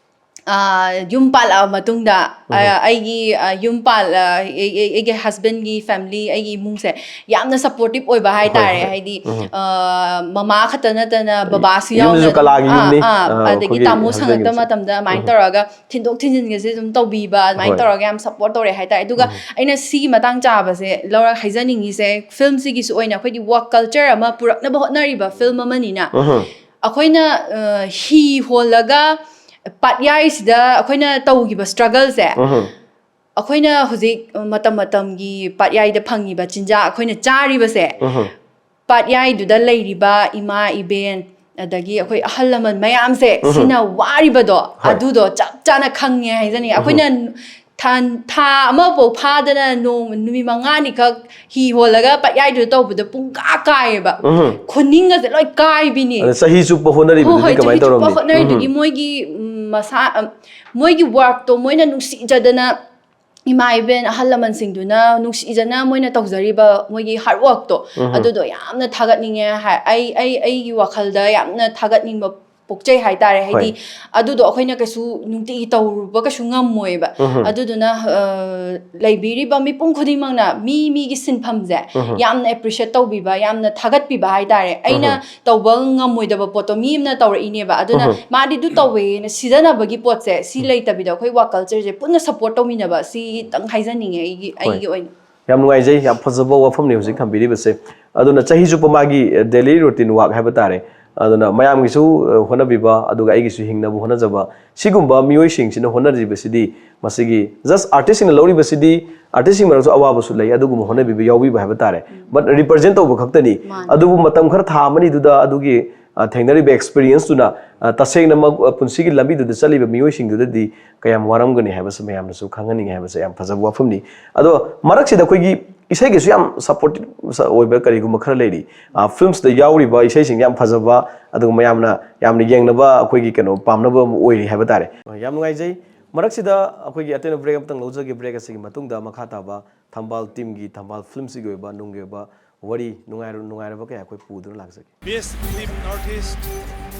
ꯑ, ꯌꯨꯝ ꯄꯥꯜꯂꯛꯑ ꯃꯇꯨꯡꯗ, ꯑ, ꯑꯩꯒꯤ, ꯑ, ꯌꯨꯝ ꯄꯥꯜ-, ꯑ, ꯑꯩ-, ꯑꯩ-, ꯑꯩꯒꯤ ꯍꯁꯕꯦꯟꯒꯤ ꯐꯦꯃꯤꯂꯤ, ꯑꯩꯒꯤ ꯏꯃꯨꯡꯁꯦ ꯌꯥꯝꯅ ꯁꯄꯣꯔꯇꯤꯞ ꯑꯣꯏꯕ ꯍꯥꯏꯇꯥꯔꯦ꯫ ꯍꯣꯏ꯫ ꯍꯥꯏꯗꯤ, ꯑ, ꯃꯃꯥ ꯈꯛꯇ ꯅꯠꯇꯅ ꯕꯕꯥꯁꯨ ꯌꯨꯝꯁꯤꯁꯨ ꯌꯥꯎꯅ ꯑꯗꯨꯝ, ꯀꯂꯥꯒꯤ ꯑꯥ, ꯌꯨꯝꯅꯤ꯫ ꯑꯥ, ꯑ, ꯑꯗꯒꯤ ꯑꯩꯈꯣꯏꯒꯤ ꯇꯥꯃꯣ ꯁꯪꯉꯛꯇ ꯍꯁꯕꯦꯟꯒꯤꯁꯦ꯫ ꯃꯇꯝꯗ ꯑꯗꯨꯃꯥꯏꯅ ꯇꯧꯔꯒ ꯊꯤꯟꯗꯣꯛ ꯊꯤꯟꯖꯤꯟꯒꯁꯦ ꯑꯗꯨꯝ ꯇꯧꯕꯤꯕ, ꯑꯗꯨꯃꯥꯏꯅ ꯍꯣꯏ꯫ ꯇꯧꯔꯒ ꯌꯥꯝ ꯁꯄꯣꯔꯠ ꯇꯧꯔꯛꯑꯦ ꯍꯥꯏꯇꯥꯔꯦ꯫ ꯑꯗꯨꯒ ꯑꯩꯅ ꯁꯤꯒꯤ ꯃꯇꯥꯡ ꯆꯥꯕꯁꯦ ꯂꯧꯔ ꯍꯥꯏꯖꯅꯤꯡꯉꯤꯁꯦ, ꯐꯤꯂꯝꯁꯤꯒꯤꯁꯨ ꯑꯣꯏꯅ ꯑꯩꯈꯣꯏꯒꯤ ꯋꯥꯔꯛ ꯀꯜꯆꯔ ꯑꯃ ꯄꯨꯔꯛꯅꯕ ꯍꯣꯠꯅꯔꯤꯕ ꯐꯤꯂꯝ ꯑꯃꯅꯤꯅ, ꯑꯩꯈꯣꯏꯅ, ꯑ, ꯍꯤ ꯍꯣꯜꯂꯒ ꯄꯥꯠꯌꯥꯏꯁꯤꯗ ꯑꯩꯈꯣꯏꯅ ꯇꯧꯈꯤꯕ ꯁ꯭ꯇ꯭ꯔꯒꯜꯁꯦ, ꯑꯩꯈꯣꯏꯅ ꯍꯧꯖꯤꯛ ꯃꯇꯝ ꯃꯇꯝꯒꯤ ꯄꯥꯠꯌꯥꯏꯗ ꯐꯪꯉꯤꯕ ꯆꯤꯟꯖꯥꯛ, ꯑꯩꯈꯣꯏꯅ ꯆꯥꯔꯤꯕꯁꯦ, ꯄꯥꯠꯌꯥꯏꯗꯨꯗ ꯂꯩꯔꯤꯕ ꯏꯃꯥ ꯏꯕꯦꯟ, ꯑꯗꯒꯤ ꯑꯩꯈꯣꯏ ꯑꯍꯜ ꯂꯃꯟ ꯃꯌꯥꯝꯁꯦ, ꯁꯤꯅ ꯋꯥꯔꯤꯕꯗꯣ, ꯍꯣꯏ꯫ ꯑꯗꯨꯗꯣ ꯆꯞ ꯆꯥꯅ ꯈꯪꯉꯦ ꯍꯥꯏꯖꯅꯤꯡꯉꯦ꯫ ꯑꯩꯈꯣꯏꯅ ꯊꯥ, ꯊꯥ ꯑꯃꯐꯥꯎ ꯐꯥꯗꯅ ꯅꯣꯡ, ꯅꯨꯃꯤꯠ ꯃꯉꯥꯅꯤꯈꯛ ꯍꯤ ꯍꯣꯜꯂꯒ ꯄꯥꯠꯌꯥꯏꯗꯨꯗ ꯇꯧꯕꯗ ꯄꯨꯡ ꯀꯥ ꯀꯥꯏꯌꯦꯕ꯫ ꯈꯨꯅꯤꯡꯒꯁꯦ ꯂꯣꯏ ꯀꯥꯏꯕꯤꯅꯤ꯫ ꯑꯗ ꯆꯍꯤ ꯆꯨꯞꯄ ꯍꯣꯠꯅꯔꯤꯕꯗꯨꯗꯤ ꯍꯣꯏ, ꯍꯣꯏ, ꯀꯃꯥꯏꯅ ꯆꯍꯤ ꯆꯨꯞꯄ ꯇꯧꯔꯝꯅꯤ? ꯍꯣꯠꯅꯔꯤꯗꯨꯒꯤ ꯃꯣꯏꯒꯤ, ꯎꯝ, ꯃꯁꯥ, ꯑ, ꯃꯣꯏꯒꯤ ꯋꯥꯔꯛꯇꯣ ꯃꯣꯏꯅ ꯅꯨꯡꯁꯤꯖꯗꯅ, ꯏꯃꯥ ꯏꯕꯦꯟ ꯑꯍꯜ ꯂꯃꯟꯁꯤꯡꯗꯨꯅ ꯅꯨꯡꯁꯤꯖꯅ ꯃꯣꯏꯅ ꯇꯧꯖꯔꯤꯕ ꯃꯣꯏꯒꯤ ꯍꯥꯔꯗ ꯋꯥꯔꯛꯇꯣ, ꯑꯗꯨꯗꯣ ꯌꯥꯝꯅ ꯊꯥꯒꯠꯅꯤꯡꯉꯦ꯫ ꯍꯥꯏ-, ꯑꯩ, ꯑꯩ, ꯑꯩꯒꯤ ꯋꯥꯈꯜꯗ ꯌꯥꯝꯅ ꯊꯥꯒꯠꯅꯤꯡꯕ ꯄꯣꯛꯆꯩ ꯍꯥꯏꯇꯥꯔꯦ꯫ ꯍꯥꯏꯗꯤ, ꯍꯣꯏ꯫ ꯑꯗꯨꯗꯣ ꯑꯩꯈꯣꯏꯅ ꯀꯩꯁꯨ ꯅꯨꯡꯇꯤꯒꯤ ꯇꯧꯔꯨꯕ ꯀꯩꯁꯨ ꯉꯝꯃꯣꯏꯕ꯫ ꯎꯝꯍꯨꯝ꯫ ꯑꯗꯨꯗꯨꯅ, ꯑ, ꯂꯩꯕꯤꯔꯤꯕ ꯃꯤꯄꯨꯝ ꯈꯨꯗꯤꯡꯃꯛꯅ ꯃꯤ ꯃꯤꯒꯤ ꯁꯤꯟꯐꯝꯁꯦ ꯎꯝꯍꯨꯝ꯫ ꯌꯥꯝꯅ appreciate ꯇꯧꯕꯤꯕ, ꯌꯥꯝꯅ ꯊꯥꯒꯠꯄꯤꯕ ꯍꯥꯏꯇꯥꯔꯦ꯫ ꯑꯩꯅ ꯎꯝꯍꯨꯝ꯫ ꯇꯧꯕ ꯉꯝꯃꯣꯏꯗꯕ ꯄꯣꯠꯇꯣ ꯃꯤ ꯑꯃꯅ ꯇꯧꯔꯛꯏꯅꯦꯕ꯫ ꯑꯗꯨꯅ ꯎꯝꯍꯨꯝ꯫ ꯃꯥꯗꯤ ꯑꯗꯨ ꯇꯧꯋꯦꯅ ꯁꯤꯖꯟꯅꯕꯒꯤ ꯄꯣꯠꯁꯦ ꯁꯤ ꯎꯝ꯫ ꯂꯩꯇꯕꯤꯗ ꯑꯩꯈꯣꯏ work culture ꯁꯦ ꯄꯨꯟꯅ support ꯇꯧꯃꯤꯟꯅꯕ ꯁꯤꯇꯪ ꯍꯥꯏꯖꯅꯤꯡꯉꯦ ꯑꯩꯒꯤ, ꯍꯣꯏ꯫ ꯑꯩꯒꯤ ꯑꯣꯏꯅ꯫ ꯌꯥꯝ ꯅꯨꯡꯉꯥꯏꯖꯩ, ꯌꯥꯝ ꯐꯖꯕ ꯋꯥꯐꯝꯅꯤ ꯍꯧꯖꯤꯛ ꯊꯝꯕꯤꯔꯤꯕꯁꯦ꯫ ꯑꯗꯨꯅ ꯆꯍꯤ ꯆꯨꯞꯄ ꯃꯥꯒꯤ, ꯑ, daily routine work ꯍꯥꯏꯕ ꯇꯥꯔꯦ꯫ ꯑꯗꯨꯅ ꯃꯌꯥꯝꯒꯤꯁꯨ, ꯑ, ꯍꯣꯠꯅꯕꯤꯕ, ꯑꯗꯨꯒ ꯑꯩꯒꯤꯁꯨ ꯍꯤꯡꯅꯕ ꯍꯣꯠꯅꯖꯕ, ꯁꯤꯒꯨꯝꯕ ꯃꯤꯑꯣꯏꯁꯤꯡꯁꯤꯅ ꯍꯣꯠꯅꯔꯤꯕꯁꯤꯗꯤ, ꯃꯁꯤꯒꯤ just artist ꯁꯤꯡꯅ ꯂꯧꯔꯤꯕꯁꯤꯗꯤ, artist ꯁꯤꯡ ꯃꯔꯛꯁꯨ ꯑꯋꯥꯕꯁꯨ ꯂꯩ, ꯑꯗꯨꯒꯨꯝꯕ ꯍꯣꯠꯅꯕꯤꯕ ꯌꯥꯎꯕꯤꯕ ꯍꯥꯏꯕ ꯇꯥꯔꯦ꯫ ꯎꯝ꯫ But represent ꯇꯧꯕ ꯈꯛꯇꯅꯤ꯫ ꯃꯥꯅꯤ꯫ ꯑꯗꯨꯕꯨ ꯃꯇꯝ ꯈꯔ, ꯊꯥ ꯑꯃꯅꯤꯗꯨꯗ ꯑꯗꯨꯒꯤ, ꯑ, ꯊꯦꯡꯅꯔꯤꯕ experience ꯇꯨꯅ, ꯑ, ꯇꯁꯦꯡꯅꯃꯛ, ꯑ, ꯄꯨꯟꯁꯤꯒꯤ ꯂꯝꯕꯤꯗꯨꯗ ꯆꯠꯂꯤꯕ ꯃꯤꯑꯣꯏꯁꯤꯡꯗꯨꯗꯗꯤ ꯀꯌꯥꯝ ꯋꯥꯔꯝꯒꯅꯤ ꯍꯥꯏꯕꯁꯤ ꯃꯌꯥꯝꯅꯁꯨ ꯈꯪꯍꯟꯅꯤꯡꯉꯤ ꯍꯥꯏꯕꯁꯦ ꯌꯥꯝ ꯐꯖꯕ ꯋꯥꯐꯝꯅꯤ꯫ ꯑꯗꯣ ꯃꯔꯛꯁꯤꯗ ꯑꯩꯈꯣꯏꯒꯤ ꯏꯁꯩꯒꯤꯁꯨ ꯌꯥꯝ supportive ꯑꯣꯏꯕ ꯀꯔꯤꯒꯨꯝꯕ ꯈꯔ ꯂꯩꯔꯤ꯫ ꯑ, films ꯇ ꯌꯥꯎꯔꯤꯕ ꯏꯁꯩꯁꯤꯡ ꯌꯥꯝ ꯐꯖꯕ, ꯑꯗꯨꯒ ꯃꯌꯥꯝꯅ ꯌꯥꯝꯅ ꯌꯦꯡꯅꯕ, ꯑꯩꯈꯣꯏꯒꯤ ꯀꯩꯅꯣ, ꯄꯥꯝꯅꯕ ꯑꯃ ꯑꯣꯏꯔꯤ ꯍꯥꯏꯕ ꯇꯥꯔꯦ꯫ ꯌꯥꯝ ꯅꯨꯡꯉꯥꯏꯖꯩ꯫ ꯃꯔꯛꯁꯤꯗ ꯑꯩꯈꯣꯏꯒꯤ ꯑꯇꯦꯟꯕ break ꯑꯃꯇꯪ ꯂꯧꯖꯒꯦ꯫ Break ꯑꯁꯤꯒꯤ ꯃꯇꯨꯡꯗ ꯃꯈꯥ ꯇꯥꯕ ꯊꯝꯕꯥꯜ team ꯒꯤ, ꯊꯝꯕꯥꯜ films ꯀꯤ ꯑꯣꯏꯕ ꯅꯨꯡꯒꯤ ꯑꯣꯏꯕ ꯋꯥꯔꯤ, ꯅꯨꯡꯉꯥꯏꯔ-, ꯅꯨꯡꯉꯥꯏꯔꯕ ꯀꯌꯥ ꯑꯩꯈꯣꯏ ꯄꯨꯗꯨꯅ ꯂꯥꯛꯆꯒꯦ꯫ Best film artist,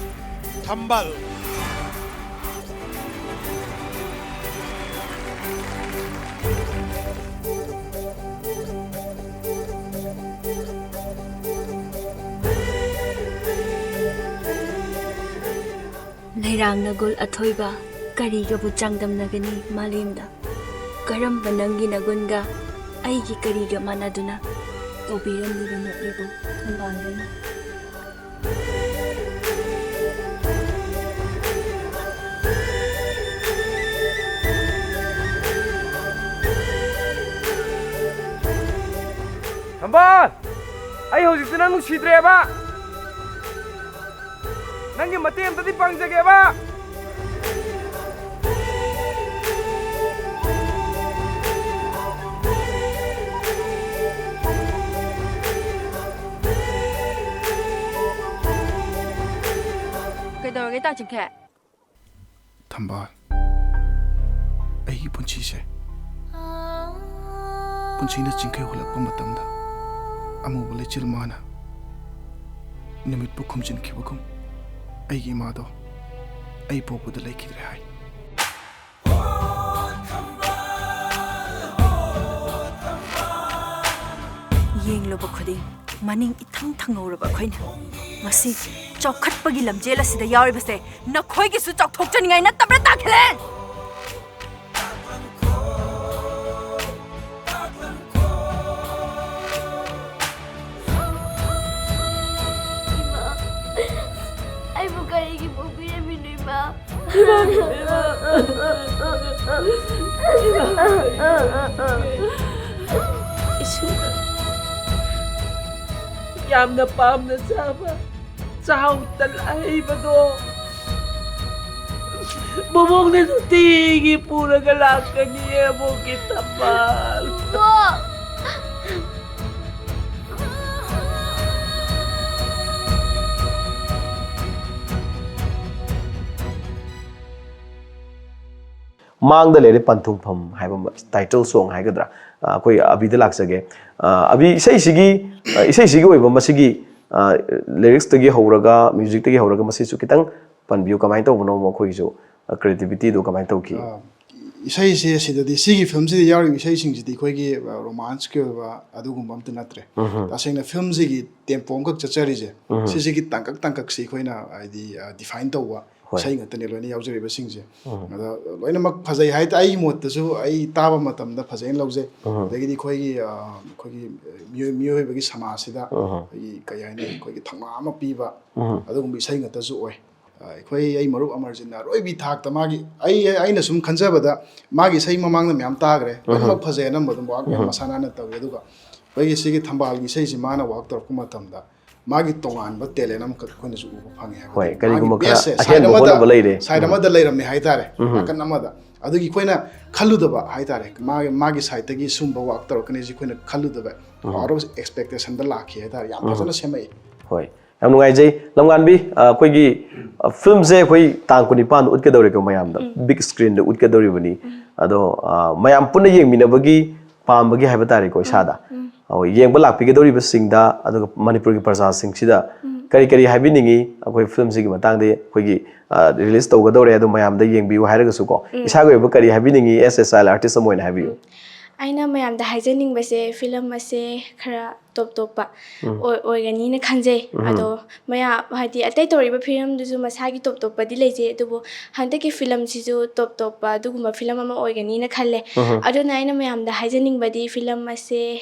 ꯊꯝꯕꯥꯜ꯫ ꯂꯩꯔꯥꯡ ꯅꯒꯨꯜ ꯑꯊꯣꯏꯕ, ꯀꯔꯤꯒꯕꯨ ꯆꯥꯡꯗꯝꯅꯒꯅꯤ ꯃꯥꯂꯦꯝꯗ? ꯀꯔꯝꯕ ꯅꯪꯒꯤ ꯅꯒꯨꯟꯒ ꯑꯩꯒꯤ ꯀꯔꯤꯒ ꯃꯥꯟꯅꯗꯨꯅ ꯀꯧꯕꯤꯔꯝꯂꯤꯕ ꯅꯣꯠꯂꯤꯕ ꯊꯝꯕꯥꯜꯗꯨꯅ? ꯊꯝꯕꯥꯜ! ꯑꯩ ꯍꯧꯖꯤꯛꯇꯤ ꯅꯪ ꯅꯨꯡꯁꯤꯗ꯭ꯔꯦꯕ! ꯅꯪꯒꯤ ꯃꯇꯦꯡ ꯑꯝꯇꯗꯤ ꯄꯥꯡꯖꯒꯦꯕ! ꯀꯩꯗꯧꯔꯒꯦ, ꯇꯥ ꯆꯤꯡꯈꯩ? ꯊꯝꯕꯥꯜ, ꯑꯩꯒꯤ ꯄꯨꯟꯁꯤꯁꯦ, ꯄꯨꯟꯁꯤꯅ ꯆꯤꯡꯈꯩ ꯍꯨꯜꯂꯛꯄ ꯃꯇꯝꯗ, ꯑꯃꯨꯕ ꯂꯩꯆꯤꯜ ꯃꯥꯅ ꯅꯨꯃꯤꯠꯄꯨ ꯈꯨꯝꯖꯤꯟꯈꯤꯕꯒꯨꯝ, ꯑꯩꯒꯤ ꯏꯃꯥꯗꯣ ꯑꯩ ꯄꯣꯛꯄꯗ ꯂꯩꯈꯤꯗ꯭ꯔꯦ ꯍꯥꯏ꯫ ꯌꯦꯡꯂꯨꯕ ꯈꯨꯗꯤꯡ ꯃꯅꯤꯡ ꯏꯊꯪ ꯊꯪꯍꯧꯔꯕ ꯑꯩꯈꯣꯏꯅ ꯉꯁꯤ ꯆꯥꯎꯈꯠꯄꯒꯤ ꯂꯝꯖꯦꯜ ꯑꯁꯤꯗ ꯌꯥꯎꯔꯤꯕꯁꯦ ꯅꯈꯣꯏꯒꯤꯁꯨ ꯆꯥꯎꯊꯣꯛꯆꯅꯤꯡꯉꯥꯏ ꯅꯠꯇꯕ꯭ꯔꯥ, ꯇꯥꯈꯦꯜꯂꯦꯟ? ꯏꯃꯥ, ꯑꯩꯕꯨ ꯀꯔꯤꯒꯤ ꯄꯣꯛꯄꯤꯔꯝꯃꯤꯅꯣ, ꯏꯃꯥ? ꯌꯥꯝꯅ ꯄꯥꯝꯅ ꯆꯥꯕ ꯆꯥꯛꯍꯥꯎ ꯇꯟ ꯑꯍꯩꯕꯗꯣ ꯕꯣꯕꯣꯛꯅ ꯅꯨꯡꯇꯤꯒꯤ ꯄꯨꯔꯒ ꯂꯥꯛꯀꯅꯤ, ꯑꯕꯣꯛꯀꯤ ꯊꯝꯕꯥꯜ꯫ ꯏꯕꯣꯛ! ꯃꯥꯡꯗ ꯂꯩꯔꯦ ꯄꯟꯊꯨꯡꯐꯝ ꯍꯥꯏꯕ ꯑꯃ, ꯇꯥꯏꯇꯜ ꯁꯣꯡ ꯍꯥꯏꯒꯗ꯭ꯔꯥ, ꯑ, ꯑꯩꯈꯣꯏ ꯑꯕꯤꯗ ꯂꯥꯛꯆꯒꯦ꯫ ꯑ, ꯑꯕꯤ, ꯏꯁꯩꯁꯤꯒꯤ, ꯑ, ꯏꯁꯩꯁꯤꯒꯤ ꯑꯣꯏꯕ ꯃꯁꯤꯒꯤ, ꯑ, ꯂꯤꯔꯤꯛꯁꯇꯒꯤ ꯍꯧꯔꯒ, ꯃ꯭ꯌꯨꯖꯤꯛꯇꯒꯤ ꯍꯧꯔꯒ ꯃꯁꯤꯁꯨ ꯈꯤꯇꯪ ꯄꯟꯕꯤꯌꯨ, ꯀꯃꯥꯏꯅ ꯇꯧꯕꯅꯣ ꯃꯈꯣꯏꯒꯤꯁꯨ, ꯑ, ꯀ꯭ꯔꯤꯌꯦꯇꯤꯚꯤꯇꯤꯗꯣ ꯀꯃꯥꯏꯅ ꯇꯧꯈꯤ? ꯑ, ꯏꯁꯩꯁꯦ ꯁꯤꯗꯗꯤ, ꯁꯤꯒꯤ ꯐꯤꯂꯝꯁꯤꯗ ꯌꯥꯎꯔꯤꯕ ꯏꯁꯩꯁꯤꯡꯁꯤꯗꯤ ꯑꯩꯈꯣꯏꯒꯤ, ꯑ, ꯔꯣꯃꯥꯟꯁꯀꯤ ꯑꯣꯏꯕ ꯑꯗꯨꯒꯨꯝꯕ ꯑꯝꯇ ꯅꯠꯇ꯭ꯔꯦ꯫ ꯎꯝꯍꯨꯝ꯫ ꯇꯁꯦꯡꯅ ꯐꯤꯂꯝꯁꯤꯒꯤ ꯇꯦꯝꯄꯣ ꯑꯃꯈꯛ ꯆꯠꯆꯔꯤꯁꯦ, ꯎꯝꯍꯨꯝ꯫ ꯁꯤꯁꯤꯒꯤ ꯇꯥꯡꯀꯛ ꯇꯥꯡꯀꯛꯁꯤ ꯑꯩꯈꯣꯏꯅ ꯍꯥꯏꯗꯤ, ꯑ, ꯗꯤꯐꯥꯏꯟ ꯇꯧꯕ ꯍꯣꯏ꯫ ꯏꯁꯩ ꯉꯥꯛꯇꯅꯦ ꯂꯣꯏꯅ ꯌꯥꯎꯖꯔꯤꯕꯁꯤꯡꯁꯦ꯫ ꯎꯝ꯫ ꯑꯗ ꯂꯣꯏꯅꯃꯛ ꯐꯖꯩ ꯍꯥꯏ ꯇꯥꯏ, ꯑꯩꯒꯤ ꯃꯣꯠꯇꯁꯨ ꯑꯩ ꯇꯥꯕ ꯃꯇꯝꯗ ꯐꯖꯩꯅ ꯂꯧꯖꯩ꯫ ꯎꯝ꯫ ꯑꯗꯒꯤꯗꯤ ꯑꯩꯈꯣꯏꯒꯤ, ꯑ, ꯑꯩꯈꯣꯏꯒꯤ ꯃꯤꯑꯣꯏ-, ꯃꯤꯑꯣꯏꯕꯒꯤ ꯁꯃꯥꯖꯁꯤꯗ ꯎꯝ꯫ ꯑꯩꯈꯣꯏꯒꯤ ꯀꯩ ꯍꯥꯏꯅꯤ, ꯑꯩꯈꯣꯏꯒꯤ ꯊꯧꯅꯥ ꯑꯃ ꯄꯤꯕ ꯎꯝ꯫ ꯑꯗꯨꯒꯨꯝꯕ ꯏꯁꯩ ꯉꯥꯛꯇꯁꯨ ꯑꯣꯏ꯫ ꯑ, ꯑꯩꯈꯣꯏ, ꯑꯩ ꯃꯔꯨꯞ ꯑꯃꯔꯖꯤꯠꯅ ꯑꯔꯣꯏꯕꯤ ꯊꯥꯛꯇ ꯃꯥꯒꯤ, ꯑꯩ, ꯑꯩꯅ ꯁꯨꯝ ꯈꯟꯖꯕꯗ ꯃꯥꯒꯤ ꯏꯁꯩ ꯃꯃꯥꯡꯗ ꯃꯌꯥꯝ ꯇꯥꯈ꯭ꯔꯦ, ꯎꯝ꯫ ꯂꯣꯏꯅꯃꯛ ꯐꯖꯩ, ꯑꯅꯝꯕ ꯑꯗꯨꯝ ꯋꯥꯛ ꯌꯥꯝ ꯎꯝ꯫ ꯃꯁꯥ ꯅꯥꯟꯅ ꯇꯧꯏ꯫ ꯑꯗꯨꯒ ꯑꯩꯈꯣꯏꯒꯤ ꯁꯤꯒꯤ ꯊꯝꯕꯥꯜꯒꯤ ꯏꯁꯩꯁꯤ ꯃꯥꯅ ꯋꯥꯛ ꯇꯧꯔꯛꯄ ꯃꯇꯝꯗ ꯃꯥꯒꯤ ꯇꯣꯉꯥꯟꯕ ꯇꯦꯂꯦꯟ ꯑꯃꯈꯛ ꯑꯩꯈꯣꯏꯅꯁꯨ ꯎꯕ ꯐꯪꯉꯦ ꯍꯥꯏꯕꯗꯤ ꯍꯣꯏ, ꯃꯥꯒꯤ ꯀꯔꯤꯒꯨꯝꯕ ꯈꯔ best ꯁꯦ side ꯑꯍꯦꯟꯕ ꯑꯃꯗ, ꯍꯣꯠꯅꯕ ꯂꯩꯔꯦ꯫ Side ꯎꯝ꯫ ꯑꯃꯗ ꯂꯩꯔꯝꯃꯦ ꯍꯥꯏꯇꯥꯔꯦ, ꯎꯝ꯫ ꯅꯥꯀꯟ ꯑꯃꯗ꯫ ꯑꯗꯨꯒꯤ ꯑꯩꯈꯣꯏꯅ ꯈꯜꯂꯨꯗꯕ ꯍꯥꯏꯇꯥꯔꯦ, ꯃꯥꯒꯤ, ꯃꯥꯒꯤ side ꯇꯒꯤ ꯁꯨꯝꯕ ꯋꯥꯛ ꯇꯧꯔꯛꯀꯅꯤ ꯁꯤ ꯑꯩꯈꯣꯏꯅ ꯈꯜꯂꯨꯗꯕ, ꯎꯝ꯫ Out of expectation ꯗ ꯂꯥꯛꯈꯤ ꯍꯥꯏꯇꯥꯔꯦ, ꯌꯥꯝ ꯎꯝ꯫ ꯐꯖꯅ ꯁꯦꯝꯃꯛꯏ꯫ ꯍꯣꯏ, ꯌꯥꯝ ꯅꯨꯡꯉꯥꯏꯖꯩ꯫ ꯂꯝꯉꯥꯟꯕꯤ, ꯑ, ꯑꯩꯈꯣꯏꯒꯤ, ꯑ, ꯐꯤꯂꯝꯁꯦ ꯑꯩꯈꯣꯏ ꯇꯥꯡ ꯀꯨꯟꯅꯤꯄꯥꯟꯗ ꯎꯠꯀꯗꯧꯔꯦꯀꯣ ꯃꯌꯥꯝꯗ, ꯎꯝ꯫ Big screen ꯗ ꯎꯠꯀꯗꯧꯔꯤꯕꯅꯤ꯫ ꯎꯝ꯫ ꯑꯗꯣ, ꯑ, ꯃꯌꯥꯝ ꯄꯨꯟꯅ ꯌꯦꯡꯃꯤꯟꯅꯕꯒꯤ ꯄꯥꯝꯕꯒꯤ ꯍꯥꯏꯕ ꯇꯥꯔꯦꯀꯣ ꯏꯁꯥꯗ꯫ ꯎꯝ꯫ ꯑꯣ, ꯌꯦꯡꯕ ꯂꯥꯛꯄꯤꯒꯗꯧꯔꯤꯕꯁꯤꯡꯗ, ꯑꯗꯨꯒ ꯃꯅꯤꯄꯨꯔꯒꯤ ꯄ꯭ꯔꯖꯥꯁꯤꯡꯁꯤꯗ ꯎꯝ꯫ ꯀꯔꯤ ꯀꯔꯤ ꯍꯥꯏꯕꯤꯅꯤꯡꯉꯤ ꯑꯩꯈꯣꯏ ꯐꯤꯂꯝꯁꯤꯒꯤ ꯃꯇꯥꯡꯗ? ꯑꯩꯈꯣꯏꯒꯤ ꯔꯤꯂꯤꯁ ꯇꯧꯒꯗꯧꯔꯦ, ꯑꯗꯣ ꯃꯌꯥꯝꯗ ꯌꯦꯡꯕꯤꯌꯨ ꯍꯥꯏꯔꯒꯁꯨꯀꯣ, ꯎꯝ꯫ ꯏꯁꯥꯒꯤ ꯑꯣꯏꯕ ꯀꯔꯤ ꯍꯥꯏꯕꯤꯅꯤꯡꯉꯤ? As a child artist ꯑꯃ ꯑꯣꯏꯅ ꯍꯥꯏꯕꯤꯌꯨ꯫ ꯑꯩꯅ ꯃꯌꯥꯝꯗ ꯍꯥꯏꯖꯅꯤꯡꯕꯁꯦ, ꯐꯤꯂꯝ ꯑꯁꯦ ꯈꯔ ꯇꯣꯞ ꯇꯣꯞꯄ ꯎꯝ꯫ ꯑꯣꯏ-, ꯑꯣꯏꯒꯅꯤꯅ ꯈꯟꯖꯩ꯫ ꯎꯝ꯫ ꯑꯗꯣ ꯃꯌꯥꯝ, ꯍꯥꯏꯗꯤ, ꯑꯇꯩ ꯇꯧꯔꯤꯕ ꯐꯤꯂꯝꯗꯨꯁꯨ ꯃꯁꯥꯒꯤ ꯇꯣꯞ ꯇꯣꯞꯄꯗꯤ ꯂꯩꯖꯩ, ꯑꯗꯨꯕꯨ ꯍꯟꯗꯛꯀꯤ ꯐꯤꯂꯝꯁꯤꯁꯨ ꯇꯣꯞ ꯇꯣꯞꯄ ꯑꯗꯨꯒꯨꯝꯕ ꯐꯤꯂꯝ ꯑꯃ ꯑꯣꯏꯒꯅꯤꯅ ꯈꯜꯂꯦ꯫ ꯎꯝ꯫ ꯑꯗꯨꯅ ꯑꯩꯅ ꯃꯌꯥꯝꯗ ꯍꯥꯏꯖꯅꯤꯡꯕꯗꯤ, ꯐꯤꯂꯝ ꯑꯁꯦ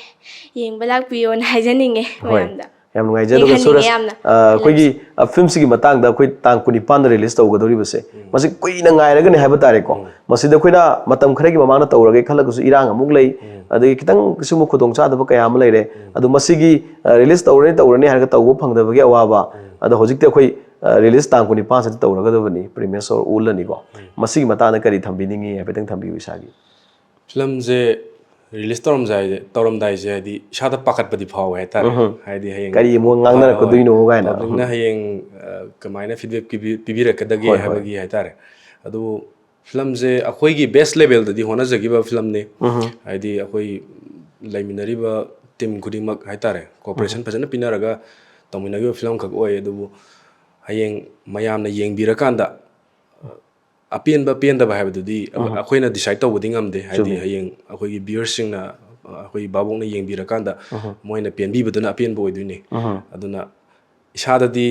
ꯌꯦꯡꯕ ꯂꯥꯛꯄꯤꯌꯣꯅ ꯍꯥꯏꯖꯅꯤꯡꯉꯦ꯫ ꯍꯣꯏ꯫ ꯃꯌꯥꯝꯗ ꯌꯥꯝ ꯅꯨꯡꯉꯥꯏꯖꯩ꯫ ꯑꯗꯨꯒ ꯌꯦꯡꯍꯟꯅꯤꯡꯉꯦ ꯁꯨꯔꯖ, ꯌꯥꯝꯅ꯫ ꯑ, ꯑꯩꯈꯣꯏꯒꯤ, ꯐꯤꯂꯝꯁꯦ꯫ ꯑ, ꯐꯤꯂꯝꯁꯤꯒꯤ ꯃꯇꯥꯡꯗ, ꯑꯩꯈꯣꯏ ꯇꯥꯡ ꯀꯨꯟꯅꯤꯄꯥꯟꯗ ꯔꯤꯂꯤꯁ ꯇꯧꯒꯗꯧꯔꯤꯕꯁꯦ, ꯎꯝ꯫ ꯃꯁꯤ ꯀꯨꯏꯅ ꯉꯥꯏꯔꯒꯅꯤ ꯍꯥꯏꯕ ꯇꯥꯔꯦꯀꯣ꯫ ꯎꯝ꯫ ꯃꯁꯤꯗ ꯑꯩꯈꯣꯏꯅ ꯃꯇꯝ ꯈꯔꯒꯤ ꯃꯃꯥꯡꯗ ꯇꯧꯔꯒꯦ ꯈꯜꯂꯒꯁꯨ ꯏꯔꯥꯡ ꯑꯃꯨꯛ ꯂꯩ, ꯎꯝ꯫ ꯑꯗꯒꯤ ꯈꯤꯇꯪ ꯁꯤꯒꯨꯝꯕ ꯈꯨꯗꯣꯡꯆꯥꯗꯕ ꯀꯌꯥ ꯑꯃ ꯂꯩꯔꯦ꯫ ꯎꯝ꯫ ꯑꯗꯣ ꯃꯁꯤꯒꯤ, ꯑ, ꯔꯤꯂꯤꯁ ꯇꯧꯔꯅꯤ ꯇꯧꯔꯅꯤ ꯍꯥꯏꯔꯒ ꯇꯧꯕ ꯐꯪꯗꯕꯒꯤ ꯑꯋꯥꯕ, ꯎꯝ꯫ ꯑꯗꯣ ꯍꯧꯖꯤꯛꯇꯤ ꯑꯩꯈꯣꯏ, ꯑ, ꯔꯤꯂꯤꯁ ꯇꯥꯡ ꯀꯨꯟꯅꯤꯄꯥꯟꯁꯤꯗ ꯇꯧꯔꯒꯗꯕꯅꯤ, ꯄ꯭ꯔꯤꯃꯤꯌꯔ ꯁꯣ ꯎꯠꯂꯅꯤꯀꯣ꯫ ꯎꯝ꯫ ꯃꯁꯤꯒꯤ ꯃꯇꯥꯡꯗ ꯀꯔꯤ ꯊꯝꯕꯤꯅꯤꯡꯉꯤ? ꯍꯥꯏꯐꯦꯠꯇꯪ ꯊꯝꯕꯤꯌꯨ ꯏꯁꯥꯒꯤ꯫ ꯐꯤꯂꯝꯁꯦ ꯔꯤꯂꯤꯁ ꯇꯧꯔꯝꯗꯥꯏꯁꯦ, ꯇꯧꯔꯝꯗꯥꯏꯁꯦ, ꯍꯥꯏꯗꯤ, ꯏꯁꯥꯗ ꯄꯥꯈꯠꯄꯗꯤ ꯐꯥꯎꯋꯦ ꯍꯥꯏꯇꯥꯔꯦ꯫ ꯎꯝꯍꯨꯝ꯫ ꯍꯥꯏꯗꯤ, ꯍꯌꯦꯡ ꯀꯔꯤ ꯑꯃꯨꯛ ꯉꯥꯡꯅꯔꯛꯀꯗꯣꯏꯅꯣ ꯍꯣꯏ, ꯍꯣꯏ꯫ ꯀꯥꯏꯅ꯫ ꯄꯕ꯭ꯂꯤꯛꯅ ꯎꯝꯍꯨꯝ꯫ ꯍꯌꯦꯡ, ꯑ, ꯀꯃꯥꯏꯅ ꯐꯤꯗꯕꯦꯛ ꯄꯤꯕꯤ-, ꯄꯤꯕꯤꯔꯛꯀꯗꯒꯦ ꯍꯣꯏ, ꯍꯣꯏ꯫ ꯍꯥꯏꯕꯒꯤ ꯍꯥꯏꯇꯥꯔꯦ꯫ ꯑꯗꯨꯕꯨ ꯐꯤꯂꯝꯁꯦ ꯑꯩꯈꯣꯏꯒꯤ ꯕꯦꯁ ꯂꯦꯚꯦꯜꯗꯗꯤ ꯍꯣꯠꯅꯖꯈꯤꯕ ꯐꯤꯂꯝꯅꯤ꯫ ꯎꯝꯍꯨꯝ꯫ ꯍꯥꯏꯗꯤ, ꯑꯩꯈꯣꯏ ꯂꯩꯃꯤꯟꯅꯔꯤꯕ ꯇꯤꯝ ꯈꯨꯗꯤꯡꯃꯛ ꯍꯥꯏꯇꯥꯔꯦ, ꯀꯣꯑꯣꯄꯔꯦꯁꯟ ꯎꯝꯍꯨꯝ꯫ ꯐꯖꯅ ꯄꯤꯅꯔꯒ ꯇꯧꯃꯤꯟꯅꯈꯤꯕ ꯐꯤꯂꯝ ꯈꯛ ꯑꯣꯏ꯫ ꯑꯗꯨꯕꯨ ꯍꯌꯦꯡ ꯃꯌꯥꯝꯅ ꯌꯦꯡꯕꯤꯔꯀꯥꯟꯗ, ꯑꯄꯦꯟꯕ ꯄꯦꯟꯗꯕ ꯍꯥꯏꯕꯗꯨꯗꯤ ꯑ-, ꯎꯝꯍꯨꯝ꯫ ꯑꯩꯈꯣꯏꯅ ꯗꯤꯁꯥꯏꯠ ꯇꯧꯕꯗꯤ ꯉꯝꯗꯦ꯫ ꯍꯥꯏꯗꯤ, ꯆꯨꯝꯃꯤ꯫ ꯍꯌꯦꯡ ꯑꯩꯈꯣꯏꯒꯤ ꯚ꯭ꯌꯨꯋꯔꯁꯤꯡꯅ, ꯑ, ꯑꯩꯈꯣꯏꯒꯤ ꯚꯥꯕꯣꯛꯅ ꯌꯦꯡꯕꯤꯔꯀꯥꯟꯗ ꯎꯝꯍꯨꯝ꯫ ꯃꯣꯏꯅ ꯄꯦꯟꯕꯤꯕꯗꯨꯅ ꯑꯄꯦꯟꯕ ꯑꯣꯏꯗꯣꯏꯅꯤ꯫ ꯎꯝꯍꯨꯝ꯫ ꯑꯗꯨꯅ ꯏꯁꯥꯗꯗꯤ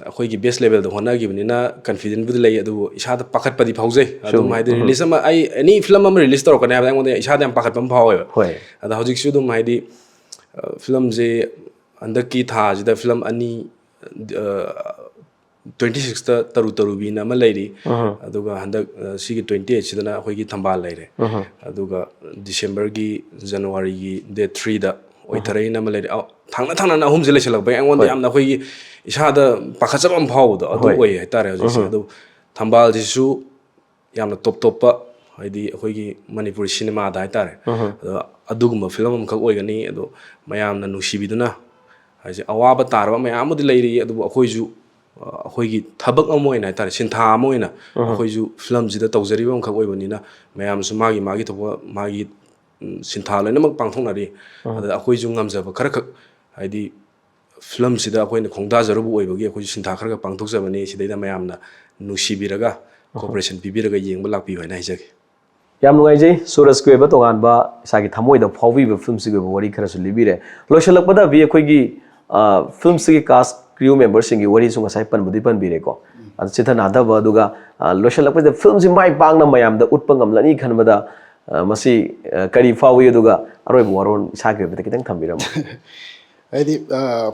ꯑꯩꯈꯣꯏꯒꯤ ꯕꯦꯁ ꯂꯦꯚꯦꯜꯗ ꯍꯣꯠꯅꯈꯤꯕꯅꯤꯅ ꯀꯟꯐꯤꯗꯦꯟꯕꯨꯗꯤ ꯂꯩ, ꯑꯗꯨꯕꯨ ꯏꯁꯥꯗ ꯄꯥꯈꯠꯄꯗꯤ ꯐꯥꯎꯖꯩ꯫ ꯑꯗꯨꯝ ꯆꯨꯝꯃꯤ꯫ ꯍꯥꯏꯗꯤ, ꯎꯝꯍꯨꯝ꯫ ꯔꯤꯂꯤꯁ ꯑꯃ, ꯑꯩ ꯑꯦꯅꯤ ꯐꯤꯂꯝ ꯑꯃ ꯔꯤꯂꯤꯁ ꯇꯧꯔꯛꯀꯅꯤ ꯍꯥꯏꯕꯗ ꯑꯩꯉꯣꯟꯗ ꯏꯁꯥꯗ ꯌꯥꯝ ꯄꯥꯈꯠꯄ ꯑꯃ ꯐꯥꯎꯋꯦꯕ꯫ ꯍꯣꯏ꯫ ꯑꯗ ꯍꯧꯖꯤꯛꯁꯨ ꯑꯗꯨꯝ, ꯍꯥꯏꯗꯤ, ꯑ, ꯐꯤꯂꯝꯁꯦ ꯍꯟꯗꯛꯀꯤ ꯊꯥꯁꯤꯗ ꯐꯤꯂꯝ ꯑꯅꯤ, ꯑ, twenty sixꯇ ꯇꯔꯨ ꯇꯔꯨꯕꯤꯅ ꯑꯃ ꯂꯩꯔꯤ꯫ ꯎꯝꯍꯨꯝ꯫ ꯑꯗꯨꯒ ꯍꯟꯗꯛ, ꯑ, ꯁꯤꯒꯤ twenty eightꯁꯤꯗꯅ ꯑꯩꯈꯣꯏꯒꯤ ꯊꯝꯕꯥꯜ ꯂꯩꯔꯦ꯫ ꯎꯝꯍꯨꯝ꯫ ꯑꯗꯨꯒ ꯗꯤꯁꯦꯝꯕꯔꯒꯤ, ꯖꯅꯋꯥꯔꯤꯒꯤ date threeꯗ ꯎꯝꯍꯨꯝ꯫ ꯑꯣꯏꯊꯔꯛꯏꯅ ꯑꯃ ꯂꯩꯔꯦ꯫ ꯑ, ꯊꯪꯅ ꯊꯪꯅꯅ ꯑꯍꯨꯝꯁꯦ ꯂꯩꯁꯜꯂꯛꯄꯒꯤ ꯑꯩꯉꯣꯟꯗ ꯍꯣꯏ꯫ ꯌꯥꯝꯅ ꯑꯩꯈꯣꯏꯒꯤ ꯏꯁꯥꯗ ꯄꯥꯈꯠꯆꯕ ꯑꯃ ꯐꯥꯎꯕꯗꯣ ꯑꯗꯨ ꯍꯣꯏ꯫ ꯑꯣꯏ ꯍꯥꯏꯇꯥꯔꯦ ꯍꯧꯖꯤꯛꯁꯦ꯫ ꯎꯝꯍꯨꯝ꯫ ꯑꯗꯨ ꯊꯝꯕꯥꯜꯁꯤꯁꯨ ꯌꯥꯝꯅ ꯇꯣꯞ ꯇꯣꯞꯄ, ꯍꯥꯏꯗꯤ, ꯑꯩꯈꯣꯏꯒꯤ ꯃꯅꯤꯄꯨꯔꯤ ꯁꯤꯅꯦꯃꯥꯗ ꯍꯥꯏꯇꯥꯔꯦ꯫ ꯎꯝꯍꯨꯝ꯫ ꯑꯗꯣ ꯑꯗꯨꯒꯨꯝꯕ ꯐꯤꯂꯝ ꯑꯃꯈꯛ ꯑꯣꯏꯒꯅꯤ꯫ ꯑꯗꯣ ꯃꯌꯥꯝꯅ ꯅꯨꯡꯁꯤꯕꯤꯗꯨꯅ, ꯍꯥꯏꯁꯦ, ꯑꯋꯥꯕ ꯇꯥꯔꯕ ꯃꯌꯥꯝ ꯑꯃꯗꯤ ꯂꯩꯔꯤ, ꯑꯗꯨꯕꯨ ꯑꯩꯈꯣꯏꯁꯨ, ꯑ, ꯑꯩꯈꯣꯏꯒꯤ ꯊꯕꯛ ꯑꯃ ꯑꯣꯏꯅ ꯍꯥꯏꯇꯥꯔꯦ, ꯁꯤꯟꯊꯥ ꯑꯃ ꯑꯣꯏꯅ ꯎꯝꯍꯨꯝ꯫ ꯑꯩꯈꯣꯏꯁꯨ ꯐꯤꯂꯝꯁꯤꯗ ꯇꯧꯖꯔꯤꯕ ꯑꯃꯈꯛ ꯑꯣꯏꯕꯅꯤꯅ, ꯃꯌꯥꯝꯁꯨ ꯃꯥꯒꯤ ꯃꯥꯒꯤ ꯊꯣꯛꯄ ꯃꯥꯒꯤ, ꯎꯝ, ꯁꯤꯟꯊꯥ ꯂꯣꯏꯅꯃꯛ ꯄꯥꯡꯊꯣꯛꯅꯔꯤ꯫ ꯎꯝꯍꯨꯝ꯫ ꯑꯗ ꯑꯩꯈꯣꯏꯁꯨ ꯉꯝꯖꯕ ꯈꯔꯈꯛ, ꯍꯥꯏꯗꯤ, ꯐꯤꯂꯝꯁꯤꯗ ꯑꯩꯈꯣꯏꯅ ꯈꯣꯡꯗꯥꯖꯔꯨꯕ ꯑꯣꯏꯕꯒꯤ ꯑꯩꯈꯣꯏꯁꯨ ꯁꯤꯟꯊꯥ ꯈꯔꯒ ꯄꯥꯡꯊꯣꯛꯆꯕꯅꯤ꯫ ꯁꯤꯗꯩꯗ ꯃꯌꯥꯝꯅ ꯅꯨꯡꯁꯤꯕꯤꯔꯒ, cooperation ꯄꯤꯕꯤꯔꯒ ꯌꯦꯡꯕ ꯂꯥꯛꯄꯤꯌꯨ ꯍꯥꯏꯅ ꯍꯥꯏꯖꯒꯦ꯫ ꯌꯥꯝ ꯅꯨꯡꯉꯥꯏꯖꯩ꯫ ꯁꯨꯔꯖꯀꯤ ꯑꯣꯏꯕ ꯇꯣꯉꯥꯟꯕ ꯏꯁꯥꯒꯤ ꯊꯃꯣꯏꯗ ꯐꯥꯎꯕꯤꯕ ꯐꯤꯂꯝꯁꯤꯒꯤ ꯑꯣꯏꯕ ꯋꯥꯔꯤ ꯈꯔꯁꯨ ꯂꯤꯕꯤꯔꯦ꯫ ꯂꯣꯏꯁꯤꯜꯂꯛꯄꯗ ꯑꯕꯤ, ꯑꯩꯈꯣꯏꯒꯤ, ꯑ, ꯐꯤꯂꯝꯁꯤꯒꯤ cast, crew memberꯁꯤꯡꯒꯤ ꯋꯥꯔꯤꯁꯨ ꯉꯁꯥꯏ ꯄꯟꯕꯨꯗꯤ ꯄꯟꯕꯤꯔꯦꯀꯣ꯫ ꯑꯗꯨ ꯆꯤꯊ ꯅꯥꯗꯕ, ꯑꯗꯨꯒ, ꯑ, ꯂꯣꯏꯁꯤꯜꯂꯛꯄꯁꯤꯗ ꯐꯤꯂꯝꯁꯤ ꯃꯥꯏ ꯄꯥꯛꯅ ꯃꯌꯥꯝꯗ ꯎꯠꯄ ꯉꯝꯂꯅꯤ ꯈꯟꯕꯗ, ꯑ, ꯃꯁꯤ, ꯑ, ꯀꯔꯤ ꯐꯥꯎꯏ? ꯑꯗꯨꯒ ꯑꯔꯣꯏꯕ ꯋꯥꯔꯣꯜ ꯏꯁꯥꯒꯤ ꯑꯣꯏꯕꯗ ꯈꯤꯇꯪ ꯊꯝꯕꯤꯔꯝꯃꯨ꯫ ꯍꯥꯏꯗꯤ, ꯑ,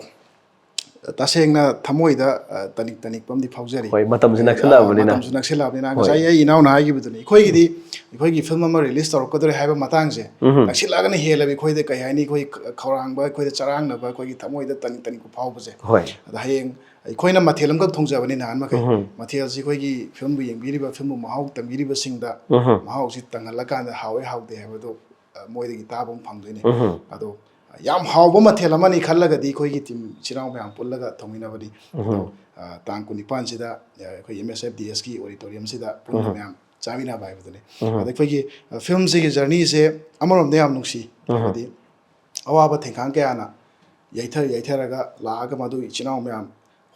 ꯇꯁꯦꯡꯅ ꯊꯃꯣꯏꯗ, ꯑ, ꯇꯅꯤꯛ ꯇꯅꯤꯛꯄ ꯑꯃꯗꯤ ꯐꯥꯎꯖꯔꯤ꯫ ꯍꯣꯏ, ꯃꯇꯝꯁꯨ ꯑ, ꯅꯛꯁꯤꯜꯂꯛꯑꯕꯅꯤꯅ꯫ ꯃꯇꯝꯁꯨ ꯅꯛꯁꯤꯜꯂꯛꯑꯕꯅꯤꯅ꯫ ꯍꯣꯏ꯫ ꯉꯁꯥꯏ ꯑꯩ ꯏꯅꯥꯎꯅ ꯍꯥꯏꯈꯤꯕꯗꯨꯅꯤ, ꯑꯩꯈꯣꯏꯒꯤꯗꯤ, ꯑꯩꯈꯣꯏꯒꯤ ꯐꯤꯂꯝ ꯑꯃ release ꯇꯧꯔꯛꯀꯗꯧꯔꯦ ꯍꯥꯏꯕ ꯃꯇꯥꯡꯁꯦ, ꯎꯝ꯫ ꯅꯛꯁꯤꯜꯂꯛꯑꯒꯅ ꯍꯦꯜꯂꯕ ꯑꯩꯈꯣꯏꯗ, ꯀꯩ ꯍꯥꯏꯅꯤ, ꯑꯩꯈꯣꯏ ꯈ-, ꯈꯧꯔꯥꯡꯕ, ꯑꯩꯈꯣꯏꯗ ꯆꯔꯥꯡꯅꯕ, ꯑꯩꯈꯣꯏꯒꯤ ꯊꯃꯣꯏꯗ ꯇꯅꯤꯛ ꯇꯅꯤꯛꯄ ꯐꯥꯎꯕꯁꯦ꯫ ꯍꯣꯏ꯫ ꯑꯗ ꯍꯌꯦꯡ ꯑꯩꯈꯣꯏꯅ ꯃꯊꯦꯜ ꯑꯃꯈꯛ ꯊꯣꯡꯖꯕꯅꯤ ꯅꯍꯥꯟ ꯃꯈꯩ꯫ ꯎꯝ꯫ ꯃꯊꯦꯜꯁꯤ ꯑꯩꯈꯣꯏꯒꯤ ꯐꯤꯂꯝꯕꯨ ꯌꯦꯡꯕꯤꯔꯤꯕ, ꯐꯤꯂꯝꯕꯨ ꯃꯍꯥꯎ ꯇꯪꯕꯤꯔꯤꯕꯁꯤꯡꯗ ꯎꯝ꯫ ꯃꯍꯥꯎꯁꯤ ꯇꯪꯍꯜꯂꯀꯥꯟꯗ ꯍꯥꯎꯋꯦ ꯍꯥꯎꯇꯦ ꯍꯥꯏꯕꯗꯨ, ꯑ, ꯃꯣꯏꯗꯒꯤ ꯇꯥꯕ ꯑꯃ ꯐꯪꯗꯣꯏꯅꯤ꯫ ꯎꯝ꯫ ꯑꯗꯣ ꯌꯥꯝ ꯍꯥꯎꯕ ꯃꯊꯦꯜ ꯑꯃꯅꯤ ꯈꯜꯂꯒꯗꯤ ꯑꯩꯈꯣꯏꯒꯤ team ꯏꯆꯤꯜ ꯏꯅꯥꯎ ꯃꯌꯥꯝ ꯄꯨꯜꯂꯒ ꯊꯣꯡꯃꯤꯟꯅꯕꯅꯤ꯫ ꯎꯝ꯫ ꯑꯗꯣ, ꯑ, ꯇꯥꯡ ꯀꯨꯟꯅꯤꯄꯥꯟꯁꯤꯗ, ꯑ, ꯑꯩꯈꯣꯏ M S F D S ꯀꯤ auditoriumꯁꯤꯗ ꯄꯨꯟꯅ ꯎꯝ꯫ ꯃꯌꯥꯝ ꯆꯥꯃꯤꯟꯅꯕ ꯍꯥꯏꯕꯗꯨꯅꯤ꯫ ꯎꯝ꯫ ꯑꯗ ꯑꯩꯈꯣꯏꯒꯤ, ꯑ, ꯐꯤꯂꯝꯁꯤꯒꯤ journeyꯁꯦ ꯑꯃꯔꯣꯝꯗ ꯌꯥꯝ ꯅꯨꯡꯁꯤ꯫ ꯎꯝ꯫ ꯍꯥꯏꯕꯗꯤ ꯑꯋꯥꯕ ꯊꯦꯡꯈꯥꯡ ꯀꯌꯥꯅ ꯌꯩꯊ ꯌꯩꯊꯔꯒ ꯂꯥꯛꯑꯒ ꯃꯗꯨ ꯏꯆꯤꯜ ꯏꯅꯥꯎ ꯃꯌꯥꯝ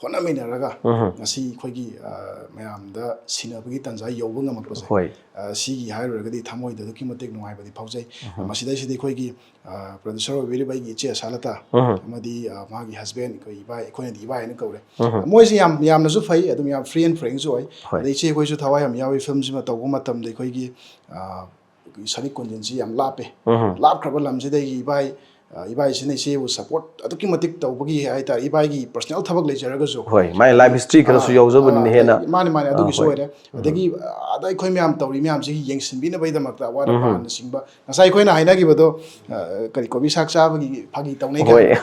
ꯍꯣꯠꯅꯃꯤꯟꯅꯔꯒ ꯎꯝ꯫ ꯉꯁꯤ ꯑꯩꯈꯣꯏꯒꯤ, ꯑ, ꯃꯌꯥꯝꯗ ꯁꯤꯟꯅꯕꯒꯤ ꯇꯥꯟꯖꯥ ꯌꯧꯕ ꯉꯝꯃꯛꯄꯁꯦ, ꯍꯣꯏ꯫ ꯑ, ꯁꯤꯒꯤ ꯍꯥꯏꯔꯨꯔꯒꯗꯤ ꯊꯃꯣꯏꯗ ꯑꯗꯨꯛꯀꯤ ꯃꯇꯤꯛ ꯅꯨꯡꯉꯥꯏꯕꯗꯤ ꯐꯥꯎꯖꯩ꯫ ꯎꯝ꯫ ꯃꯁꯤꯗꯩꯁꯤꯗ ꯑꯩꯈꯣꯏꯒꯤ, ꯑ, producer ꯑꯣꯏꯕꯤꯔꯤꯕ ꯑꯩꯒꯤ ꯏꯆꯦ ꯑꯁꯥꯂꯇꯥ ꯎꯝ꯫ ꯑꯃꯗꯤ, ꯑ, ꯃꯥꯒꯤ husband, ꯑꯩꯈꯣꯏ ꯏꯕꯥꯏ, ꯑꯩꯈꯣꯏꯅꯗꯤ ꯏꯕꯥꯏ ꯍꯥꯏꯅ ꯀꯧꯔꯦ꯫ ꯎꯝ꯫ ꯃꯣꯏꯁꯦ ꯌꯥꯝ, ꯌꯥꯝꯅꯁꯨ ꯐꯩ, ꯑꯗꯨꯝ ꯌꯥꯝ free and frankꯁꯨ ꯑꯣꯏ꯫ ꯍꯣꯏ꯫ ꯑꯗꯩ ꯏꯆꯦ ꯑꯩꯈꯣꯏꯁꯨ ꯊꯋꯥꯏ ꯌꯥꯝ ꯌꯥꯎꯏ ꯐꯤꯂꯝꯁꯤꯃ ꯇꯧꯕ ꯃꯇꯝꯗ꯫ ꯑꯩꯈꯣꯏꯒꯤ, ꯑ, ꯑꯩꯈꯣꯏꯒꯤ ꯁꯅꯤꯛ ꯀꯣꯟꯖꯦꯟꯁꯤ ꯌꯥꯝ ꯂꯥꯞꯄꯦ꯫ ꯎꯝ꯫ ꯂꯥꯞꯈ꯭ꯔꯕ ꯂꯝꯁꯤꯗꯒꯤ ꯏꯕꯥꯏ, ꯑ, ꯏꯕꯥꯏꯁꯤꯅ ꯏꯆꯦꯕꯨ support ꯑꯗꯨꯛꯀꯤ ꯃꯇꯤꯛ ꯇꯧꯕꯒꯤ ꯍꯥꯏꯇꯥꯔꯦ, ꯏꯕꯥꯏꯒꯤ personal ꯊꯕꯛ ꯂꯩꯖꯔꯒꯁꯨ꯫ ꯍꯣꯏ, ꯃꯥꯏ life history ꯈꯔꯁꯨ ꯑꯥ, ꯌꯥꯎꯖꯕꯅꯤꯅ ꯑꯥ, ꯍꯦꯟꯅ꯫ ꯃꯥꯅꯦ, ꯃꯥꯅꯦ, ꯑꯥ, ꯑꯗꯨꯒꯤꯁꯨ ꯍꯣꯏ꯫ ꯑꯣꯏꯔꯦ꯫ ꯎꯝ꯫ ꯑꯗꯒꯤ, ꯑ, ꯑꯥꯗ ꯑꯩꯈꯣꯏ ꯃꯌꯥꯝ ꯇꯧꯔꯤ ꯃꯌꯥꯝꯁꯤꯒꯤ ꯌꯦꯡꯁꯤꯟꯕꯤꯅꯕꯒꯤꯗꯃꯛꯇ ꯑꯋꯥꯠ ꯎꯝ꯫ ꯑꯄꯥꯅꯆꯤꯡꯕ, ꯉꯁꯥꯏ ꯑꯩꯈꯣꯏꯅ ꯍꯥꯏꯅꯈꯤꯕꯗꯣ, ꯑ, ꯀꯔꯤ, ꯀꯣꯕꯤ ꯁꯥꯛ ꯆꯥꯕꯒꯤ ꯐꯥꯒꯤ ꯇꯧꯅꯩ ꯍꯣꯏ꯫ ꯀꯥꯏꯅ꯫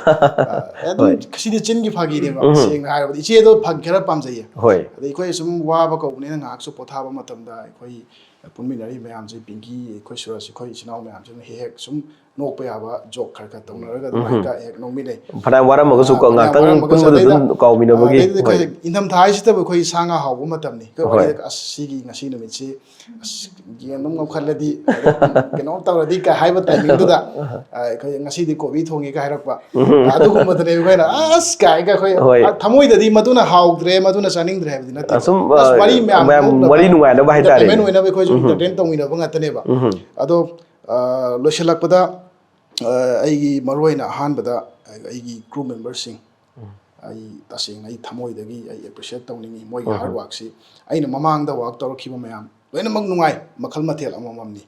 ꯑ, ꯑꯗꯨꯝ ꯍꯣꯏ꯫ ꯁꯤꯗꯤ ꯆꯤꯟꯒꯤ ꯐꯥꯒꯤꯅꯦꯕ, ꯎꯝ꯫ ꯁꯦꯡꯅ ꯍꯥꯏꯔꯕꯗ꯫ ꯏꯆꯦꯗꯣ ꯐꯥꯒꯤ ꯈꯔ ꯄꯥꯝꯖꯩꯌꯦ꯫ ꯍꯣꯏ꯫ ꯑꯗꯩ ꯑꯩꯈꯣꯏ ꯁꯨꯝ ꯋꯥꯕ ꯀꯧꯕꯅꯤꯅ ꯉꯥꯏꯍꯥꯛꯁꯨ ꯄꯣꯊꯥꯕ ꯃꯇꯝꯗ ꯑꯩꯈꯣꯏ ꯄꯨꯟꯃꯤꯟꯅꯔꯤ ꯃꯌꯥꯝꯁꯦ, ꯄꯤꯡꯀꯤ, ꯑꯩꯈꯣꯏ ꯁꯨꯔꯖ, ꯑꯩꯈꯣꯏ ꯏꯆꯤꯟ ꯏꯅꯥꯎ ꯃꯌꯥꯝꯁꯤꯅ ꯍꯦꯛ ꯍꯦꯛ ꯁꯨꯝ ꯅꯣꯛꯄ ꯌꯥꯕ ꯖꯣꯛ ꯈꯔ ꯈꯔ ꯇꯧꯅꯔꯒ ꯑꯗꯨꯃꯥꯏꯅ ꯍꯦꯛ ꯅꯣꯛꯃꯤꯟꯅꯩ꯫ ꯐꯅꯌꯥꯝ ꯋꯥꯔꯝꯃꯒꯁꯨ ꯀꯣ, ꯐꯅꯌꯥꯝ ꯉꯥꯛꯇꯪ ꯋꯥꯔꯝꯃꯒꯁꯨ ꯄꯨꯟꯕꯗ ꯑꯗꯩꯗ ꯑꯗꯨꯝ ꯀꯥꯎꯃꯤꯟꯅꯕꯒꯤ꯫ ꯑꯗꯩꯗ ꯍꯣꯏ꯫ ꯑꯩꯈꯣꯏ ꯏꯪꯊꯝꯊꯥ ꯍꯥꯏꯁꯤꯗꯕꯨ ꯑꯩꯈꯣꯏ ꯁꯥ ꯉꯥ ꯍꯥꯎꯕ ꯃꯇꯝꯅꯤ꯫ ꯑꯩꯈꯣꯏ ꯍꯣꯏ꯫ ꯋꯥꯔꯤꯗ ꯑꯁ ꯁꯤꯒꯤ ꯉꯁꯤ ꯅꯨꯃꯤꯠꯁꯤ ꯑꯁ ꯌꯦꯟ ꯑꯗꯨꯝ ꯉꯧꯈꯠꯂꯗꯤ ꯀꯩꯅꯣꯝ ꯇꯧꯔꯗꯤ ꯀꯥꯏ ꯍꯥꯏꯕ ꯇꯥꯏꯃꯤꯡꯗꯨꯗ ꯑꯩꯈꯣꯏ ꯉꯁꯤꯗꯤ ꯀꯣꯕꯤ ꯊꯣꯡꯉꯦ ꯀꯥꯏ ꯍꯥꯏꯔꯛꯄ ꯑꯗꯨꯒꯨꯝꯕꯗꯅꯦ ꯑꯩꯈꯣꯏꯅ ꯑꯁ ꯀꯥꯏꯒ ꯑꯩꯈꯣꯏ ꯍꯣꯏ꯫ ꯊꯃꯣꯏꯗꯗꯤ ꯃꯗꯨꯅ ꯍꯥꯎꯗ꯭ꯔꯦ ꯃꯗꯨꯅ ꯆꯥꯅꯤꯡꯗ꯭ꯔꯦ ꯍꯥꯏꯕꯗꯤ ꯅꯠꯇꯦ꯫ ꯑꯁꯨꯝ, ꯑꯁ ꯋꯥꯔꯤ ꯑ, ꯃꯌꯥꯝ ꯃꯌꯥꯝ ꯅꯣꯛꯅꯕ, ꯋꯥꯔꯤ ꯅꯨꯡꯉꯥꯏꯅꯕ ꯍꯥꯏꯇꯥꯔꯦ꯫ entertainment ꯑꯣꯏꯅꯕ ꯑꯩꯈꯣꯏꯁꯨ entertain ꯇꯧꯃꯤꯟꯅꯕ ꯉꯥꯛꯇꯅꯦꯕ꯫ ꯑꯗꯣ ꯑ, ꯂꯣꯏꯁꯤꯜꯂꯛꯄꯗ ꯑ, ꯑꯩꯒꯤ ꯃꯔꯨꯑꯣꯏꯅ ꯑꯍꯥꯟꯕꯗ ꯑꯩꯒꯤ crew memberꯁꯤꯡ ꯑꯩ ꯇꯁꯦꯡꯅ ꯑꯩ ꯊꯃꯣꯏꯗꯒꯤ ꯑꯩ appreciate ꯇꯧꯅꯤꯡꯉꯤ ꯃꯣꯏꯒꯤ hard workꯁꯤ꯫ ꯑꯩꯅ ꯃꯃꯥꯡꯗ work ꯇꯧꯔꯛꯈꯤꯕ ꯃꯌꯥꯝ ꯂꯣꯏꯅꯃꯛ ꯅꯨꯡꯉꯥꯏ, ꯃꯈꯜ ꯃꯊꯦꯜ ꯑꯃꯃꯝꯅꯤ꯫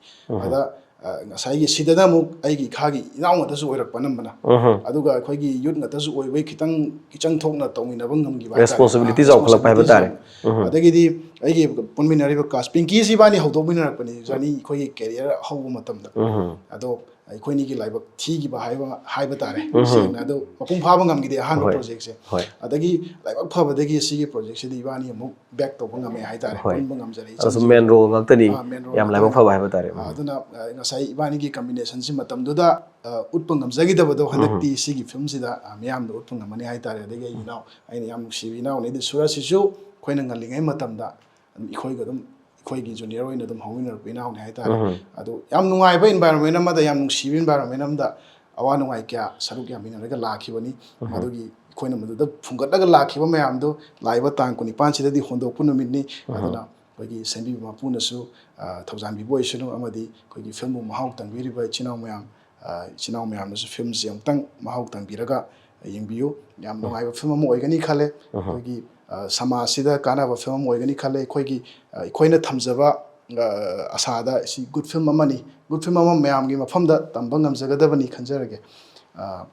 ꯑꯗ ꯑ, ꯉꯁꯥꯏꯒꯤ ꯁꯤꯗꯅ ꯑꯃꯨꯛ ꯑꯩꯒꯤ ꯏꯈꯥꯒꯤ ꯏꯅꯥꯎ ꯉꯥꯛꯇꯁꯨ ꯑꯣꯏꯔꯛꯄ ꯑꯅꯝꯕꯅ꯫ ꯑꯗꯨꯒ ꯑꯩꯈꯣꯏꯒꯤ youth ꯉꯥꯛꯇꯁꯨ ꯑꯣꯏꯕꯩ ꯈꯤꯇꯪ ꯏꯆꯪ ꯊꯣꯛꯅ ꯇꯧꯃꯤꯟꯅꯕ ꯉꯝꯈꯤꯕ ꯍꯥꯏꯇꯥꯔꯦ꯫ Responsibility ꯑ, ꯆꯥꯎꯈꯠꯂꯛꯄ ꯍꯥꯏꯕ ꯇꯥꯔꯦ꯫ responsibilityꯁꯨ꯫ ꯑꯗꯒꯤꯗꯤ ꯑꯩꯒꯤ ꯄꯨꯟꯃꯤꯟꯅꯔꯤꯕ cast, ꯄꯤꯡꯀꯤꯁꯤ ꯏꯕꯥꯅꯤ ꯍꯧꯗꯣꯛꯃꯤꯟꯅꯔꯛꯄꯅꯤ journey, ꯑꯩꯈꯣꯏꯒꯤ career ꯍꯧꯕ ꯃꯇꯝꯗ꯫ ꯑꯗꯣ ꯑꯩꯈꯣꯏꯅꯤꯒꯤ ꯂꯥꯏꯕꯛ ꯊꯤꯈꯤꯕ ꯍꯥꯏꯕ ꯍꯥꯏꯕ ꯇꯥꯔꯦ꯫ ꯁꯦꯡꯅ ꯑꯗꯣ ꯃꯄꯨꯡ ꯐꯥꯕ ꯉꯝꯈꯤꯗꯦ ꯑꯍꯥꯟꯕ ꯍꯣꯏ꯫ Projectꯁꯦ꯫ ꯍꯣꯏ꯫ ꯑꯗꯒꯤ ꯂꯥꯏꯕꯛ ꯐꯕꯗꯒꯤ ꯁꯤꯒꯤ Projectꯁꯤꯗꯤ ꯏꯕꯥꯅꯤ ꯑꯃꯨꯛ back ꯇꯧꯕ ꯉꯝꯃꯦ ꯍꯥꯏꯇꯥꯔꯦ꯫ ꯍꯣꯏ꯫ ꯄꯨꯟꯕ ꯉꯝꯖꯔꯛꯏ꯫ ꯑꯗꯨꯁꯨ main role ꯉꯥꯛꯇꯅꯤ꯫ ꯑꯥ, main role ꯌꯥꯝ ꯉꯥꯛꯇꯅꯤ꯫ ꯂꯥꯏꯕꯛ ꯐꯕ ꯍꯥꯏꯕ ꯇꯥꯔꯦ꯫ ꯑꯥ, ꯑꯗꯨꯅ ꯑ, ꯉꯁꯥꯏ ꯏꯕꯥꯅꯤꯒꯤ combinationꯁꯤ ꯃꯇꯝꯗꯨꯗ ꯑ, ꯎꯠꯄ ꯉꯝꯖꯈꯤꯗꯕꯗꯣ ꯍꯟꯗꯛꯇꯤ ꯁꯤꯒꯤ filmꯁꯤꯗ ꯑ, ꯃꯤꯌꯥꯝꯗ ꯎꯠꯄ ꯉꯝꯃꯅꯤ ꯍꯥꯏꯇꯥꯔꯦ꯫ ꯑꯗꯒꯤ ꯑꯩ ꯏꯅꯥꯎ, ꯑꯩꯅ ꯌꯥꯝ ꯅꯨꯡꯁꯤꯕ ꯏꯅꯥꯎꯅꯤ, ꯑꯗꯨ ꯁꯨꯔꯖꯁꯤꯁꯨ ꯑꯩꯈꯣꯏꯅ ꯉꯜꯂꯤꯉꯩ ꯃꯇꯝꯗ ꯑꯩꯈꯣꯏꯒ ꯑꯗꯨꯝ, ꯑꯩꯈꯣꯏꯒꯤ junior ꯑꯣꯏꯅ ꯑꯗꯨꯝ ꯍꯧꯃꯤꯟꯅꯔꯛꯄ ꯏꯅꯥꯎꯅꯤ ꯍꯥꯏꯇꯥꯔꯦ꯫ ꯑꯗꯣ ꯌꯥꯝ ꯅꯨꯡꯉꯥꯏꯕ environment ꯑꯃꯗ, ꯌꯥꯝ ꯅꯨꯡꯁꯤꯕ environment ꯑꯃꯗ ꯑꯋꯥ ꯅꯨꯡꯉꯥꯏ ꯀꯌꯥ ꯁꯔꯨꯛ ꯌꯥꯃꯤꯟꯅꯔꯒ ꯂꯥꯛꯈꯤꯕꯅꯤ꯫ ꯃꯗꯨꯒꯤ ꯑꯩꯈꯣꯏꯅ ꯃꯗꯨꯗ ꯐꯨꯝꯒꯠꯂꯒ ꯂꯥꯛꯈꯤꯕ ꯃꯌꯥꯝꯗꯨ ꯂꯥꯛꯏꯕ ꯇꯥꯡ ꯀꯨꯟꯅꯤꯄꯥꯟꯁꯤꯗꯗꯤ ꯍꯣꯟꯗꯣꯛꯄ ꯅꯨꯃꯤꯠꯅꯤ꯫ ꯑꯗꯨꯅ ꯑꯩꯈꯣꯏꯒꯤ ꯁꯦꯝꯕꯤꯕ ꯃꯄꯨꯅꯁꯨ ꯑ, ꯊꯧꯖꯥꯟꯕꯤꯕ ꯑꯣꯏꯁꯅꯨ, ꯑꯃꯗꯤ ꯑꯩꯈꯣꯏꯒꯤ filmꯕꯨ ꯃꯍꯥꯎ ꯇꯪꯕꯤꯔꯤꯕ ꯏꯆꯤꯟ ꯏꯅꯥꯎ ꯃꯌꯥꯝ, ꯑ, ꯏꯆꯤꯟ ꯏꯅꯥꯎ ꯃꯌꯥꯝꯅꯁꯨ filmꯁꯤ ꯑꯃꯨꯛꯇꯪ ꯃꯍꯥꯎ ꯇꯪꯕꯤꯔꯒ ꯌꯦꯡꯕꯤꯌꯨ꯫ ꯌꯥꯝ ꯅꯨꯡꯉꯥꯏꯕ film ꯑꯃ ꯑꯣꯏꯒꯅꯤ ꯈꯜꯂꯦ꯫ ꯑꯩꯈꯣꯏꯒꯤ ꯑ, ꯁꯃꯥꯖꯁꯤꯗ ꯀꯥꯟꯅꯕ film ꯑꯃ ꯑꯣꯏꯒꯅꯤ ꯈꯜꯂꯦ꯫ ꯑꯩꯈꯣꯏꯒꯤ ꯑ, ꯑꯩꯈꯣꯏꯅ ꯊꯝꯖꯕ ꯑ, ꯑꯁꯥꯗ ꯁꯤ good film ꯑꯃꯅꯤ꯫ Good film ꯑꯃ ꯃꯌꯥꯝꯒꯤ ꯃꯐꯝꯗ ꯇꯝꯕ ꯉꯝꯖꯒꯗꯕꯅꯤ ꯈꯟꯖꯔꯒꯦ꯫ ꯑ,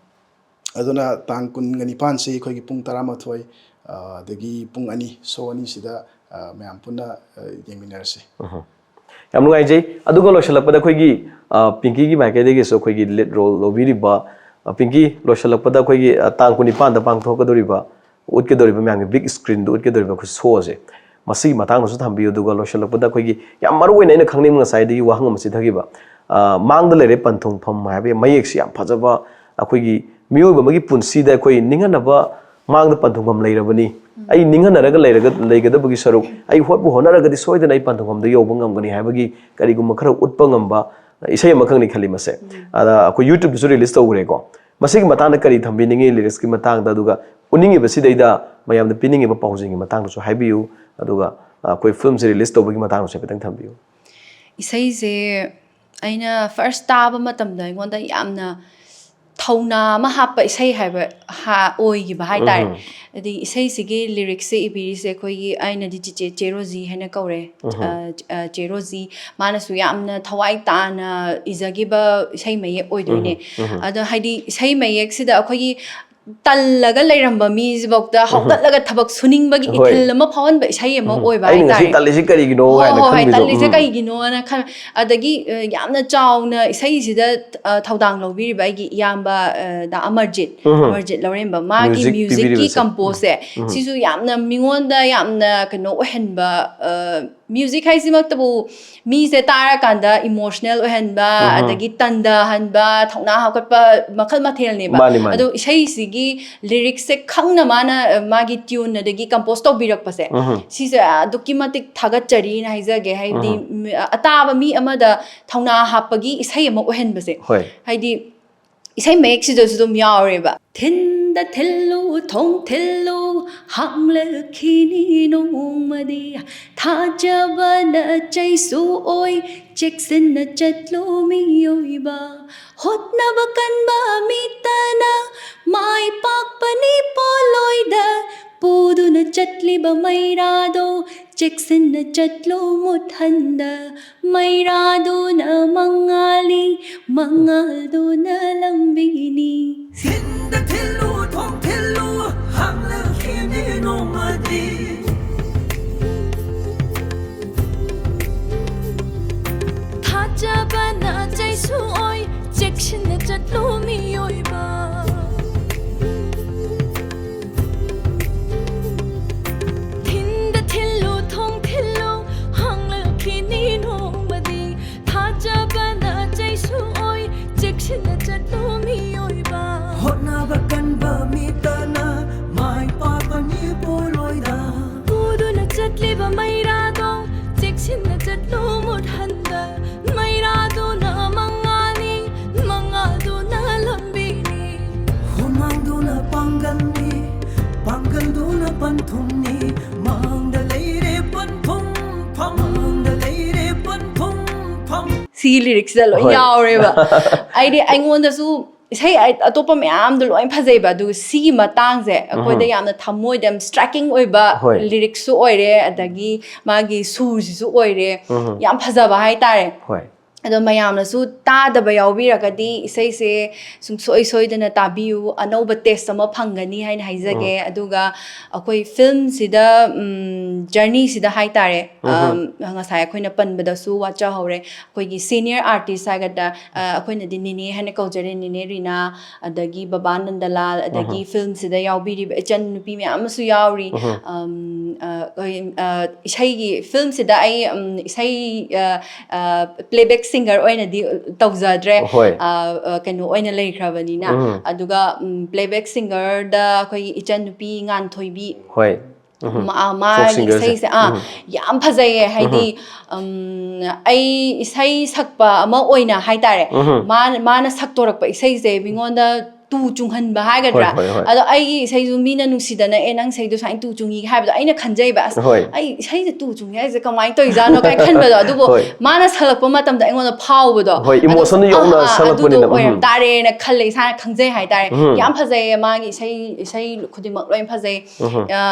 ꯑꯗꯨꯅ ꯇꯥꯡ ꯀꯨꯟꯒ ꯅꯤꯄꯥꯟꯁꯤ ꯑꯩꯈꯣꯏꯒꯤ ꯄꯨꯡ ꯇꯔꯥꯃꯥꯊꯣꯏ, ꯑ, ꯑꯗꯒꯤ ꯄꯨꯡ ꯑꯅꯤ, show ꯑꯅꯤꯁꯤꯗ ꯑ, ꯃꯌꯥꯝ ꯄꯨꯟꯅ ꯑ, ꯌꯦꯡꯃꯤꯟꯅꯔꯁꯤ꯫ ꯌꯥꯝ ꯅꯨꯡꯉꯥꯏꯖꯩ꯫ ꯑꯗꯨꯒ ꯂꯣꯏꯁꯤꯜꯂꯛꯄꯗ ꯑꯩꯈꯣꯏꯒꯤ, ꯑ, ꯄꯤꯡꯀꯤꯒꯤ ꯃꯥꯏꯀꯩꯗꯒꯤꯁꯨ ꯑꯩꯈꯣꯏꯒꯤ lead role ꯂꯧꯕꯤꯔꯤꯕ, ꯑ, ꯄꯤꯡꯀꯤ, ꯂꯣꯏꯁꯤꯜꯂꯛꯄꯗ ꯑꯩꯈꯣꯏꯒꯤ, ꯑ, ꯇꯥꯡ ꯀꯨꯟꯅꯤꯄꯥꯟꯗ ꯄꯥꯡꯊꯣꯛꯀꯗꯧꯔꯤꯕ, ꯎꯠꯀꯗꯧꯔꯤꯕ ꯃꯌꯥꯝꯒꯤ big screenꯗ ꯎꯠꯀꯗꯧꯔꯤꯕ ꯑꯩꯈꯣꯏ showꯁꯦ ꯃꯁꯤꯒꯤ ꯃꯇꯥꯡꯗꯁꯨ ꯊꯝꯕꯤꯌꯨ꯫ ꯑꯗꯨꯒ ꯂꯣꯏꯁꯤꯜꯂꯛꯄꯗ ꯑꯩꯈꯣꯏꯒꯤ ꯌꯥꯝ ꯃꯔꯨ ꯑꯣꯏꯅ ꯑꯩꯅ ꯈꯪꯅꯤꯡꯕ ꯉꯁꯥꯏꯗꯒꯤ ꯋꯥꯍꯪ ꯑꯃ ꯆꯤꯊꯈꯤꯕ, ꯑ, "ꯃꯥꯡꯗ ꯂꯩꯔꯦ ꯄꯟꯊꯨꯡꯐꯝ" ꯍꯥꯏꯕ ꯃꯌꯦꯛꯁꯤ ꯌꯥꯝ ꯐꯖꯕ, ꯑꯩꯈꯣꯏꯒꯤ ꯃꯤꯑꯣꯏꯕ ꯑꯃꯒꯤ ꯄꯨꯟꯁꯤꯗ ꯑꯩꯈꯣꯏ ꯅꯤꯡꯍꯟꯅꯕ ꯃꯥꯡꯗ ꯄꯟꯊꯨꯡꯐꯝ ꯂꯩꯔꯕꯅꯤ, ꯑꯩ ꯅꯤꯡꯍꯟꯅꯔꯒ ꯂꯩꯔꯒ, ꯂꯩꯒꯗꯕꯒꯤ ꯁꯔꯨꯛ ꯑꯩ ꯍꯣꯠꯄꯨ ꯍꯣꯠꯅꯔꯒꯗꯤ ꯁꯣꯏꯗꯅ ꯑꯩ ꯄꯟꯊꯨꯡꯐꯝꯗ ꯌꯧꯕ ꯉꯝꯒꯅꯤ ꯍꯥꯏꯕꯒꯤ ꯀꯔꯤꯒꯨꯝꯕ ꯈꯔ ꯎꯠꯄ ꯉꯝꯕ ꯏꯁꯩ ꯑꯃꯈꯛꯅꯤ ꯈꯜꯂꯤ ꯃꯁꯦ꯫ ꯑꯗ ꯑꯩꯈꯣꯏ YouTube-ꯇꯁꯨ release ꯇꯧꯈ꯭ꯔꯦꯀꯣ꯫ ꯃꯁꯤꯒꯤ ꯃꯇꯥꯡꯗ ꯀꯔꯤ ꯊꯝꯕꯤꯅꯤꯡꯉꯤ lyrics-ꯀꯤ ꯃꯇꯥꯡꯗ? ꯑꯗꯨꯒ ꯎꯠꯅꯤꯡꯉꯤꯕꯁꯤꯗꯩꯗ ꯃꯌꯥꯝꯗ ꯄꯤꯅꯤꯡꯉꯤꯕ ꯄꯥꯎꯖꯦꯜꯒꯤ ꯃꯇꯥꯡꯗꯁꯨ ꯍꯥꯏꯕꯤꯌꯨ꯫ ꯑꯗꯨꯒ ꯑꯩꯈꯣꯏ film-ꯁꯦ release ꯇꯧꯕꯒꯤ ꯃꯇꯥꯡꯗꯁꯨ ꯍꯥꯏꯐꯦꯠꯇꯪ ꯊꯝꯕꯤꯌꯨ꯫ ꯏꯁꯩꯁꯦ ꯑꯩꯅ first ꯇꯥꯕ ꯃꯇꯝꯗ ꯑꯩꯉꯣꯟꯗ ꯌꯥꯝꯅ ꯊꯧꯅꯥ ꯑꯃ ꯍꯥꯞꯄ ꯏꯁꯩ ꯍꯥꯏꯕ ꯍꯥ- ꯑꯣꯏꯈꯤꯕ ꯍꯥꯏꯇꯥꯔꯦ꯫ ꯍꯥꯏꯗꯤ ꯏꯁꯩꯁꯤꯒꯤ lyrics-ꯁꯦ ꯏꯕꯤꯔꯤꯁꯦ ꯑꯩꯈꯣꯏꯒꯤ, ꯑꯩꯅꯗꯤ ꯆꯤꯆꯦ ꯆꯦ ꯔꯣꯖꯤ ꯍꯥꯏꯅ ꯀꯧꯔꯦ꯫ ꯑ, ꯑ, ꯆꯦ ꯔꯣꯖꯤ, ꯃꯥꯅꯁꯨ ꯌꯥꯝꯅ ꯊꯋꯥꯏ ꯇꯥꯅ ꯏꯖꯈꯤꯕ ꯏꯁꯩ ꯃꯌꯦꯛ ꯑꯣꯏꯗꯣꯏꯅꯦ꯫ ꯑꯗꯣ ꯍꯥꯏꯗꯤ ꯏꯁꯩ ꯃꯌꯦꯛꯁꯤꯗ ꯑꯩꯈꯣꯏꯒꯤ ꯇꯜꯂꯒ ꯂꯩꯔꯝꯕ ꯃꯤꯁꯤꯐꯧꯗ ꯍꯧꯒꯠꯂꯒ ꯊꯕꯛ ꯁꯨꯅꯤꯡꯕꯒꯤ ꯏꯊꯤꯜ ꯑꯃ ꯐꯥꯎꯍꯟꯕ ꯏꯁꯩ ꯑꯃ ꯑꯣꯏꯕ "ꯑꯩꯅ ꯉꯁꯤ ꯍꯥꯏꯇꯥꯔꯦ꯫ ꯇꯜꯂꯤꯁꯤ ꯀꯔꯤꯒꯤꯅꯣ?" ꯍꯣꯏ, ꯍꯥꯏꯅ ꯍꯣꯏ, ꯍꯣꯏ, ꯈꯟꯕꯤꯗꯣ꯫ ꯇꯜꯂꯤꯁꯦ ꯀꯩꯒꯤꯅꯣꯅ ꯈꯟ ꯑꯗꯒꯤ, ꯑ, ꯌꯥꯝꯅ ꯆꯥꯎꯅ ꯏꯁꯩꯁꯤꯗ, ꯑ, ꯊꯧꯗꯥꯡ ꯂꯧꯕꯤꯔꯤꯕ ꯑꯩꯒꯤ ꯏꯌꯥꯝꯕ, ꯑ, ꯗꯥ ꯑꯃꯔꯖꯤꯠ, ꯑꯃꯔꯖꯤꯠ ꯂꯧꯔꯦꯝꯕꯝ, ꯃꯥꯒꯤ Music music-ꯀꯤ ꯄꯤꯕꯤꯔꯤꯕꯁꯦ꯫ compose-ꯁꯦ ꯁꯤꯁꯨ ꯌꯥꯝꯅ ꯃꯤꯉꯣꯟꯗ ꯌꯥꯝꯅ ꯀꯩꯅꯣ ꯑꯣꯏꯍꯟꯕ, ꯑ, music ꯍꯥꯏꯁꯤꯃꯛꯇꯕꯨ ꯃꯤꯁꯦ ꯇꯥꯔꯀꯥꯟꯗ emotional ꯑꯣꯏꯍꯟꯕ, ꯑꯗꯒꯤ ꯇꯟꯗꯍꯟꯕ, ꯊꯧꯅꯥ ꯍꯥꯞꯀꯠꯄ ꯃꯈꯜ ꯃꯊꯦꯜꯅꯦꯕ꯫ ꯃꯥꯅꯤ, ꯃꯥꯅꯤ꯫ ꯑꯗꯣ ꯏꯁꯩꯁꯤꯒꯤ lyrics-ꯁꯦ ꯈꯪꯅ ꯃꯥꯅ, ꯑ, ꯃꯥꯒꯤ tune ꯑꯗꯒꯤ compose ꯇꯧꯕꯤꯔꯛꯄꯁꯦ, ꯁꯤꯁꯦ ꯑꯗꯨꯛꯀꯤ ꯃꯇꯤꯛ ꯊꯥꯒꯠꯆꯔꯤꯅ ꯍꯥꯏꯖꯒꯦ꯫ ꯍꯥꯏꯕꯗꯤ, ꯃ-, ꯑꯇꯥꯕ ꯃꯤ ꯑꯃꯗ ꯊꯧꯅꯥ ꯍꯥꯞꯄꯒꯤ ꯏꯁꯩ ꯑꯃ ꯑꯣꯏꯍꯟꯕꯁꯦ꯫ ꯍꯣꯏ꯫ ꯍꯥꯏꯗꯤ ꯏꯁꯩ ꯃꯌꯦꯛꯁꯤꯗꯁꯨ ꯑꯗꯨꯝ ꯌꯥꯎꯔꯦꯕ꯫ ꯊꯤꯟꯗ ꯊꯤꯜꯂꯨ, ꯊꯣꯡ ꯊꯤꯜꯂꯨ, ꯍꯥꯡꯂꯛꯈꯤꯅꯤ ꯅꯣꯡꯃꯗꯤ꯫ ꯊꯥꯖꯕꯅ ꯆꯩꯁꯨ ꯑꯣꯏ, ꯆꯦꯛꯁꯤꯟꯅ ꯆꯠꯂꯨ ꯃꯤꯑꯣꯏꯕ꯫ ꯍꯣꯠꯅꯕ ꯀꯟꯕ ꯃꯤꯇꯅ ꯃꯥꯏ ꯄꯥꯛꯄꯅꯤ ꯄꯣꯂꯣꯏꯗ꯫ ꯄꯨꯗꯨꯅ ꯆꯠꯂꯤꯕ ꯃꯩꯔꯥꯗꯣ ꯆꯦꯛꯁꯤꯟꯅ ꯆꯠꯂꯨ ꯃꯨꯠꯍꯟꯗ꯫ ꯃꯩꯔꯥꯗꯨꯅ ꯃꯉꯥꯜꯅꯤ, ꯃꯉꯥꯜꯗꯨꯅ ꯂꯝꯕꯤꯅꯤ꯫ ꯊꯤꯟꯗ ꯊꯤꯜꯂꯨ, ꯊꯣꯡ ꯊꯤꯜꯂꯨ, ꯍꯥꯡꯂꯛꯈꯤꯅꯤ ꯅꯣꯡꯃꯗꯤ꯫ ꯊꯥꯖꯕꯅ ꯆꯩꯁꯨ ꯑꯣꯏ, ꯆꯦꯛꯁꯤꯟꯅ ꯆꯠꯂꯨ ꯃꯤꯑꯣꯏꯕ꯫ ꯊꯤꯟꯗ ꯊꯤꯜꯂꯨ, ꯂꯤꯕ ꯃꯩꯔꯥꯗꯣ ꯆꯦꯛꯁꯤꯟꯅ ꯆꯠꯂꯨ ꯃꯨꯠꯍꯟꯗ, ꯃꯩꯔꯥꯗꯨꯅ ꯃꯉꯥꯜꯅꯤ, ꯃꯉꯥꯜꯗꯨꯅ ꯂꯝꯕꯤꯅꯤ꯫ ꯍꯨꯃꯥꯡꯗꯨꯅ ꯄꯥꯡꯒꯜꯅꯤ, ꯄꯥꯡꯒꯜꯗꯨꯅ ꯄꯟꯊꯨꯡꯅꯤ, ꯃꯥꯡꯗ ꯂꯩꯔꯦ ꯄꯟꯊꯨꯡꯐꯝ, ꯃꯥꯡꯗ ꯂꯩꯔꯦ ꯄꯟꯊꯨꯡꯐꯝ꯫ ꯁꯤꯒꯤ ꯂꯤꯔꯤꯛꯁꯤꯗ ꯂꯣꯏ ꯍꯣꯏ꯫ ꯌꯥꯎꯔꯦꯕ꯫ ꯑꯩꯗꯤ ꯑꯩꯉꯣꯟꯗꯁꯨ ꯏꯁꯩ ꯑꯇꯣꯞꯄ ꯃꯌꯥꯝꯗꯣ ꯂꯣꯏ ꯐꯖꯩꯕ, ꯑꯗꯨꯒ ꯁꯤꯒꯤ ꯃꯇꯥꯡꯁꯦ ꯑꯩꯈꯣꯏꯗ ꯎꯝꯍꯨꯝ꯫ ꯌꯥꯝꯅ ꯊꯃꯣꯏꯗ ꯌꯥꯝ ꯁ꯭ꯇ꯭ꯔꯥꯏꯀꯤꯡ ꯑꯣꯏꯕ ꯍꯣꯏ꯫ ꯂꯤꯔꯤꯛꯁꯨ ꯑꯣꯏꯔꯦ, ꯑꯗꯒꯤ ꯃꯥꯒꯤ ꯁꯨꯔꯁꯤꯁꯨ ꯑꯣꯏꯔꯦ, ꯎꯝꯍꯨꯝ꯫ ꯌꯥꯝ ꯐꯖꯕ ꯍꯥꯏꯇꯥꯔꯦ꯫ ꯍꯣꯏ꯫ ꯑꯗꯣ ꯃꯌꯥꯝꯅꯁꯨ ꯇꯥꯗꯕ ꯌꯥꯎꯕꯤꯔꯒꯗꯤ ꯏꯁꯩꯁꯦ ꯁꯨꯡꯁꯣꯏ ꯁꯣꯏꯗꯅ ꯇꯥꯕꯤꯌꯨ, ꯑꯅꯧꯕ ꯇꯦꯁ ꯑꯃ ꯐꯪꯒꯅꯤ ꯍꯥꯏꯅ ꯍꯥꯏꯖꯒꯦ꯫ ꯎꯝ꯫ ꯑꯗꯨꯒ ꯑꯩꯈꯣꯏ ꯐꯤꯜꯝꯁꯤꯗ, ꯎꯝ, ꯖꯔꯅꯤꯁꯤꯗ ꯍꯥꯏꯇꯥꯔꯦ, ꯎꯝꯍꯨꯝ꯫ ꯑꯝ, ꯉꯁꯥꯏ ꯑꯩꯈꯣꯏꯅ ꯄꯟꯕꯗꯁꯨ ꯋꯥꯠꯆꯍꯧꯔꯦ, ꯑꯩꯈꯣꯏꯒꯤ ꯁꯤꯅꯤꯌꯔ ꯑꯥꯔꯇꯤꯁ ꯍꯥꯏꯒꯗ꯭ꯔꯥ, ꯑ, ꯑꯩꯈꯣꯏꯅꯗꯤ ꯅꯦꯅꯦ ꯍꯥꯏꯅ ꯀꯧꯖꯔꯦ, ꯅꯦꯅꯦ ꯔꯤꯅꯥ, ꯑꯗꯒꯤ ꯕꯕꯥ ꯅꯟꯗꯂꯥꯜ, ꯑꯗꯒꯤ ꯎꯝꯍꯨꯝ꯫ ꯐꯤꯜꯝꯁꯤꯗ ꯌꯥꯎꯕꯤꯔꯤꯕ ꯏꯆꯟ ꯅꯨꯄꯤ ꯃꯌꯥꯝ ꯑꯃꯁꯨ ꯌꯥꯎꯔꯤ꯫ ꯎꯝꯍꯨꯝ꯫ ꯑꯝ, ꯑ, ꯑꯩꯈꯣꯏ, ꯑ, ꯏꯁꯩꯒꯤ ꯐꯤꯜꯝꯁꯤꯗ ꯑꯩ, ꯎꯝ, ꯏꯁꯩ, ꯑ, ꯑ, ꯄ꯭ꯂꯦꯕꯦꯛ ꯁꯤꯡꯒꯔ ꯑꯣꯏꯅꯗꯤ ꯇꯧꯖꯗ꯭ꯔꯦ꯫ ꯍꯣꯏ꯫ ꯑ, ꯑ, ꯀꯩꯅꯣ ꯑꯣꯏꯅ ꯂꯩꯈ꯭ꯔꯕꯅꯤꯅ꯫ ꯎꯝ꯫ ꯑꯗꯨꯒ, ꯎꯝ, ꯄ꯭ꯂꯦꯕꯦꯛ ꯁꯤꯡꯒꯔꯗ ꯑꯩꯈꯣꯏꯒꯤ ꯏꯆꯟ ꯅꯨꯄꯤ ꯉꯥꯟꯊꯣꯏꯕꯤ꯫ ꯍꯣꯏ꯫ ꯎꯝ꯫ ꯃꯥ-, ꯐꯣꯛ ꯃꯥꯒꯤ ꯁꯤꯡꯒꯔꯁꯦ꯫ ꯏꯁꯩꯁꯦ, ꯑꯥ, ꯎꯝ꯫ ꯌꯥꯝ ꯐꯖꯩꯌꯦ꯫ ꯍꯥꯏꯗꯤ, ꯎꯝ꯫ ꯎꯝ, ꯑꯩ ꯏꯁꯩ ꯁꯛꯄ ꯑꯃ ꯑꯣꯏꯅ ꯍꯥꯏꯇꯥꯔꯦ, ꯎꯝ꯫ ꯃꯥꯅ, ꯃꯥꯅ ꯁꯛꯇꯣꯔꯛꯄ ꯏꯁꯩꯁꯦ ꯃꯤꯉꯣꯟꯗ ꯇꯨ ꯆꯨꯡꯍꯟꯕ ꯍꯥꯏꯒꯗ꯭ꯔꯥ? ꯍꯣꯏ, ꯍꯣꯏ, ꯍꯣꯏ꯫ ꯑꯗꯣ ꯑꯩꯒꯤ ꯏꯁꯩꯁꯨ ꯃꯤꯅ ꯅꯨꯡꯁꯤꯗꯅ, "ꯑꯦ, ꯅꯪ ꯏꯁꯩꯗꯣ ꯁꯨꯃꯥꯏꯅ ꯇꯨ ꯆꯨꯡꯉꯤ" ꯍꯥꯏꯕꯗꯣ ꯑꯩꯅ ꯈꯟꯖꯩꯕ, "ꯑꯁ, ꯍꯣꯏ꯫ ꯑꯩ ꯏꯁꯩꯁꯦ ꯇꯨ ꯆꯨꯡꯉꯤ ꯍꯥꯏꯁꯦ ꯀꯃꯥꯏꯅ ꯇꯧꯔꯤꯖꯥꯠꯅꯣ?" ꯀꯥꯏ ꯈꯟꯕꯗꯣ꯫ ꯑꯗꯨꯕꯨ ꯍꯣꯏ꯫ ꯃꯥꯅ ꯁꯛꯂꯛꯄ ꯃꯇꯝꯗ ꯑꯩꯉꯣꯟꯗ ꯐꯥꯎꯕꯗꯣ꯫ ꯍꯣꯏ, ꯑꯗꯣ, emotion ꯌꯧꯅ ꯑꯥ, ꯑꯥ, ꯁꯛꯂꯛꯄꯅꯤꯅ, ꯑꯗꯨꯗꯣ ꯎꯝ꯫ ꯑꯣꯏꯔꯝ ꯇꯥꯔꯦꯅ ꯈꯜꯂꯦ, ꯏꯁꯥꯅ ꯈꯪꯖꯩ ꯍꯥꯏꯇꯥꯔꯦ꯫ ꯎꯝ꯫ ꯌꯥꯝ ꯐꯖꯩꯌꯦ ꯃꯥꯒꯤ ꯏꯁꯩ, ꯏꯁꯩ ꯈꯨꯗꯤꯡꯃꯛ ꯂꯣꯏ ꯐꯖꯩ꯫ ꯎꯝ꯫ ꯑ,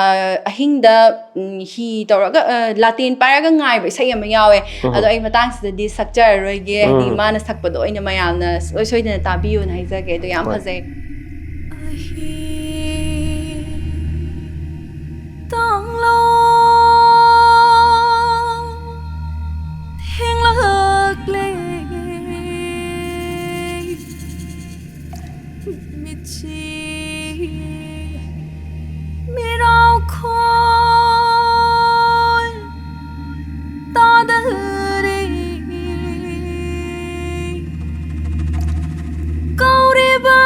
ꯑꯍꯤꯡꯗ, ꯎꯝ, ꯍꯤ ꯇꯧꯔꯒ, ꯑ, ꯂꯥꯇꯦꯟ ꯄꯥꯏꯔꯒ ꯉꯥꯏꯕ ꯏꯁꯩ ꯑꯃ ꯌꯥꯎꯋꯦ꯫ ꯎꯝ꯫ ꯑꯗꯣ ꯑꯩ ꯃꯇꯥꯡꯁꯤꯗꯗꯤ ꯁꯛꯆꯔꯔꯣꯏꯒꯦ, ꯍꯥꯏꯗꯤ ꯎꯝ꯫ ꯃꯥꯅ ꯁꯛꯄꯗꯣ ꯑꯣꯏꯅ ꯃꯌꯥꯝꯅ ꯁꯣꯏ ꯁꯣꯏꯗꯅ ꯇꯥꯕꯤꯌꯨꯅ ꯍꯥꯏꯖꯒꯦ꯫ ꯑꯗꯣ ꯌꯥꯝ ꯍꯣꯏ꯫ ꯐꯖꯩ꯫ ꯑꯍꯤꯡ ꯇꯥꯡꯂꯣ ꯊꯦꯡꯂꯛꯂꯦ꯫ ꯃꯤꯠꯁꯤ ꯃꯤꯔꯥꯎꯈꯣꯜ ꯇꯥꯗꯔꯦ꯫ ꯀꯧꯔꯤꯕ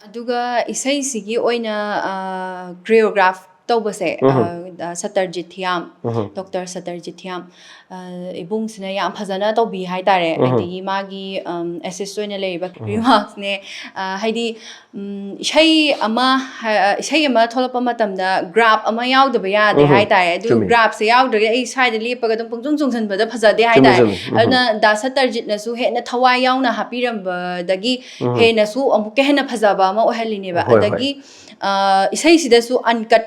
ꯑꯗꯨꯒ ꯏꯁꯩꯁꯤꯒꯤ ꯑꯣꯏꯅ ꯀ꯭ꯔꯤꯌꯣꯒ꯭ꯔꯥꯐ ꯇꯧꯕꯁꯦ, ꯎꯝꯍꯨꯝ꯫ ꯑ, ꯁꯇꯔꯖꯤꯠ ꯊꯤꯌꯥꯝ, ꯎꯝꯍꯨꯝ꯫ ꯗꯣꯛꯇꯔ ꯁꯇꯔꯖꯤꯠ ꯊꯤꯌꯥꯝ, ꯑ, ꯏꯕꯨꯡꯁꯤꯅ ꯌꯥꯝ ꯐꯖꯅ ꯇꯧꯕꯤ ꯍꯥꯏꯇꯥꯔꯦ꯫ ꯎꯝꯍꯨꯝ꯫ ꯑꯗꯒꯤ ꯃꯥꯒꯤ, ꯑꯝ, ꯑꯦꯁꯤꯁ ꯑꯣꯏꯅ ꯂꯩꯔꯤꯕ ꯎꯝꯍꯨꯝ꯫ ꯔꯤꯃꯥꯔꯛꯁꯅꯦ, ꯑ, ꯍꯥꯏꯗꯤ, ꯎꯝ, ꯏꯁꯩ ꯑꯃ ꯍꯥ-, ꯏꯁꯩ ꯑꯃ ꯊꯣꯛꯂꯛꯄ ꯃꯇꯝꯗ ꯒ꯭ꯔꯥꯞ ꯑꯃ ꯌꯥꯎꯗꯕ ꯌꯥꯗꯦ ꯎꯝꯍꯨꯝ꯫ ꯍꯥꯏꯇꯥꯔꯦ꯫ ꯑꯗꯨ ꯆꯨꯝꯃꯤ꯫ ꯒ꯭ꯔꯥꯞꯁꯦ ꯌꯥꯎꯗ꯭ꯔꯒꯗꯤ ꯑꯩ ꯁ꯭ꯋꯥꯏꯗ ꯂꯦꯞꯄꯒ ꯑꯗꯨꯝ ꯄꯪꯆꯣꯡ ꯆꯣꯡꯁꯤꯟꯕꯗ ꯐꯖꯗꯦ ꯆꯨꯝꯃꯤ, ꯍꯥꯏꯇꯥꯔꯦ꯫ ꯆꯨꯝꯃꯤ꯫ ꯎꯝꯍꯨꯝ꯫ ꯑꯗꯨꯅ ꯗꯥ ꯁꯇꯔꯖꯤꯠꯅꯁꯨ ꯍꯦꯟꯅ ꯊꯋꯥꯏ ꯌꯥꯎꯅ ꯍꯥꯞꯄꯤꯔꯝꯕꯗꯒꯤ ꯎꯝꯍꯨꯝ꯫ ꯍꯦꯟꯅꯁꯨ ꯑꯃꯨꯛꯀ ꯍꯦꯟꯅ ꯐꯖꯕ ꯑꯃ ꯑꯣꯏꯍꯜꯂꯤꯅꯦꯕ꯫ ꯍꯣꯏ, ꯍꯣꯏ꯫ ꯑꯗꯒꯤ, ꯑ, ꯏꯁꯩꯁꯤꯗꯁꯨ ꯑꯟꯀꯠ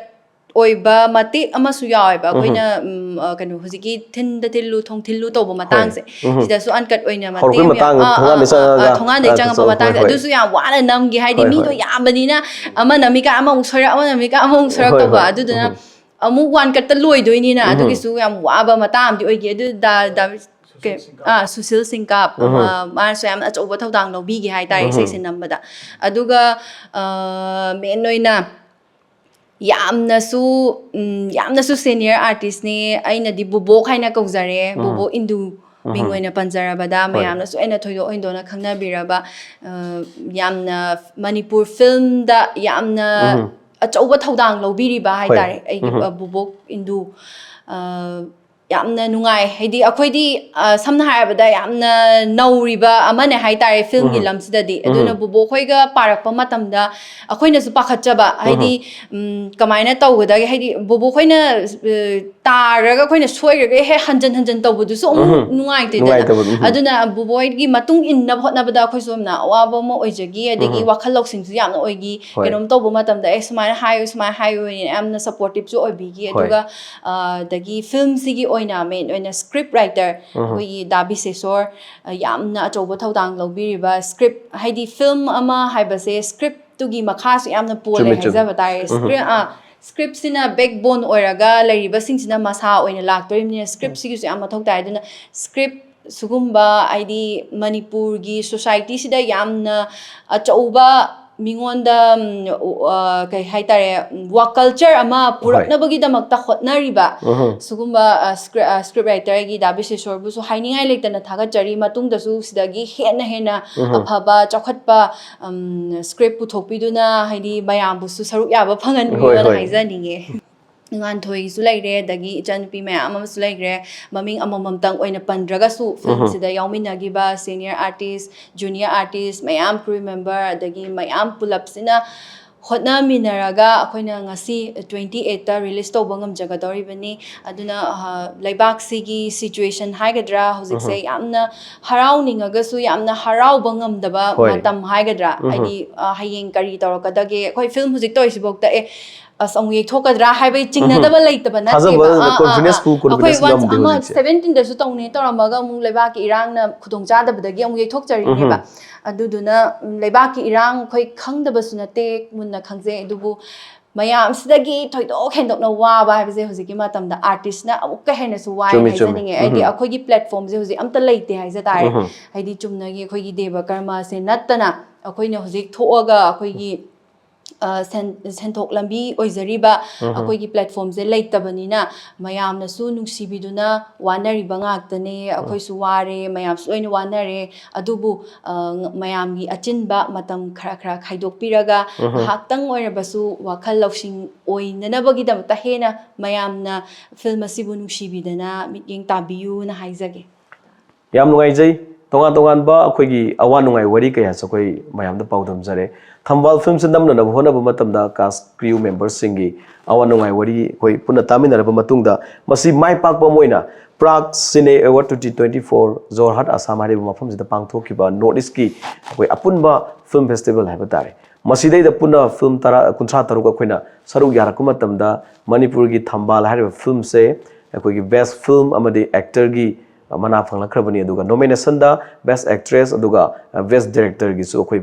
ꯑꯣꯏꯕ ꯃꯇꯦꯛ ꯑꯃꯁꯨ ꯌꯥꯎꯋꯦꯕ꯫ ꯎꯝꯍꯨꯝ꯫ ꯑꯩꯈꯣꯏꯅ, ꯎꯝ, ꯑ, ꯀꯩꯅꯣ, ꯍꯧꯖꯤꯛꯀꯤ "ꯊꯤꯟꯗ ꯊꯤꯜꯂꯨ, ꯊꯣꯡ ꯊꯤꯜꯂꯨ" ꯇꯧꯕ ꯍꯣꯏ꯫ ꯃꯇꯥꯡꯁꯦ, ꯎꯝꯍꯨꯝ꯫ ꯁꯤꯗꯁꯨ ꯑꯟꯀꯠ ꯑꯣꯏꯅ ꯃꯇꯦꯛ ꯍꯧꯔꯛꯄꯩ ꯑꯃ ꯌꯥꯎ-, ꯃꯇꯥꯡ, ꯑꯥ, ꯑꯥ, ꯊꯣꯡꯒꯥꯟꯗꯩ ꯑꯥ, ꯑꯥ, ꯆꯪꯉꯒ, ꯊꯣꯡꯒꯥꯟꯗꯩ ꯑꯥ, ꯆꯪꯉꯛꯄ ꯍꯣꯏ, ꯃꯇꯥꯡꯁꯦ, ꯍꯣꯏ꯫ ꯑꯗꯨꯁꯨ ꯌꯥꯝ ꯋꯥꯅ ꯅꯝꯈꯤ꯫ ꯍꯥꯏꯗꯤ ꯍꯣꯏ, ꯃꯤꯗꯣ ꯍꯣꯏ꯫ ꯌꯥꯝꯕꯅꯤꯅ, ꯑꯃꯅ ꯑꯃꯤꯀꯥ ꯑꯃꯃꯨꯛ ꯁꯣꯏꯔꯛ, ꯑꯃꯅ ꯑꯃꯤꯀꯥ ꯑꯃꯃꯨꯛ ꯁꯣꯏꯔꯛ ꯍꯣꯏ, ꯇꯧꯕ꯫ ꯍꯣꯏ꯫ ꯑꯗꯨꯗꯨꯅ ꯎꯝꯍꯨꯝ꯫ ꯑꯃꯨꯛ ꯋꯥꯟ ꯀꯠꯇ ꯂꯣꯏꯗꯣꯏꯅꯤꯅ, ꯎꯝꯍꯨꯝ꯫ ꯑꯗꯨꯒꯤꯁꯨ ꯌꯥꯝ ꯋꯥꯕ ꯃꯇꯥꯡ ꯑꯃꯗꯤ ꯑꯣꯏꯈꯤ꯫ ꯑꯗꯨ ꯗꯥ, ꯗꯥ, ꯀꯩ-, ꯑꯥ, ꯁꯨꯁꯤꯜ ꯁꯤꯡꯀꯥꯞ, ꯎꯝꯍꯨꯝ꯫ ꯑꯃ, ꯃꯥꯅꯁꯨ ꯌꯥꯝꯅ ꯑꯆꯧꯕ ꯊꯧꯗꯥꯡ ꯂꯧꯕꯤꯈꯤ ꯍꯥꯏꯇꯥꯔꯦ, ꯎꯝꯍꯨꯝ꯫ ꯏꯁꯩꯁꯦ ꯅꯝꯕꯗ꯫ ꯑꯗꯨꯒ, ꯑ, ꯃꯦꯟ ꯑꯣꯏꯅ ꯌꯥꯝꯅꯁꯨ, ꯎꯝ, ꯌꯥꯝꯅꯁꯨ ꯁꯦꯅꯤꯌꯔ ꯑꯥꯔꯇꯤꯁꯅꯦ꯫ ꯑꯩꯅꯗꯤ ꯕꯣꯕꯣꯛ ꯍꯥꯏꯅ ꯀꯧꯖꯔꯦ꯫ ꯎꯝ꯫ ꯕꯣꯕꯣꯛ ꯏꯟꯗꯨ ꯃꯤꯡ ꯎꯝ꯫ ꯑꯣꯏꯅ ꯄꯟꯖꯔꯕꯗ, ꯍꯣꯏ꯫ ꯃꯌꯥꯝꯅꯁꯨ ꯑꯩꯅ ꯊꯣꯏꯗꯣꯛ ꯍꯦꯟꯗꯣꯛꯅ ꯈꯪꯅꯕꯤꯔꯕ, ꯑ, ꯌꯥꯝꯅ ꯃꯅꯤꯄꯨꯔ ꯐꯤꯜꯝꯗ ꯌꯥꯝꯅ ꯎꯝ꯫ ꯑꯆꯧꯕ ꯊꯧꯗꯥꯡ ꯂꯧꯕꯤꯔꯤꯕ ꯍꯣꯏ꯫ ꯍꯥꯏꯇꯥꯔꯦ, ꯑꯩꯒꯤ, ꯎꯝ꯫ ꯑ, ꯕꯣꯕꯣꯛ ꯏꯟꯗꯨ꯫ ꯑ, ꯌꯥꯝꯅ ꯅꯨꯡꯉꯥꯏ꯫ ꯍꯥꯏꯗꯤ ꯑꯩꯈꯣꯏꯗꯤ, ꯑ, ꯁꯝꯅ ꯍꯥꯏꯔꯕꯗ ꯌꯥꯝꯅ ꯅꯧꯔꯤꯕ ꯑꯃꯅꯦ ꯍꯥꯏꯇꯥꯔꯦ ꯐꯤꯜꯝꯒꯤ ꯎꯝ꯫ ꯂꯝꯁꯤꯗꯗꯤ꯫ ꯎꯝ꯫ ꯑꯗꯨꯅ ꯕꯣꯕꯣꯛ ꯈꯣꯏꯒ ꯄꯥꯔꯛꯄ ꯃꯇꯝꯗ ꯑꯩꯈꯣꯏꯅꯁꯨ ꯄꯥꯈꯠꯆꯕ, ꯍꯥꯏꯗꯤ, ꯎꯝ꯫ ꯎꯝ, ꯀꯃꯥꯏꯅ ꯇꯧꯒꯗꯒꯦ? ꯍꯥꯏꯗꯤ ꯕꯣꯕꯣꯛ ꯈꯣꯏꯅ, ꯑ, ꯇꯥꯔꯒ ꯑꯩꯈꯣꯏꯅ ꯁꯣꯏꯈ꯭ꯔꯒ ꯍꯦꯛ ꯍꯟꯖꯟ ꯍꯟꯖꯟ ꯇꯧꯕꯗꯨꯁꯨ ꯑꯃꯨꯛ ꯎꯝ꯫ ꯅꯨꯡꯉꯥꯏꯇꯦꯗꯅ꯫ ꯅꯨꯡꯉꯥꯏꯇꯕꯗꯣ, ꯎꯝ꯫ ꯑꯗꯨꯅ ꯕꯣꯕꯣꯛ ꯍꯣꯏꯒꯤ ꯃꯇꯨꯡ ꯏꯟꯅꯕ ꯍꯣꯠꯅꯕꯗ ꯑꯩꯈꯣꯏꯁꯨ ꯌꯥꯝꯅ ꯑꯋꯥꯕ ꯑꯃ ꯑꯣꯏꯖꯈꯤ, ꯑꯗꯒꯤ ꯎꯝ꯫ ꯋꯥꯈꯜ ꯂꯧꯁꯤꯡꯁꯨ ꯌꯥꯝꯅ ꯑꯣꯏꯈꯤ꯫ ꯍꯣꯏ꯫ ꯀꯩꯅꯣꯝ ꯇꯧꯕ ꯃꯇꯝꯗ, "ꯑꯦ, ꯁꯨꯃꯥꯏꯅ ꯍꯥꯏꯌꯨ, ꯁꯨꯃꯥꯏꯅ ꯍꯥꯏꯌꯨ" ꯍꯥꯏꯅ ꯌꯥꯝꯅ ꯁꯞꯄꯣꯔꯇꯤꯞꯁꯨ ꯑꯣꯏꯕꯤꯈꯤ꯫ ꯍꯣꯏ꯫ ꯑꯗꯨꯒ, ꯑ, ꯑꯗꯒꯤ ꯐꯤꯜꯝꯁꯤꯒꯤ ꯑꯣꯏꯅ ꯃꯦꯟ ꯑꯣꯏꯅ ꯁ꯭ꯀ꯭ꯔꯤꯞ ꯔꯥꯏꯇꯔ ꯎꯝ꯫ ꯑꯩꯈꯣꯏꯒꯤ ꯗꯥ ꯕꯤꯁꯦꯁꯣꯔ, ꯑ, ꯌꯥꯝꯅ ꯑꯆꯧꯕ ꯊꯧꯗꯥꯡ ꯂꯧꯕꯤꯔꯤꯕ꯫ ꯁ꯭ꯀ꯭ꯔꯤꯞ, ꯍꯥꯏꯗꯤ ꯐꯤꯜꯝ ꯑꯃ ꯍꯥꯏꯕꯁꯦ ꯁ꯭ꯀ꯭ꯔꯤꯞꯇꯨꯒꯤ ꯃꯈꯥꯁꯨ ꯌꯥꯝꯅ ꯄꯣꯜꯂꯦ ꯆꯨꯝꯃꯦ, ꯆꯨꯝꯃꯦ꯫ ꯍꯥꯏꯖꯕ ꯇꯥꯔꯦ꯫ ꯎꯝ꯫ ꯁ꯭ꯀ꯭ꯔꯤꯞ, ꯑ, ꯁ꯭ꯀ꯭ꯔꯤꯞꯁꯤꯅ ꯕꯦꯛꯕꯣꯟ ꯑꯣꯏꯔꯒ ꯂꯩꯔꯤꯕꯁꯤꯡꯁꯤꯅ ꯃꯁꯥ ꯑꯣꯏꯅ ꯂꯥꯛꯇꯣꯔꯤꯕꯅꯤꯅ ꯁ꯭ꯀ꯭ꯔꯤꯞꯁꯤꯒꯤꯁꯨ ꯌꯥꯝ ꯃꯊꯧ ꯇꯥꯏ꯫ ꯑꯗꯨꯅ ꯁ꯭ꯀ꯭ꯔꯤꯞ ꯁꯤꯒꯨꯝꯕ, ꯍꯥꯏꯗꯤ ꯃꯅꯤꯄꯨꯔꯒꯤ ꯁꯣꯁꯥꯏꯇꯤꯁꯤꯗ ꯌꯥꯝꯅ ꯑꯆꯧꯕ ꯃꯤꯉꯣꯟꯗ ꯎꯝ, ꯎ- ꯑ, ꯀꯩ ꯍꯥꯏꯇꯥꯔꯦ, ꯎꯝ, ꯋꯥꯛ ꯀꯜꯆꯔ ꯑꯃ ꯄꯨꯔꯛꯅꯕꯒꯤꯗꯃꯛꯇ ꯍꯣꯠꯅꯔꯤꯕ ꯎꯝꯍꯨꯝ. ꯁꯤꯒꯨꯝꯕ ꯁ꯭ꯀ꯭ꯔꯤꯞ ꯔꯥꯏꯇꯔꯒꯤ ꯗꯥ ꯕꯤꯁꯦꯁꯣꯔꯕꯨꯁꯨ ꯍꯥꯏꯅꯤꯡꯉꯥꯏ ꯂꯩꯇꯅ ꯊꯥꯒꯠꯆꯔꯤ꯫ ꯃꯇꯨꯡꯗꯁꯨ ꯁꯤꯗꯒꯤ ꯍꯦꯟꯅ ꯍꯦꯟꯅ ꯎꯝꯍꯨꯝ. ꯑꯐꯕ ꯆꯥꯎꯈꯠꯄ ꯎꯝ, ꯁ꯭ꯀ꯭ꯔꯤꯞ ꯄꯨꯊꯣꯛꯄꯤꯗꯨꯅ ꯍꯥꯏꯗꯤ ꯃꯌꯥꯝꯕꯨꯁꯨ ꯁꯔꯨꯛ ꯌꯥꯕ ꯍꯣꯏ, ꯐꯪꯍꯟꯕꯤꯌꯣꯅ ꯍꯣꯏ. ꯍꯥꯏꯖꯅꯤꯡꯉꯦ꯫ ꯉꯥꯟꯊꯣꯏꯁꯨ ꯂꯩꯔꯦ, ꯑꯗꯒꯤ ꯏꯆꯟꯅꯨꯄꯤ ꯃꯌꯥꯝ ꯑꯃꯁꯨ ꯂꯩꯈ꯭ꯔꯦ꯫ ꯃꯃꯤꯡ ꯑꯃꯃꯝꯇꯪ ꯑꯣꯏꯅ ꯄꯟꯗ꯭ꯔꯒꯁꯨ ꯐꯤꯂꯝꯁꯤꯗ ꯌꯥꯎꯃꯤꯟꯅꯈꯤꯕ ꯁꯦꯅꯤꯌꯔ ꯑꯥꯔꯇꯤꯁ, ꯖꯨꯅꯤꯌꯔ ꯑꯥꯔꯇꯤꯁ ꯃꯌꯥꯝ, ꯀ꯭ꯔꯨ ꯃꯦꯝꯕꯔ, ꯑꯗꯒꯤ ꯃꯌꯥꯝ ꯄꯨꯂꯞꯁꯤꯅ ꯍꯣꯠꯅꯃꯤꯟꯅꯔꯒ ꯑꯩꯈꯣꯏꯅ ꯉꯁꯤ ꯇ꯭ꯋꯦꯟꯇꯤ ꯑꯩꯠꯇ ꯔꯤꯂꯤꯁ ꯇꯧꯕ ꯉꯝꯖꯒꯗꯧꯔꯤꯕꯅꯤ꯫ ꯑꯗꯨꯅ ꯑ, ꯂꯩꯕꯥꯛꯁꯤꯒꯤ ꯁꯤꯆꯨꯋꯦꯁꯟ ꯍꯥꯏꯒꯗ꯭ꯔꯥ, ꯍꯧꯖꯤꯛꯁꯦ ꯌꯥꯝꯅ ꯍꯔꯥꯎꯅꯤꯡꯉꯒꯁꯨ ꯌꯥꯝꯅ ꯍꯔꯥꯎꯕ ꯉꯝꯗꯕ ꯍꯣꯏ. ꯃꯇꯝ ꯍꯥꯏꯒꯗ꯭ꯔꯥ, ꯎꯝꯍꯨꯝ. ꯍꯥꯏꯗꯤ ꯑ, ꯍꯌꯦꯡ ꯀꯔꯤ ꯇꯧꯔꯛꯀꯗꯒꯦ, ꯑꯩꯈꯣꯏ ꯐꯤꯂꯝ ꯍꯧꯖꯤꯛ ꯇꯧꯔꯤꯁꯤꯐꯧꯗ ꯑꯦ ꯑꯁ ꯑꯃꯨꯛ ꯌꯩꯊꯣꯛꯀꯗ꯭ꯔꯥ ꯍꯥꯏꯕꯒꯤ ꯆꯤꯡꯅꯗꯕ ꯂꯩꯇꯕ ꯅꯠꯇꯦꯕ꯫ ꯊꯥꯖꯕ, ꯑꯥ, ꯑꯥ, confidence ꯑꯥ. ꯄꯨ- confidence ꯑꯩꯈꯣꯏ ꯋꯥꯟꯁ ꯉꯝꯗꯦ ꯑꯃ ꯍꯧꯖꯤꯛꯁꯦ. ꯁꯚꯦꯟꯇꯤꯟꯗꯁꯨ ꯇꯧꯅꯤ ꯇꯧꯔꯝꯃꯒ ꯑꯃꯨꯛ ꯂꯩꯕꯥꯛꯀꯤ ꯏꯔꯥꯡꯅ ꯈꯨꯗꯣꯡꯆꯥꯗꯕꯗꯒꯤ ꯑꯃꯨꯛ ꯌꯩꯊꯣꯛꯆꯔꯤꯅꯦꯕ꯫ ꯑꯗꯨꯗꯨꯅ ꯎꯝ, ꯂꯩꯕꯥꯛꯀꯤ ꯏꯔꯥꯡ ꯑꯩꯈꯣꯏ ꯈꯪꯗꯕꯁꯨ ꯅꯠꯇꯦ, ꯃꯨꯟꯅ ꯈꯪꯖꯩ꯫ ꯑꯗꯨꯕꯨ ꯃꯌꯥꯝꯁꯤꯗꯒꯤ ꯊꯣꯏꯗꯣꯛ ꯍꯦꯟꯗꯣꯛꯅ ꯋꯥꯕ ꯍꯥꯏꯕꯁꯦ ꯍꯧꯖꯤꯛꯀꯤ ꯃꯇꯝꯗ ꯑꯥꯔꯇꯤꯁꯅ ꯑꯃꯨꯛꯀ ꯍꯦꯟꯅꯁꯨ ꯋꯥꯏ ꯆꯨꯝꯃꯤ, ꯆꯨꯝꯃꯤ. ꯍꯥꯏꯖꯅꯤꯡꯉꯦ꯫ ꯍꯥꯏꯗꯤ ꯎꯝ. ꯑꯩꯈꯣꯏꯒꯤ ꯄ꯭ꯂꯦꯠꯐꯣꯝꯁꯦ ꯍꯧꯖꯤꯛ ꯑꯝꯇ ꯂꯩꯇꯦ ꯍꯥꯏꯖ ꯇꯥꯔꯦ꯫ ꯎꯝ. ꯍꯥꯏꯗꯤ ꯆꯨꯝꯅꯒꯤ ꯑꯩꯈꯣꯏꯒꯤ ꯗꯦꯕ ꯀꯔꯃꯁꯦ ꯅꯠꯇꯅ ꯑꯩꯈꯣꯏꯅ ꯍꯧꯖꯤꯛ ꯊꯣꯛꯑꯒ ꯑꯩꯈꯣꯏꯒꯤ ꯑ, ꯁꯦꯟ- ꯁꯦꯟꯊꯣꯛ ꯂꯝꯕꯤ ꯑꯣꯏꯖꯔꯤꯕ ꯎꯝ. ꯑꯩꯈꯣꯏꯒꯤ ꯄ꯭ꯂꯦꯠꯐꯣꯝꯁꯦ ꯂꯩꯇꯕꯅꯤꯅ ꯃꯌꯥꯝꯅꯁꯨ ꯅꯨꯡꯁꯤꯕꯤꯗꯨꯅ ꯋꯥꯅꯔꯤꯕ ꯉꯥꯛꯇꯅꯦ꯫ ꯑꯩꯈꯣꯏꯁꯨ ꯋꯥꯔꯦ, ꯃꯌꯥꯝꯁꯨ ꯂꯣꯏꯅ ꯋꯥꯅꯔꯦ꯫ ꯑꯗꯨꯕꯨ ꯑ, ꯃꯌꯥꯝꯒꯤ ꯑꯆꯤꯟꯕ ꯃꯇꯝ ꯈꯔ ꯈꯔ ꯈꯥꯏꯗꯣꯛꯄꯤꯔꯒ ꯎꯝ. ꯉꯥꯏꯍꯥꯛꯇꯪ ꯑꯣꯏꯔꯕꯁꯨ ꯋꯥꯈꯜ ꯂꯧꯁꯤꯡ ꯑꯣꯏꯅꯅꯕꯒꯤꯗꯃꯛꯇ ꯍꯦꯟꯅ ꯃꯌꯥꯝꯅ ꯐꯤꯂꯝ ꯑꯁꯤꯕꯨ ꯅꯨꯡꯁꯤꯕꯤꯗꯅ ꯃꯤꯠꯌꯦꯡ ꯇꯥꯕꯤꯌꯨꯅ ꯍꯥꯏꯖꯒꯦ꯫ ꯌꯥꯝ ꯅꯨꯡꯉꯥꯏꯖꯩ꯫ ꯇꯣꯉꯥꯟ ꯇꯣꯉꯥꯟꯕ ꯑꯩꯈꯣꯏꯒꯤ ꯑꯋꯥ ꯅꯨꯡꯉꯥꯏ ꯋꯥꯔꯤ ꯀꯌꯥꯁꯨ ꯑꯩꯈꯣꯏ ꯃꯌꯥꯝꯗ ꯄꯥꯎꯗꯝꯖꯔꯦ꯫ ꯊꯝꯕꯥꯜ ꯐꯤꯂꯝꯁꯦ ꯅꯝꯅꯅꯕ ꯍꯣꯠꯅꯕ ꯃꯇꯝꯗ ꯀꯥꯁ ꯀ꯭ꯔꯤꯌꯨ ꯃꯦꯝꯕꯔꯁꯤꯡꯒꯤ ꯑꯋꯥ ꯅꯨꯡꯉꯥꯏ ꯋꯥꯔꯤ ꯑꯩꯈꯣꯏ ꯄꯨꯟꯅ ꯇꯥꯃꯤꯟꯅꯔꯕ ꯃꯇꯨꯡꯗ ꯃꯁꯤ ꯃꯥꯏ ꯄꯥꯛꯄ ꯑꯃ ꯑꯣꯏꯅ ꯄ꯭ꯔꯥꯒ ꯁꯤꯅꯦ award twenty twenty four Jorhat Assam ꯍꯥꯏꯔꯤꯕ ꯃꯐꯝꯁꯤꯗ ꯄꯥꯡꯊꯣꯛꯈꯤꯕ ꯅꯣꯔꯠ ꯏꯁꯀꯤ ꯑꯩꯈꯣꯏ ꯑꯄꯨꯟꯕ ꯐꯤꯂꯝ ꯐꯦꯁꯇꯤꯚꯦꯜ ꯍꯥꯏꯕ ꯇꯥꯔꯦ꯫ ꯃꯁꯤꯗꯩꯗ ꯄꯨꯟꯅ ꯐꯤꯂꯝ ꯇꯔꯥ, ꯀꯨꯟꯊ꯭ꯔꯥ ꯇꯔꯨꯛ ꯑꯩꯈꯣꯏꯅ ꯁꯔꯨꯛ ꯌꯥꯔꯛꯄ ꯃꯇꯝꯗ ꯃꯅꯤꯄꯨꯔꯒꯤ ꯊꯝꯕꯥꯜ ꯍꯥꯏꯔꯤꯕ ꯐꯤꯂꯝꯁꯦ ꯑꯩꯈꯣꯏꯒꯤ ꯕꯦꯁ ꯐꯤꯂꯝ ꯑꯃꯗꯤ ꯑꯦꯛꯇꯔꯒꯤ ꯃꯅꯥ ꯐꯪꯂꯛꯈ꯭ꯔꯕꯅꯤ꯫ ꯑꯗꯨꯒ ꯅꯣꯃꯤꯅꯦꯁꯟꯗ ꯕꯦꯁ ꯑꯦꯛꯇ꯭ꯔꯦꯁ ꯑꯗꯨꯒ ꯕꯦꯁ ꯗꯤꯔꯦꯛꯇꯔꯒꯤꯁꯨ ꯑꯩꯈꯣꯏ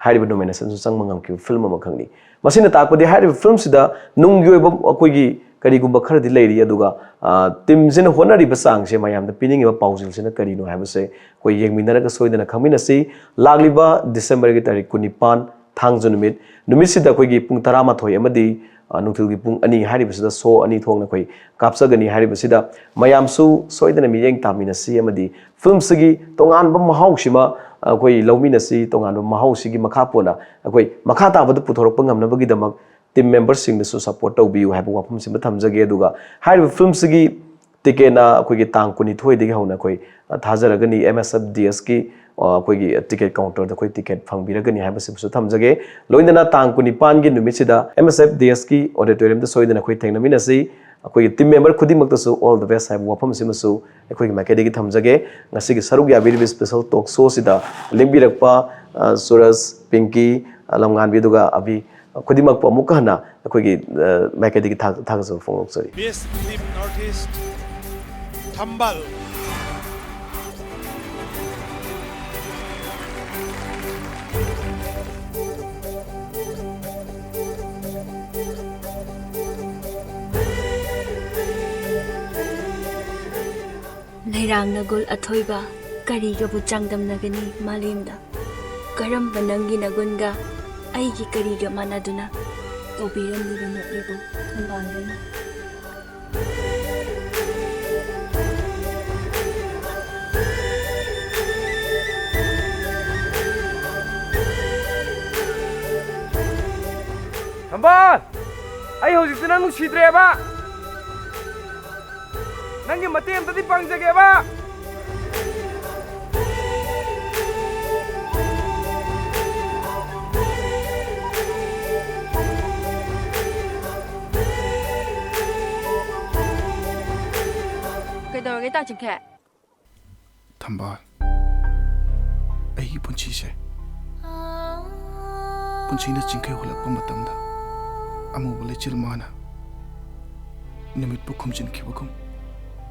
ꯍꯥꯏꯔꯤꯕ ꯅꯣꯃꯤꯅꯦꯁꯟꯁꯨ ꯆꯪꯕ ꯉꯝꯈꯤꯕ ꯐꯤꯂꯝ ꯑꯃꯈꯛꯅꯤ꯫ ꯃꯁꯤꯅ ꯇꯥꯛꯄꯗꯤ ꯍꯥꯏꯔꯤꯕ ꯐꯤꯂꯝꯁꯤꯗ ꯅꯨꯡꯒꯤ ꯑꯣꯏꯕ ꯑꯩꯈꯣꯏꯒꯤ ꯀꯔꯤꯒꯨꯝꯕ ꯈꯔꯗꯤ ꯂꯩꯔꯤ, ꯑꯗꯨꯒ ꯇꯤꯝꯁꯤꯅ ꯍꯣꯠꯅꯔꯤꯕ ꯆꯥꯡꯁꯦ ꯃꯌꯥꯝꯗ ꯄꯤꯅꯤꯡꯉꯤꯕ ꯄꯥꯎꯖꯦꯜꯁꯤꯅ ꯀꯔꯤꯅꯣ ꯍꯥꯏꯕꯁꯦ ꯑꯩꯈꯣꯏ ꯌꯦꯡꯃꯤꯟꯅꯔꯒ ꯁꯣꯏꯗꯅ ꯈꯪꯃꯤꯟꯅꯁꯤ꯫ ꯂꯥꯛꯂꯤꯕ ꯗꯤꯁꯦꯝꯕꯔꯒꯤ ꯇꯥꯔꯤꯛ ꯀꯨꯟꯅꯤꯄꯥꯟ ꯊꯥꯡꯖ ꯅꯨꯃꯤꯠ꯫ ꯅꯨꯃꯤꯠꯁꯤꯗ ꯑꯩꯈꯣꯏꯒꯤ ꯄꯨꯡ ꯇꯔꯥꯃꯥꯊꯣꯏ ꯑꯃꯗꯤ, ꯑ, ꯅꯨꯡꯊꯤꯜꯒꯤ ꯄꯨꯡ ꯑꯅꯤ ꯍꯥꯏꯔꯤꯕꯁꯤꯗ show ꯑꯅꯤ ꯊꯣꯛꯅ ꯑꯩꯈꯣꯏ ꯀꯥꯞꯆꯒꯅꯤ꯫ ꯍꯥꯏꯔꯤꯕꯁꯤꯗ ꯃꯌꯥꯝꯁꯨ ꯁꯣꯏꯗꯅ ꯃꯤꯠꯌꯦꯡ ꯇꯥꯃꯤꯟꯅꯁꯤ, ꯑꯃꯗꯤ filmꯁꯤꯒꯤ ꯇꯣꯉꯥꯟꯕ ꯃꯍꯥꯎꯁꯤꯃ ꯑꯩꯈꯣꯏ ꯂꯧꯃꯤꯟꯅꯁꯤ꯫ ꯇꯣꯉꯥꯟꯕ ꯃꯍꯥꯎꯁꯤꯒꯤ ꯃꯈꯥ ꯄꯣꯟꯅ ꯑꯩꯈꯣꯏ ꯃꯈꯥ ꯇꯥꯕꯗ ꯄꯨꯊꯣꯔꯛꯄ ꯉꯝꯅꯕꯒꯤꯗꯃꯛ team memberꯁꯤꯡꯅꯁꯨ support ꯇꯧꯕꯤꯌꯨ ꯍꯥꯏꯕ ꯋꯥꯐꯝꯁꯤꯃ ꯊꯝꯖꯒꯦ꯫ ꯑꯗꯨꯒ ꯍꯥꯏꯔꯤꯕ filmꯁꯤꯒꯤ ticketꯅ ꯑꯩꯈꯣꯏꯒꯤ ꯇꯥꯡ ꯀꯨꯟꯅꯤꯊꯣꯏꯗꯒꯤ ꯍꯧꯅ ꯑꯩꯈꯣꯏ, ꯑ, ꯊꯥꯖꯔꯒꯅꯤ꯫ M S F D Sꯀꯤ, ꯑ, ꯑꯩꯈꯣꯏꯒꯤ ticket counterꯗ ꯑꯩꯈꯣꯏ ticket ꯐꯪꯕꯤꯔꯒꯅꯤ ꯍꯥꯏꯕꯁꯤꯃꯁꯨ ꯊꯝꯖꯒꯦ꯫ ꯂꯣꯏꯅꯅ ꯇꯥꯡ ꯀꯨꯟꯅꯤꯄꯥꯟꯒꯤ ꯅꯨꯃꯤꯠꯁꯤꯗ M S F D Sꯀꯤ auditoriumꯗ ꯁꯣꯏꯗꯅ ꯑꯩꯈꯣꯏ ꯊꯦꯡꯅꯃꯤꯟꯅꯁꯤ꯫ ꯑꯩꯈꯣꯏꯒꯤ team member ꯈꯨꯗꯤꯡꯃꯛꯇꯁꯨ all the best ꯍꯥꯏꯕ ꯋꯥꯐꯝꯁꯤꯃꯁꯨ ꯑꯩꯈꯣꯏꯒꯤ ꯃꯥꯏꯀꯩꯗꯒꯤ ꯊꯝꯖꯒꯦ꯫ ꯉꯁꯤꯒꯤ ꯁꯔꯨꯛ ꯌꯥꯕꯤꯔꯤꯕ special talk showꯁꯤꯗ ꯂꯦꯡꯕꯤꯔꯛꯄ, ꯑ, ꯁꯨꯔꯖ, ꯄꯤꯡꯀꯤ, ꯑ, ꯂꯝꯉꯥꯟꯕꯤ, ꯑꯗꯨꯒ ꯑꯕꯤ, ꯈꯨꯗꯤꯡꯃꯛꯄꯨ ꯑꯃꯨꯛꯀ ꯍꯟꯅ ꯑꯩꯈꯣꯏꯒꯤ, ꯑ, ꯃꯥꯏꯀꯩꯗꯒꯤ ꯊꯥ-, ꯊꯥꯒꯠꯆꯕ ꯐꯣꯡꯗꯣꯛꯆꯔꯤ꯫ Best Film North East, ꯊꯝꯕꯥꯜ꯫ ꯂꯩꯔꯥꯡ ꯅꯒꯨꯜ ꯑꯊꯣꯏꯕ, ꯀꯔꯤꯒꯕꯨ ꯆꯥꯡꯗꯝꯅꯒꯅꯤ ꯃꯥꯂꯦꯝꯗ? ꯀꯔꯝꯕ ꯅꯪꯒꯤ ꯅꯒꯨꯟꯒ ꯑꯩꯒꯤ ꯀꯔꯤꯒ ꯃꯥꯟꯅꯗꯨꯅ ꯇꯧꯕꯤꯔꯝꯂꯤꯕꯅꯣ ꯑꯩꯕꯨ ꯊꯝꯕꯥꯜꯗꯨꯅ? ꯊꯝꯕꯥꯜ! ꯑꯩ ꯍꯧꯖꯤꯛꯇꯤ ꯅꯪ ꯅꯨꯡꯁꯤꯗ꯭ꯔꯦꯕ! ꯅꯪꯒꯤ ꯃꯇꯦꯡ ꯑꯝꯇꯗꯤ ꯄꯥꯡꯖꯒꯦꯕ! ꯀꯩꯗꯧꯔꯒꯦ, ꯇꯥ ꯆꯤꯡꯈꯩ? ꯊꯝꯕꯥꯜ, ꯑꯩꯒꯤ ꯄꯨꯟꯁꯤꯁꯦ, ꯄꯨꯟꯁꯤꯅ ꯆꯤꯡꯈꯩ ꯍꯨꯜꯂꯛꯄ ꯃꯇꯝꯗ, ꯑꯃꯨꯕ ꯂꯩꯆꯤꯜ ꯃꯥꯅ ꯅꯨꯃꯤꯠꯄꯨ ꯈꯨꯝꯖꯤꯟꯈꯤꯕꯒꯨꯝ,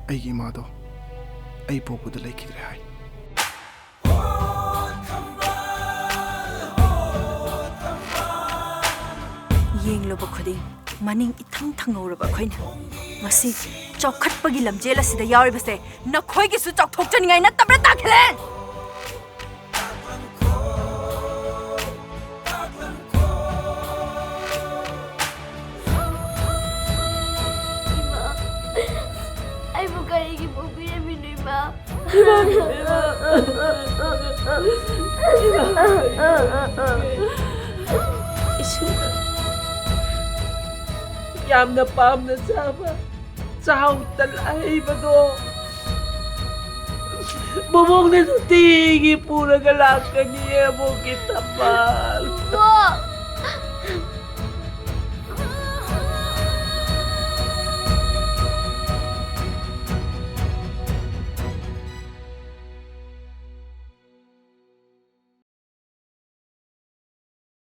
ꯑꯩꯒꯤ ꯏꯃꯥꯗꯣ ꯑꯩ ꯄꯣꯛꯄꯗ ꯂꯩꯈꯤꯗ꯭ꯔꯦ ꯍꯥꯏ꯫ ꯌꯦꯡꯂꯨꯕ ꯈꯨꯗꯤꯡ ꯃꯅꯤꯡ ꯏꯊꯪ ꯊꯪꯍꯧꯔꯕ ꯑꯩꯈꯣꯏꯅ ꯉꯁꯤ ꯆꯥꯎꯈꯠꯄꯒꯤ ꯂꯝꯖꯦꯜ ꯑꯁꯤꯗ ꯌꯥꯎꯔꯤꯕꯁꯦ ꯅꯈꯣꯏꯒꯤꯁꯨ ꯆꯥꯎꯊꯣꯛꯆꯅꯤꯡꯉꯥꯏ ꯅꯠꯇꯕ꯭ꯔꯥ, ꯇꯥꯈꯤꯂꯦꯟ? ꯏꯁꯨ, ꯌꯥꯝꯅ ꯄꯥꯝꯅ ꯆꯥꯕ ꯆꯥꯛꯍꯥꯎ ꯇꯟ ꯑꯍꯩꯕꯗꯣ ꯕꯣꯕꯣꯛꯅ ꯅꯨꯡꯇꯤꯒꯤ ꯄꯨꯔꯒ ꯂꯥꯛꯀꯅꯤꯌꯦ, ꯑꯕꯣꯛꯀꯤ ꯊꯝꯕꯥꯜ꯫ ꯕꯣꯛ!